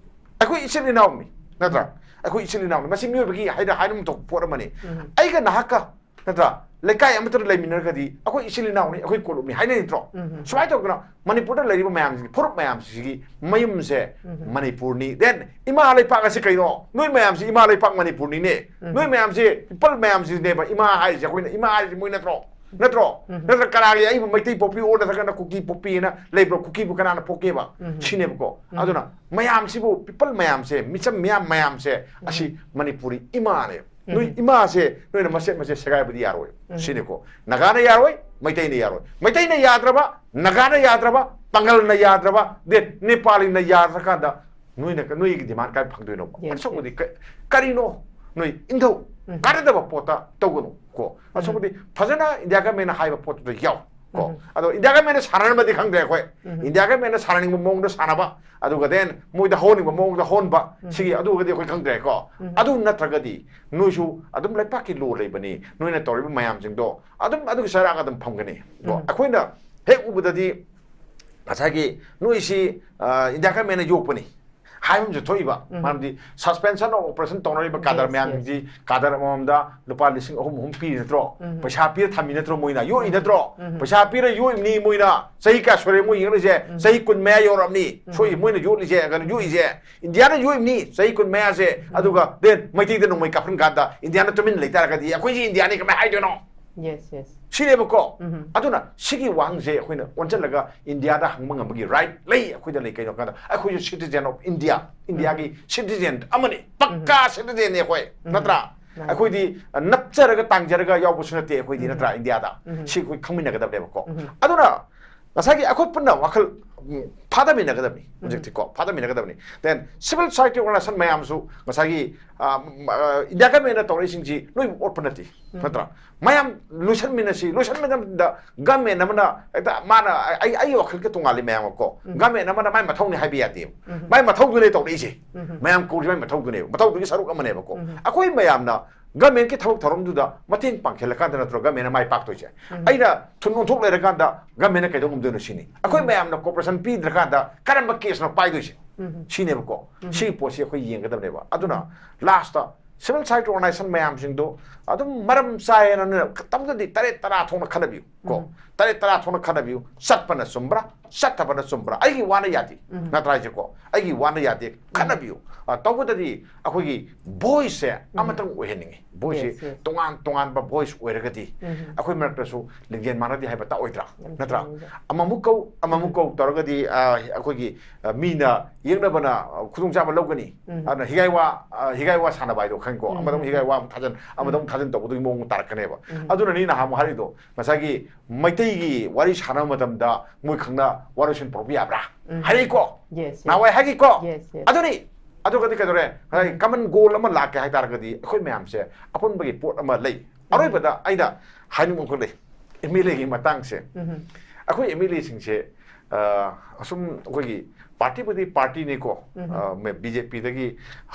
ꯑꯩꯈꯣꯏ ꯏꯆꯤꯜ ꯏꯅꯥꯎꯅꯤ, ꯅꯠꯇ꯭ꯔꯥ? ꯑꯩꯈꯣꯏ ꯏꯆꯤꯜ ꯏꯅꯥꯎꯅꯤ꯫ ꯃꯁꯤ ꯃꯤꯑꯣꯏꯕꯒꯤ ꯍꯥꯏꯅ ꯍꯥꯏꯅꯐꯝ ꯊꯣꯛꯄ ꯄꯣꯠ ꯑꯃꯅꯤ꯫ ꯑꯩꯒ ꯅꯍꯥꯛꯀ, ꯅꯠꯇ꯭ꯔꯥ, ꯂꯩꯀꯥꯏ ꯑꯃꯠꯇꯗ ꯂꯩꯃꯤꯟꯅꯔꯒꯗꯤ ꯑꯩꯈꯣꯏ ꯏꯆꯤꯜ ꯏꯅꯥꯎꯅꯤ, ꯑꯩꯈꯣꯏ ꯀꯣꯂꯨꯞꯅꯤ ꯍꯥꯏꯅꯩ, ꯅꯠꯇ꯭ꯔꯣ? ꯁꯨꯃꯥꯏꯅ ꯇꯧꯗꯅ ꯃꯅꯤꯄꯨꯔꯗ ꯂꯩꯔꯤꯕ ꯃꯌꯥꯝꯁꯤꯒꯤ, ꯐꯨꯔꯨꯞ ꯃꯌꯥꯝꯁꯤꯒꯤ ꯃꯌꯨꯝꯁꯦ ꯃꯅꯤꯄꯨꯔꯅꯤ꯫ Then ꯏꯃꯥ ꯂꯩꯄꯥꯛ ꯑꯁꯤ ꯀꯩꯅꯣ? ꯅꯣꯏ ꯃꯌꯥꯝꯁꯤ ꯏꯃꯥ ꯂꯩꯄꯥꯛ ꯃꯅꯤꯄꯨꯔꯅꯤꯅꯦ꯫ ꯅꯣꯏ ꯃꯌꯥꯝꯁꯤ people ꯃꯌꯥꯝꯁꯤꯅꯦꯕ ꯏꯃꯥ ꯍꯥꯏꯔꯤꯁꯦ꯫ ꯑꯩꯈꯣꯏꯅ ꯏꯃꯥ ꯍꯥꯏꯔꯤꯁꯦ ꯃꯣꯏ ꯅꯠꯇ꯭ꯔꯣ? ꯅꯠꯇ꯭ꯔꯣ? ꯅꯠꯇ꯭ꯔ ꯀꯅꯥꯒꯤ ꯑꯩꯕꯨ ꯃꯩꯇꯩ ꯄꯣꯛꯄꯤ ꯑꯣꯔ ꯅꯠꯇ꯭ꯔꯒꯅ ꯀꯨꯀꯤ ꯄꯣꯛꯄꯤꯅ ꯂꯩꯕ꯭ꯔꯣ? ꯀꯨꯀꯤꯕꯨ ꯀꯅꯥꯅ ꯄꯣꯛꯀꯦꯕ? ꯁꯤꯅꯦꯕꯀꯣ꯫ ꯑꯗꯨꯅ ꯃꯌꯥꯝꯁꯤꯕꯨ, people ꯃꯌꯥꯝꯁꯦ, ꯃꯤꯆꯝ ꯃꯤꯌꯥꯝ ꯃꯌꯥꯝꯁꯦ, ꯑꯁꯤ ꯃꯅꯤꯄꯨꯔꯤ ꯏꯃꯥꯅꯦ꯫ ꯅꯣꯏ ꯏꯃꯥꯁꯦ ꯅꯣꯏꯅ ꯃꯆꯦꯠ ꯃꯆꯦꯠ ꯁꯦꯒꯥꯏꯕꯗꯤ ꯌꯥꯔꯣꯏ꯫ ꯁꯤꯅꯤꯀꯣ꯫ ꯅꯥꯒꯥꯅ ꯌꯥꯔꯣꯏ, ꯃꯩꯇꯩꯅ ꯌꯥꯔꯣꯏ꯫ ꯃꯩꯇꯩꯅ ꯌꯥꯗ꯭ꯔꯕ, ꯅꯥꯒꯥꯅ ꯌꯥꯗ꯭ꯔꯕ, ꯄꯥꯡꯒꯜꯅ ꯌꯥꯗ꯭ꯔꯕ, ꯗꯦ ꯅꯦꯄꯥꯂꯤꯅ ꯌꯥꯗ꯭ꯔꯀꯥꯟꯗ ꯅꯣꯏꯅ, ꯅꯣꯏꯒꯤ demand ꯀꯥꯏ ꯐꯪꯗꯣꯏꯅꯣꯕ? Yes, ꯑꯁꯣꯝꯗꯗꯤ ꯀ-, ꯀꯔꯤꯅꯣ? ꯅꯣꯏ ꯏꯟꯊꯧ, ꯀꯥꯟꯅꯗꯕ ꯄꯣꯠꯇ ꯇꯧꯒꯅꯨ ꯀꯣ꯫ ꯑꯁꯣꯝꯗꯗꯤ ꯐꯖꯅ ꯏꯟꯗꯤꯌꯥ ꯒꯃꯦꯟꯅ ꯍꯥꯏꯕ ꯄꯣꯠꯇꯨꯗ ꯌꯥꯎ ꯀꯣ꯫ ꯑꯗꯣ ꯏꯟꯗꯤꯌꯥ ꯒꯃꯦꯟꯅ ꯁꯥꯟꯅꯔꯝꯃꯗꯤ ꯈꯪꯗ꯭ꯔꯦ ꯑꯩꯈꯣꯏ꯫ ꯏꯟꯗꯤꯌꯥ ꯒꯃꯦꯟꯅ ꯁꯥꯟꯅꯅꯤꯡꯕ ꯃꯑꯣꯡꯗ ꯁꯥꯟꯅꯕ, ꯑꯗꯨꯒ then ꯃꯣꯏꯗ ꯍꯧꯍꯟꯅꯤꯡꯕ ꯃꯑꯣꯡꯗ ꯍꯧꯍꯟꯕ, ꯁꯤꯒꯤ ꯑꯗꯨꯒꯗꯤ ꯑꯩꯈꯣꯏ ꯈꯪꯗ꯭ꯔꯦ ꯀꯣ꯫ ꯑꯗꯨ ꯅꯠꯇ꯭ꯔꯒꯗꯤ ꯅꯣꯏꯁꯨ ꯑꯗꯨꯝ ꯂꯩꯄꯥꯛꯀꯤ law ꯂꯩꯕꯅꯤ, ꯅꯣꯏꯅ ꯇꯧꯔꯤꯕ ꯃꯌꯥꯝꯁꯤꯡꯗꯣ ꯑꯗꯨꯝ ꯑꯗꯨꯒꯤ ꯆꯩꯔꯥꯛ ꯑꯗꯨꯝ ꯐꯪꯒꯅꯤ ꯀꯣ꯫ ꯑꯩꯈꯣꯏꯅ ꯍꯦꯛ ꯎꯕꯗꯗꯤ ꯉꯁꯥꯏꯒꯤ ꯅꯣꯏꯁꯤ, ꯑ, ꯏꯟꯗꯤꯌꯥ ꯒꯃꯦꯟꯅ ꯌꯣꯛꯄꯅꯤ ꯍꯥꯏꯕ ꯑꯃꯁꯨ ꯊꯣꯛꯏꯕ꯫ ꯎꯝ꯫ ꯃꯔꯝꯗꯤ suspension of operation ꯇꯧꯅꯔꯤꯕ cadre Yes, ꯃꯌꯥꯝꯁꯤꯡꯁꯤ cadre ꯑꯃꯃꯝꯗ ꯂꯨꯄꯥ ꯂꯤꯁꯤꯡ ꯑꯍꯨꯝ ꯑꯍꯨꯝ ꯄꯤꯔꯤ ꯅꯠꯇ꯭ꯔꯣ? ꯎꯝ꯫ ꯄꯩꯁꯥ ꯄꯤꯔ ꯊꯝꯃꯤ ꯅꯠꯇ꯭ꯔꯣ ꯃꯣꯏꯅ? ꯌꯣꯛꯏ ꯅꯠꯇ꯭ꯔꯣ? ꯎꯝ꯫ ꯄꯩꯁꯥ ꯄꯤꯔ ꯌꯣꯛꯏꯕꯅꯤ ꯃꯣꯏꯅ꯫ ꯆꯍꯤ ꯀꯌꯥ ꯁꯨꯔꯦ ꯃꯣꯏ ꯌꯦꯡꯂꯤꯁꯦ? ꯎꯝ꯫ ꯆꯍꯤ ꯀꯨꯟ ꯃꯌꯥ ꯌꯧꯔꯛꯑꯕꯅꯤ꯫ ꯎꯝ꯫ ꯁꯣꯏ ꯃꯣꯏꯅ ꯌꯣꯛꯂꯤꯁꯦ, ꯀꯩꯅꯣ ꯌꯣꯛꯏꯁꯦ꯫ ꯏꯟꯗꯤꯌꯥꯅ ꯌꯣꯛꯏꯕꯅꯤ ꯆꯍꯤ ꯀꯨꯟ ꯃꯌꯥꯁꯦ꯫ ꯎꯝ꯫ ꯑꯗꯨꯒ then ꯃꯩꯇꯩꯗ ꯅꯣꯡꯃꯩ ꯀꯥꯞꯍꯟ ꯀꯥꯟꯗ ꯏꯟꯗꯤꯌꯥꯅ ꯇꯨꯃꯤꯟ ꯂꯩꯇꯥꯔꯒꯗꯤ ꯑꯩꯈꯣꯏꯁꯤ ꯏꯟꯗꯤꯌꯥꯅꯤ ꯀꯃꯥꯏ ꯍꯥꯏꯗꯣꯏꯅꯣ? Yes, yes. ꯁꯤꯅꯦꯕꯀꯣ꯫ ꯎꯝ꯫ ꯑꯗꯨꯅ ꯁꯤꯒꯤ ꯋꯥꯍꯪꯁꯦ ꯑꯩꯈꯣꯏꯅ ꯑꯣꯟꯁꯤꯜꯂꯒ ꯏꯟꯗꯤꯌꯥꯗ ꯍꯪꯕ ꯉꯝꯕꯒꯤ right ꯂꯩ ꯑꯩꯈꯣꯏꯗ꯫ ꯂꯩ ꯀꯩꯅꯣ ꯀꯥꯟꯗ ꯑꯩꯈꯣꯏꯁꯨ citizen of India, ꯏꯟꯗꯤꯌꯥꯒꯤ citizen ꯑꯃꯅꯤ, ꯄꯛꯀꯥ citizenꯅꯤ ꯑꯩꯈꯣꯏ, ꯎꯝ꯫ ꯅꯠꯇ꯭ꯔꯥ? ꯃꯥꯅꯤ꯫ ꯑꯩꯈꯣꯏꯗꯤ ꯅꯞꯆꯔꯒ ꯇꯥꯡꯖꯔꯒ ꯌꯥꯎꯕꯁꯨ ꯅꯠꯇꯦ ꯑꯩꯈꯣꯏꯗꯤ, ꯎꯝ꯫ ꯅꯠꯇ꯭ꯔꯥ? ꯏꯟꯗꯤꯌꯥꯗ ꯎꯝ꯫ ꯁꯤ ꯑꯩꯈꯣꯏ ꯈꯪꯃꯤꯟꯅꯒꯗꯕꯅꯦꯕꯀꯣ꯫ ꯎꯝ꯫ ꯑꯗꯨꯅ ꯉꯁꯥꯏꯒꯤ ꯑꯩꯈꯣꯏ ꯄꯨꯟꯅ ꯋꯥꯈꯜ, ꯎꯝ, ꯐꯥꯗꯃꯤꯟꯅꯒꯗꯕꯅꯤ꯫ ꯎꯝ꯫ ꯍꯧꯖꯤꯛꯇꯤꯀꯣ ꯐꯥꯗꯃꯤꯟꯅꯒꯗꯕꯅꯤ꯫ Then civil society organization ꯃꯌꯥꯝꯁꯨ ꯉꯁꯥꯏꯒꯤ, ꯑ, ꯎꯝ, ꯑ, ꯏꯟꯗꯤꯌꯥ governmentꯅ ꯇꯧꯔꯛꯏꯁꯤꯡꯁꯤ ꯂꯣꯏ ꯑꯣꯠꯄ ꯅꯠꯇꯦ, ꯎꯝ꯫ ꯅꯠꯇ꯭ꯔꯥ? ꯃꯌꯥꯝ ꯂꯣꯏꯁꯟꯃꯤꯟꯅꯁꯤ꯫ ꯂꯣꯏꯁꯟꯃꯤꯟꯅꯕꯗ government ꯑꯃꯅ ꯍꯦꯛꯇ ꯃꯥꯅ, ꯑꯩ, ꯑꯩ ꯋꯥꯈꯜꯒ ꯇꯣꯉꯥꯜꯂꯤ ꯃꯌꯥꯝ ꯑꯃꯀꯣ꯫ ꯎꯝ꯫ Government ꯑꯃꯅ ꯃꯥꯏ ꯃꯊꯧꯅꯤ ꯍꯥꯏꯕ ꯌꯥꯗꯦꯕ꯫ ꯎꯝ꯫ ꯃꯥꯏ ꯃꯊꯧꯗꯨꯅꯦ ꯇꯧꯔꯛꯏꯁꯦ꯫ ꯎꯝ꯫ ꯃꯌꯥꯝ ꯀꯧꯔꯤꯁꯦ ꯃꯥꯏ ꯃꯊꯧꯗꯨꯅꯦꯕ꯫ ꯃꯊꯧꯗꯨꯒꯤ ꯁꯔꯨꯛ ꯑꯃꯅꯦꯕꯀꯣ꯫ ꯎꯝ꯫ ꯑꯩꯈꯣꯏ ꯃꯌꯥꯝꯅ governmentꯀꯤ ꯊꯕꯛ ꯊꯧꯔꯝꯗꯨꯗ ꯃꯇꯦꯡ ꯄꯥꯡꯁꯤꯜꯂꯀꯥꯟꯗ ꯅꯠꯇ꯭ꯔꯣ governmentꯅ ꯃꯥꯏ ꯄꯥꯛꯇꯣꯏꯁꯦ? ꯎꯝ꯫ ꯑꯩꯅ ꯊꯨꯟ ꯑꯣꯟꯊꯣꯛ ꯂꯩꯔꯀꯥꯟꯗ governmentꯅ ꯀꯩꯗꯧ ꯉꯝꯗꯣꯏꯅꯣ ꯁꯤꯅꯤ꯫ ꯑꯩꯈꯣꯏ ꯎꯝ꯫ ꯃꯌꯥꯝꯅ cooperation ꯄꯤꯗ꯭ꯔꯀꯥꯟꯗ ꯀꯔꯝꯕ caseꯅꯣ ꯄꯥꯏꯗꯣꯏꯁꯦ? ꯎꯝ꯫ ꯁꯤꯅꯦꯕꯀꯣ꯫ ꯎꯝ꯫ ꯁꯤꯒꯤ ꯄꯣꯠꯁꯤ ꯑꯩꯈꯣꯏ ꯌꯦꯡꯒꯗꯕꯅꯦꯕ꯫ ꯑꯗꯨꯅ ꯎꯝ꯫ Lastꯇ civil society organization ꯃꯌꯥꯝꯁꯤꯡꯗꯣ ꯑꯗꯨꯝ ꯃꯔꯝ ꯆꯥꯏꯌꯦꯅ ꯅꯣꯏꯅ ꯇꯧꯗ꯭ꯔꯗꯤ ꯇꯔꯦꯠ ꯇꯔꯥ ꯊꯣꯛꯅ ꯈꯟꯅꯕꯤꯌꯨ ꯀꯣ꯫ ꯎꯝ꯫ ꯇꯔꯦꯠ ꯇꯔꯥ ꯊꯣꯛꯅ ꯈꯟꯅꯕꯤꯌꯨ꯫ ꯆꯠꯄꯅ ꯆꯨꯝꯕ꯭ꯔꯥ, ꯆꯠꯇꯕꯅ ꯆꯨꯝꯕ꯭ꯔꯥ? ꯑꯩꯒꯤ ꯋꯥꯅ ꯌꯥꯗꯦ꯫ ꯎꯝ꯫ ꯅꯠꯇ꯭ꯔꯥ ꯍꯥꯏꯁꯦꯀꯣ? ꯑꯩꯒꯤ ꯋꯥꯅ ꯌꯥꯗꯦ꯫ ꯎꯝ꯫ ꯈꯟꯅꯕꯤꯌꯨ꯫ ꯑ, ꯇꯧꯕꯗꯗꯤ ꯑꯩꯈꯣꯏꯒꯤ voiceꯁꯦ ꯎꯝ꯫ ꯑꯃꯇꯪ ꯑꯣꯏꯍꯟꯅꯤꯡꯉꯤ꯫ Voiceꯁꯦ Yes, yes. ꯇꯣꯉꯥꯟ ꯇꯣꯉꯥꯟꯕ voice ꯑꯣꯏꯔꯒꯗꯤ ꯎꯝ꯫ ꯑꯩꯈꯣꯏ ꯃꯔꯛꯇꯁꯨ ꯂꯤꯡꯖꯦꯜ ꯃꯥꯟꯅꯗꯦ ꯍꯥꯏꯕ ꯇꯥꯛꯑꯣꯏꯗ꯭ꯔꯥ? ꯌꯥꯝ ꯅꯠꯇ꯭ꯔꯥ? ꯆꯨꯝꯃꯦ ꯑꯣꯖꯥ꯫ ꯑꯃꯃꯨꯛ ꯀꯧ, ꯑꯃꯃꯨꯛ ꯎꯝ꯫ ꯀꯧ ꯇꯧꯔꯒꯗꯤ, ꯑ, ꯑꯩꯈꯣꯏꯒꯤ, ꯑ, ꯃꯤꯅ ꯌꯦꯛꯅꯕꯅ, ꯑ, ꯈꯨꯗꯣꯡꯆꯥꯕ ꯂꯧꯒꯅꯤ꯫ ꯎꯝ꯫ ꯑꯗꯨꯅ ꯍꯤꯒꯥꯏ ꯋꯥ, ꯑ, ꯍꯤꯒꯥꯏ ꯋꯥ ꯁꯥꯟꯅꯕ ꯍꯥꯏꯗꯣ ꯈꯪꯉꯤꯀꯣ? ꯎꯝ, ꯑꯃꯗ ꯑꯃꯨꯛ ꯎꯝ, ꯍꯤꯒꯥꯏ ꯎꯝ꯫ ꯋꯥ ꯑꯃꯨꯛ ꯊꯥꯖꯟ, ꯑꯃꯗ ꯎꯝ꯫ ꯑꯃꯨꯛ ꯊꯥꯖꯟ ꯇꯧꯕꯗꯨꯒꯤ ꯃꯑꯣꯡ ꯇꯥꯔꯛꯀꯅꯦꯕ꯫ ꯎꯝ꯫ ꯑꯗꯨꯅꯅꯤ ꯅꯍꯥꯟ ꯑꯃꯨꯛ ꯍꯥꯏꯔꯤꯗꯣ, ꯉꯁꯥꯏꯒꯤ ꯃꯩꯇꯩꯒꯤ ꯋꯥꯔꯤ ꯁꯥꯟꯅꯕ ꯃꯇꯝꯗ ꯃꯣꯏ ꯈꯪꯅ ꯋꯥꯔꯣꯏꯁꯤꯟ ꯄꯨꯔꯛꯄ ꯌꯥꯕ꯭ꯔꯥ? ꯎꯝ꯫ ꯍꯥꯏꯔꯛꯏꯀꯣ? Yes, yes. ꯅꯍꯥꯟꯋꯥꯏ ꯍꯥꯏꯈꯤꯀꯣ? Yes, yes. ꯑꯗꯨꯅꯤ꯫ ꯑꯗꯨꯒꯗꯤ ꯀꯩꯗꯧꯔꯦ? ꯉꯁꯥꯏ ꯎꯝ꯫ Common goal ꯑꯃ ꯂꯥꯛꯀꯦ ꯍꯥꯏ ꯇꯥꯔꯒꯗꯤ ꯑꯩꯈꯣꯏ ꯃꯌꯥꯝꯁꯦ ꯑꯄꯨꯟꯕꯒꯤ ꯄꯣꯠ ꯑꯃ ꯂꯩ꯫ ꯎꯝ꯫ ꯑꯔꯣꯏꯕꯗ ꯑꯩꯅ ꯍꯥꯏꯅꯤꯡꯕ ꯑꯃꯈꯛ ꯂꯩ꯫ MLAꯒꯤ ꯃꯇꯥꯡꯁꯦ꯫ ꯎꯝ꯫ ꯑꯩꯈꯣꯏ MLAꯁꯤꯡꯁꯦ, ꯑ, ꯑꯁꯨꯝ ꯑꯩꯈꯣꯏꯒꯤ partyꯕꯨꯗꯤ partyꯅꯤꯀꯣ꯫ ꯎꯝ꯫ ꯑ, ꯃ-, BJPꯗꯒꯤ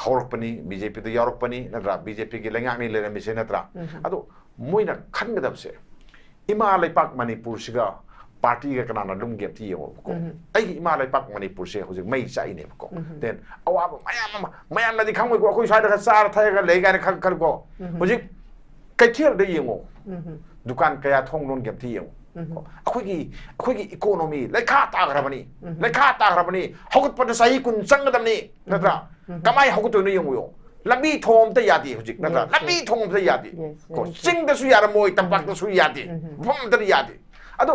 ꯍꯧꯔꯛꯄꯅꯤ, BJPꯗ ꯌꯥꯎꯔꯛꯄꯅꯤ, ꯅꯠꯇ꯭ꯔꯥ? BJPꯒꯤ ꯂꯩꯉꯥꯛꯅꯤ ꯂꯩꯔꯝꯃꯤꯁꯦ, ꯅꯠꯇ꯭ꯔꯥ? ꯎꯝ꯫ ꯑꯗꯣ ꯃꯣꯏꯅ ꯈꯟꯒꯗꯕꯁꯦ, ꯏꯃꯥ ꯂꯩꯄꯥꯛ ꯃꯅꯤꯄꯨꯔꯁꯤꯒ ꯄꯥꯔꯇꯤꯒ ꯀꯅꯥꯅ ꯂꯨꯝꯒꯦ ꯑꯝꯇ ꯌꯦꯡꯉꯣꯕꯀꯣ꯫ ꯎꯝ꯫ ꯑꯩꯒꯤ ꯏꯃꯥ ꯂꯩꯄꯥꯛ ꯃꯅꯤꯄꯨꯔꯁꯦ ꯍꯧꯖꯤꯛ ꯃꯩ ꯆꯥꯛꯏꯅꯦꯕꯀꯣ꯫ ꯎꯝ꯫ Then ꯑꯋꯥꯕ ꯃꯌꯥꯝ ꯑꯃ, ꯃꯌꯥꯝꯅꯗꯤ ꯈꯪꯉꯣꯏꯀꯣ, ꯑꯩꯈꯣꯏ ꯁ꯭ꯋꯥꯏꯗꯒ ꯆꯥꯔ ꯊꯛꯑꯒ ꯂꯩ ꯀꯥꯏꯅ ꯈꯜ-, ꯈꯜꯂꯨꯀꯣ꯫ ꯎꯝ꯫ ꯍꯧꯖꯤꯛ ꯀꯩꯊꯦꯜꯗ ꯌꯦꯡꯉꯣ꯫ ꯎꯝ꯫ ꯗꯨꯀꯥꯟ ꯀꯌꯥ ꯊꯣꯡ ꯂꯣꯟꯒꯦ ꯑꯝꯇ ꯌꯦꯡꯉꯣ꯫ ꯎꯝ꯫ ꯑꯩꯈꯣꯏꯒꯤ, ꯑꯩꯈꯣꯏꯒꯤ ꯏꯀꯣꯅꯣꯃꯤ ꯂꯩꯈꯥ ꯇꯥꯈ꯭ꯔꯕꯅꯤ꯫ ꯎꯝ꯫ ꯂꯩꯈꯥ ꯇꯥꯈ꯭ꯔꯕꯅꯤ꯫ ꯍꯧꯒꯠꯄꯗ ꯆꯍꯤ ꯀꯨꯟ ꯆꯪꯒꯗꯕꯅꯤ, ꯅꯠꯇ꯭ꯔꯥ? ꯎꯝ꯫ ꯀꯃꯥꯏ ꯍꯧꯒꯠꯇꯣꯏꯅꯣ ꯌꯦꯡꯉꯨ꯫ ꯂꯝꯕꯤ ꯊꯣꯡ ꯑꯝꯇ ꯌꯥꯗꯦ ꯍꯧꯖꯤꯛ, ꯅꯠꯇ꯭ꯔꯥ? Yes, ꯂꯝꯕꯤ yes. ꯊꯣꯡ ꯑꯝꯇ ꯌꯥꯗꯦ꯫ Yes, ꯀꯣ, very true. ꯆꯤꯡꯗꯁꯨ ꯌꯥꯔꯝꯃꯣꯏ, ꯇꯝꯄꯥꯛꯇꯁꯨ ꯌꯥꯗꯦ꯫ ꯎꯝ꯫ ꯃꯐꯝ ꯑꯝꯇꯗ ꯌꯥꯗꯦ꯫ ꯑꯗꯣ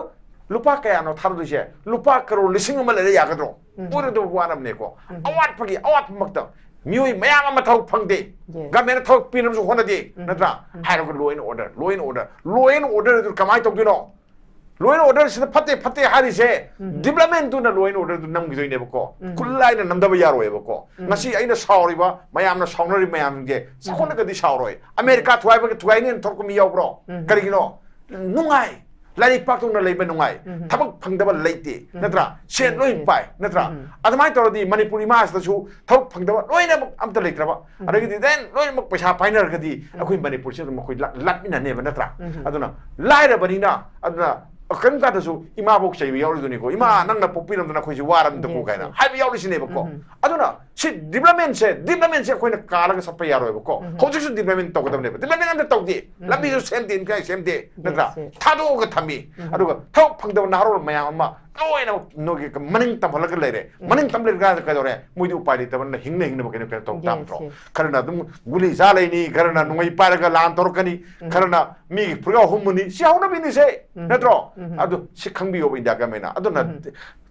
ꯂꯨꯄꯥ ꯀꯌꯥꯅꯣ ꯊꯥꯗꯣꯏꯁꯦ? ꯂꯨꯄꯥ ꯀꯔꯣꯔ ꯂꯤꯁꯤꯡ ꯑꯃ ꯂꯩꯔ ꯌꯥꯒꯗ꯭ꯔꯣ? ꯎꯝ꯫ ꯑꯣꯏꯔꯣꯏꯗꯕ ꯋꯥꯔꯝꯅꯦꯀꯣ꯫ ꯎꯝ꯫ ꯑꯋꯥꯠꯄꯒꯤ ꯑꯋꯥꯠꯄꯃꯛꯇ ꯃꯤꯑꯣꯏ ꯃꯌꯥꯝ ꯑꯃ ꯊꯕꯛ ꯐꯪꯗꯦ꯫ Yes. ꯒꯃꯦꯟꯅ ꯊꯕꯛ ꯄꯤꯅꯕꯁꯨ ꯍꯣꯠꯅꯗꯦ, ꯎꯝ꯫ ꯅꯠꯇ꯭ꯔꯥ? ꯎꯝ꯫ ꯍꯥꯏꯔꯒ law and order, law and order, law and order ꯑꯗꯨ ꯀꯃꯥꯏꯅ ꯇꯧꯗꯣꯏꯅꯣ? Law and order ꯁꯤꯗ ꯐꯠꯇꯦ, ꯐꯠꯇꯦ ꯍꯥꯏꯔꯤꯁꯦ, ꯎꯝ꯫ Developmentꯇꯨꯅ law and orderꯗꯨ ꯅꯝꯈꯤꯗꯣꯏꯅꯦꯕꯀꯣ꯫ ꯎꯝ꯫ ꯈꯨꯠꯂꯥꯏꯅ ꯅꯝꯗꯕ ꯌꯥꯔꯣꯏꯕꯀꯣ꯫ ꯎꯝ꯫ ꯉꯁꯤ ꯑꯩꯅ ꯁꯥꯎꯔꯤꯕ, ꯃꯌꯥꯝꯅ ꯁꯥꯎꯅꯔꯤꯕ ꯃꯌꯥꯝꯁꯦ ꯎꯝ꯫ ꯁꯥꯎꯅꯒꯗꯤ ꯁꯥꯎꯔꯣꯏ꯫ ꯑꯃꯦꯔꯤꯀꯥ ꯊꯨꯒꯥꯏꯕꯒꯤ ꯊꯨꯒꯥꯏꯅꯦꯅ ꯊꯣꯛꯂꯛꯄ ꯃꯤ ꯌꯥꯎꯕ꯭ꯔꯣ? ꯎꯝ꯫ ꯀꯔꯤꯒꯤꯅꯣ? ꯅꯨꯡꯉꯥꯏ꯫ ꯂꯥꯏꯔꯤꯛ ꯄꯥꯛꯇꯧꯅ ꯂꯩꯕ ꯅꯨꯡꯉꯥꯏ꯫ ꯎꯝ꯫ ꯊꯕꯛ ꯐꯪꯗꯕ ꯂꯩꯇꯦ, ꯎꯝ꯫ ꯅꯠꯇ꯭ꯔꯥ? ꯁꯦꯟ ꯂꯣꯏ ꯄꯥꯏ, ꯅꯠꯇ꯭ꯔꯥ? ꯎꯝ꯫ ꯑꯗꯨꯃꯥꯏꯅ ꯇꯧꯔꯗꯤ ꯃꯅꯤꯄꯨꯔ ꯏꯃꯥꯁꯤꯗꯁꯨ ꯊꯕꯛ ꯐꯪꯗꯕ ꯂꯣꯏꯅꯃꯛ ꯑꯝꯇ ꯂꯩꯇ꯭ꯔꯕ꯫ ꯎꯝ꯫ ꯑꯗꯒꯤꯗꯤ then ꯂꯣꯏꯅꯃꯛ ꯄꯩꯁꯥ ꯄꯥꯏꯅꯔꯒꯗꯤ ꯎꯝ꯫ ꯑꯩꯈꯣꯏ ꯃꯅꯤꯄꯨꯔꯁꯤ ꯑꯗꯨꯝ ꯑꯩꯈꯣꯏ ꯂꯥꯠ-, ꯂꯥꯠꯃꯤꯟꯅꯅꯦꯕ, ꯅꯠꯇ꯭ꯔꯥ? ꯎꯝ꯫ ꯑꯗꯨꯅ ꯂꯥꯏꯔꯕꯅꯤꯅ, ꯑꯗꯨꯅ ꯀꯔꯤꯝ ꯀꯥꯟꯗꯁꯨ ꯏꯃꯥꯕꯣꯛ ꯆꯩꯕ ꯌꯥꯎꯔꯤꯗꯨꯅꯤꯀꯣ, "ꯏꯃꯥ, ꯎꯝ꯫ ꯅꯪꯅ ꯄꯣꯛꯄꯤꯔꯝꯗꯅ ꯑꯩꯈꯣꯏꯁꯦ ꯋꯥꯔꯝꯗꯀꯣ" Yes, ꯀꯥꯏꯅ yes. ꯍꯥꯏꯕ ꯌꯥꯎꯔꯤꯁꯤꯅꯦꯕꯀꯣ꯫ ꯎꯝ꯫ ꯑꯗꯨꯅ ꯁꯤ developmentꯁꯦ, developmentꯁꯦ ꯑꯩꯈꯣꯏꯅ ꯀꯥꯜꯂꯒ ꯆꯠꯄ ꯌꯥꯔꯣꯏꯕꯀꯣ꯫ ꯎꯝ꯫ ꯍꯧꯖꯤꯛꯁꯨ development ꯇꯧꯒꯗꯕꯅꯦꯕ꯫ Development ꯑꯝꯇ ꯇꯧꯗꯦ꯫ ꯎꯝ꯫ ꯂꯝꯕꯤꯁꯨ ꯁꯦꯝꯗꯦ, ꯏꯟꯈꯥꯏ ꯁꯦꯝꯗꯦ, ꯅꯠꯇ꯭ꯔꯥ? Yes, yes. ꯊꯥꯗꯣꯛꯑꯒ ꯊꯝꯃꯤ꯫ ꯎꯝ꯫ ꯑꯗꯨꯒ ꯊꯕꯛ ꯐꯪꯗꯕ ꯅꯍꯥꯔꯣꯜ ꯃꯌꯥꯝ ꯑꯃ ꯂꯣꯏꯅꯃꯛ ꯅꯣꯏꯒꯤ ꯃꯅꯤꯡ ꯇꯝꯍꯜꯂꯒ ꯂꯩꯔꯦ꯫ ꯎꯝ꯫ ꯃꯅꯤꯡ ꯇꯝ ꯂꯩꯔꯀꯥꯟꯗ ꯀꯩꯗꯧꯔꯦ? ꯃꯣꯏꯗꯤ ꯎꯄꯥꯏ ꯂꯩꯇꯕꯅꯤꯅ ꯍꯤꯡꯅ ꯍꯤꯡꯅꯕ ꯀꯩꯅꯣ, ꯀꯩꯅꯣ ꯇꯧ ꯇꯥꯕ Yes, ꯅꯠꯇ꯭ꯔꯣ? Yes. ꯈꯔꯅ ꯑꯗꯨꯝ ꯒꯨꯂꯤ ꯆꯥ ꯂꯩꯅꯤ, ꯈꯔꯅ ꯅꯣꯡꯃꯩ ꯄꯥꯏꯔꯒ ꯂꯥꯟ ꯇꯧꯔꯛꯀꯅꯤ, ꯎꯝ꯫ ꯈꯔꯅ ꯃꯤꯒꯤ ꯐꯨꯔꯒ ꯍꯨꯝꯃꯨꯅꯤ, ꯁꯤ ꯍꯧꯅꯕꯤꯅꯤꯁꯦ, ꯎꯝ꯫ ꯅꯠꯇ꯭ꯔꯣ? ꯎꯝ꯫ ꯑꯗꯨ ꯁꯤ ꯈꯪꯕꯤꯌꯣꯕ ꯏꯟꯗꯤꯌꯥ ꯒꯃꯦꯟꯅ꯫ ꯑꯗꯨꯅ ꯎꯝ꯫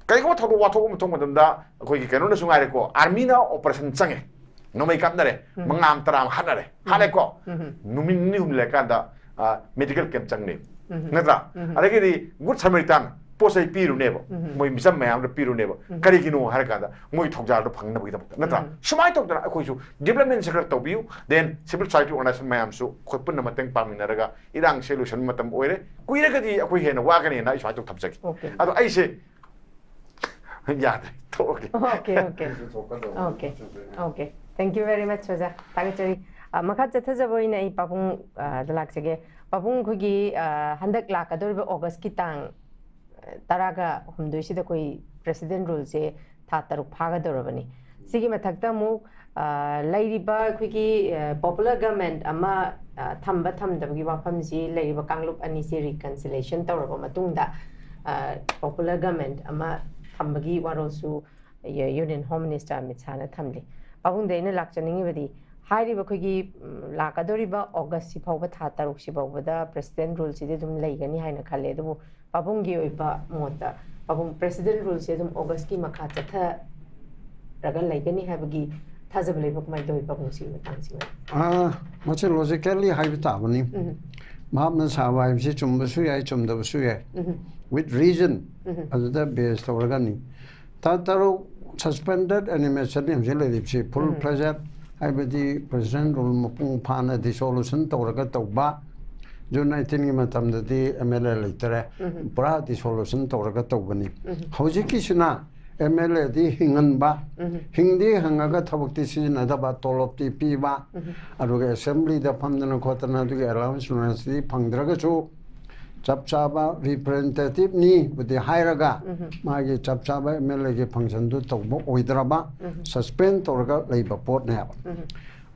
ꯀꯔꯤꯒꯨꯝꯕ ꯊꯧꯗꯣꯛ ꯋꯥꯊꯣꯛ ꯑꯃ ꯊꯣꯛꯄ ꯃꯇꯝꯗ ꯑꯩꯈꯣꯏꯒꯤ ꯀꯩꯅꯣꯅꯁꯨ ꯉꯥꯏꯔꯦꯀꯣ, ꯑꯥꯔꯃꯤꯅ ꯑꯣꯄꯔꯦꯁꯟ ꯆꯪꯉꯦ, ꯅꯣꯡꯃꯩ ꯀꯥꯞꯅꯔꯦ, ꯎꯝ꯫ ꯃꯉꯥ ꯑꯃ ꯇꯔꯥ ꯑꯃ ꯍꯥꯠꯅꯔꯦ, ꯎꯝ꯫ ꯍꯥꯠꯂꯦꯀꯣ? ꯎꯝ꯫ ꯅꯨꯃꯤꯠ ꯅꯤꯅꯤ ꯍꯨꯝꯅꯤ ꯂꯩꯔꯀꯥꯟꯗ, ꯑ, ꯃꯦꯗꯤꯀꯦꯜ ꯀꯦꯝꯞ ꯆꯪꯅꯤ, ꯎꯝ꯫ ꯅꯠꯇ꯭ꯔꯥ? ꯎꯝ꯫ ꯑꯗꯒꯤꯗꯤ ꯒꯨꯗ ꯁꯃꯔꯤꯇꯥꯟ ꯄꯣꯠ ꯆꯩ ꯄꯤꯔꯨꯅꯦꯕ, ꯎꯝ꯫ ꯃꯣꯏ ꯃꯤꯆꯝ ꯃꯌꯥꯝꯗ ꯄꯤꯔꯨꯅꯦꯕ꯫ ꯎꯝ꯫ ꯀꯔꯤꯒꯤꯅꯣ ꯍꯥꯏꯔꯀꯥꯟꯗ ꯃꯣꯏ ꯊꯧꯖꯥꯜꯗꯣ ꯐꯪꯅꯕꯒꯤꯗꯃꯛꯇ, ꯅꯠꯇ꯭ꯔꯥ? ꯎꯝ꯫ ꯁꯨꯃꯥꯏꯅ ꯇꯧꯗꯅ ꯑꯩꯈꯣꯏꯁꯨ ꯗꯤꯕ꯭ꯂꯞꯃꯦꯟꯁꯦ ꯈꯔ ꯇꯧꯕꯤꯌꯨ, then civil society organization ꯃꯌꯥꯝꯁꯨ ꯑꯩꯈꯣꯏ ꯄꯨꯟꯅ ꯃꯇꯦꯡ ꯄꯥꯡꯃꯤꯟꯅꯔꯒ ꯏꯔꯥꯡꯁꯦ ꯂꯣꯏꯁꯤꯟꯕ ꯃꯇꯝ ꯑꯣꯏꯔꯦ꯫ ꯀꯨꯏꯔꯒꯗꯤ ꯑꯩꯈꯣꯏ ꯍꯦꯟꯅ ꯋꯥꯒꯅꯤ ꯍꯥꯏꯅ ꯑꯩ ꯁꯨꯃꯥꯏꯅ ꯇꯧ ꯊꯝꯖꯒꯦ꯫ Okay. ꯑꯗꯣ ꯑꯩꯁꯦ ꯌꯥꯗ꯭ꯔꯦ, ꯊꯣꯛꯑꯒꯦ꯫ Okay, okay. Okay. Okay. Thank you very much, ꯑꯣꯖꯥ꯫ ꯊꯥꯒꯠꯆꯔꯤ꯫ ꯑ, ꯃꯈꯥ ꯆꯠꯊꯖꯕ ꯑꯣꯏꯅ ꯑꯩ ꯄꯥꯕꯨꯡ, ꯑ, ꯗ ꯂꯥꯛꯆꯒꯦ꯫ ꯄꯥꯕꯨꯡ, ꯑꯩꯈꯣꯏꯒꯤ, ꯑ, ꯍꯟꯗꯛ ꯂꯥꯛꯀꯗꯧꯔꯤꯕ ꯑꯣꯒꯁꯀꯤ ꯇꯥꯡ ꯇꯔꯥꯒ ꯍꯨꯝꯗꯣꯏꯁꯤꯗ ꯑꯩꯈꯣꯏ ꯄ꯭ꯔꯦꯁꯤꯗꯦꯟ ꯔꯨꯜꯁꯦ ꯊꯥ ꯇꯔꯨꯛ ꯐꯥꯒꯗꯧꯔꯕꯅꯤ꯫ ꯁꯤꯒꯤ ꯃꯊꯛꯇ ꯑꯃꯨꯛ ꯑ, ꯂꯩꯔꯤꯕ ꯑꯩꯈꯣꯏꯒꯤ ꯄꯣꯄꯨꯂꯔ ꯒꯃꯦꯟ ꯑꯃ ꯑ, ꯊꯝꯕ ꯊꯝꯗꯕꯒꯤ ꯋꯥꯐꯝꯁꯤ ꯂꯩꯔꯤꯕ ꯀꯥꯡꯂꯨꯞ ꯑꯅꯤꯁꯤ ꯔꯤꯀꯟꯁꯤꯂꯦꯁꯟ ꯇꯧꯔꯕ ꯃꯇꯨꯡꯗ ꯄꯣꯄꯨꯂꯔ ꯒꯃꯦꯟ ꯑꯃ ꯊꯝꯕꯒꯤ ꯋꯥꯔꯣꯜꯁꯨ ꯌꯨꯅꯤꯌꯟ ꯍꯣꯝ ꯃꯤꯅꯤꯁꯇꯔ ꯑꯃꯤꯠ ꯁꯥꯍꯅ ꯊꯝꯂꯤ꯫ ꯄꯥꯕꯨꯡꯗ ꯑꯩꯅ ꯂꯥꯛꯆꯅꯤꯡꯉꯤꯕꯗꯤ ꯍꯥꯏꯔꯤꯕ ꯑꯩꯈꯣꯏꯒꯤ ꯎꯝ, ꯂꯥꯛꯀꯗꯧꯔꯤꯕ ꯑꯣꯒꯁꯁꯤ ꯐꯥꯎꯕ, ꯊꯥ ꯇꯔꯨꯛꯁꯤ ꯐꯥꯎꯕꯗ ꯄ꯭ꯔꯦꯁꯤꯗꯦꯟ ꯔꯨꯜꯁꯤꯗꯤ ꯑꯗꯨꯝ ꯂꯩꯒꯅꯤ ꯍꯥꯏꯅ ꯈꯜꯂꯦ꯫ ꯑꯗꯨꯕꯨ ꯄꯥꯕꯨꯡꯒꯤ ꯑꯣꯏꯕ ꯃꯣꯠꯇ ꯄꯥꯕꯨꯡ ꯄ꯭ꯔꯦꯁꯤꯗꯦꯟ ꯔꯨꯜꯁꯦ ꯑꯗꯨꯝ ꯑꯣꯒꯁꯀꯤ ꯃꯈꯥ ꯆꯠꯊꯔꯒ ꯂꯩꯒꯅꯤ ꯍꯥꯏꯕꯒꯤ ꯊꯥꯖꯕ ꯂꯩꯕ ꯀꯃꯥꯏꯅ ꯇꯧꯋꯤ ꯄꯥꯕꯨꯡ ꯁꯤꯒꯤ ꯃꯇꯥꯡꯁꯤꯃ? ꯑꯥ, ꯃꯁꯤ ꯂꯣꯖꯤꯀꯦꯜꯂꯤ ꯍꯥꯏꯕ ꯇꯥꯕꯅꯤ꯫ ꯎꯝ, ꯚꯥꯞꯅ ꯁꯥꯕ ꯍꯥꯏꯕꯁꯤ ꯆꯨꯝꯕꯁꯨ ꯌꯥꯏ, ꯆꯨꯝꯗꯕꯁꯨ ꯌꯥꯏ꯫ ꯎꯝ, With reason, ꯎꯝ, ꯑꯗꯨꯗ ꯕꯦꯁ ꯇꯧꯔꯒꯅꯤ꯫ ꯊꯥ ꯇꯔꯨꯛ ꯁꯁꯄꯦꯟꯗꯦꯠ ꯑꯦꯅꯤꯃꯦꯁꯟꯅꯤ ꯍꯧꯖꯤꯛ ꯂꯩꯔꯤꯕꯁꯤ꯫ ꯐꯨꯜ ꯎꯝ꯫ ꯐ꯭ꯂꯦꯖꯦꯠ ꯍꯥꯏꯕꯗꯤ ꯄ꯭ꯔꯦꯁꯤꯗꯦꯟ ꯔꯨꯜ ꯃꯄꯨꯡ ꯐꯥꯅ ꯗꯤꯁꯣꯂꯨꯁꯟ ꯇꯧꯔꯒ ꯇꯧꯕ꯫ ꯖꯨꯟ ꯑꯩꯠꯇꯤꯟꯒꯤ ꯃꯇꯝꯗꯗꯤ ꯑꯦꯝ ꯑꯦꯜ ꯑꯦ ꯂꯩꯇꯔꯦ꯫ ꯎꯝ꯫ ꯄꯨꯔꯥ ꯗꯤꯁꯣꯂꯨꯁꯟ ꯇꯧꯔꯒ ꯇꯧꯕꯅꯤ꯫ ꯎꯝ꯫ ꯍꯧꯖꯤꯛꯀꯤꯁꯤꯅ ꯑꯦꯝ ꯑꯦꯜ ꯑꯦꯗꯤ ꯍꯤꯡꯍꯟꯕ, ꯎꯝ꯫ ꯍꯤꯡꯗꯤ ꯍꯤꯡꯉꯒ ꯊꯕꯛꯇꯤ ꯁꯤꯖꯤꯟꯅꯗꯕ, ꯇꯣꯂꯣꯞꯇꯤ ꯄꯤꯕ, ꯎꯝ꯫ ꯑꯗꯨꯒ ꯑꯦꯁꯦꯝꯕ꯭ꯂꯤꯗ ꯐꯝꯗꯅ ꯈꯣꯠꯇꯅ ꯑꯗꯨꯒꯤ ꯑꯦꯂꯥꯎꯟꯁ ꯅꯨꯂꯥꯎꯟꯁꯇꯤ ꯐꯪꯗ꯭ꯔꯒꯁꯨ ꯆꯞ ꯆꯥꯕ ꯔꯤꯄ꯭ꯔꯖꯦꯟꯇꯦꯇꯤꯞꯅꯤꯕꯨꯗꯤ ꯍꯥꯏꯔꯒ ꯎꯝ꯫ ꯃꯥꯒꯤ ꯆꯞ ꯆꯥꯕ ꯑꯦꯝ ꯑꯦꯜ ꯑꯦꯒꯤ ꯐꯪꯁꯟꯗꯨ ꯇꯧꯕ ꯑꯣꯏꯗ꯭ꯔꯕ, ꯎꯝ꯫ ꯁꯁꯄꯦꯟ ꯇꯧꯔꯒ ꯂꯩꯕ ꯄꯣꯠꯅꯦꯕ꯫ ꯎꯝ꯫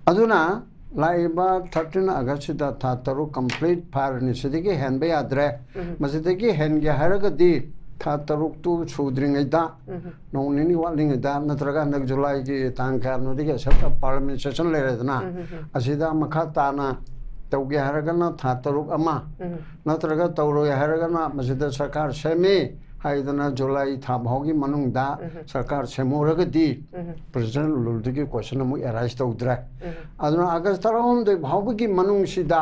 ꯑꯗꯨꯅ ꯂꯥꯛꯏꯕ ꯊꯥꯔꯇꯤꯟ ꯑꯥꯒꯁꯁꯤꯗ ꯊꯥ ꯇꯔꯨꯛ ꯀꯝꯄ꯭ꯂꯤꯠ ꯐꯥꯔꯅꯤ꯫ ꯁꯤꯗꯒꯤ ꯍꯦꯟꯕ ꯌꯥꯗ꯭ꯔꯦ꯫ ꯎꯝ꯫ ꯃꯁꯤꯗꯒꯤ ꯍꯦꯟꯒꯦ ꯍꯥꯏꯔꯒꯗꯤ ꯊꯥ ꯇꯔꯨꯛꯇꯨ ꯁꯨꯗ꯭ꯔꯤꯉꯩꯗ, ꯎꯝ꯫ ꯅꯣꯡ ꯅꯤꯅꯤ ꯋꯥꯠꯂꯤꯉꯩꯗ, ꯅꯠꯇ꯭ꯔꯒ ꯍꯟꯗꯛ ꯖꯨꯂꯥꯏꯒꯤ ꯇꯥꯡ ꯀꯌꯥꯅꯣꯗꯒꯤ ꯑꯁꯦꯞꯇ ꯄꯥꯔꯂꯤꯌꯥꯃꯦꯟ ꯁꯦꯁꯟ ꯂꯩꯔꯦꯗꯅ, ꯎꯝ, ꯎꯝ, ꯎꯝ꯫ ꯑꯁꯤꯗ ꯃꯈꯥ ꯇꯥꯅ ꯇꯧꯒꯦ ꯍꯥꯏꯔꯒꯅ ꯊꯥ ꯇꯔꯨꯛ ꯑꯃ, ꯎꯝ꯫ ꯅꯠꯇ꯭ꯔꯒ ꯇꯧꯔꯣꯏ ꯍꯥꯏꯔꯒꯅ ꯃꯁꯤꯗ ꯁꯔꯀꯥꯔ ꯁꯦꯝꯃꯤ ꯍꯥꯏꯗꯅ ꯖꯨꯂꯥꯏ ꯊꯥ ꯐꯥꯎꯒꯤ ꯃꯅꯨꯡꯗ ꯎꯝ꯫ ꯁꯔꯀꯥꯔ ꯁꯦꯝꯍꯧꯔꯒꯗꯤ ꯎꯝ꯫ ꯄ꯭ꯔꯦꯁꯤꯗꯦꯟ ꯔꯨꯜꯗꯨꯒꯤ ꯀꯣꯏꯁꯟ ꯑꯃꯨꯛ ꯑꯦꯔꯥꯏꯁ ꯇꯧꯗ꯭ꯔꯦ꯫ ꯎꯝ꯫ ꯑꯗꯨꯅ ꯑꯥꯒꯁ ꯇꯔꯥꯍꯨꯝꯗꯣꯏ ꯐꯥꯎꯕꯒꯤ ꯃꯅꯨꯡꯁꯤꯗ,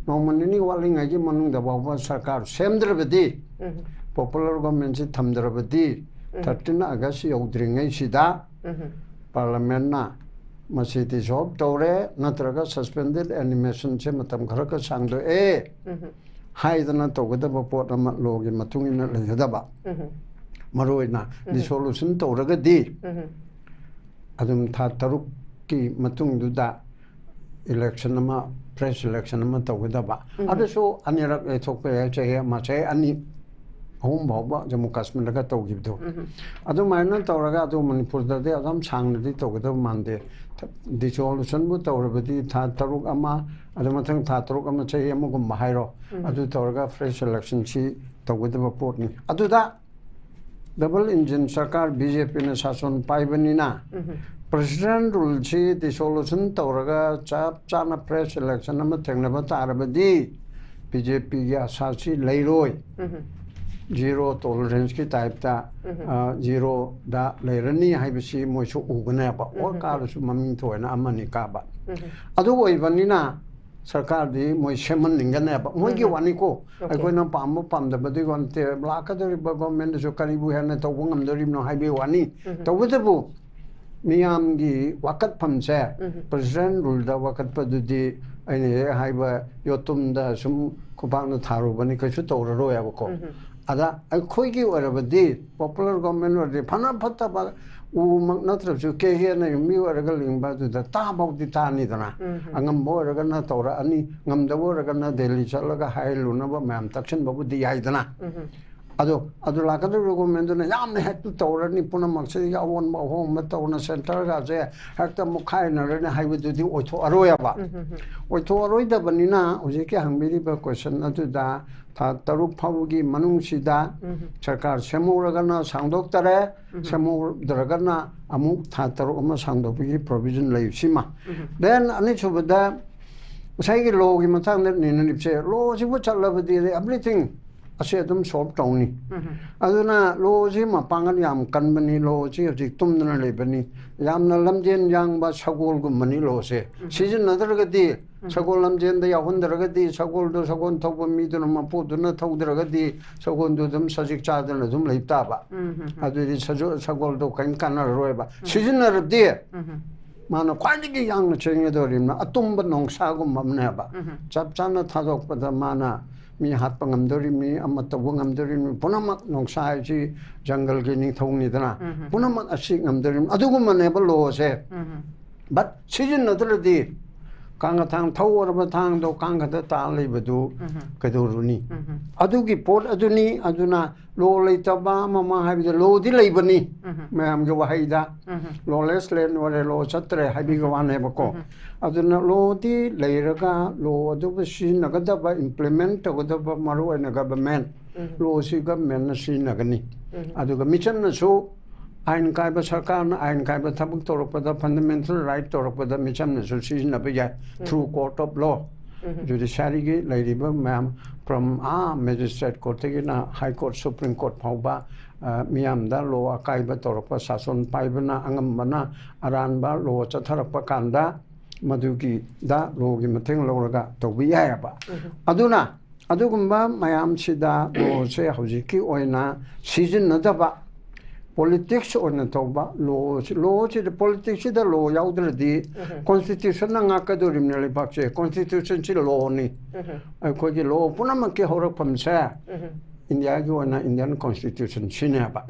ꯅꯣꯡꯃ ꯅꯤꯅꯤ ꯋꯥꯠꯂꯤꯉꯩꯒꯤ ꯃꯅꯨꯡꯗ ꯐꯥꯎꯕ ꯁꯔꯀꯥꯔ ꯁꯦꯝꯗ꯭ꯔꯕꯗꯤ, ꯎꯝ꯫ ꯄꯣꯄꯨꯂꯔ ꯒꯣꯔꯃꯦꯟꯁꯤ ꯊꯝꯗ꯭ꯔꯕꯗꯤ, ꯎꯝ꯫ ꯊꯥꯔꯇꯤꯟ ꯑꯥꯒꯁ ꯌꯧꯗ꯭ꯔꯤꯉꯩꯁꯤꯗ ꯎꯝ꯫ ꯄꯥꯔꯂꯤꯌꯥꯃꯦꯟꯅ ꯃꯁꯤ ꯗꯤꯁꯣꯜꯕ ꯇꯧꯔꯦ, ꯅꯠꯇ꯭ꯔꯒ ꯁꯁꯄꯦꯟꯗꯦꯠ ꯑꯦꯅꯤꯃꯦꯁꯟꯁꯦ ꯃꯇꯝ ꯈꯔꯒ ꯁꯥꯡꯗꯣꯛꯑꯦ ꯎꯝ꯫ ꯍꯥꯏꯗꯅ ꯇꯧꯒꯗꯕ ꯄꯣꯠ ꯑꯃ ꯂꯣꯒꯤ ꯃꯇꯨꯡ ꯏꯟꯅ ꯂꯩꯒꯗꯕ꯫ ꯎꯝ꯫ ꯃꯔꯨꯑꯣꯏꯅ ꯎꯝ꯫ ꯗꯤꯁꯣꯂꯨꯁꯟ ꯇꯧꯔꯒꯗꯤ ꯎꯝ꯫ ꯑꯗꯨꯝ ꯊꯥ ꯇꯔꯨꯛꯀꯤ ꯃꯇꯨꯡꯗꯨꯗ ꯏꯂꯦꯛꯁꯟ ꯑꯃ, ꯐ꯭ꯔꯦꯁ ꯏꯂꯦꯛꯁꯟ ꯑꯃ ꯇꯧꯒꯗꯕ꯫ ꯎꯝ꯫ ꯑꯗꯨꯁꯨ ꯑꯅꯤꯔꯛ ꯌꯩꯊꯣꯛꯄ ꯌꯥꯏ, ꯆꯍꯤ ꯑꯃ, ꯆꯍꯤ ꯑꯅꯤ ꯑꯍꯨꯝ ꯐꯥꯎꯕ ꯖꯝꯃꯨ ꯀꯥꯁꯃꯤꯔꯗꯒ ꯇꯧꯈꯤꯕꯗꯣ꯫ ꯑꯗꯨꯃꯥꯏꯅ ꯇꯧꯔꯒ ꯑꯗꯨ ꯃꯅꯤꯄꯨꯔꯗꯗꯤ ꯑꯗꯨꯝ ꯁꯥꯡꯅꯗꯤ ꯇꯧꯒꯗꯕ ꯃꯥꯟꯗꯦ꯫ ꯗꯤꯁꯣꯂꯨꯁꯟꯕꯨ ꯇꯧꯔꯕꯗꯤ ꯊꯥ ꯇꯔꯨꯛ ꯑꯃ, ꯑꯗꯨ ꯃꯊꯪ ꯊꯥ ꯇꯔꯨꯛ ꯑꯃ, ꯆꯍꯤ ꯑꯃꯒꯨꯝꯕ ꯍꯥꯏꯔꯣ, ꯑꯗꯨ ꯇꯧꯔꯒ ꯐ꯭ꯔꯦꯁ ꯏꯂꯦꯛꯁꯟꯁꯤ ꯇꯧꯒꯗꯕ ꯄꯣꯠꯅꯤ꯫ ꯑꯗꯨꯗ ꯗꯕꯜ ꯏꯟꯖꯤꯟ ꯁꯔꯀꯥꯔ ꯕꯤ ꯖꯦ ꯄꯤꯅ ꯁꯥꯁꯣꯟ ꯄꯥꯏꯕꯅꯤꯅ, ꯄ꯭ꯔꯁꯤꯗꯦꯟ ꯔꯨꯜꯁꯤ ꯗꯤꯁꯣꯂꯨꯁꯟ ꯇꯧꯔꯒ ꯆꯞ ꯆꯥꯅ ꯐ꯭ꯔꯦꯁ ꯏꯂꯦꯛꯁꯟ ꯑꯃ ꯊꯦꯡꯅꯕ ꯇꯥꯔꯕꯗꯤ ꯕꯤ ꯖꯦ ꯄꯤꯒꯤ ꯑꯁꯥꯁꯤ ꯂꯩꯔꯣꯏ꯫ ꯖꯤꯔꯣ ꯇꯣꯂꯔꯦꯟꯁꯀꯤ ꯇꯥꯏꯞꯇ, ꯖꯤꯔꯣꯗ ꯂꯩꯔꯅꯤ ꯍꯥꯏꯕꯁꯤ ꯃꯣꯏꯁꯨ ꯎꯒꯅꯦꯕ꯫ ꯑꯣꯔ ꯀꯥꯔꯁꯨ ꯃꯃꯤꯡ ꯊꯣꯏꯅ ꯑꯃꯅꯤ ꯀꯥꯕ꯫ ꯑꯗꯨ ꯑꯣꯏꯕꯅꯤꯅ ꯁꯔꯀꯥꯔꯗꯤ ꯃꯣꯏ ꯁꯦꯝꯍꯟꯅꯤꯡꯒꯅꯦꯕ, ꯃꯣꯏꯒꯤ ꯋꯥꯅꯤꯀꯣ꯫ ꯑꯩꯈꯣꯏꯅ ꯄꯥꯝꯕ ꯄꯥꯝꯗꯕꯗꯨꯒꯤ ꯋꯥ ꯅꯠꯇꯦ꯫ ꯂꯥꯛꯀꯗꯧꯔꯤꯕ ꯒꯣꯔꯃꯦꯟꯗꯁꯨ ꯀꯔꯤꯕꯨ ꯍꯦꯟꯅ ꯇꯧꯕ ꯉꯝꯗꯣꯔꯤꯕꯅꯣ ꯍꯥꯏꯕꯒꯤ ꯋꯥꯅꯤ꯫ ꯇꯧꯕꯇꯕꯨ ꯃꯤꯌꯥꯝꯒꯤ ꯋꯥꯀꯠꯐꯝꯁꯦ, ꯄ꯭ꯔꯁꯤꯗꯦꯟ ꯔꯨꯜꯗ ꯋꯥꯀꯠꯄꯗꯨꯗꯤ ꯑꯩꯅ ꯍꯦꯛ ꯍꯥꯏꯕ ꯌꯣꯠꯇꯨꯝꯗ ꯁꯨꯝ ꯈꯨꯄꯥꯛꯅ ꯊꯥꯔꯨꯕꯅꯤ, ꯀꯩꯁꯨ ꯇꯧꯔꯔꯣꯏꯕꯀꯣ꯫ ꯑꯗ ꯑꯩꯈꯣꯏꯒꯤ ꯑꯣꯏꯔꯕꯗꯤ, ꯄꯣꯄꯨꯂꯔ ꯒꯣꯔꯃꯦꯟ ꯑꯣꯏꯔꯗꯤ, ꯐꯅ ꯐꯠꯇꯕ ꯎꯃꯛ ꯅꯠꯇ꯭ꯔꯁꯨ ꯀꯦ ꯍꯦꯟꯅ ꯌꯨꯝꯕꯤ ꯑꯣꯏꯔꯒ ꯂꯤꯡꯕ ꯑꯗꯨꯗ ꯇꯥꯐꯥꯎꯗꯤ ꯇꯥꯅꯤꯗꯅ꯫ ꯑꯉꯝꯕ ꯑꯣꯏꯔꯒꯅ ꯇꯧꯔꯛꯑꯅꯤ, ꯉꯝꯗꯕ ꯑꯣꯏꯔꯒꯅ ꯗꯦꯜꯂꯤ ꯆꯠꯂꯒ ꯍꯥꯏꯍꯜꯂꯨꯅꯕ ꯃꯌꯥꯝ ꯇꯛꯁꯤꯟꯕꯕꯨꯗꯤ ꯌꯥꯏꯗꯅ꯫ ꯑꯗꯣ ꯑꯗꯨ ꯂꯥꯛꯀꯗꯧꯔꯤꯕ ꯒꯣꯔꯃꯦꯟꯗꯨꯅ ꯌꯥꯝꯅ ꯍꯦꯛꯇ ꯇꯧꯔꯅꯤ, ꯄꯨꯝꯅꯃꯛꯁꯤ ꯑꯑꯣꯟꯕ ꯑꯍꯣꯡꯕ ꯇꯧꯅ ꯁꯦꯟꯇꯔꯒꯁꯦ ꯍꯦꯛꯇ ꯃꯨꯛꯈꯥꯏꯅꯔꯅꯤ ꯍꯥꯏꯕꯗꯨꯗꯤ ꯑꯣꯏꯊꯣꯛꯑꯔꯣꯏꯕ꯫ ꯑꯣꯏꯊꯣꯛꯑꯔꯣꯏꯗꯕꯅꯤꯅ ꯍꯧꯖꯤꯛꯀꯤ ꯍꯪꯕꯤꯔꯤꯕ ꯀꯣꯏꯁꯟ ꯑꯗꯨꯗ ꯊꯥ ꯇꯔꯨꯛ ꯐꯥꯎꯕꯒꯤ ꯃꯅꯨꯡꯁꯤꯗ ꯁꯔꯀꯥꯔ ꯁꯦꯝꯍꯧꯔꯒꯅ ꯁꯥꯡꯗꯣꯛꯇꯔꯦ, ꯁꯦꯝꯍꯧꯗ꯭ꯔꯒꯅ ꯑꯃꯨꯛ ꯊꯥ ꯇꯔꯨꯛ ꯑꯃ ꯁꯥꯡꯗꯣꯛꯄꯒꯤ ꯄ꯭ꯔꯣꯕꯤꯖꯟ ꯂꯩꯕꯁꯤꯃ꯫ ꯗꯦꯟ ꯑꯅꯤꯁꯨꯕꯗ ꯉꯁꯥꯏꯒꯤ ꯂꯣꯒꯤ ꯃꯇꯥꯡꯗ ꯅꯩꯅꯔꯤꯕꯁꯦ, ꯂꯣꯁꯤꯕꯨ ꯆꯠꯂꯕꯗꯤ ꯑꯦꯕ꯭ꯔꯤꯊꯤꯡ ꯑꯁꯤ ꯑꯗꯨꯝ ꯁꯣꯜꯕ ꯇꯧꯅꯤ꯫ ꯑꯗꯨꯅ ꯂꯣꯁꯤ ꯃꯄꯥꯡꯒꯜ ꯌꯥꯝ ꯀꯟꯕꯅꯤ, ꯂꯣꯁꯤ ꯍꯧꯖꯤꯛ ꯇꯨꯝꯗꯅ ꯂꯩꯕꯅꯤ꯫ ꯌꯥꯝꯅ ꯂꯝꯖꯦꯟ ꯌꯥꯡꯕ ꯁꯒꯣꯜꯒꯨꯝꯕꯅꯤ ꯂꯣꯁꯦ꯫ ꯁꯤꯖꯤꯟꯅꯗ꯭ꯔꯒꯗꯤ, ꯁꯒꯣꯜ ꯂꯝꯖꯦꯟꯗ ꯌꯥꯎꯍꯟꯗ꯭ꯔꯒꯗꯤ, ꯁꯒꯣꯜꯗꯣ ꯁꯒꯣꯜ ꯊꯧꯕ ꯃꯤꯗꯨꯅ, ꯃꯄꯨꯗꯨꯅ ꯊꯧꯗ꯭ꯔꯒꯗꯤ ꯁꯒꯣꯜꯗꯨ ꯑꯗꯨꯝ ꯁꯖꯤꯛ ꯆꯥꯗꯅ ꯑꯗꯨꯝ ꯂꯩ ꯇꯥꯕ꯫ ꯑꯗꯨꯗꯤ ꯁꯖꯣ-, ꯁꯒꯣꯜꯗꯣ ꯀꯔꯤꯝ ꯀꯥꯟꯅꯔꯔꯣꯏꯕ꯫ ꯁꯤꯖꯤꯟꯅꯔꯗꯤ ꯃꯥꯅ ꯈ꯭ꯋꯥꯏꯗꯒꯤ ꯌꯥꯡꯅ ꯆꯦꯟꯒꯗꯧꯔꯤꯕꯅ ꯑꯇꯨꯝꯕ ꯅꯣꯡꯁꯥꯒꯨꯝꯕ ꯑꯃꯅꯦꯕ꯫ ꯆꯞ ꯆꯥꯅ ꯊꯥꯗꯣꯛꯄꯗ ꯃꯥꯅ ꯃꯤ ꯍꯥꯠꯄ ꯉꯝꯗꯧꯔꯤꯕꯅꯤ, ꯑꯃ ꯇꯧꯕ ꯉꯝꯗꯧꯔꯤꯕꯅꯤ, ꯄꯨꯝꯅꯃꯛ ꯅꯣꯡꯁꯥ ꯍꯥꯏꯁꯤ ꯖꯪꯒꯜꯒꯤ ꯅꯤꯡꯊꯧꯅꯤꯗꯅ, ꯄꯨꯝꯅꯃꯛ ꯑꯁꯤ ꯉꯝꯗꯧꯔꯤꯕꯅꯤ꯫ ꯑꯗꯨꯒꯨꯝꯕꯅꯦꯕ ꯂꯣꯁꯦ꯫ ꯕꯠ ꯁꯤꯖꯤꯟꯅꯗ꯭ꯔꯗꯤ ꯀꯥꯡꯒ ꯊꯥꯡ ꯊꯧ ꯑꯣꯏꯔꯕ ꯊꯥꯡꯗꯣ ꯀꯥꯡꯒꯗ ꯇꯥ ꯂꯩꯕꯗꯨ ꯀꯩꯗꯧꯔꯨꯅꯤ? ꯑꯗꯨꯒꯤ ꯄꯣꯠ ꯑꯗꯨꯅꯤ꯫ ꯑꯗꯨꯅ ꯂꯣ ꯂꯩꯇꯕ ꯑꯃ ꯑꯃ ꯍꯥꯏꯕꯗ ꯂꯣꯗꯤ ꯂꯩꯕꯅꯤ꯫ ꯃꯌꯥꯝꯒꯤ ꯋꯥꯍꯩꯗ ꯂꯣꯂꯦꯁ ꯂꯦꯟ ꯑꯣꯏꯔꯦ, ꯂꯣ ꯆꯠꯇ꯭ꯔꯦ ꯍꯥꯏꯕꯤꯒ ꯋꯥꯅꯦꯕꯀꯣ꯫ ꯑꯗꯨꯅ ꯂꯣꯗꯤ ꯂꯩꯔꯒ ꯂꯣ ꯑꯗꯨꯕꯨ ꯁꯤꯖꯤꯟꯅꯒꯗꯕ, ꯏꯝꯄ꯭ꯂꯤꯃꯦꯟ ꯇꯧꯒꯗꯕ, ꯃꯔꯨ ꯑꯣꯏꯅ ꯒꯚꯔꯟꯃꯦꯟ, ꯂꯣꯁꯤ ꯒꯚꯔꯟꯃꯦꯟꯅ ꯁꯤꯖꯤꯟꯅꯒꯅꯤ꯫ ꯑꯗꯨꯒ ꯃꯤꯆꯝꯅꯁꯨ ꯑꯥꯏꯟ ꯀꯥꯏꯕ, ꯁꯔꯀꯥꯔꯅ ꯑꯥꯏꯟ ꯀꯥꯏꯕ ꯊꯕꯛ ꯇꯧꯔꯛꯄꯗ, ꯐꯟꯗꯥꯃꯦꯟꯇꯦꯜ ꯔꯥꯏꯠ ꯇꯧꯔꯛꯄꯗ ꯃꯤꯆꯝꯅꯁꯨ ꯁꯤꯖꯤꯟꯅꯕ ꯌꯥꯏ, ꯊ꯭ꯔꯨ ꯀꯣꯔꯠ ꯑꯣꯐ ꯂꯣ꯫ ꯖꯨꯗꯤꯁꯤꯌꯥꯔꯤꯒꯤ ꯂꯩꯔꯤꯕ ꯃꯌꯥꯝ, ꯐ꯭ꯔꯣꯝ ꯑꯥ ꯃꯦꯖꯤꯁꯇ꯭ꯔꯦꯠ ꯀꯣꯔꯠꯇꯒꯤꯅ ꯍꯥꯏ ꯀꯣꯔꯠ, ꯁꯨꯄ꯭ꯔꯤꯝ ꯀꯣꯔꯠ ꯐꯥꯎꯕ, ꯑ, ꯃꯤꯌꯥꯝꯗ ꯂꯣ ꯑꯀꯥꯏꯕ ꯇꯧꯔꯛꯄ, ꯁꯥꯁꯣꯟ ꯄꯥꯏꯕꯅ ꯑꯉꯝꯕꯅ ꯑꯔꯥꯟꯕ ꯂꯣ ꯆꯠꯊꯔꯛꯄ ꯀꯥꯟꯗ ꯃꯗꯨꯒꯤꯗ ꯂꯣꯒꯤ ꯃꯇꯦꯡ ꯂꯧꯔꯒ ꯇꯧꯕ ꯌꯥꯏꯑꯕ꯫ ꯑꯗꯨꯅ ꯑꯗꯨꯒꯨꯝꯕ ꯃꯌꯥꯝꯁꯤꯗ ꯂꯣꯁꯦ ꯍꯧꯖꯤꯛꯀꯤ ꯑꯣꯏꯅ ꯁꯤꯖꯤꯟꯅꯗꯕ, ꯄꯣꯂꯤꯇꯤꯛꯁ ꯑꯣꯏꯅ ꯇꯧꯕ, ꯂꯣꯁꯤ, ꯂꯣꯁꯤꯗ, ꯄꯣꯂꯤꯇꯤꯛꯁꯁꯤꯗ ꯂꯣ ꯌꯥꯎꯗ꯭ꯔꯗꯤ ꯀꯣꯟꯁꯇꯤꯇ꯭ꯌꯨꯁꯟꯅ ꯉꯥꯛꯀꯗꯧꯔꯤꯕꯅꯤ ꯂꯩꯕꯥꯛꯁꯦ꯫ ꯀꯣꯟꯁꯇꯤꯇ꯭ꯌꯨꯁꯟꯁꯤ ꯂꯣꯅꯤ꯫ ꯑꯩꯈꯣꯏꯒꯤ ꯂꯣ ꯄꯨꯝꯅꯃꯛꯀꯤ ꯍꯧꯔꯛꯐꯝꯁꯦ ꯏꯟꯗꯤꯌꯥꯒꯤ ꯑꯣꯏꯅ ꯏꯟꯗꯤꯌꯥꯟ ꯀꯣꯟꯁꯇꯤꯇ꯭ꯌꯨꯁꯟꯁꯤꯅꯦꯕ꯫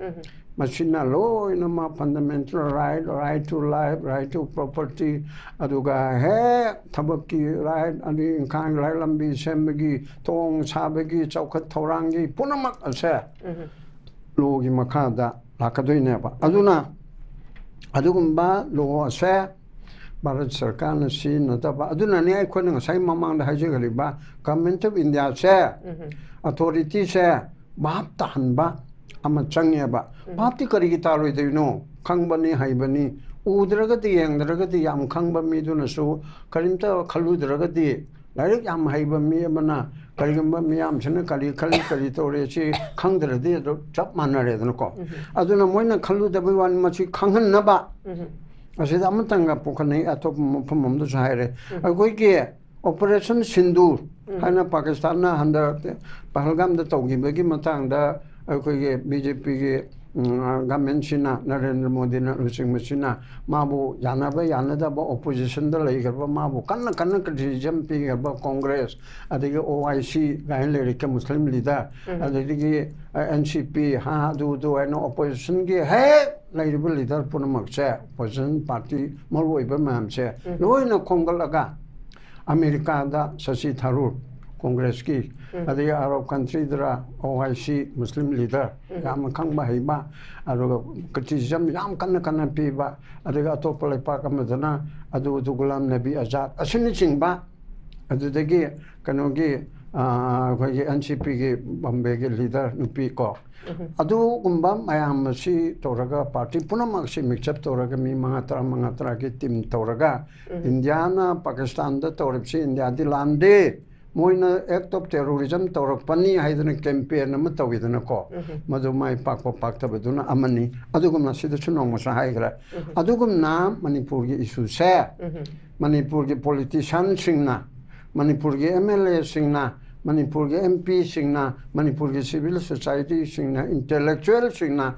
ꯃꯁꯤꯅ ꯂꯣꯏꯅꯃꯛ fundamental right, right to life, right to property, ꯑꯗꯨꯒ ꯍꯦꯛ ꯊꯕꯛꯀꯤ ꯔꯥꯏꯠ, ꯑꯗꯒꯤ ꯏꯪꯈꯥꯡꯒꯤ ꯔꯥꯏꯠ, ꯂꯝꯕꯤ ꯁꯦꯝꯕꯒꯤ, ꯊꯣꯡ ꯁꯥꯕꯒꯤ, ꯆꯥꯎꯈꯠ ꯊꯧꯔꯥꯡꯒꯤ ꯄꯨꯝꯅꯃꯛ ꯑꯁꯦ ꯂꯣꯒꯤ ꯃꯈꯥꯗ ꯂꯥꯛꯀꯗꯣꯏꯅꯦꯕ꯫ ꯑꯗꯨꯅ ꯑꯗꯨꯒꯨꯝꯕ ꯂꯣ ꯑꯁꯦ ꯚꯥꯔꯠ ꯁꯔꯀꯥꯔꯅ ꯁꯤꯖꯤꯟꯅꯗꯕ, ꯑꯗꯨꯅꯅꯦ ꯑꯩꯈꯣꯏꯅ ꯉꯁꯥꯏ ꯃꯃꯥꯡꯗ ꯍꯥꯏꯖꯈ꯭ꯔꯤꯕ ꯒꯚꯔꯟꯃꯦꯟꯠ ꯑꯣꯐ ꯏꯟꯗꯤꯌꯥꯁꯦ, ꯑꯣꯊꯣꯔꯤꯇꯤꯁꯦ ꯚꯥꯞ ꯇꯥꯍꯟꯕ ꯑꯃ ꯆꯪꯉꯦꯕ꯫ ꯚꯥꯞꯇꯤ ꯀꯔꯤꯒꯤ ꯇꯥꯔꯣꯏꯗꯣꯏꯅꯣ? ꯈꯪꯕꯅꯤ, ꯍꯩꯕꯅꯤ꯫ ꯎꯗ꯭ꯔꯒꯗꯤ, ꯌꯦꯡꯗ꯭ꯔꯒꯗꯤ, ꯌꯥꯝ ꯈꯪꯕ ꯃꯤꯗꯨꯅꯁꯨ ꯀꯔꯤꯝꯇ ꯈꯜꯂꯨꯗ꯭ꯔꯒꯗꯤ, ꯂꯥꯏꯔꯤꯛ ꯌꯥꯝ ꯍꯩꯕ ꯃꯤ ꯑꯃꯅ ꯀꯔꯤꯒꯨꯝꯕ ꯃꯤꯌꯥꯝꯁꯤꯅ ꯀꯔꯤ ꯈꯜꯂꯤ, ꯀꯔꯤ ꯇꯧꯔꯤ, ꯁꯤ ꯈꯪꯗ꯭ꯔꯗꯤ ꯑꯗꯨ ꯆꯞ ꯃꯥꯟꯅꯔꯦꯗꯅꯀꯣ꯫ ꯑꯗꯨꯅ ꯃꯣꯏꯅ ꯈꯜꯂꯨꯗꯕꯩ ꯋꯥꯅꯤ, ꯃꯁꯤ ꯈꯪꯍꯟꯅꯕ ꯑꯁꯤꯗ ꯑꯃꯇꯪꯒ ꯄꯨꯈꯠꯅꯩ, ꯑꯇꯣꯞꯄ ꯃꯐꯝ ꯑꯃꯗꯁꯨ ꯍꯥꯏꯔꯦ꯫ ꯑꯩꯈꯣꯏꯒꯤ ꯑꯣꯄꯔꯦꯁꯟ ꯁꯤꯟꯗꯨꯔ ꯍꯥꯏꯅ ꯄꯥꯀꯤꯁꯇꯥꯟꯅ ꯍꯟꯗꯛ ꯄꯍꯜꯒꯥꯝꯗ ꯇꯧꯈꯤꯕꯒꯤ ꯃꯇꯥꯡꯗ ꯑꯩꯈꯣꯏꯒꯤ ꯕꯤ ꯖꯦ ꯄꯤꯒꯤ ꯒꯚꯔꯟꯃꯦꯟꯠꯁꯤꯅ, ꯅꯔꯦꯟꯗ꯭ꯔ ꯃꯣꯗꯤꯅ ꯂꯨꯆꯤꯡꯕꯁꯤꯅ ꯃꯥꯕꯨ ꯌꯥꯅꯕ ꯌꯥꯅꯗꯕ ꯑꯣꯄꯣꯖꯤꯁꯟꯗ ꯂꯩꯈ꯭ꯔꯕ, ꯃꯥꯕꯨ ꯀꯟꯅ ꯀꯟꯅ ꯀ꯭ꯔꯤꯇꯤꯁꯤꯖꯝ ꯄꯤꯈ꯭ꯔꯕ ꯀꯣꯡꯒ꯭ꯔꯦꯁ, ꯑꯗꯒꯤ ꯑꯣ ꯑꯥꯏ ꯁꯤ ꯀꯥꯏꯅ ꯂꯩꯔꯤꯕ ꯃꯨꯁꯂꯤꯝ ꯂꯤꯗꯔ, ꯑꯗꯒꯤ ꯑꯦꯟ ꯁꯤ ꯄꯤ, ꯍꯥ, ꯑꯗꯨ ꯑꯗꯨ ꯍꯥꯏꯅ ꯑꯣꯄꯣꯖꯤꯁꯟꯒꯤ ꯍꯦꯛ ꯂꯩꯔꯤꯕ ꯂꯤꯗꯔ ꯄꯨꯝꯅꯃꯛꯁꯦ, ꯑꯣꯄꯣꯖꯤꯁꯟ ꯄꯥꯔꯇꯤ ꯃꯔꯨ ꯑꯣꯏꯕ ꯃꯌꯥꯝꯁꯦ ꯂꯣꯏꯅ ꯈꯣꯝꯒꯠꯂꯒ ꯑꯃꯦꯔꯤꯀꯥꯗ ꯁꯁꯤ ꯊꯔꯨꯔ, ꯀꯣꯡꯒ꯭ꯔꯦꯁꯀꯤ, ꯑꯗꯒꯤ ꯑꯔꯕ ꯀꯟꯇ꯭ꯔꯤꯗꯔ ꯑꯣ ꯑꯥꯏ ꯁꯤ, ꯃꯨꯁꯂꯤꯝ ꯂꯤꯗꯔ, ꯌꯥꯝꯅ ꯈꯪꯕ ꯍꯩꯕ, ꯑꯗꯨꯒ ꯀ꯭ꯔꯤꯇꯤꯁꯤꯖꯝ ꯌꯥꯝ ꯀꯟꯅ ꯀꯟꯅ ꯄꯤꯕ, ꯑꯗꯨꯒ ꯑꯇꯣꯞꯄ ꯂꯩꯄꯥꯛ ꯑꯃꯗꯅ ꯑꯗꯨ ꯑꯗꯨ ꯒꯨꯂꯥꯝ ꯅꯕꯤ ꯑꯖꯥꯗ ꯑꯁꯤꯅꯆꯤꯡꯕ, ꯑꯗꯨꯗꯒꯤ ꯀꯩꯅꯣꯒꯤ, ꯑ, ꯑꯩꯈꯣꯏꯒꯤ ꯑꯦꯟ ꯁꯤ ꯄꯤꯒꯤ ꯕꯝꯕꯦꯒꯤ ꯂꯤꯗꯔ ꯅꯨꯄꯤ ꯀꯣ, ꯑꯗꯨꯒꯨꯝꯕ ꯃꯌꯥꯝ ꯑꯁꯤ ꯇꯧꯔꯒ, ꯄꯥꯔꯇꯤ ꯄꯨꯝꯅꯃꯛꯁꯤ ꯃꯤꯛꯁꯑꯞ ꯇꯧꯔꯒ, ꯃꯤ ꯃꯉꯥ, ꯇꯔꯥ, ꯃꯉꯥ, ꯇꯔꯥꯒꯤ ꯇꯤꯝ ꯇꯧꯔꯒ, ꯏꯟꯗꯤꯌꯥꯅ ꯄꯥꯀꯤꯁꯇꯥꯟꯗ ꯇꯧꯔꯤꯕꯁꯤ ꯏꯟꯗꯤꯌꯥꯗꯤ ꯂꯥꯟꯗꯦ, ꯃꯣꯏꯅ ꯑꯦꯛ ꯑꯣꯐ ꯇꯦꯔꯣꯔꯤꯖꯝ ꯇꯧꯔꯛꯄꯅꯤ ꯍꯥꯏꯗꯅ ꯀꯦꯝꯄꯦꯟ ꯑꯃ ꯇꯧꯋꯤꯗꯅꯀꯣ, ꯃꯗꯨ ꯃꯥꯏ ꯄꯥꯛꯄ ꯄꯥꯛꯇꯕꯗꯨꯅ ꯑꯃꯅꯤ꯫ ꯑꯗꯨꯒꯨꯝꯅ ꯁꯤꯗꯁꯨ ꯅꯣꯡꯃꯁꯨ ꯍꯥꯏꯈ꯭ꯔꯦ꯫ ꯑꯗꯨꯒꯨꯝꯅ ꯃꯅꯤꯄꯨꯔꯒꯤ ꯏꯁꯨꯁꯦ ꯃꯅꯤꯄꯨꯔꯒꯤ ꯄꯣꯂꯤꯇꯤꯁꯤꯌꯥꯟꯁꯤꯡꯅ, ꯃꯅꯤꯄꯨꯔꯒꯤ ꯑꯦꯝ ꯑꯦꯜ ꯑꯦꯁꯤꯡꯅ, ꯃꯅꯤꯄꯨꯔꯒꯤ ꯑꯦꯝ ꯄꯤꯁꯤꯡꯅ, ꯃꯅꯤꯄꯨꯔꯒꯤ ꯁꯤꯚꯤꯜ ꯁꯣꯁꯥꯏꯇꯤꯁꯤꯡꯅ, ꯏꯟꯇꯦꯂꯦꯛꯆꯨꯋꯦꯜꯁꯤꯡꯅ,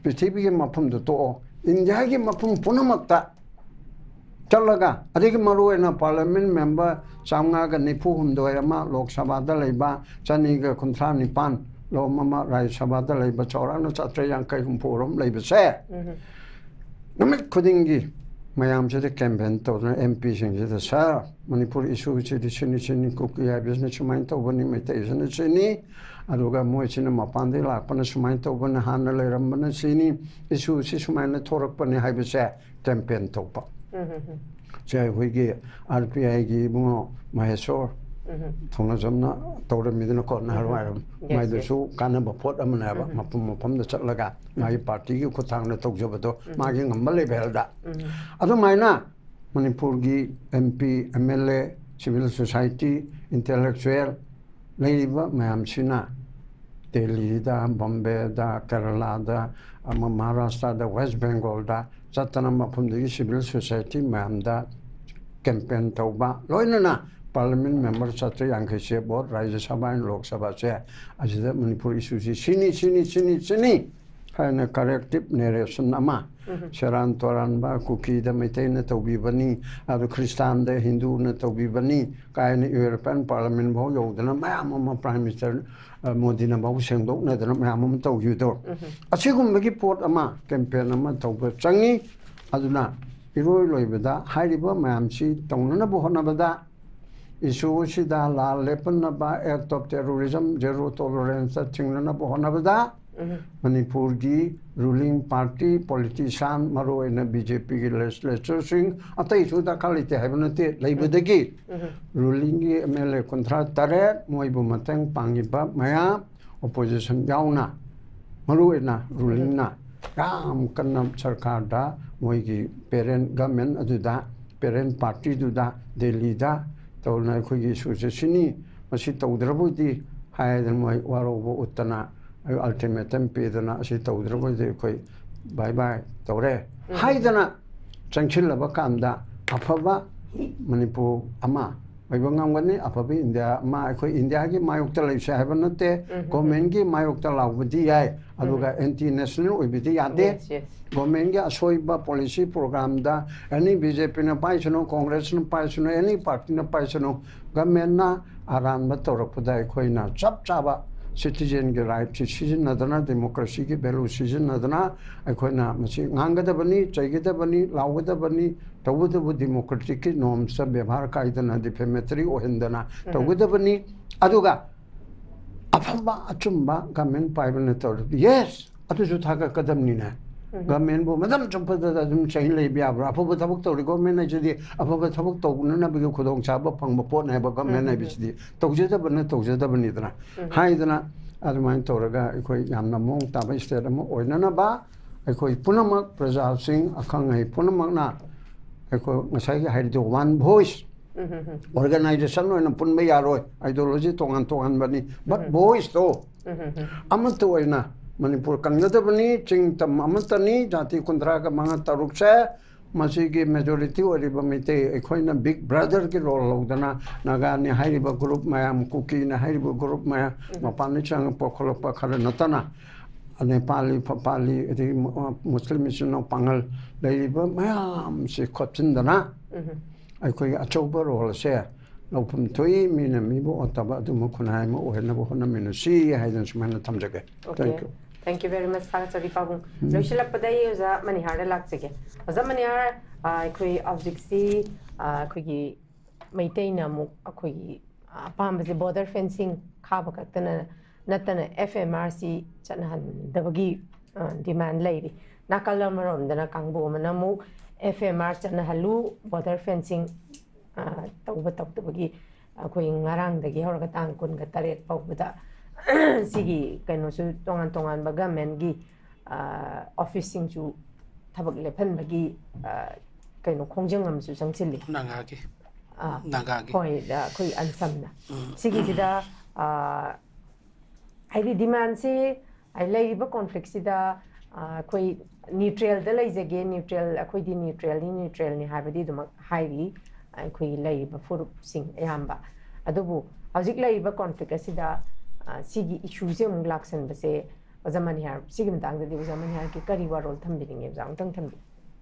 ꯄ꯭ꯔꯤꯊꯤꯕꯤꯒꯤ ꯃꯐꯝꯗ ꯇꯣꯛꯑꯣ, ꯏꯟꯗꯤꯌꯥꯒꯤ ꯃꯐꯝ ꯄꯨꯝꯅꯃꯛꯇ ꯆꯠꯂꯒ, ꯑꯗꯒꯤ ꯃꯔꯨꯑꯣꯏꯅ ꯄꯥꯔꯂꯤꯌꯥꯃꯦꯟ ꯃꯦꯝꯕꯔ ꯆꯥꯝꯃꯉꯥꯒ ꯅꯤꯐꯨ ꯍꯨꯝꯗꯣꯏ ꯑꯃ ꯂꯣꯛ ꯁꯚꯥꯗ ꯂꯩꯕ, ꯆꯅꯤꯒ ꯀꯨꯟꯊ꯭ꯔꯥ ꯅꯤꯄꯥꯟ ꯂꯣꯝ ꯑꯃ ꯔꯥꯖ꯭ꯌ ꯁꯚꯥꯗ ꯂꯩꯕ, ꯆꯥꯎꯔꯥꯛꯅ ꯆꯥꯇ꯭ꯔꯦꯠ ꯌꯥꯡꯈꯩ ꯍꯨꯝꯐꯨ ꯔꯣꯝ ꯂꯩꯕꯁꯦ, ꯅꯨꯃꯤꯠ ꯈꯨꯗꯤꯡꯒꯤ ꯃꯌꯥꯝꯁꯤꯗ ꯀꯦꯝꯄꯦꯟ ꯇꯧꯗꯅ, ꯑꯦꯝ ꯄꯤꯁꯤꯡꯁꯤꯗ, "ꯁꯥꯔ, ꯃꯅꯤꯄꯨꯔ ꯏꯁꯨꯁꯤꯗꯤ ꯁꯤꯅꯤ, ꯁꯤꯅꯤ, ꯀꯨꯀꯤ ꯍꯥꯏꯕꯁꯤꯅ ꯁꯨꯃꯥꯏꯅ ꯇꯧꯕꯅꯤ, ꯃꯩꯇꯩꯁꯤꯅ ꯁꯤꯅꯤ, ꯑꯗꯨꯒ ꯃꯣꯏꯁꯤꯅ ꯃꯄꯥꯟꯗꯒꯤ ꯂꯥꯛꯄꯅ ꯁꯨꯃꯥꯏꯅ ꯇꯧꯕꯅꯤ, ꯍꯥꯟꯅ ꯂꯩꯔꯝꯕꯅ ꯁꯤꯅꯤ, ꯏꯁꯨꯁꯤ ꯁꯨꯃꯥꯏꯅ ꯊꯣꯔꯛꯄꯅꯤ" ꯍꯥꯏꯕꯁꯦ ꯀꯦꯝꯄꯦꯟ ꯇꯧꯕ꯫ ꯁꯦ ꯑꯩꯈꯣꯏꯒꯤ ꯑꯥꯔ ꯄꯤ ꯑꯥꯏꯒꯤ ꯏꯕꯨꯡꯉꯣ ꯃꯍꯦꯁꯣꯔ ꯊꯧꯅꯥꯖꯝꯅ ꯇꯧꯔꯝꯃꯤꯗꯅꯀꯣ, ꯅꯍꯥꯟꯋꯥꯏꯔꯝ꯫ Yes, yes. ꯃꯥꯏꯗꯨꯁꯨ ꯀꯥꯟꯅꯕ ꯄꯣꯠ ꯑꯃꯅꯦꯕ, ꯃꯐꯝ ꯃꯐꯝꯗ ꯆꯠꯂꯒ ꯃꯥꯒꯤ ꯄꯥꯔꯇꯤꯒꯤ ꯈꯨꯠꯊꯥꯡꯗ ꯇꯧꯖꯕꯗꯣ, ꯃꯥꯒꯤ ꯉꯝꯕ ꯂꯦꯚꯦꯜꯗ꯫ ꯑꯗꯨꯃꯥꯏꯅ ꯃꯅꯤꯄꯨꯔꯒꯤ M P, M L A, civil society, intellectual ꯂꯩꯔꯤꯕ ꯃꯌꯥꯝꯁꯤꯅ ꯗꯦꯜꯂꯤꯗ, ꯕꯣꯝꯕꯦꯗ, ꯀꯦꯔꯂꯥꯗ, ꯑꯃ ꯃꯍꯥꯔꯥꯁꯇ꯭ꯔꯗ, ꯋꯦꯁ ꯕꯦꯡꯒꯣꯜꯗ ꯆꯠꯇꯅ ꯃꯐꯝꯗꯨꯒꯤ ꯁꯤꯚꯤꯜ ꯁꯣꯁꯥꯏꯇꯤ ꯃꯌꯥꯝꯗ ꯀꯦꯝꯄꯦꯟ ꯇꯧꯕ, ꯂꯣꯏꯅꯅ ꯄꯥꯔꯂꯤꯌꯥꯃꯦꯟ ꯃꯦꯝꯕꯔ ꯆꯥꯇ꯭ꯔꯦꯠ ꯌꯥꯡꯈꯩꯁꯦ, ꯚꯣꯠ ꯔꯥꯖ꯭ꯌ ꯁꯚꯥ, ꯂꯣꯛ ꯁꯚꯥꯁꯦ, ꯑꯁꯤꯗ ꯃꯅꯤꯄꯨꯔ ꯏꯁꯨꯁꯤ ꯁꯤꯅꯤ, ꯁꯤꯅꯤ, ꯁꯤꯅꯤ, ꯁꯤꯅꯤ ꯍꯥꯏꯅ ꯀꯔꯦꯛꯇꯤꯞ ꯅꯦꯔꯦꯁꯟ ꯑꯃ, ꯁꯦꯔꯥꯟ ꯇꯨꯔꯥꯟꯕ, ꯀꯨꯀꯤꯗ ꯃꯩꯇꯩꯅ ꯇꯧꯕꯤꯕꯅꯤ, ꯑꯗꯨ ꯈ꯭ꯔꯤꯁꯇꯥꯟꯗ ꯍꯤꯟꯗꯨꯅ ꯇꯧꯕꯤꯕꯅꯤ ꯀꯥꯏꯅ ꯌꯨꯔꯣꯄꯤꯌꯥꯟ ꯄꯥꯔꯂꯤꯌꯥꯃꯦꯟ ꯐꯥꯎ ꯌꯧꯗꯅ ꯃꯌꯥꯝ ꯑꯃ ꯄ꯭ꯔꯥꯏꯝ ꯃꯤꯅꯤꯁꯇꯔ, ꯑ, ꯃꯣꯗꯤꯅ ꯐꯥꯎ ꯁꯦꯡꯗꯣꯛꯅꯗꯅ ꯃꯌꯥꯝ ꯑꯃ ꯇꯧꯈꯤꯕꯗꯣ, ꯑꯁꯤꯒꯨꯝꯕꯒꯤ ꯄꯣꯠ ꯑꯃ, ꯀꯦꯝꯄꯦꯟ ꯑꯃ ꯇꯧꯕ ꯆꯪꯉꯤ꯫ ꯑꯗꯨꯅ ꯏꯔꯣꯏ ꯂꯣꯏꯕꯗ ꯍꯥꯏꯔꯤꯕ ꯃꯌꯥꯝꯁꯤ ꯇꯧꯅꯅꯕ ꯍꯣꯠꯅꯕꯗ, ꯏꯁꯨ ꯑꯁꯤꯗ ꯂꯥꯜ ꯂꯦꯞꯍꯟꯅꯕ, act of terrorism, zero tolerance ꯊꯤꯡꯅꯅꯕ ꯍꯣꯠꯅꯕꯗ, ꯃꯅꯤꯄꯨꯔꯒꯤ ruling party politician, ꯃꯔꯨꯑꯣꯏꯅ ꯕꯤ ꯖꯦ ꯄꯤꯒꯤ legislatorꯁꯤꯡ, ꯑꯇꯩꯁꯨ ꯗꯔꯀꯥꯔ ꯂꯩꯇꯦ ꯍꯥꯏꯕ ꯅꯠꯇꯦ, ꯂꯩꯕꯗꯒꯤ rulingꯒꯤ ꯑꯦꯝ ꯑꯦꯜ ꯑꯦ ꯀꯨꯟꯊ꯭ꯔꯥ ꯇꯔꯦꯠ, ꯃꯣꯏꯕꯨ ꯃꯇꯦꯡ ꯄꯥꯡꯉꯤꯕ ꯃꯌꯥꯝ, opposition ꯌꯥꯎꯅ, ꯃꯔꯨꯑꯣꯏꯅ rulingꯅ ꯌꯥꯝ ꯀꯟꯅ ꯁꯔꯀꯥꯔꯗ, ꯃꯣꯏꯒꯤ parent government ꯑꯗꯨꯗ, parent partyꯗꯨꯗ, ꯗꯦꯜꯂꯤꯗ ꯇꯧꯅ ꯑꯩꯈꯣꯏꯒꯤ ꯏꯁꯨꯁꯦ ꯁꯤꯅꯤ, ꯃꯁꯤ ꯇꯧꯗ꯭ꯔꯕꯨꯗꯤ ꯍꯥꯏꯗꯅ ꯃꯣꯏ ꯋꯥꯔꯧꯕ ꯎꯠꯇꯅ, ultimatum ꯄꯤꯗꯅ, ꯑꯁꯤ ꯇꯧꯗ꯭ꯔꯕꯨꯗꯤ ꯑꯩꯈꯣꯏ bye bye ꯇꯧꯔꯦ ꯍꯥꯏꯗꯅ ꯆꯪꯁꯤꯜꯂꯕ ꯀꯥꯟꯗ, ꯑꯐꯕ ꯃꯅꯤꯄꯨꯔ ꯑꯃ ꯑꯣꯏꯕ ꯉꯝꯒꯅꯤ, ꯑꯐꯕ ꯏꯟꯗꯤꯌꯥ ꯑꯃ꯫ ꯑꯩꯈꯣꯏ ꯏꯟꯗꯤꯌꯥꯒꯤ ꯃꯥꯌꯣꯛꯇ ꯂꯩꯁꯦ ꯍꯥꯏꯕ ꯅꯠꯇꯦ, governmentꯀꯤ ꯃꯥꯌꯣꯛꯇ ꯂꯥꯎꯕꯗꯤ ꯌꯥꯏ, ꯑꯗꯨꯒ anti national ꯑꯣꯏꯕꯗꯤ ꯌꯥꯗꯦ꯫ Yes, yes. Governmentꯒꯤ ꯑꯁꯣꯏꯕ policy programꯗ, any ꯕꯤ ꯖꯦ ꯄꯤꯅ ꯄꯥꯏꯁꯅꯨ, ꯀꯣꯡꯒ꯭ꯔꯦꯁꯅ ꯄꯥꯏꯁꯅꯨ, any partyꯅ ꯄꯥꯏꯁꯅꯨ, governmentꯅ ꯑꯔꯥꯟꯕ ꯇꯧꯔꯛꯄꯗ ꯑꯩꯈꯣꯏꯅ ꯆꯞ ꯆꯥꯕ citizenꯒꯤ rightꯁꯤ ꯁꯤꯖꯤꯟꯅꯗꯅ, democracyꯒꯤ value ꯁꯤꯖꯤꯟꯅꯗꯅ ꯑꯩꯈꯣꯏꯅ ꯃꯁꯤ ꯉꯥꯡꯒꯗꯕꯅꯤ, ꯆꯩꯒꯗꯕꯅꯤ, ꯂꯥꯎꯒꯗꯕꯅꯤ꯫ ꯇꯧꯕꯇꯕꯨ democraticꯀꯤ normsꯇ ꯕꯦꯕꯥꯔ ꯀꯥꯏꯗꯅ, defamatory ꯑꯣꯏꯍꯟꯗꯅ ꯇꯧꯒꯗꯕꯅꯤ꯫ ꯑꯗꯨꯒ ꯑꯐꯕ ꯑꯆꯨꯝꯕ government ꯄꯥꯏꯕꯅ ꯇꯧꯔꯗꯤ, yes, ꯑꯗꯨꯁꯨ ꯊꯥꯒꯠꯀꯗꯕꯅꯤꯅꯦ꯫ Governmentꯕꯨ ꯃꯇꯝ ꯆꯨꯞꯄꯗ ꯑꯗꯨꯝ ꯆꯩ ꯂꯩꯕ ꯌꯥꯕ꯭ꯔꯥ? ꯑꯐꯕ ꯊꯕꯛ ꯇꯧꯔꯤ government ꯍꯥꯏꯁꯤꯗꯤ ꯑꯐꯕ ꯊꯕꯛ ꯇꯧꯅꯅꯕꯒꯤ ꯈꯨꯗꯣꯡꯆꯥꯕ ꯐꯪꯕ ꯄꯣꯠꯅꯦꯕ government ꯍꯥꯏꯕꯁꯤꯗꯤ꯫ ꯇꯧꯖꯗꯕꯅ ꯇꯧꯖꯗꯕꯅꯤꯗꯅ꯫ ꯍꯥꯏꯗꯅ ꯑꯗꯨꯃꯥꯏꯅ ꯇꯧꯔꯒ ꯑꯩꯈꯣꯏ ꯌꯥꯝꯅ ꯃꯑꯣꯡ ꯇꯥꯕ state ꯑꯃ ꯑꯣꯏꯅꯅꯕ ꯑꯩꯈꯣꯏ ꯄꯨꯝꯅꯃꯛ, ꯄ꯭ꯔꯖꯥꯁꯤꯡ, ꯑꯈꯪ ꯑꯍꯩ ꯄꯨꯝꯅꯃꯛꯅ ꯑꯩꯈꯣꯏ ꯉꯁꯥꯏꯒꯤ ꯍꯥꯏꯔꯤꯗꯣ one voice, organization ꯑꯣꯏꯅ ꯄꯨꯟꯕ ꯌꯥꯔꯣꯏ, ideology ꯇꯣꯉꯥꯟ ꯇꯣꯉꯥꯟꯕꯅꯤ, but voiceꯇꯣ ꯑꯃꯠꯇ ꯑꯣꯏꯅ ꯃꯅꯤꯄꯨꯔ ꯀꯟꯒꯗꯕꯅꯤ꯫ ꯆꯤꯡ ꯇꯝ ꯑꯃꯠꯇꯅꯤ, ꯖꯥꯇꯤ ꯀꯨꯟꯊ꯭ꯔꯥꯒ ꯃꯉꯥ ꯇꯔꯨꯛꯁꯦ꯫ ꯃꯁꯤꯒꯤ majority ꯑꯣꯏꯔꯤꯕ ꯃꯩꯇꯩ ꯑꯩꯈꯣꯏꯅ big brotherꯒꯤ role ꯂꯧꯗꯅ, ꯅꯥꯒꯥꯅꯤ ꯍꯥꯏꯔꯤꯕ group ꯃꯌꯥꯝ, ꯀꯨꯀꯤꯅꯤ ꯍꯥꯏꯔꯤꯕ group ꯃꯌꯥꯝ, ꯃꯄꯥꯟꯗ ꯆꯪꯉꯛꯄ ꯈꯣꯠꯂꯛꯄ ꯈꯔ ꯅꯠꯇꯅ, ꯅꯦꯄꯥꯂꯤ, ꯐꯄꯥꯂꯤ, ꯑꯗꯒꯤ ꯃꯨ-, ꯃꯨꯁꯂꯤꯝ ꯏꯆꯤꯟ ꯏꯅꯥꯎ ꯄꯥꯉꯜ ꯂꯩꯔꯤꯕ ꯃꯌꯥꯝꯁꯤ ꯈꯣꯠꯆꯤꯟꯗꯅ ꯑꯩꯈꯣꯏꯒꯤ ꯑꯆꯧꯕ roleꯁꯦ ꯂꯧꯐꯝ ꯊꯣꯛꯏ꯫ ꯃꯤꯅ ꯃꯤꯕꯨ ꯑꯣꯠꯇꯕ ꯑꯗꯨꯝꯕ ꯈꯨꯟꯅꯥꯏ ꯑꯃ ꯑꯣꯏꯍꯟꯅꯕ ꯍꯣꯠꯅꯃꯤꯟꯅꯁꯤ ꯍꯥꯏꯗꯅ ꯁꯨꯃꯥꯏꯅ ꯊꯝꯖꯒꯦ꯫ Okay. Thank you꯫ Thank you very much, ꯊꯥꯒꯠꯆꯔꯤ ꯄꯥꯕꯨꯡ꯫ ꯂꯣꯏꯁꯤꯜꯂꯛꯄꯗ ꯑꯩ ꯑꯣꯖꯥ ꯃꯅꯤꯍꯥꯔꯗ ꯂꯥꯛꯆꯒꯦ꯫ ꯑꯣꯖꯥ ꯃꯅꯤꯍꯥꯔ, ꯑ, ꯑꯩꯈꯣꯏ ꯍꯧꯖꯤꯛꯁꯤ, ꯑ, ꯑꯩꯈꯣꯏꯒꯤ ꯃꯩꯇꯩꯅ ꯑꯃꯨꯛ ꯑꯩꯈꯣꯏꯒꯤ ꯑꯄꯥꯝꯕꯁꯦ border fencing ꯈꯥꯕ ꯈꯛꯇꯅ ꯅꯠꯇꯅ F M R ꯁꯤ ꯆꯠꯅꯍꯟꯗꯕꯒꯤ, ꯑ, demand ꯂꯩꯔꯤ꯫ ꯅꯥꯀꯜ ꯑꯃꯔꯣꯝꯗꯅ ꯀꯥꯡꯕꯨ ꯑꯃꯅ ꯑꯃꯨꯛ F M R ꯆꯠꯅꯍꯜꯂꯨ, border fencing, ꯑ, ꯇꯧꯕ ꯇꯧꯗꯕꯒꯤ ꯑꯩꯈꯣꯏ ꯉꯔꯥꯡꯗꯒꯤ ꯍꯧꯔꯒ ꯇꯥꯡ ꯀꯨꯟꯒ ꯇꯔꯦꯠ ꯐꯥꯎꯕꯗ ꯁꯤꯒꯤ ꯀꯩꯅꯣꯁꯨ ꯇꯣꯉꯥꯟ ꯇꯣꯉꯥꯟꯕ government ꯀꯤ, ꯑ, office ꯁꯤꯡꯁꯨ ꯊꯕꯛ ꯂꯦꯞꯍꯟꯕꯒꯤ, ꯑ, ꯀꯩꯅꯣ ꯈꯣꯡꯖꯪ ꯑꯃꯁꯨ ꯆꯪꯁꯤꯜꯂꯤ꯫ ꯅꯥꯒꯥꯒꯤ꯫ ꯑꯥ, ꯅꯥꯒꯥꯒꯤ꯫ ꯍꯣꯏ, ꯑ, ꯑꯩꯈꯣꯏ ꯑꯟꯁꯝꯅ꯫ ꯎꯝ꯫ ꯁꯤꯒꯤꯁꯤꯗ, ꯑ, ꯍꯥꯏꯗꯤ demand ꯁꯤ, ꯑ, ꯂꯩꯔꯤꯕ conflict ꯁꯤꯗ, ꯑ, ꯑꯩꯈꯣꯏ neutral ꯗ ꯂꯩꯖꯒꯦ, neutral, ꯑꯩꯈꯣꯏꯗꯤ neutral ꯅꯤ, neutral ꯅꯤ ꯍꯥꯏꯕꯗꯤ ꯑꯗꯨꯃꯛ ꯍꯥꯏꯔꯤ ꯑꯩꯈꯣꯏꯒꯤ ꯂꯩꯔꯤꯕ ꯐꯨꯔꯨꯞꯁꯤꯡ ꯑꯌꯥꯝꯕ꯫ ꯑꯗꯨꯕꯨ ꯍꯧꯖꯤꯛ ꯂꯩꯔꯤꯕ conflict ꯑꯁꯤꯗ, ꯑ, ꯁꯤꯒꯤ issue ꯁꯦ ꯑꯃꯨꯛ ꯂꯥꯛꯁꯟꯕꯁꯦ ꯑꯣꯖꯥ ꯃꯅꯤꯍꯥꯔ, ꯁꯤꯒꯤ ꯃꯇꯥꯡꯗꯗꯤ ꯑꯣꯖꯥ ꯃꯅꯤꯍꯥꯔꯒꯤ ꯀꯔꯤ ꯋꯥꯔꯣꯜ ꯊꯝꯕꯤꯅꯤꯡꯉꯦ? ꯑꯣꯖꯥ ꯑꯃꯨꯛꯇꯪ ꯊꯝꯕꯤꯌꯨ꯫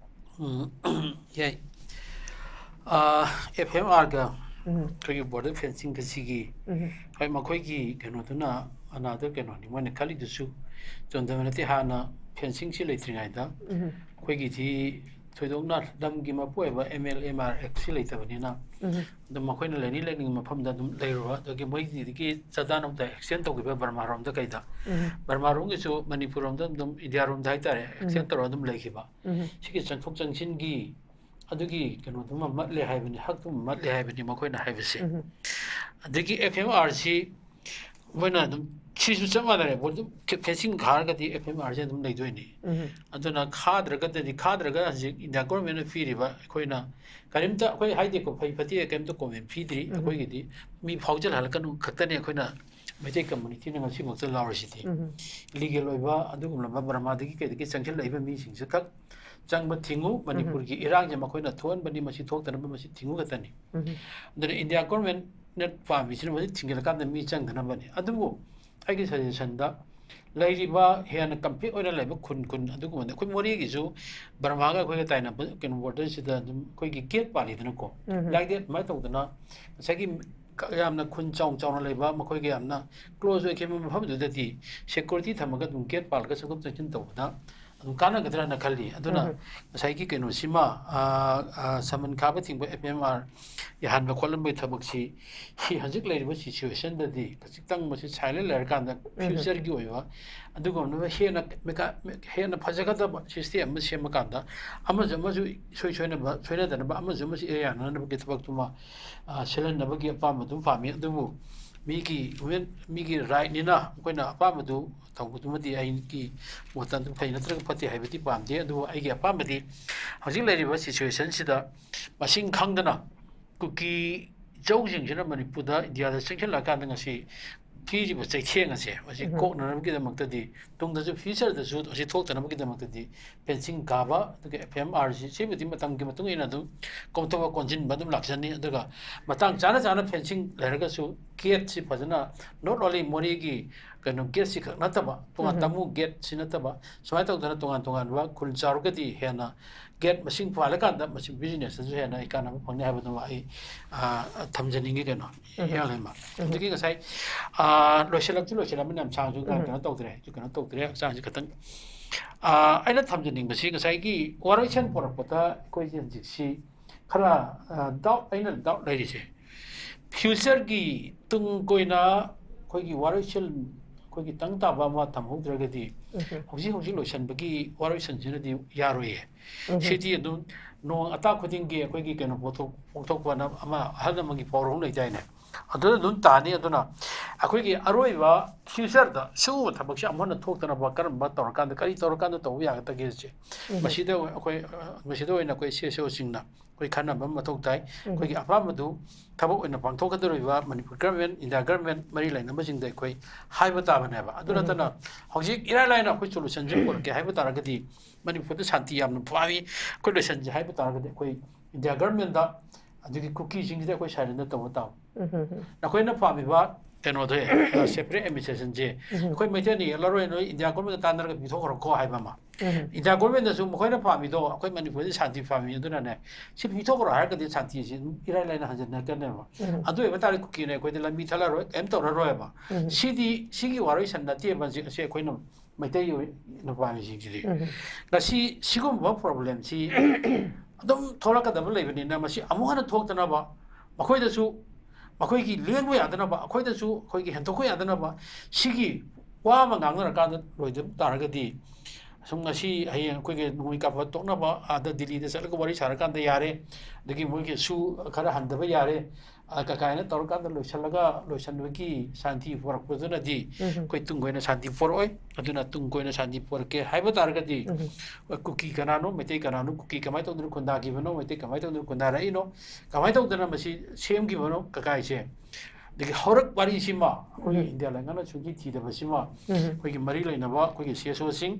ꯎꯝ, ꯌꯥꯏ꯫ ꯑ, F M R ꯒ ꯎꯝ꯫ ꯑꯩꯈꯣꯏꯒꯤ border fencing ꯒ ꯁꯤꯒꯤ, ꯎꯝ꯫ ꯍꯣꯏ, ꯃꯈꯣꯏꯒꯤ ꯀꯩꯅꯣꯗꯨꯅ another ꯀꯩꯅꯣꯅꯤ ꯃꯣꯏꯅ ꯈꯜꯂꯤꯗꯨꯁꯨ ꯆꯨꯝꯗꯕ ꯅꯠꯇꯦ꯫ ꯍꯥꯟꯅ fencing ꯁꯤ ꯂꯩꯇ꯭ꯔꯤꯉꯩꯗ ꯎꯝ꯫ ꯑꯩꯈꯣꯏꯒꯤꯗꯤ ꯊꯣꯏꯗꯣꯛꯅ ꯂꯝꯒꯤ ꯃꯄꯨ ꯑꯣꯏꯕ M L M R Act ꯁꯤ ꯂꯩꯇꯕꯅꯤꯅ ꯎꯝ꯫ ꯑꯗꯨꯝ ꯃꯈꯣꯏꯅ ꯂꯩꯅꯤꯡ ꯂꯩꯅꯤꯡꯕ ꯃꯐꯝꯗ ꯑꯗꯨꯝ ꯂꯩꯔꯨꯕ, ꯑꯗꯒꯤ ꯃꯣꯏꯒꯤꯗꯒꯤ ꯆꯥꯗꯥ ꯅꯧꯗꯥ extend ꯇꯧꯈꯤꯕ ꯕꯔꯃꯥꯔꯣꯝꯗ ꯀꯩꯗ, ꯎꯝ꯫ ꯕꯔꯃꯥꯔꯣꯝꯒꯤꯁꯨ ꯃꯅꯤꯄꯨꯔ ꯔꯣꯝꯗ ꯑꯗꯨꯝ, ꯏꯟꯗꯤꯌꯥꯔꯣꯝꯗ ꯍꯥꯏꯇꯥꯔꯦ, extend ꯎꯝ꯫ ꯇꯧꯔꯒ ꯑꯗꯨꯝ ꯂꯩꯈꯤꯕ꯫ ꯎꯝ꯫ ꯁꯤꯒꯤ ꯆꯪꯊꯣꯛ ꯆꯪꯁꯤꯟꯒꯤ ꯑꯗꯨꯒꯤ ꯀꯩꯅꯣꯗꯨꯃ ꯃꯠꯂꯦ ꯍꯥꯏꯕꯅꯤ, ꯍꯛꯇꯨꯃ ꯃꯠꯂꯦ ꯍꯥꯏꯕꯅꯤ ꯃꯈꯣꯏꯅ ꯍꯥꯏꯕꯁꯦ꯫ ꯎꯝ꯫ ꯑꯗꯒꯤ F M R ꯁꯤ ꯃꯣꯏꯅ ꯑꯗꯨꯝ, ꯁꯤꯁꯨ ꯆꯞ ꯃꯥꯟꯅꯔꯦ꯫ ꯃꯣꯏ ꯑꯗꯨꯝ fencing ꯈꯥꯔꯒꯗꯤ F M R ꯁꯦ ꯑꯗꯨꯝ ꯂꯩꯗꯣꯏꯅꯤ꯫ ꯎꯝ꯫ ꯑꯗꯨꯅ ꯈꯥꯗ꯭ꯔꯒꯗꯤ, ꯈꯥꯗ꯭ꯔꯒ ꯍꯧꯖꯤꯛ ꯏꯟꯗꯤꯌꯥ government ꯅ ꯄꯤꯔꯤꯕ, ꯑꯩꯈꯣꯏꯅ ꯀꯔꯤꯝꯇ, ꯑꯩꯈꯣꯏ ꯍꯥꯏꯗꯦꯀꯣ, ꯐꯩ ꯐꯠꯇꯦ ꯀꯔꯤꯝꯇ comment ꯄꯤꯗ꯭ꯔꯤ꯫ ꯎꯝ꯫ ꯑꯩꯈꯣꯏꯒꯤꯗꯤ ꯃꯤ ꯐꯥꯎꯖꯜꯍꯜꯂꯛꯀꯅꯨ ꯈꯛꯇꯅꯤ ꯑꯩꯈꯣꯏꯅ ꯃꯩꯇꯩ community ꯅ ꯉꯁꯤꯐꯥꯎꯗ ꯂꯥꯎꯔꯤꯁꯤꯗꯤ꯫ ꯎꯝ꯫ Legal ꯑꯣꯏꯕ ꯑꯗꯨꯒꯨꯝꯂꯕ ꯕꯔꯃꯥꯗꯒꯤ ꯀꯩꯗꯒꯤ ꯆꯪꯁꯤꯜꯂꯛꯏꯕ ꯃꯤꯁꯤꯡꯁꯦ ꯈꯛ ꯆꯪꯕ ꯊꯤꯡꯉꯨ, ꯎꯝ꯫ ꯃꯅꯤꯄꯨꯔꯒꯤ ꯏꯔꯥꯡꯁꯦ ꯃꯈꯣꯏꯅ ꯊꯣꯛꯍꯟꯕꯅꯤ, ꯃꯁꯤ ꯊꯣꯛꯇꯅꯕ ꯃꯁꯤ ꯊꯤꯡꯉꯨ ꯈꯛꯇꯅꯤ꯫ ꯎꯝ꯫ ꯑꯗꯨꯅ ꯏꯟꯗꯤꯌꯥ government ꯅ ꯄꯥꯝꯃꯤꯁꯤꯅ ꯃꯁꯤ ꯊꯤꯡꯖꯤꯜꯂꯀꯥꯟꯗ ꯃꯤ ꯆꯪꯗꯅꯕꯅꯤ꯫ ꯑꯗꯨꯕꯨ ꯑꯩꯒꯤ suggestion ꯗ ꯂꯩꯔꯤꯕ ꯍꯦꯟꯅ conflict ꯑꯣꯏꯅ ꯂꯩꯕ ꯈꯨꯟ, ꯈꯨꯟ ꯑꯗꯨꯒꯨꯝꯕꯗ, ꯑꯩꯈꯣꯏ ꯃꯣꯔꯦꯒꯤꯁꯨ ꯕꯔꯃꯥꯒ ꯑꯩꯈꯣꯏꯒ ꯇꯥꯏꯅꯕ ꯀꯩꯅꯣ border ꯁꯤꯗ ꯑꯗꯨꯝ ꯑꯩꯈꯣꯏꯒꯤ gate ꯄꯥꯜꯂꯤꯗꯅꯀꯣ, ꯎꯝ꯫ Like that ꯑꯗꯨꯃꯥꯏꯅ ꯇꯧꯗꯅ ꯉꯁꯥꯏꯒꯤ ꯌꯥꯝꯅ ꯈꯨꯟ ꯆꯥꯎ ꯆꯥꯎꯅ ꯂꯩꯕ, ꯃꯈꯣꯏꯒ ꯌꯥꯝꯅ close ꯑꯣꯏꯈꯤꯕ ꯃꯐꯝꯗꯨꯗꯗꯤ security ꯊꯝꯃꯒ ꯑꯗꯨꯝ gate ꯄꯥꯜꯂꯒ ꯆꯪꯊꯣꯛ ꯆꯪꯁꯤꯟ ꯇꯧꯕꯗ ꯑꯗꯨꯝ ꯀꯥꯟꯅꯒꯗ꯭ꯔꯅ ꯈꯜꯂꯤ꯫ ꯑꯗꯨꯅ ꯉꯁꯥꯏꯒꯤ ꯀꯩꯅꯣꯁꯤꯃ, ꯑ, ꯑ, ꯁꯃꯟ ꯈꯥꯕ ꯊꯤꯡꯕ F M R ꯌꯥꯍꯟꯕ ꯈꯣꯠꯍꯟꯕꯒꯤ ꯊꯕꯛꯁꯤ, ꯁꯤ ꯍꯧꯖꯤꯛ ꯂꯩꯔꯤꯕ situationꯗꯗꯤ ꯈꯖꯤꯛꯇꯪ ꯃꯁꯤ silent ꯂꯩꯔꯀꯥꯟꯗ futureꯒꯤ ꯑꯣꯏꯕ ꯑꯗꯨꯒꯨꯝꯂꯕ ꯍꯦꯟꯅ ꯃꯦꯀꯥ-, ꯍꯦꯟꯅ ꯐꯖꯒꯗꯕ system ꯑꯃ ꯁꯦꯝꯃꯀꯥꯟꯗ ꯑꯃꯁꯨ ꯑꯃꯁꯨ ꯏꯁꯣꯏ ꯁꯣꯏꯅꯕ, ꯁꯣꯏꯅꯗꯅꯕ ꯑꯃꯁꯨ ꯑꯃꯁꯨ ꯏꯌꯥ ꯌꯥꯅꯅꯕꯒꯤ ꯊꯕꯛꯇꯨꯃ, ꯑ, ꯁꯤꯜꯍꯟꯅꯕꯒꯤ ꯑꯄꯥꯝꯕ ꯑꯗꯨꯝ ꯄꯥꯝꯃꯤ꯫ ꯑꯗꯨꯕꯨ ꯃꯤꯒꯤ women, ꯃꯤꯒꯤ rightꯅꯤꯅ ꯑꯩꯈꯣꯏꯅ ꯑꯄꯥꯝꯕꯗꯨ ꯇꯧꯕꯗꯨꯃꯗꯤ ꯑꯩꯒꯤ ꯃꯣꯠꯇ ꯑꯗꯨꯝ ꯐꯩ ꯅꯠꯇ꯭ꯔꯒ ꯐꯠꯇꯦ ꯍꯥꯏꯕꯗꯤ ꯄꯥꯝꯗꯦ꯫ ꯑꯗꯨꯕꯨ ꯑꯩꯒꯤ ꯑꯄꯥꯝꯕꯗꯤ ꯍꯧꯖꯤꯛ ꯂꯩꯔꯤꯕ situationꯁꯤꯗ ꯃꯁꯤꯡ ꯈꯪꯗꯅ ꯀꯨꯀꯤ ꯖꯧꯁꯤꯡꯁꯤꯅ ꯃꯅꯤꯄꯨꯔꯗ, ꯏꯟꯗꯤꯌꯥꯗ ꯆꯪꯁꯤꯜꯂꯛꯑꯀꯥꯟꯗ ꯉꯁꯤ ꯄꯤꯔꯤꯕ ꯆꯩꯊꯦꯡ ꯑꯁꯦ ꯃꯁꯤ ꯀꯣꯛꯅꯅꯕꯒꯤꯗꯃꯛꯇꯗꯤ, ꯇꯨꯡꯗꯁꯨ futureꯗꯁꯨ ꯑꯁꯤ ꯊꯣꯛꯇꯅꯕꯒꯤꯗꯃꯛꯇꯗꯤ fencing ꯀꯥꯕ, ꯑꯗꯨꯒ F M Rꯁꯤ, ꯁꯤꯕꯨꯗꯤ ꯃꯇꯝꯒꯤ ꯃꯇꯨꯡ ꯏꯟꯅ ꯑꯗꯨꯝ ꯀꯣꯝꯊꯣꯛꯄ ꯀꯣꯟꯁꯤꯟꯕ ꯑꯗꯨꯝ ꯂꯥꯛꯆꯅꯤ꯫ ꯑꯗꯨꯒ ꯃꯇꯥꯡ ꯆꯥꯅ ꯆꯥꯅ fencing ꯂꯩꯔꯒꯁꯨ gateꯁꯤ ꯐꯖꯅ, not only ꯃꯣꯔꯦꯒꯤ ꯀꯩꯅꯣ gateꯁꯤ ꯈꯛ ꯅꯠꯇꯕ, ꯇꯣꯉꯥꯟ ꯇꯥꯃꯨ gateꯁꯤ ꯅꯠꯇꯕ, ꯁꯨꯃꯥꯏꯅ ꯇꯧꯗꯅ ꯇꯣꯉꯥꯟ ꯇꯣꯉꯥꯟꯕ ꯈꯨꯜ ꯆꯥꯎꯔꯒꯗꯤ ꯍꯦꯟꯅ gate ꯃꯁꯤꯡ ꯄꯥꯜꯂꯀꯥꯟꯗ ꯃꯁꯤ businessꯇꯁꯨ ꯍꯦꯟꯅ ꯑꯩ ꯀꯥꯟꯅꯕ ꯐꯪꯅꯤ ꯍꯥꯏꯕꯗꯨꯃ ꯑꯩ, ꯑ, ꯊꯝꯖꯅꯤꯡꯉꯤ ꯀꯩꯅꯣ, ꯏꯌꯥꯝꯕ꯫ ꯑꯗꯒꯤ ꯉꯁꯥꯏ, ꯑ, ꯂꯣꯏꯁꯤꯜꯂꯛꯁꯨ ꯂꯣꯏꯁꯤꯜꯂꯛꯑꯕꯅꯤꯅ ꯌꯥꯝ ꯁꯥꯡꯁꯨ ꯀꯩꯅꯣ ꯇꯧꯗ꯭ꯔꯦ, ꯀꯩꯅꯣ ꯇꯧꯗ꯭ꯔꯦ, ꯍꯛꯆꯥꯡꯁꯦ ꯈꯤꯇꯪ, ꯑ, ꯑꯩꯅ ꯊꯝꯖꯅꯤꯡꯕꯁꯤ ꯉꯁꯥꯏꯒꯤ ꯋꯥꯔꯣꯏꯁꯤꯟ ꯄꯨꯔꯛꯄꯗ ꯑꯩꯈꯣꯏꯁꯦ ꯍꯧꯖꯤꯛꯁꯤ ꯈꯔ, ꯑ, doubt, ꯑꯩꯅ doubt ꯂꯩꯔꯤꯁꯦ, futureꯒꯤ ꯇꯨꯡ ꯀꯣꯏꯅ ꯑꯩꯈꯣꯏꯒꯤ ꯋꯥꯔꯣꯏꯁꯤꯟ, ꯑꯩꯈꯣꯏꯒꯤ ꯇꯪ ꯇꯥꯕ ꯑꯃ ꯊꯝꯍꯧꯗ꯭ꯔꯒꯗꯤ ꯍꯧꯖꯤꯛ ꯍꯧꯖꯤꯛ ꯂꯣꯏꯁꯤꯟꯕꯒꯤ ꯋꯥꯔꯣꯏꯁꯤꯟꯁꯤꯅꯗꯤ ꯌꯥꯔꯣꯏꯌꯦ꯫ ꯁꯤꯗꯤ ꯑꯗꯨꯝ ꯅꯣꯡ ꯑꯇꯥ ꯈꯨꯗꯤꯡꯒꯤ ꯑꯩꯈꯣꯏꯒꯤ ꯀꯩꯅꯣ ꯄꯣꯛꯊꯣꯛ-, ꯄꯣꯛꯊꯣꯛꯄꯅ ꯑꯃ, ꯑꯍꯜ ꯑꯃꯒꯤ ꯄꯥꯎꯔꯧ ꯂꯩꯗꯥꯏꯅꯦ? ꯑꯗꯨꯗ ꯑꯗꯨꯝ ꯇꯥꯅꯤ꯫ ꯑꯗꯨꯅ ꯑꯩꯈꯣꯏꯒꯤ ꯑꯔꯣꯏꯕ futureꯗ ꯁꯤꯒꯨꯝꯕ ꯊꯕꯛꯁꯦ ꯑꯃꯨꯛ ꯍꯟꯅ ꯊꯣꯛꯇꯅꯕ ꯀꯔꯝꯕ ꯇꯧꯔꯀꯥꯟꯗ, ꯀꯔꯤ ꯇꯧꯔꯀꯥꯟꯗ ꯇꯧꯕ ꯌꯥꯒꯗꯒꯦꯁꯦ, ꯃꯁꯤꯗ ꯑꯩꯈꯣꯏ, ꯑ, ꯃꯁꯤꯗ ꯑꯣꯏꯅ ꯑꯩꯈꯣꯏ C S O ꯁꯤꯡꯅ ꯑꯩꯈꯣꯏ ꯈꯟꯅꯕ ꯑꯃ ꯃꯊꯧ ꯇꯥꯏ꯫ ꯑꯩꯈꯣꯏꯒꯤ ꯑꯄꯥꯝꯕꯗꯨ ꯊꯕꯛ ꯑꯣꯏꯅ ꯄꯥꯡꯊꯣꯛꯀꯗꯧꯔꯤꯕ ꯃꯅꯤꯄꯨꯔ government, ꯏꯟꯗꯤꯌꯥ government ꯃꯔꯤ ꯂꯩꯅꯕꯁꯤꯡꯗ ꯑꯩꯈꯣꯏ ꯍꯥꯏꯕ ꯇꯥꯕꯅꯦꯕ꯫ ꯑꯗꯨ ꯅꯠꯇꯅ ꯍꯧꯖꯤꯛ ꯏꯔꯥꯏ ꯂꯥꯏꯅ ꯑꯩꯈꯣꯏ solutionꯁꯦ ꯄꯨꯔꯛꯀꯦ ꯍꯥꯏꯕ ꯇꯥꯔꯒꯗꯤ ꯃꯅꯤꯄꯨꯔꯗ ꯁꯥꯟꯇꯤ ꯌꯥꯝꯅ ꯄꯥꯝꯃꯤ, ꯑꯩꯈꯣꯏ ꯂꯣꯏꯁꯟꯁꯦ ꯍꯥꯏꯕ ꯇꯥꯔꯒꯗꯤ ꯑꯩꯈꯣꯏ ꯏꯟꯗꯤꯌꯥ governmentꯗ, ꯑꯗꯒꯤ ꯀꯨꯀꯤꯁꯤꯡꯁꯤꯗ ꯑꯩꯈꯣꯏ surrender ꯇꯧꯕ ꯇꯥꯕ꯫ ꯅꯈꯣꯏꯅ ꯄꯥꯝꯃꯤꯕ ꯀꯩꯅꯣꯗꯣ, ꯑ, separate administrationꯁꯦ ꯑꯩꯈꯣꯏ ꯃꯩꯇꯩꯅ ꯌꯦꯜꯂꯔꯣꯏ, ꯅꯣꯏ ꯏꯟꯗꯤꯌꯥ governmentꯀ ꯇꯥꯟꯅꯔꯒ ꯄꯤꯊꯣꯛꯈ꯭ꯔꯣꯀꯣ ꯍꯥꯏꯕ ꯑꯃ꯫ ꯎꯝ꯫ ꯏꯟꯗꯤꯌꯥ ꯒꯣꯔꯃꯦꯟꯅꯁꯨ ꯃꯈꯣꯏꯅ ꯄꯥꯝꯃꯤꯗꯣ ꯑꯩꯈꯣꯏ ꯃꯅꯤꯄꯨꯔꯗ ꯁꯥꯟꯇꯤ ꯄꯥꯝꯃꯤ, ꯑꯗꯨꯅꯅꯦ ꯁꯤ ꯄꯤꯊꯣꯛꯈ꯭ꯔꯣ ꯍꯥꯏꯔꯒꯗꯤ ꯁꯥꯟꯇꯤꯁꯤ ꯑꯗꯨꯝ ꯏꯔꯥꯏ ꯂꯥꯏꯅ ꯍꯟꯖꯤꯟꯅꯔꯛꯀꯅꯦꯕ꯫ ꯎꯝ꯫ ꯑꯗꯨ ꯑꯣꯏꯕ ꯇꯥꯔꯗꯤ ꯀꯨꯀꯤꯅ ꯑꯩꯈꯣꯏꯗ ꯂꯝꯕꯤ ꯊꯠꯂꯔꯣꯏ, ꯀꯔꯤꯝ ꯇꯧꯔꯔꯣꯏꯕ꯫ ꯎꯝ꯫ ꯁꯤꯗꯤ, ꯁꯤꯒꯤ ꯋꯥꯔꯣꯏꯁꯟ ꯅꯠꯇꯦꯕ ꯍꯧꯖꯤꯛ ꯑꯁꯤ ꯑꯩꯈꯣꯏꯅ ꯃꯩꯇꯩꯒꯤ ꯑꯣꯏꯅ ꯄꯥꯝꯃꯤꯁꯤꯡꯁꯤꯗꯤ꯫ ꯎꯝ꯫ ꯉꯁꯤ ꯁꯤꯒꯨꯝꯕ ꯄ꯭ꯔꯣꯕ꯭ꯂꯦꯝꯁꯤ ꯑꯗꯨꯝ ꯊꯣꯛꯂꯛꯀꯗꯕ ꯂꯩꯕꯅꯤꯅ ꯃꯁꯤ ꯑꯃꯨꯛ ꯍꯟꯅ ꯊꯣꯛꯇꯅꯕ, ꯃꯈꯣꯏꯗꯁꯨ, ꯃꯈꯣꯏꯒꯤ ꯂꯦꯡꯕ ꯌꯥꯗꯅꯕ, ꯑꯩꯈꯣꯏꯗꯁꯨ ꯑꯩꯈꯣꯏꯒꯤ ꯍꯦꯟꯗꯣꯛꯄ ꯌꯥꯗꯅꯕ ꯁꯤꯒꯤ ꯋꯥ ꯑꯃ ꯉꯥꯡꯅꯔꯀꯥꯟꯗ ꯂꯣꯏꯗꯕ ꯇꯥꯔꯒꯗꯤ, ꯑꯁꯨꯝ ꯉꯁꯤ ꯍꯌꯦꯡ ꯑꯩꯈꯣꯏꯒꯤ ꯅꯣꯡꯃꯩ ꯀꯥꯞꯄ ꯇꯣꯛꯅꯕ ꯑꯥꯗ ꯗꯤꯜꯂꯤꯗ ꯆꯠꯂꯒ ꯋꯥꯔꯤ ꯁꯥꯔꯀꯥꯟꯗ ꯌꯥꯔꯦ, ꯑꯗꯒꯤ ꯃꯣꯏꯒꯤ ꯁꯨ ꯈꯔ ꯍꯟꯊꯕ ꯌꯥꯔꯦ, ꯑ, ꯀꯀꯥꯏꯅ ꯇꯧꯔꯀꯥꯟꯗ ꯂꯣꯏꯁꯤꯜꯂꯒ ꯂꯣꯏꯁꯤꯟꯕꯒꯤ ꯁꯥꯟꯇꯤ ꯄꯨꯔꯛꯄꯗꯨꯅꯗꯤ ꯎꯝ꯫ ꯑꯩꯈꯣꯏ ꯇꯨꯡ ꯀꯣꯏꯅ ꯁꯥꯟꯇꯤ ꯄꯨꯔꯛꯑꯣꯏ꯫ ꯑꯗꯨꯅ ꯇꯨꯡ ꯀꯣꯏꯅ ꯁꯥꯟꯇꯤ ꯄꯨꯔꯛꯀꯦ ꯍꯥꯏꯕ ꯇꯥꯔꯒꯗꯤ ꯎꯝ꯫ ꯀꯨꯀꯤ ꯀꯅꯥꯅꯣ, ꯃꯩꯇꯩ ꯀꯅꯥꯅꯣ, ꯀꯨꯀꯤ ꯀꯃꯥꯏꯅ ꯇꯧꯗꯅ ꯈꯨꯟꯗꯥꯈꯤꯕꯅꯣ, ꯃꯩꯇꯩ ꯀꯃꯥꯏꯅ ꯇꯧꯗꯅ ꯈꯨꯟꯗꯥꯔꯛꯏꯅꯣ, ꯀꯃꯥꯏꯅ ꯇꯧꯗꯅ ꯃꯁꯤ ꯁꯦꯝꯈꯤꯕꯅꯣ ꯀꯀꯥꯏꯁꯦ, ꯑꯗꯒꯤ ꯍꯧꯔꯛ ꯋꯥꯔꯤꯁꯤꯃ ꯑꯩꯈꯣꯏꯒꯤ ꯎꯝ꯫ ꯏꯟꯗꯤꯌꯥ ꯂꯩꯉꯥꯛꯅ ꯁꯨꯡꯊꯤ ꯊꯤꯗꯕꯁꯤꯃ ꯎꯝ꯫ ꯑꯩꯈꯣꯏꯒꯤ ꯃꯔꯤ ꯂꯩꯅꯕ ꯑꯩꯈꯣꯏꯒꯤ ꯁꯤ ꯑꯦꯁ ꯑꯣꯁꯤꯡ,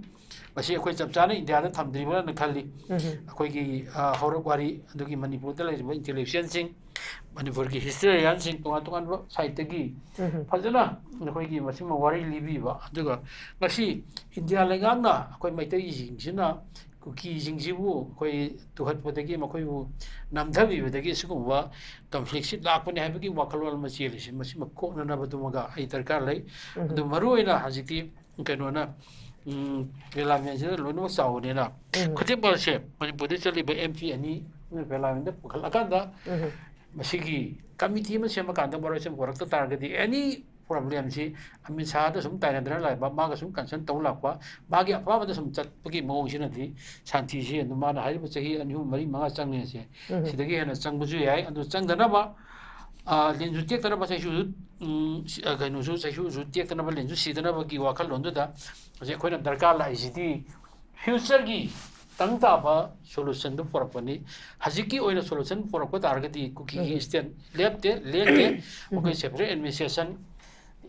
ꯃꯁꯤ ꯑꯩꯈꯣꯏ ꯆꯞ ꯆꯥꯅ ꯏꯟꯗꯤꯌꯥꯗ ꯊꯝꯗ꯭ꯔꯤꯕ꯭ꯔꯥꯅ ꯈꯜꯂꯤ꯫ ꯎꯝ꯫ ꯑꯩꯈꯣꯏꯒꯤ, ꯑ, ꯍꯧꯔꯛ ꯋꯥꯔꯤ, ꯑꯗꯨꯒꯤ ꯃꯅꯤꯄꯨꯔꯗ ꯂꯩꯔꯤꯕ ꯏꯟꯇꯦꯂꯦꯛꯆꯨꯋꯦꯜꯁꯤꯡ, ꯃꯅꯤꯄꯨꯔꯒꯤ ꯍꯤꯁꯇꯣꯔꯤꯌꯥꯟꯁꯤꯡ, ꯇꯣꯉꯥꯟ ꯇꯣꯉꯥꯟꯕ ꯁꯥꯏꯠꯇꯒꯤ ꯎꯝ꯫ ꯐꯖꯅ ꯑꯩꯈꯣꯏꯒꯤ ꯃꯁꯤꯃ ꯋꯥꯔꯤ ꯂꯤꯕꯤꯕ, ꯑꯗꯨꯒ ꯉꯁꯤ ꯏꯟꯗꯤꯌꯥ ꯂꯩꯉꯥꯛꯅ ꯑꯩꯈꯣꯏ ꯃꯩꯇꯩꯁꯤꯡꯁꯤꯅ ꯀꯨꯀꯤꯁꯤꯡꯁꯤꯕꯨ ꯑꯩꯈꯣꯏ ꯇꯨꯍꯠꯄꯗꯒꯤ, ꯃꯈꯣꯏꯕꯨ ꯅꯝꯊꯕꯤꯕꯗꯒꯤ ꯁꯤꯒꯨꯝꯕ ꯀꯟꯐ꯭ꯂꯤꯛꯁꯤ ꯂꯥꯛꯄꯅꯤ ꯍꯥꯏꯕꯒꯤ ꯋꯥꯈꯜꯂꯣꯟ ꯑꯃ ꯆꯦꯜꯂꯤꯁꯤ, ꯃꯁꯤꯃ ꯀꯣꯛꯅꯅꯕꯗꯨꯃꯒ ꯑꯩ ꯗꯔꯀꯥꯔ ꯂꯩ꯫ ꯎꯝ꯫ ꯑꯗꯨ ꯃꯔꯨꯑꯣꯏꯅ ꯍꯧꯖꯤꯛꯇꯤ ꯀꯩꯅꯣꯅ, ꯎꯝ, ꯄꯥꯔꯂꯤꯌꯥꯃꯦꯟꯁꯤꯗ ꯂꯣꯏꯅꯃꯛ ꯆꯥꯎꯕꯅꯤꯅ ꯎꯝ꯫ ꯈꯨꯗꯤꯡꯃꯛꯁꯦ ꯃꯅꯤꯄꯨꯔꯗ ꯆꯠꯂꯤꯕ ꯑꯦꯝ ꯄꯤ ꯑꯅꯤ ꯄꯥꯔꯂꯤꯌꯥꯃꯦꯟꯗ ꯄꯨꯈꯠꯂꯀꯥꯟꯗ ꯎꯝ꯫ ꯃꯁꯤꯒꯤ ꯀꯃꯤꯇꯤ ꯑꯃ ꯁꯦꯝꯃꯀꯥꯟꯗ ꯃꯔꯣꯏꯁꯦ ꯄꯨꯔꯛꯇ ꯇꯥꯔꯒꯗꯤ ꯑꯦꯅꯤ ꯄ꯭ꯔꯣꯕ꯭ꯂꯦꯝꯁꯤ ꯑꯃꯤꯠ ꯁꯥꯍꯗ ꯁꯨꯝ ꯇꯥꯏꯅꯗꯅ ꯂꯥꯛꯄ, ꯃꯥꯒ ꯁꯨꯝ ꯀꯟꯁꯔꯟ ꯇꯧ ꯂꯥꯛꯄ, ꯃꯥꯒꯤ ꯑꯄꯥꯝꯕꯗ ꯁꯨꯝ ꯆꯠꯄꯒꯤ ꯃꯑꯣꯡꯁꯤꯅꯗꯤ ꯁꯥꯟꯇꯤꯁꯤ ꯑꯗꯨꯝ ꯃꯥꯅ ꯍꯥꯏꯔꯤꯕ ꯆꯍꯤ ꯑꯅꯤ, ꯑꯍꯨꯝ, ꯃꯔꯤ, ꯃꯉꯥ ꯆꯪꯅꯤ ꯍꯥꯏꯁꯦ, ꯎꯝ꯫ ꯁꯤꯗꯒꯤ ꯍꯦꯟꯅ ꯆꯪꯕꯁꯨ ꯌꯥꯏ꯫ ꯑꯗꯨ ꯆꯪꯗꯅꯕ, ꯑ, ꯂꯤꯟꯁꯨ ꯇꯦꯛꯇꯅꯕ ꯆꯩꯁꯨꯁꯨ, ꯎꯝ, ꯁꯤ-, ꯑ, ꯀꯩꯅꯣꯁꯨ, ꯆꯩꯁꯨꯁꯨ ꯇꯦꯛꯇꯅꯕ, ꯂꯤꯟꯁꯨ ꯁꯤꯗꯅꯕꯒꯤ ꯋꯥꯈꯜꯂꯣꯟꯗꯨꯗ ꯍꯧꯖꯤꯛ ꯑꯩꯈꯣꯏꯅ ꯗꯔꯀꯥꯔ ꯂꯥꯛꯏꯁꯤꯗꯤ ꯐ꯭ꯌꯨꯆꯔꯒꯤ ꯇꯪ ꯇꯥꯕ ꯁꯣꯂꯨꯁꯟꯗꯨ ꯄꯨꯔꯛꯄꯅꯤ꯫ ꯍꯧꯖꯤꯛꯀꯤ ꯑꯣꯏꯅ ꯁꯣꯂꯨꯁꯟ ꯄꯨꯔꯛꯄ ꯇꯥꯔꯒꯗꯤ ꯀꯨꯀꯤꯒꯤ ꯎꯝ꯫ ꯁ꯭ꯇꯦꯠ ꯂꯦꯞꯇꯦ, ꯂꯦꯡꯗꯦ꯫ ꯎꯝ꯫ ꯑꯩꯈꯣꯏ separate administration,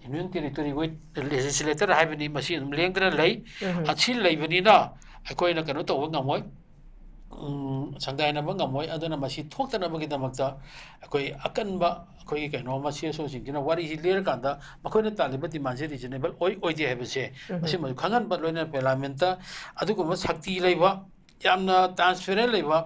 union territory with legislature ꯍꯥꯏꯕꯅꯤ, ꯃꯁꯤ ꯑꯗꯨꯝ ꯂꯦꯡꯗꯅ ꯂꯩ꯫ ꯎꯝ꯫ ꯑꯁꯤ ꯂꯩꯕꯅꯤꯅ ꯑꯩꯈꯣꯏꯅ ꯀꯩꯅꯣ ꯇꯧꯕ ꯉꯝꯃꯣꯏ꯫ ꯎꯝ, ꯁꯪꯒꯥꯏꯅꯕ ꯉꯝꯃꯣꯏ꯫ ꯑꯗꯨꯅ ꯃꯁꯤ ꯊꯣꯛꯇꯅꯕꯒꯤꯗꯃꯛꯇ ꯑꯩꯈꯣꯏ ꯑꯀꯟꯕ ꯑꯩꯈꯣꯏꯒꯤ ꯀꯩꯅꯣ ꯑꯃ, ꯁꯤ ꯑꯦꯁ ꯑꯣꯁꯤꯡꯁꯤꯅ ꯋꯥꯔꯤꯁꯤ ꯂꯤꯔꯀꯥꯟꯗ ꯃꯈꯣꯏꯅ ꯇꯥꯜꯂꯤꯕ ꯗꯤꯃꯥꯟꯁꯦ ꯔꯤꯖꯅꯦꯕꯜ ꯑꯣꯏ ꯑꯣꯏꯗꯦ ꯍꯥꯏꯕꯁꯦ, ꯎꯝ꯫ ꯃꯁꯤꯃꯁꯨ ꯈꯪꯍꯟꯕ, ꯂꯣꯏꯅꯅ ꯄꯥꯔꯂꯤꯌꯥꯃꯦꯟꯠꯇ ꯑꯗꯨꯒꯨꯝꯕ ꯁꯛꯇꯤ ꯂꯩꯕ, ꯌꯥꯝꯅ ꯇ꯭ꯔꯥꯟꯁꯄꯦꯔꯦꯟ ꯂꯩꯕ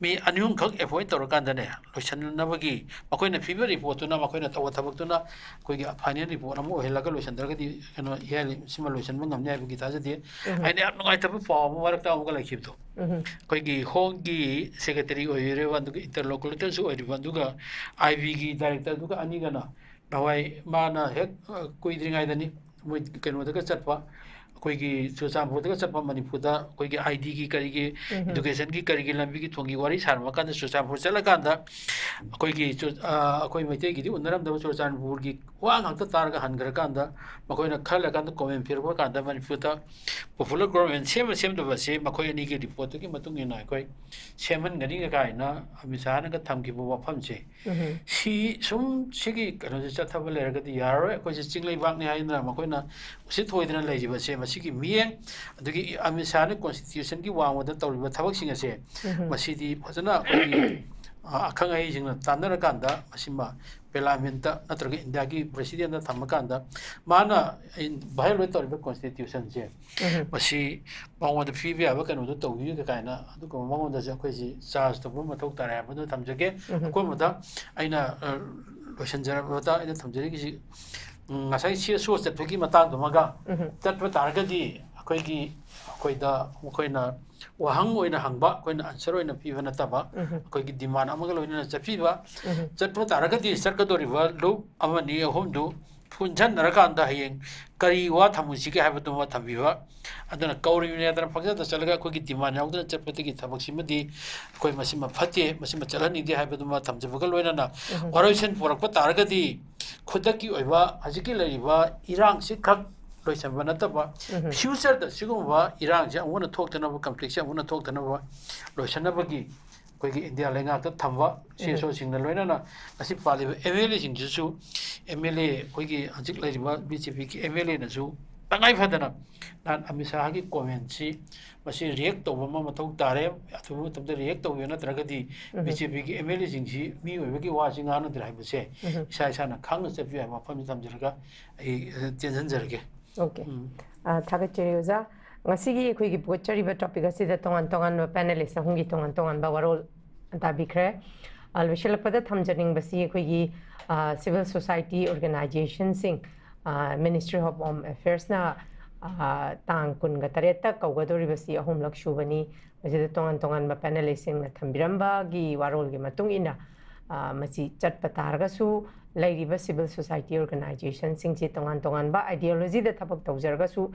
ꯃꯤ ꯑꯅꯤ ꯑꯍꯨꯝꯈꯛ ꯑꯦꯄꯣꯏꯟꯠ ꯇꯧꯔꯀꯥꯟꯗꯅꯦ, ꯂꯣꯏꯁꯤꯟꯅꯕꯒꯤ ꯃꯈꯣꯏꯅ ꯄꯤꯕ ꯔꯤꯄꯣꯔꯠꯇꯨꯅ, ꯃꯈꯣꯏꯅ ꯇꯧꯕ ꯊꯕꯛꯇꯨꯅ ꯑꯩꯈꯣꯏꯒꯤ ꯐꯥꯏꯅꯦꯜ ꯔꯤꯄꯣꯔꯠ ꯑꯃ ꯑꯣꯏꯍꯜꯂꯒ ꯂꯣꯏꯁꯤꯟꯗ꯭ꯔꯒꯗꯤ ꯀꯩꯅꯣ, ꯍꯤꯌꯥꯔꯤꯡ ꯁꯤꯃ ꯂꯣꯏꯁꯤꯟꯕ ꯉꯝꯅꯤ ꯍꯥꯏꯕꯒꯤ ꯊꯥꯖꯗꯦ꯫ ꯎꯝ꯫ ꯑꯩꯅ ꯌꯥꯝ ꯅꯨꯡꯉꯥꯏꯇꯕ ꯄꯥꯎ ꯑꯃ ꯃꯔꯛꯇ ꯑꯃꯨꯛꯀ ꯂꯩꯈꯤꯕꯗꯣ, ꯎꯝ꯫ ꯑꯩꯈꯣꯏꯒꯤ ꯍꯣꯝꯒꯤ ꯁꯦꯀ꯭ꯔꯦꯇꯔꯤ ꯑꯣꯏꯔꯤꯕ, ꯑꯗꯨꯒ ꯏꯟꯇꯔꯂꯣꯀꯨꯂꯦꯇꯔꯁꯨ ꯑꯣꯏꯔꯤꯕ, ꯑꯗꯨꯒ ꯑꯥꯏ ꯕꯤꯒꯤ ꯗꯥꯏꯔꯦꯛꯇꯔꯗꯨꯒ ꯑꯅꯤꯒꯅ ꯅꯍꯥꯟꯋꯥꯏ ꯃꯥꯅ ꯍꯦꯛ, ꯑ, ꯀꯨꯏꯗ꯭ꯔꯤꯉꯩꯗꯅꯤ ꯃꯣꯏ ꯀꯩꯅꯣꯗꯒ ꯆꯠꯄ, ꯑꯩꯈꯣꯏꯒꯤ ꯆꯨꯔꯆꯥꯟꯄꯨꯔꯗꯒ ꯆꯠꯄ, ꯃꯅꯤꯄꯨꯔꯗ ꯑꯩꯈꯣꯏꯒꯤ ꯑꯥꯏ ꯗꯤꯒꯤ ꯀꯔꯤꯒꯤ, ꯎꯝ꯫ ꯏꯗꯨꯀꯦꯁꯟꯒꯤ ꯀꯔꯤꯒꯤ ꯂꯝꯕꯤꯒꯤ ꯊꯣꯡꯒꯤ ꯋꯥꯔꯤ ꯁꯥꯔꯝꯃꯀꯥꯟꯗ ꯆꯨꯔꯆꯥꯟꯄꯨꯔ ꯆꯠꯂꯀꯥꯟꯗ ꯑꯩꯈꯣꯏꯒꯤ ꯆꯨ-, ꯑ, ꯑꯩꯈꯣꯏ ꯃꯩꯇꯩꯒꯤꯗꯤ ꯎꯅꯔꯝꯗꯕ ꯆꯨꯔꯆꯥꯟꯄꯨꯔꯒꯤ ꯋꯥ ꯉꯥꯛꯇ ꯇꯥꯔꯒ ꯍꯟꯈ꯭ꯔꯀꯥꯟꯗ, ꯃꯈꯣꯏꯅ ꯈꯔ ꯂꯩꯔꯀꯥꯟꯗ ꯀꯣꯃꯦꯟ ꯄꯤꯔꯛꯄ ꯀꯥꯟꯗ ꯃꯅꯤꯄꯨꯔꯗ ꯄꯣꯄꯨꯂꯔ ꯒꯣꯚꯔꯟꯃꯦꯟꯠ ꯁꯦꯝꯕ ꯁꯦꯝꯗꯕꯁꯤ ꯃꯈꯣꯏ ꯑꯅꯤꯒꯤ ꯔꯤꯄꯣꯔꯠꯇꯨꯒꯤ ꯃꯇꯨꯡ ꯏꯟꯅ ꯑꯩꯈꯣꯏ ꯁꯦꯝꯍꯟꯒꯅꯤ ꯀꯥꯏꯅ ꯑꯃꯤꯠ ꯁꯥꯍꯅꯒ ꯊꯝꯈꯤꯕ ꯋꯥꯐꯝꯁꯦ, ꯎꯝ꯫ ꯁꯤ ꯁꯨꯝ ꯁꯤꯒꯤ ꯀꯩꯅꯣꯁꯦ ꯆꯠꯊꯕ ꯂꯩꯔꯒꯗꯤ ꯌꯥꯔꯔꯣꯏ꯫ ꯑꯩꯈꯣꯏꯁꯦ ꯆꯤꯡ ꯂꯩꯕꯥꯛꯅꯤ ꯍꯥꯏꯗꯅ ꯃꯈꯣꯏꯅ ꯎꯁꯤꯠ ꯊꯑꯣꯏꯗꯅ ꯂꯩꯔꯤꯕꯁꯦ, ꯃꯁꯤꯒꯤ ꯃꯤꯠꯌꯦꯡ, ꯑꯗꯒꯤ ꯑꯃꯤꯠ ꯁꯥꯍꯅ ꯀꯣꯟꯁꯇꯤꯇ꯭ꯌꯨꯁꯟꯒꯤ ꯋꯥꯡꯃꯗ ꯇꯧꯔꯤꯕ ꯊꯕꯛꯁꯤꯡ ꯑꯁꯦ, ꯎꯝ꯫ ꯃꯁꯤꯗꯤ ꯐꯖꯅ ꯑꯩꯈꯣꯏꯒꯤ, ꯑ, ꯑꯈꯪ ꯑꯍꯩꯁꯤꯡꯅ ꯇꯥꯟꯅꯔꯀꯥꯟꯗ ꯃꯁꯤꯃ ꯄꯥꯔꯂꯤꯌꯥꯃꯦꯟꯠꯇ ꯅꯠꯇ꯭ꯔꯒ ꯏꯟꯗꯤꯌꯥꯒꯤ ꯄ꯭ꯔꯦꯁꯤꯗꯦꯟꯠꯇ ꯊꯝꯃꯀꯥꯟꯗ ꯃꯥꯅ ꯚꯥꯏꯑꯣꯂꯦꯠ ꯇꯧꯔꯤꯕ ꯀꯣꯟꯁꯇꯤꯇ꯭ꯌꯨꯁꯟꯁꯦ, ꯎꯝ꯫ ꯃꯁꯤ ꯃꯉꯣꯟꯗ ꯄꯤꯕ ꯌꯥꯕ ꯀꯩꯅꯣꯗꯣ ꯇꯧꯕꯤꯌꯨ ꯀꯥꯏꯅ ꯑꯗꯨꯒꯨꯝꯕ ꯃꯉꯣꯟꯗꯁꯨ ꯑꯩꯈꯣꯏꯁꯤ ꯆꯥꯔꯖ ꯇꯧꯕ ꯃꯊꯧ ꯇꯥꯔꯦ ꯍꯥꯏꯕꯗꯨ ꯊꯝꯖꯒꯦ꯫ ꯎꯝ꯫ ꯑꯀꯣꯟꯕꯗ ꯑꯩꯅ, ꯑ, ꯂꯣꯏꯁꯤꯟꯖꯔꯕꯗ ꯑꯩꯅ ꯊꯝꯖꯔꯤꯁꯤ, ꯎꯝ, ꯉꯁꯥꯏ ꯁꯤ ꯑꯦꯁ ꯑꯣ ꯆꯠꯄꯒꯤ ꯃꯇꯥꯡꯗꯨꯃꯒ ꯎꯝ꯫ ꯆꯠꯄ ꯇꯥꯔꯒꯗꯤ ꯑꯩꯈꯣꯏꯒꯤ, ꯑꯩꯈꯣꯏꯗ ꯃꯈꯣꯏꯅ ꯋꯥꯍꯪ ꯑꯣꯏꯅ ꯍꯪꯕ, ꯑꯩꯈꯣꯏꯅ ꯑꯟꯁꯔ ꯑꯣꯏꯅ ꯄꯤꯕ ꯅꯠꯇꯕ, ꯎꯝ꯫ ꯑꯩꯈꯣꯏꯒꯤ ꯗꯤꯃꯥꯟ ꯑꯃꯒ ꯂꯣꯏꯅꯅ ꯆꯠꯄꯤꯕ, ꯎꯝ꯫ ꯆꯠꯄ ꯇꯥꯔꯒꯗꯤ ꯆꯠꯀꯗꯧꯔꯤꯕ ꯂꯨꯞ ꯑꯃꯅꯤ ꯑꯍꯨꯝꯗꯨ ꯄꯨꯟꯁꯤꯟꯅꯔꯀꯥꯟꯗ ꯍꯌꯦꯡ ꯀꯔꯤ ꯋꯥ ꯊꯝꯃꯨꯁꯤꯒꯦ ꯍꯥꯏꯕꯗꯨꯃ ꯊꯝꯕꯤꯕ꯫ ꯑꯗꯨꯅ ꯀꯧꯔꯤꯕꯅꯤ ꯍꯥꯏꯗꯅ ꯄꯪꯆꯠꯇ ꯆꯠꯂꯒ ꯑꯩꯈꯣꯏꯒꯤ ꯗꯤꯃꯥꯟ ꯌꯥꯎꯗꯅ ꯆꯠꯄꯗꯒꯤ ꯊꯕꯛꯁꯤꯃꯗꯤ ꯑꯩꯈꯣꯏ ꯃꯁꯤꯃ ꯐꯠꯇꯦ, ꯃꯁꯤꯃ ꯆꯠꯍꯟꯅꯤꯡꯗꯦ ꯍꯥꯏꯕꯗꯨꯃ ꯊꯝꯖꯕꯒ ꯂꯣꯏꯅꯅ, ꯎꯝ꯫ ꯋꯥꯔꯣꯏꯁꯤꯟ ꯄꯨꯔꯛꯄ ꯇꯥꯔꯒꯗꯤ ꯈꯨꯗꯛꯀꯤ ꯑꯣꯏꯕ ꯍꯧꯖꯤꯛꯀꯤ ꯂꯩꯔꯤꯕ ꯏꯔꯥꯡꯁꯤ ꯈꯛ ꯂꯣꯏꯁꯤꯟꯕ ꯅꯠꯇꯕ, ꯎꯝ꯫ ꯐ꯭ꯌꯨꯆꯔꯗ ꯁꯤꯒꯨꯝꯕ ꯏꯔꯥꯡꯁꯦ ꯑꯃꯨꯛ ꯍꯟꯅ ꯊꯣꯛꯇꯅꯕ, ꯀꯟꯐ꯭ꯂꯤꯛꯁꯦ ꯑꯃꯨꯛ ꯍꯟꯅ ꯊꯣꯛꯇꯅꯕ ꯂꯣꯏꯁꯤꯟꯅꯕꯒꯤ ꯑꯩꯈꯣꯏꯒꯤ ꯏꯟꯗꯤꯌꯥ ꯂꯩꯉꯥꯛꯇ ꯊꯝꯕ ꯁꯤ ꯑꯦꯁ ꯑꯣꯁꯤꯡꯅ ꯂꯣꯏꯅꯅ ꯉꯁꯤ ꯄꯥꯜꯂꯤꯕ ꯑꯦꯝ ꯑꯦꯜ ꯑꯦꯁꯤꯡꯁꯤꯁꯨ, ꯑꯦꯝ ꯑꯦꯜ ꯑꯦ ꯑꯩꯈꯣꯏꯒꯤ ꯍꯧꯖꯤꯛ ꯂꯩꯔꯤꯕ ꯕꯤ ꯖꯦ ꯄꯤꯒꯤ ꯑꯦꯝ ꯑꯦꯜ ꯑꯦꯅꯁꯨ ꯇꯉꯥꯏ ꯐꯗꯅ ꯅꯍꯥꯟ ꯑꯃꯤꯠ ꯁꯥꯍꯒꯤ ꯀꯣꯃꯦꯟꯁꯤ ꯃꯁꯤ ꯔꯤꯌꯦꯛ ꯇꯧꯕ ꯑꯃ ꯃꯊꯧ ꯇꯥꯔꯦ꯫ ꯑꯊꯨꯕ ꯃꯇꯝꯗ ꯔꯤꯌꯦꯛ ꯇꯧꯕꯤꯌꯨ, ꯅꯠꯇ꯭ꯔꯒꯗꯤ ꯎꯝ꯫ ꯕꯤ ꯖꯦ ꯄꯤꯒꯤ ꯑꯦꯝ ꯑꯦꯜ ꯑꯦꯁꯤꯡꯁꯤ ꯃꯤ ꯑꯣꯏꯕꯒꯤ ꯋꯥꯁꯤ ꯉꯥꯡꯅꯗ꯭ꯔꯦ ꯍꯥꯏꯕꯁꯦ ꯎꯝ꯫ ꯏꯁꯥ ꯏꯁꯥꯅ ꯈꯪꯅ ꯆꯠꯄꯤꯌꯨ ꯍꯥꯏꯕ ꯋꯥꯐꯝꯁꯤ ꯊꯝꯖꯔꯒ ꯑꯩ, ꯑ, ꯇꯦꯟꯁꯤꯟꯖꯔꯒꯦ꯫ ꯑꯣꯀꯦ꯫ ꯎꯝ꯫ ꯑ, ꯊꯥꯒꯠꯆꯔꯤ ꯑꯣꯖꯥ꯫ ꯉꯁꯤꯒꯤ ꯑꯩꯈꯣꯏꯒꯤ ꯄꯨꯒꯠꯆꯔꯤꯕ ꯇꯣꯄꯤꯛ ꯑꯁꯤꯗ ꯇꯣꯉꯥꯟ ꯇꯣꯉꯥꯟꯕ ꯄꯦꯅꯦꯂꯤꯁ ꯑꯍꯨꯝꯒꯤ ꯇꯣꯉꯥꯟ ꯇꯣꯉꯥꯟꯕ ꯋꯥꯔꯣꯜ ꯇꯥꯕꯤꯈ꯭ꯔꯦ꯫ ꯑ, ꯂꯣꯏꯁꯤꯜꯂꯛꯄꯗ ꯊꯝꯖꯅꯤꯡꯕꯁꯤ ꯑꯩꯈꯣꯏꯒꯤ, ꯑ, ꯁꯤꯚꯤꯜ ꯁꯣꯁꯥꯏꯇꯤ ꯑꯣꯔꯒꯅꯥꯏꯖꯦꯁꯟꯁꯤꯡ, ꯑ, ꯃꯤꯅꯤꯁꯇ꯭ꯔꯤ ꯑꯣꯐ ꯍꯣꯝ ꯑꯦꯐꯤꯌꯔꯁꯅ, ꯑ, ꯇꯥꯡ ꯀꯨꯟꯒ ꯇꯔꯦꯠꯇ ꯀꯧꯒꯗꯧꯔꯤꯕꯁꯤ ꯑꯍꯨꯝꯂꯛ ꯁꯨꯕꯅꯤ꯫ ꯃꯁꯤꯗ ꯇꯣꯉꯥꯟ ꯇꯣꯉꯥꯟꯕ ꯄꯦꯅꯦꯂꯤꯁꯁꯤꯡꯅ ꯊꯝꯕꯤꯔꯝꯕꯒꯤ ꯋꯥꯔꯣꯜꯒꯤ ꯃꯇꯨꯡ ꯏꯟꯅ, ꯑ, ꯃꯁꯤ ꯆꯠꯄ ꯇꯥꯔꯒꯁꯨ ꯂꯩꯔꯤꯕ ꯁꯤꯚꯤꯜ ꯁꯣꯁꯥꯏꯇꯤ ꯑꯣꯔꯒꯅꯥꯏꯖꯦꯁꯟꯁꯤꯡꯁꯤ ꯇꯣꯉꯥꯟ ꯇꯣꯉꯥꯟꯕ ꯑꯥꯏꯗꯤꯌꯣꯂꯣꯖꯤꯗ ꯊꯕꯛ ꯇꯧꯖꯔꯒꯁꯨ,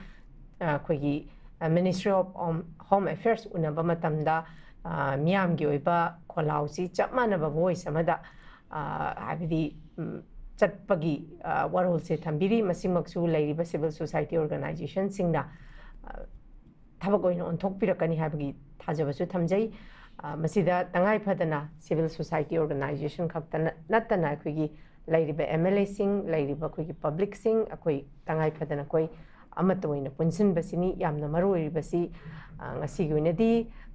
ꯑ, ꯑꯩꯈꯣꯏꯒꯤ, ꯑ, ministry of home, home affairs ꯎꯅꯕ ꯃꯇꯝꯗ, ꯑ, ꯃꯤꯌꯥꯝꯒꯤ ꯑꯣꯏꯕ ꯈꯣꯜꯂꯥꯎꯁꯤ ꯆꯞ ꯃꯥꯟꯅꯕ ꯚꯣꯏꯁ ꯑꯃꯗ, ꯑ, ꯍꯥꯏꯕꯗꯤ, ꯎꯝ, ꯆꯠꯄꯒꯤ, ꯑ, ꯋꯥꯔꯣꯜꯁꯦ ꯊꯝꯕꯤꯔꯤ꯫ ꯃꯁꯤꯃꯛꯁꯨ ꯂꯩꯔꯤꯕ ꯁꯤꯚꯤꯜ ꯁꯣꯁꯥꯏꯇꯤ ꯑꯣꯔꯒꯅꯥꯏꯖꯦꯁꯟꯁꯤꯡꯅ, ꯑ, ꯊꯕꯛ ꯑꯣꯏꯅ ꯑꯣꯟꯊꯣꯛꯄꯤꯔꯛꯀꯅꯤ ꯍꯥꯏꯕꯒꯤ ꯊꯥꯖꯕꯁꯨ ꯊꯝꯖꯩ꯫ ꯑ, ꯃꯁꯤꯗ ꯇꯉꯥꯏ ꯐꯗꯅ ꯁꯤꯚꯤꯜ ꯁꯣꯁꯥꯏꯇꯤ ꯑꯣꯔꯒꯅꯥꯏꯖꯦꯁꯟ ꯈꯛꯇ ꯅ-, ꯅꯠꯇꯅ ꯑꯩꯈꯣꯏꯒꯤ ꯂꯩꯔꯤꯕ ꯑꯦꯝ ꯑꯦꯜ ꯑꯦꯁꯤꯡ, ꯂꯩꯔꯤꯕ ꯑꯩꯈꯣꯏꯒꯤ ꯄꯕ꯭ꯂꯤꯛꯁꯤꯡ, ꯑꯩꯈꯣꯏ ꯇꯉꯥꯏ ꯐꯗꯅ ꯑꯩꯈꯣꯏ ꯑꯃꯠꯇ ꯑꯣꯏꯅ ꯄꯨꯟꯁꯤꯟꯕꯁꯤꯅꯤ ꯌꯥꯝꯅ ꯃꯔꯨ ꯑꯣꯏꯔꯤꯕꯁꯤ꯫ ꯑ, ꯉꯁꯤꯒꯤ ꯑꯣꯏꯅꯗꯤ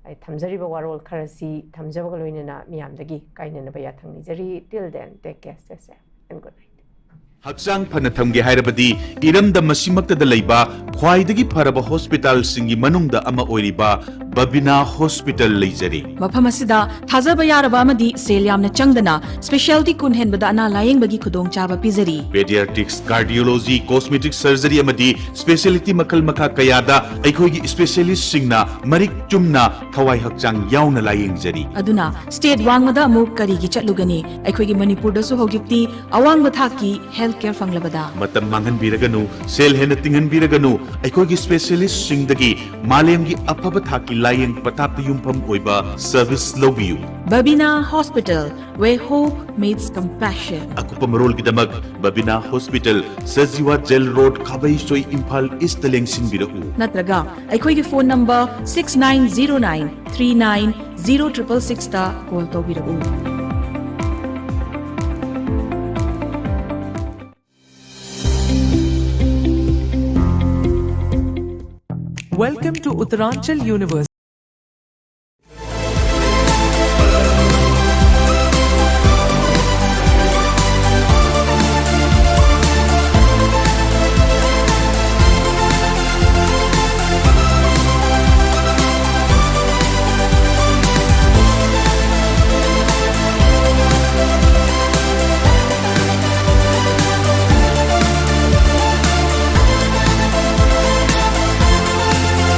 ꯑꯩ ꯊꯝꯖꯔꯤꯕ ꯋꯥꯔꯣꯜ ꯈꯔꯁꯤ ꯊꯝꯖꯕꯒ ꯂꯣꯏꯅꯅ ꯃꯤꯌꯥꯝꯗꯒꯤ ꯀꯥꯏꯅꯅꯕ ꯌꯥꯊꯪ ꯅꯤꯖꯔꯤ꯫ Till then, take care, stay safe, and good night. ꯍꯛꯆꯥꯡ ꯐꯅ ꯊꯝꯒꯦ ꯍꯥꯏꯔꯕꯗꯤ ꯏꯔꯝꯗꯝ ꯑꯁꯤꯃꯛꯇꯗ ꯂꯩꯕ ꯈ꯭ꯋꯥꯏꯗꯒꯤ ꯐꯔꯕ ꯍꯣꯁꯄꯤꯇꯥꯜꯁꯤꯡꯒꯤ ꯃꯅꯨꯡꯗ ꯑꯃ ꯑꯣꯏꯔꯤꯕ ꯕꯕꯤꯅꯥ ꯍꯣꯁꯄꯤꯇꯥꯜ ꯂꯩꯖꯔꯤ꯫ ꯃꯐꯝ ꯑꯁꯤꯗ ꯊꯥꯖꯕ ꯌꯥꯔꯕ ꯑꯃꯗꯤ ꯁꯦꯜ ꯌꯥꯝꯅ ꯆꯪꯗꯅ ꯁ꯭ꯄꯦꯁꯤꯌꯥꯂꯤꯇꯤ ꯀꯨꯟ ꯍꯦꯟꯕꯗ ꯑꯅꯥ ꯂꯥꯌꯦꯡꯕꯒꯤ ꯈꯨꯗꯣꯡꯆꯥꯕ ꯄꯤꯖꯔꯤ꯫ ꯄꯦꯗꯤꯌꯥꯇ꯭ꯔꯤꯛꯁ, ꯀꯥꯔꯗꯤꯑꯣꯂꯣꯖꯤ, ꯀꯣꯁꯃꯦꯇꯤꯛ ꯁꯔꯖꯔꯤ ꯑꯃꯗꯤ ꯁ꯭ꯄꯦꯁꯤꯌꯥꯂꯤꯇꯤ ꯃꯈꯜ ꯃꯈꯥ ꯀꯌꯥꯗ ꯑꯩꯈꯣꯏꯒꯤ ꯁ꯭ꯄꯦꯁꯤꯌꯥꯂꯤꯁꯁꯤꯡꯅ ꯃꯔꯤꯛ ꯆꯨꯝꯅ ꯊꯋꯥꯏ ꯍꯛꯆꯥꯡ ꯌꯥꯎꯅ ꯂꯥꯌꯦꯡꯖꯔꯤ꯫ ꯑꯗꯨꯅ ꯁ꯭ꯇꯦꯠ ꯋꯥꯡꯃꯗ ꯑꯃꯨꯛ ꯀꯔꯤꯒꯤ ꯆꯠꯂꯨꯒꯅꯤ? ꯑꯩꯈꯣꯏꯒꯤ ꯃꯅꯤꯄꯨꯔꯗꯁꯨ ꯍꯧꯖꯤꯛꯇꯤ ꯑꯋꯥꯡꯕ ꯊꯥꯛꯀꯤ ꯍꯦꯜꯊ ꯀꯦꯌꯔ ꯐꯪꯂꯕꯗ꯫ ꯃꯇꯝ ꯃꯥꯡꯍꯟꯕꯤꯔꯒꯅꯨ, ꯁꯦꯜ ꯍꯦꯟꯅ ꯇꯤꯡꯍꯟꯕꯤꯔꯒꯅꯨ, ꯑꯩꯈꯣꯏꯒꯤ ꯁ꯭ꯄꯦꯁꯤꯌꯥꯂꯤꯁꯁꯤꯡꯗꯒꯤ ꯃꯥꯂꯦꯝꯒꯤ ꯑꯐꯕ ꯊꯥꯛꯀꯤ ꯂꯥꯌꯦꯡ ꯄꯊꯥꯞꯇ ꯌꯨꯝꯐꯝ ꯑꯣꯏꯕ ꯁꯔꯚꯤꯁ ꯂꯧꯕꯤꯌꯨ꯫ Babina Hospital, where hope meets compassion. ꯑꯀꯨꯞꯄ ꯃꯔꯣꯜꯒꯤꯗꯃꯛ Babina hospital, Sajiwa jail road, Khabeisoi, Imphal east ꯂꯦꯡꯁꯤꯟꯕꯤꯔꯛꯎ꯫ ꯅꯠꯇ꯭ꯔꯒ ꯑꯩꯈꯣꯏꯒꯤ phone number six nine zero nine three nine zero triple six ꯇ ꯀꯣꯜ ꯇꯧꯕꯤꯔꯛꯎ꯫ Welcome to Uttaranchal University.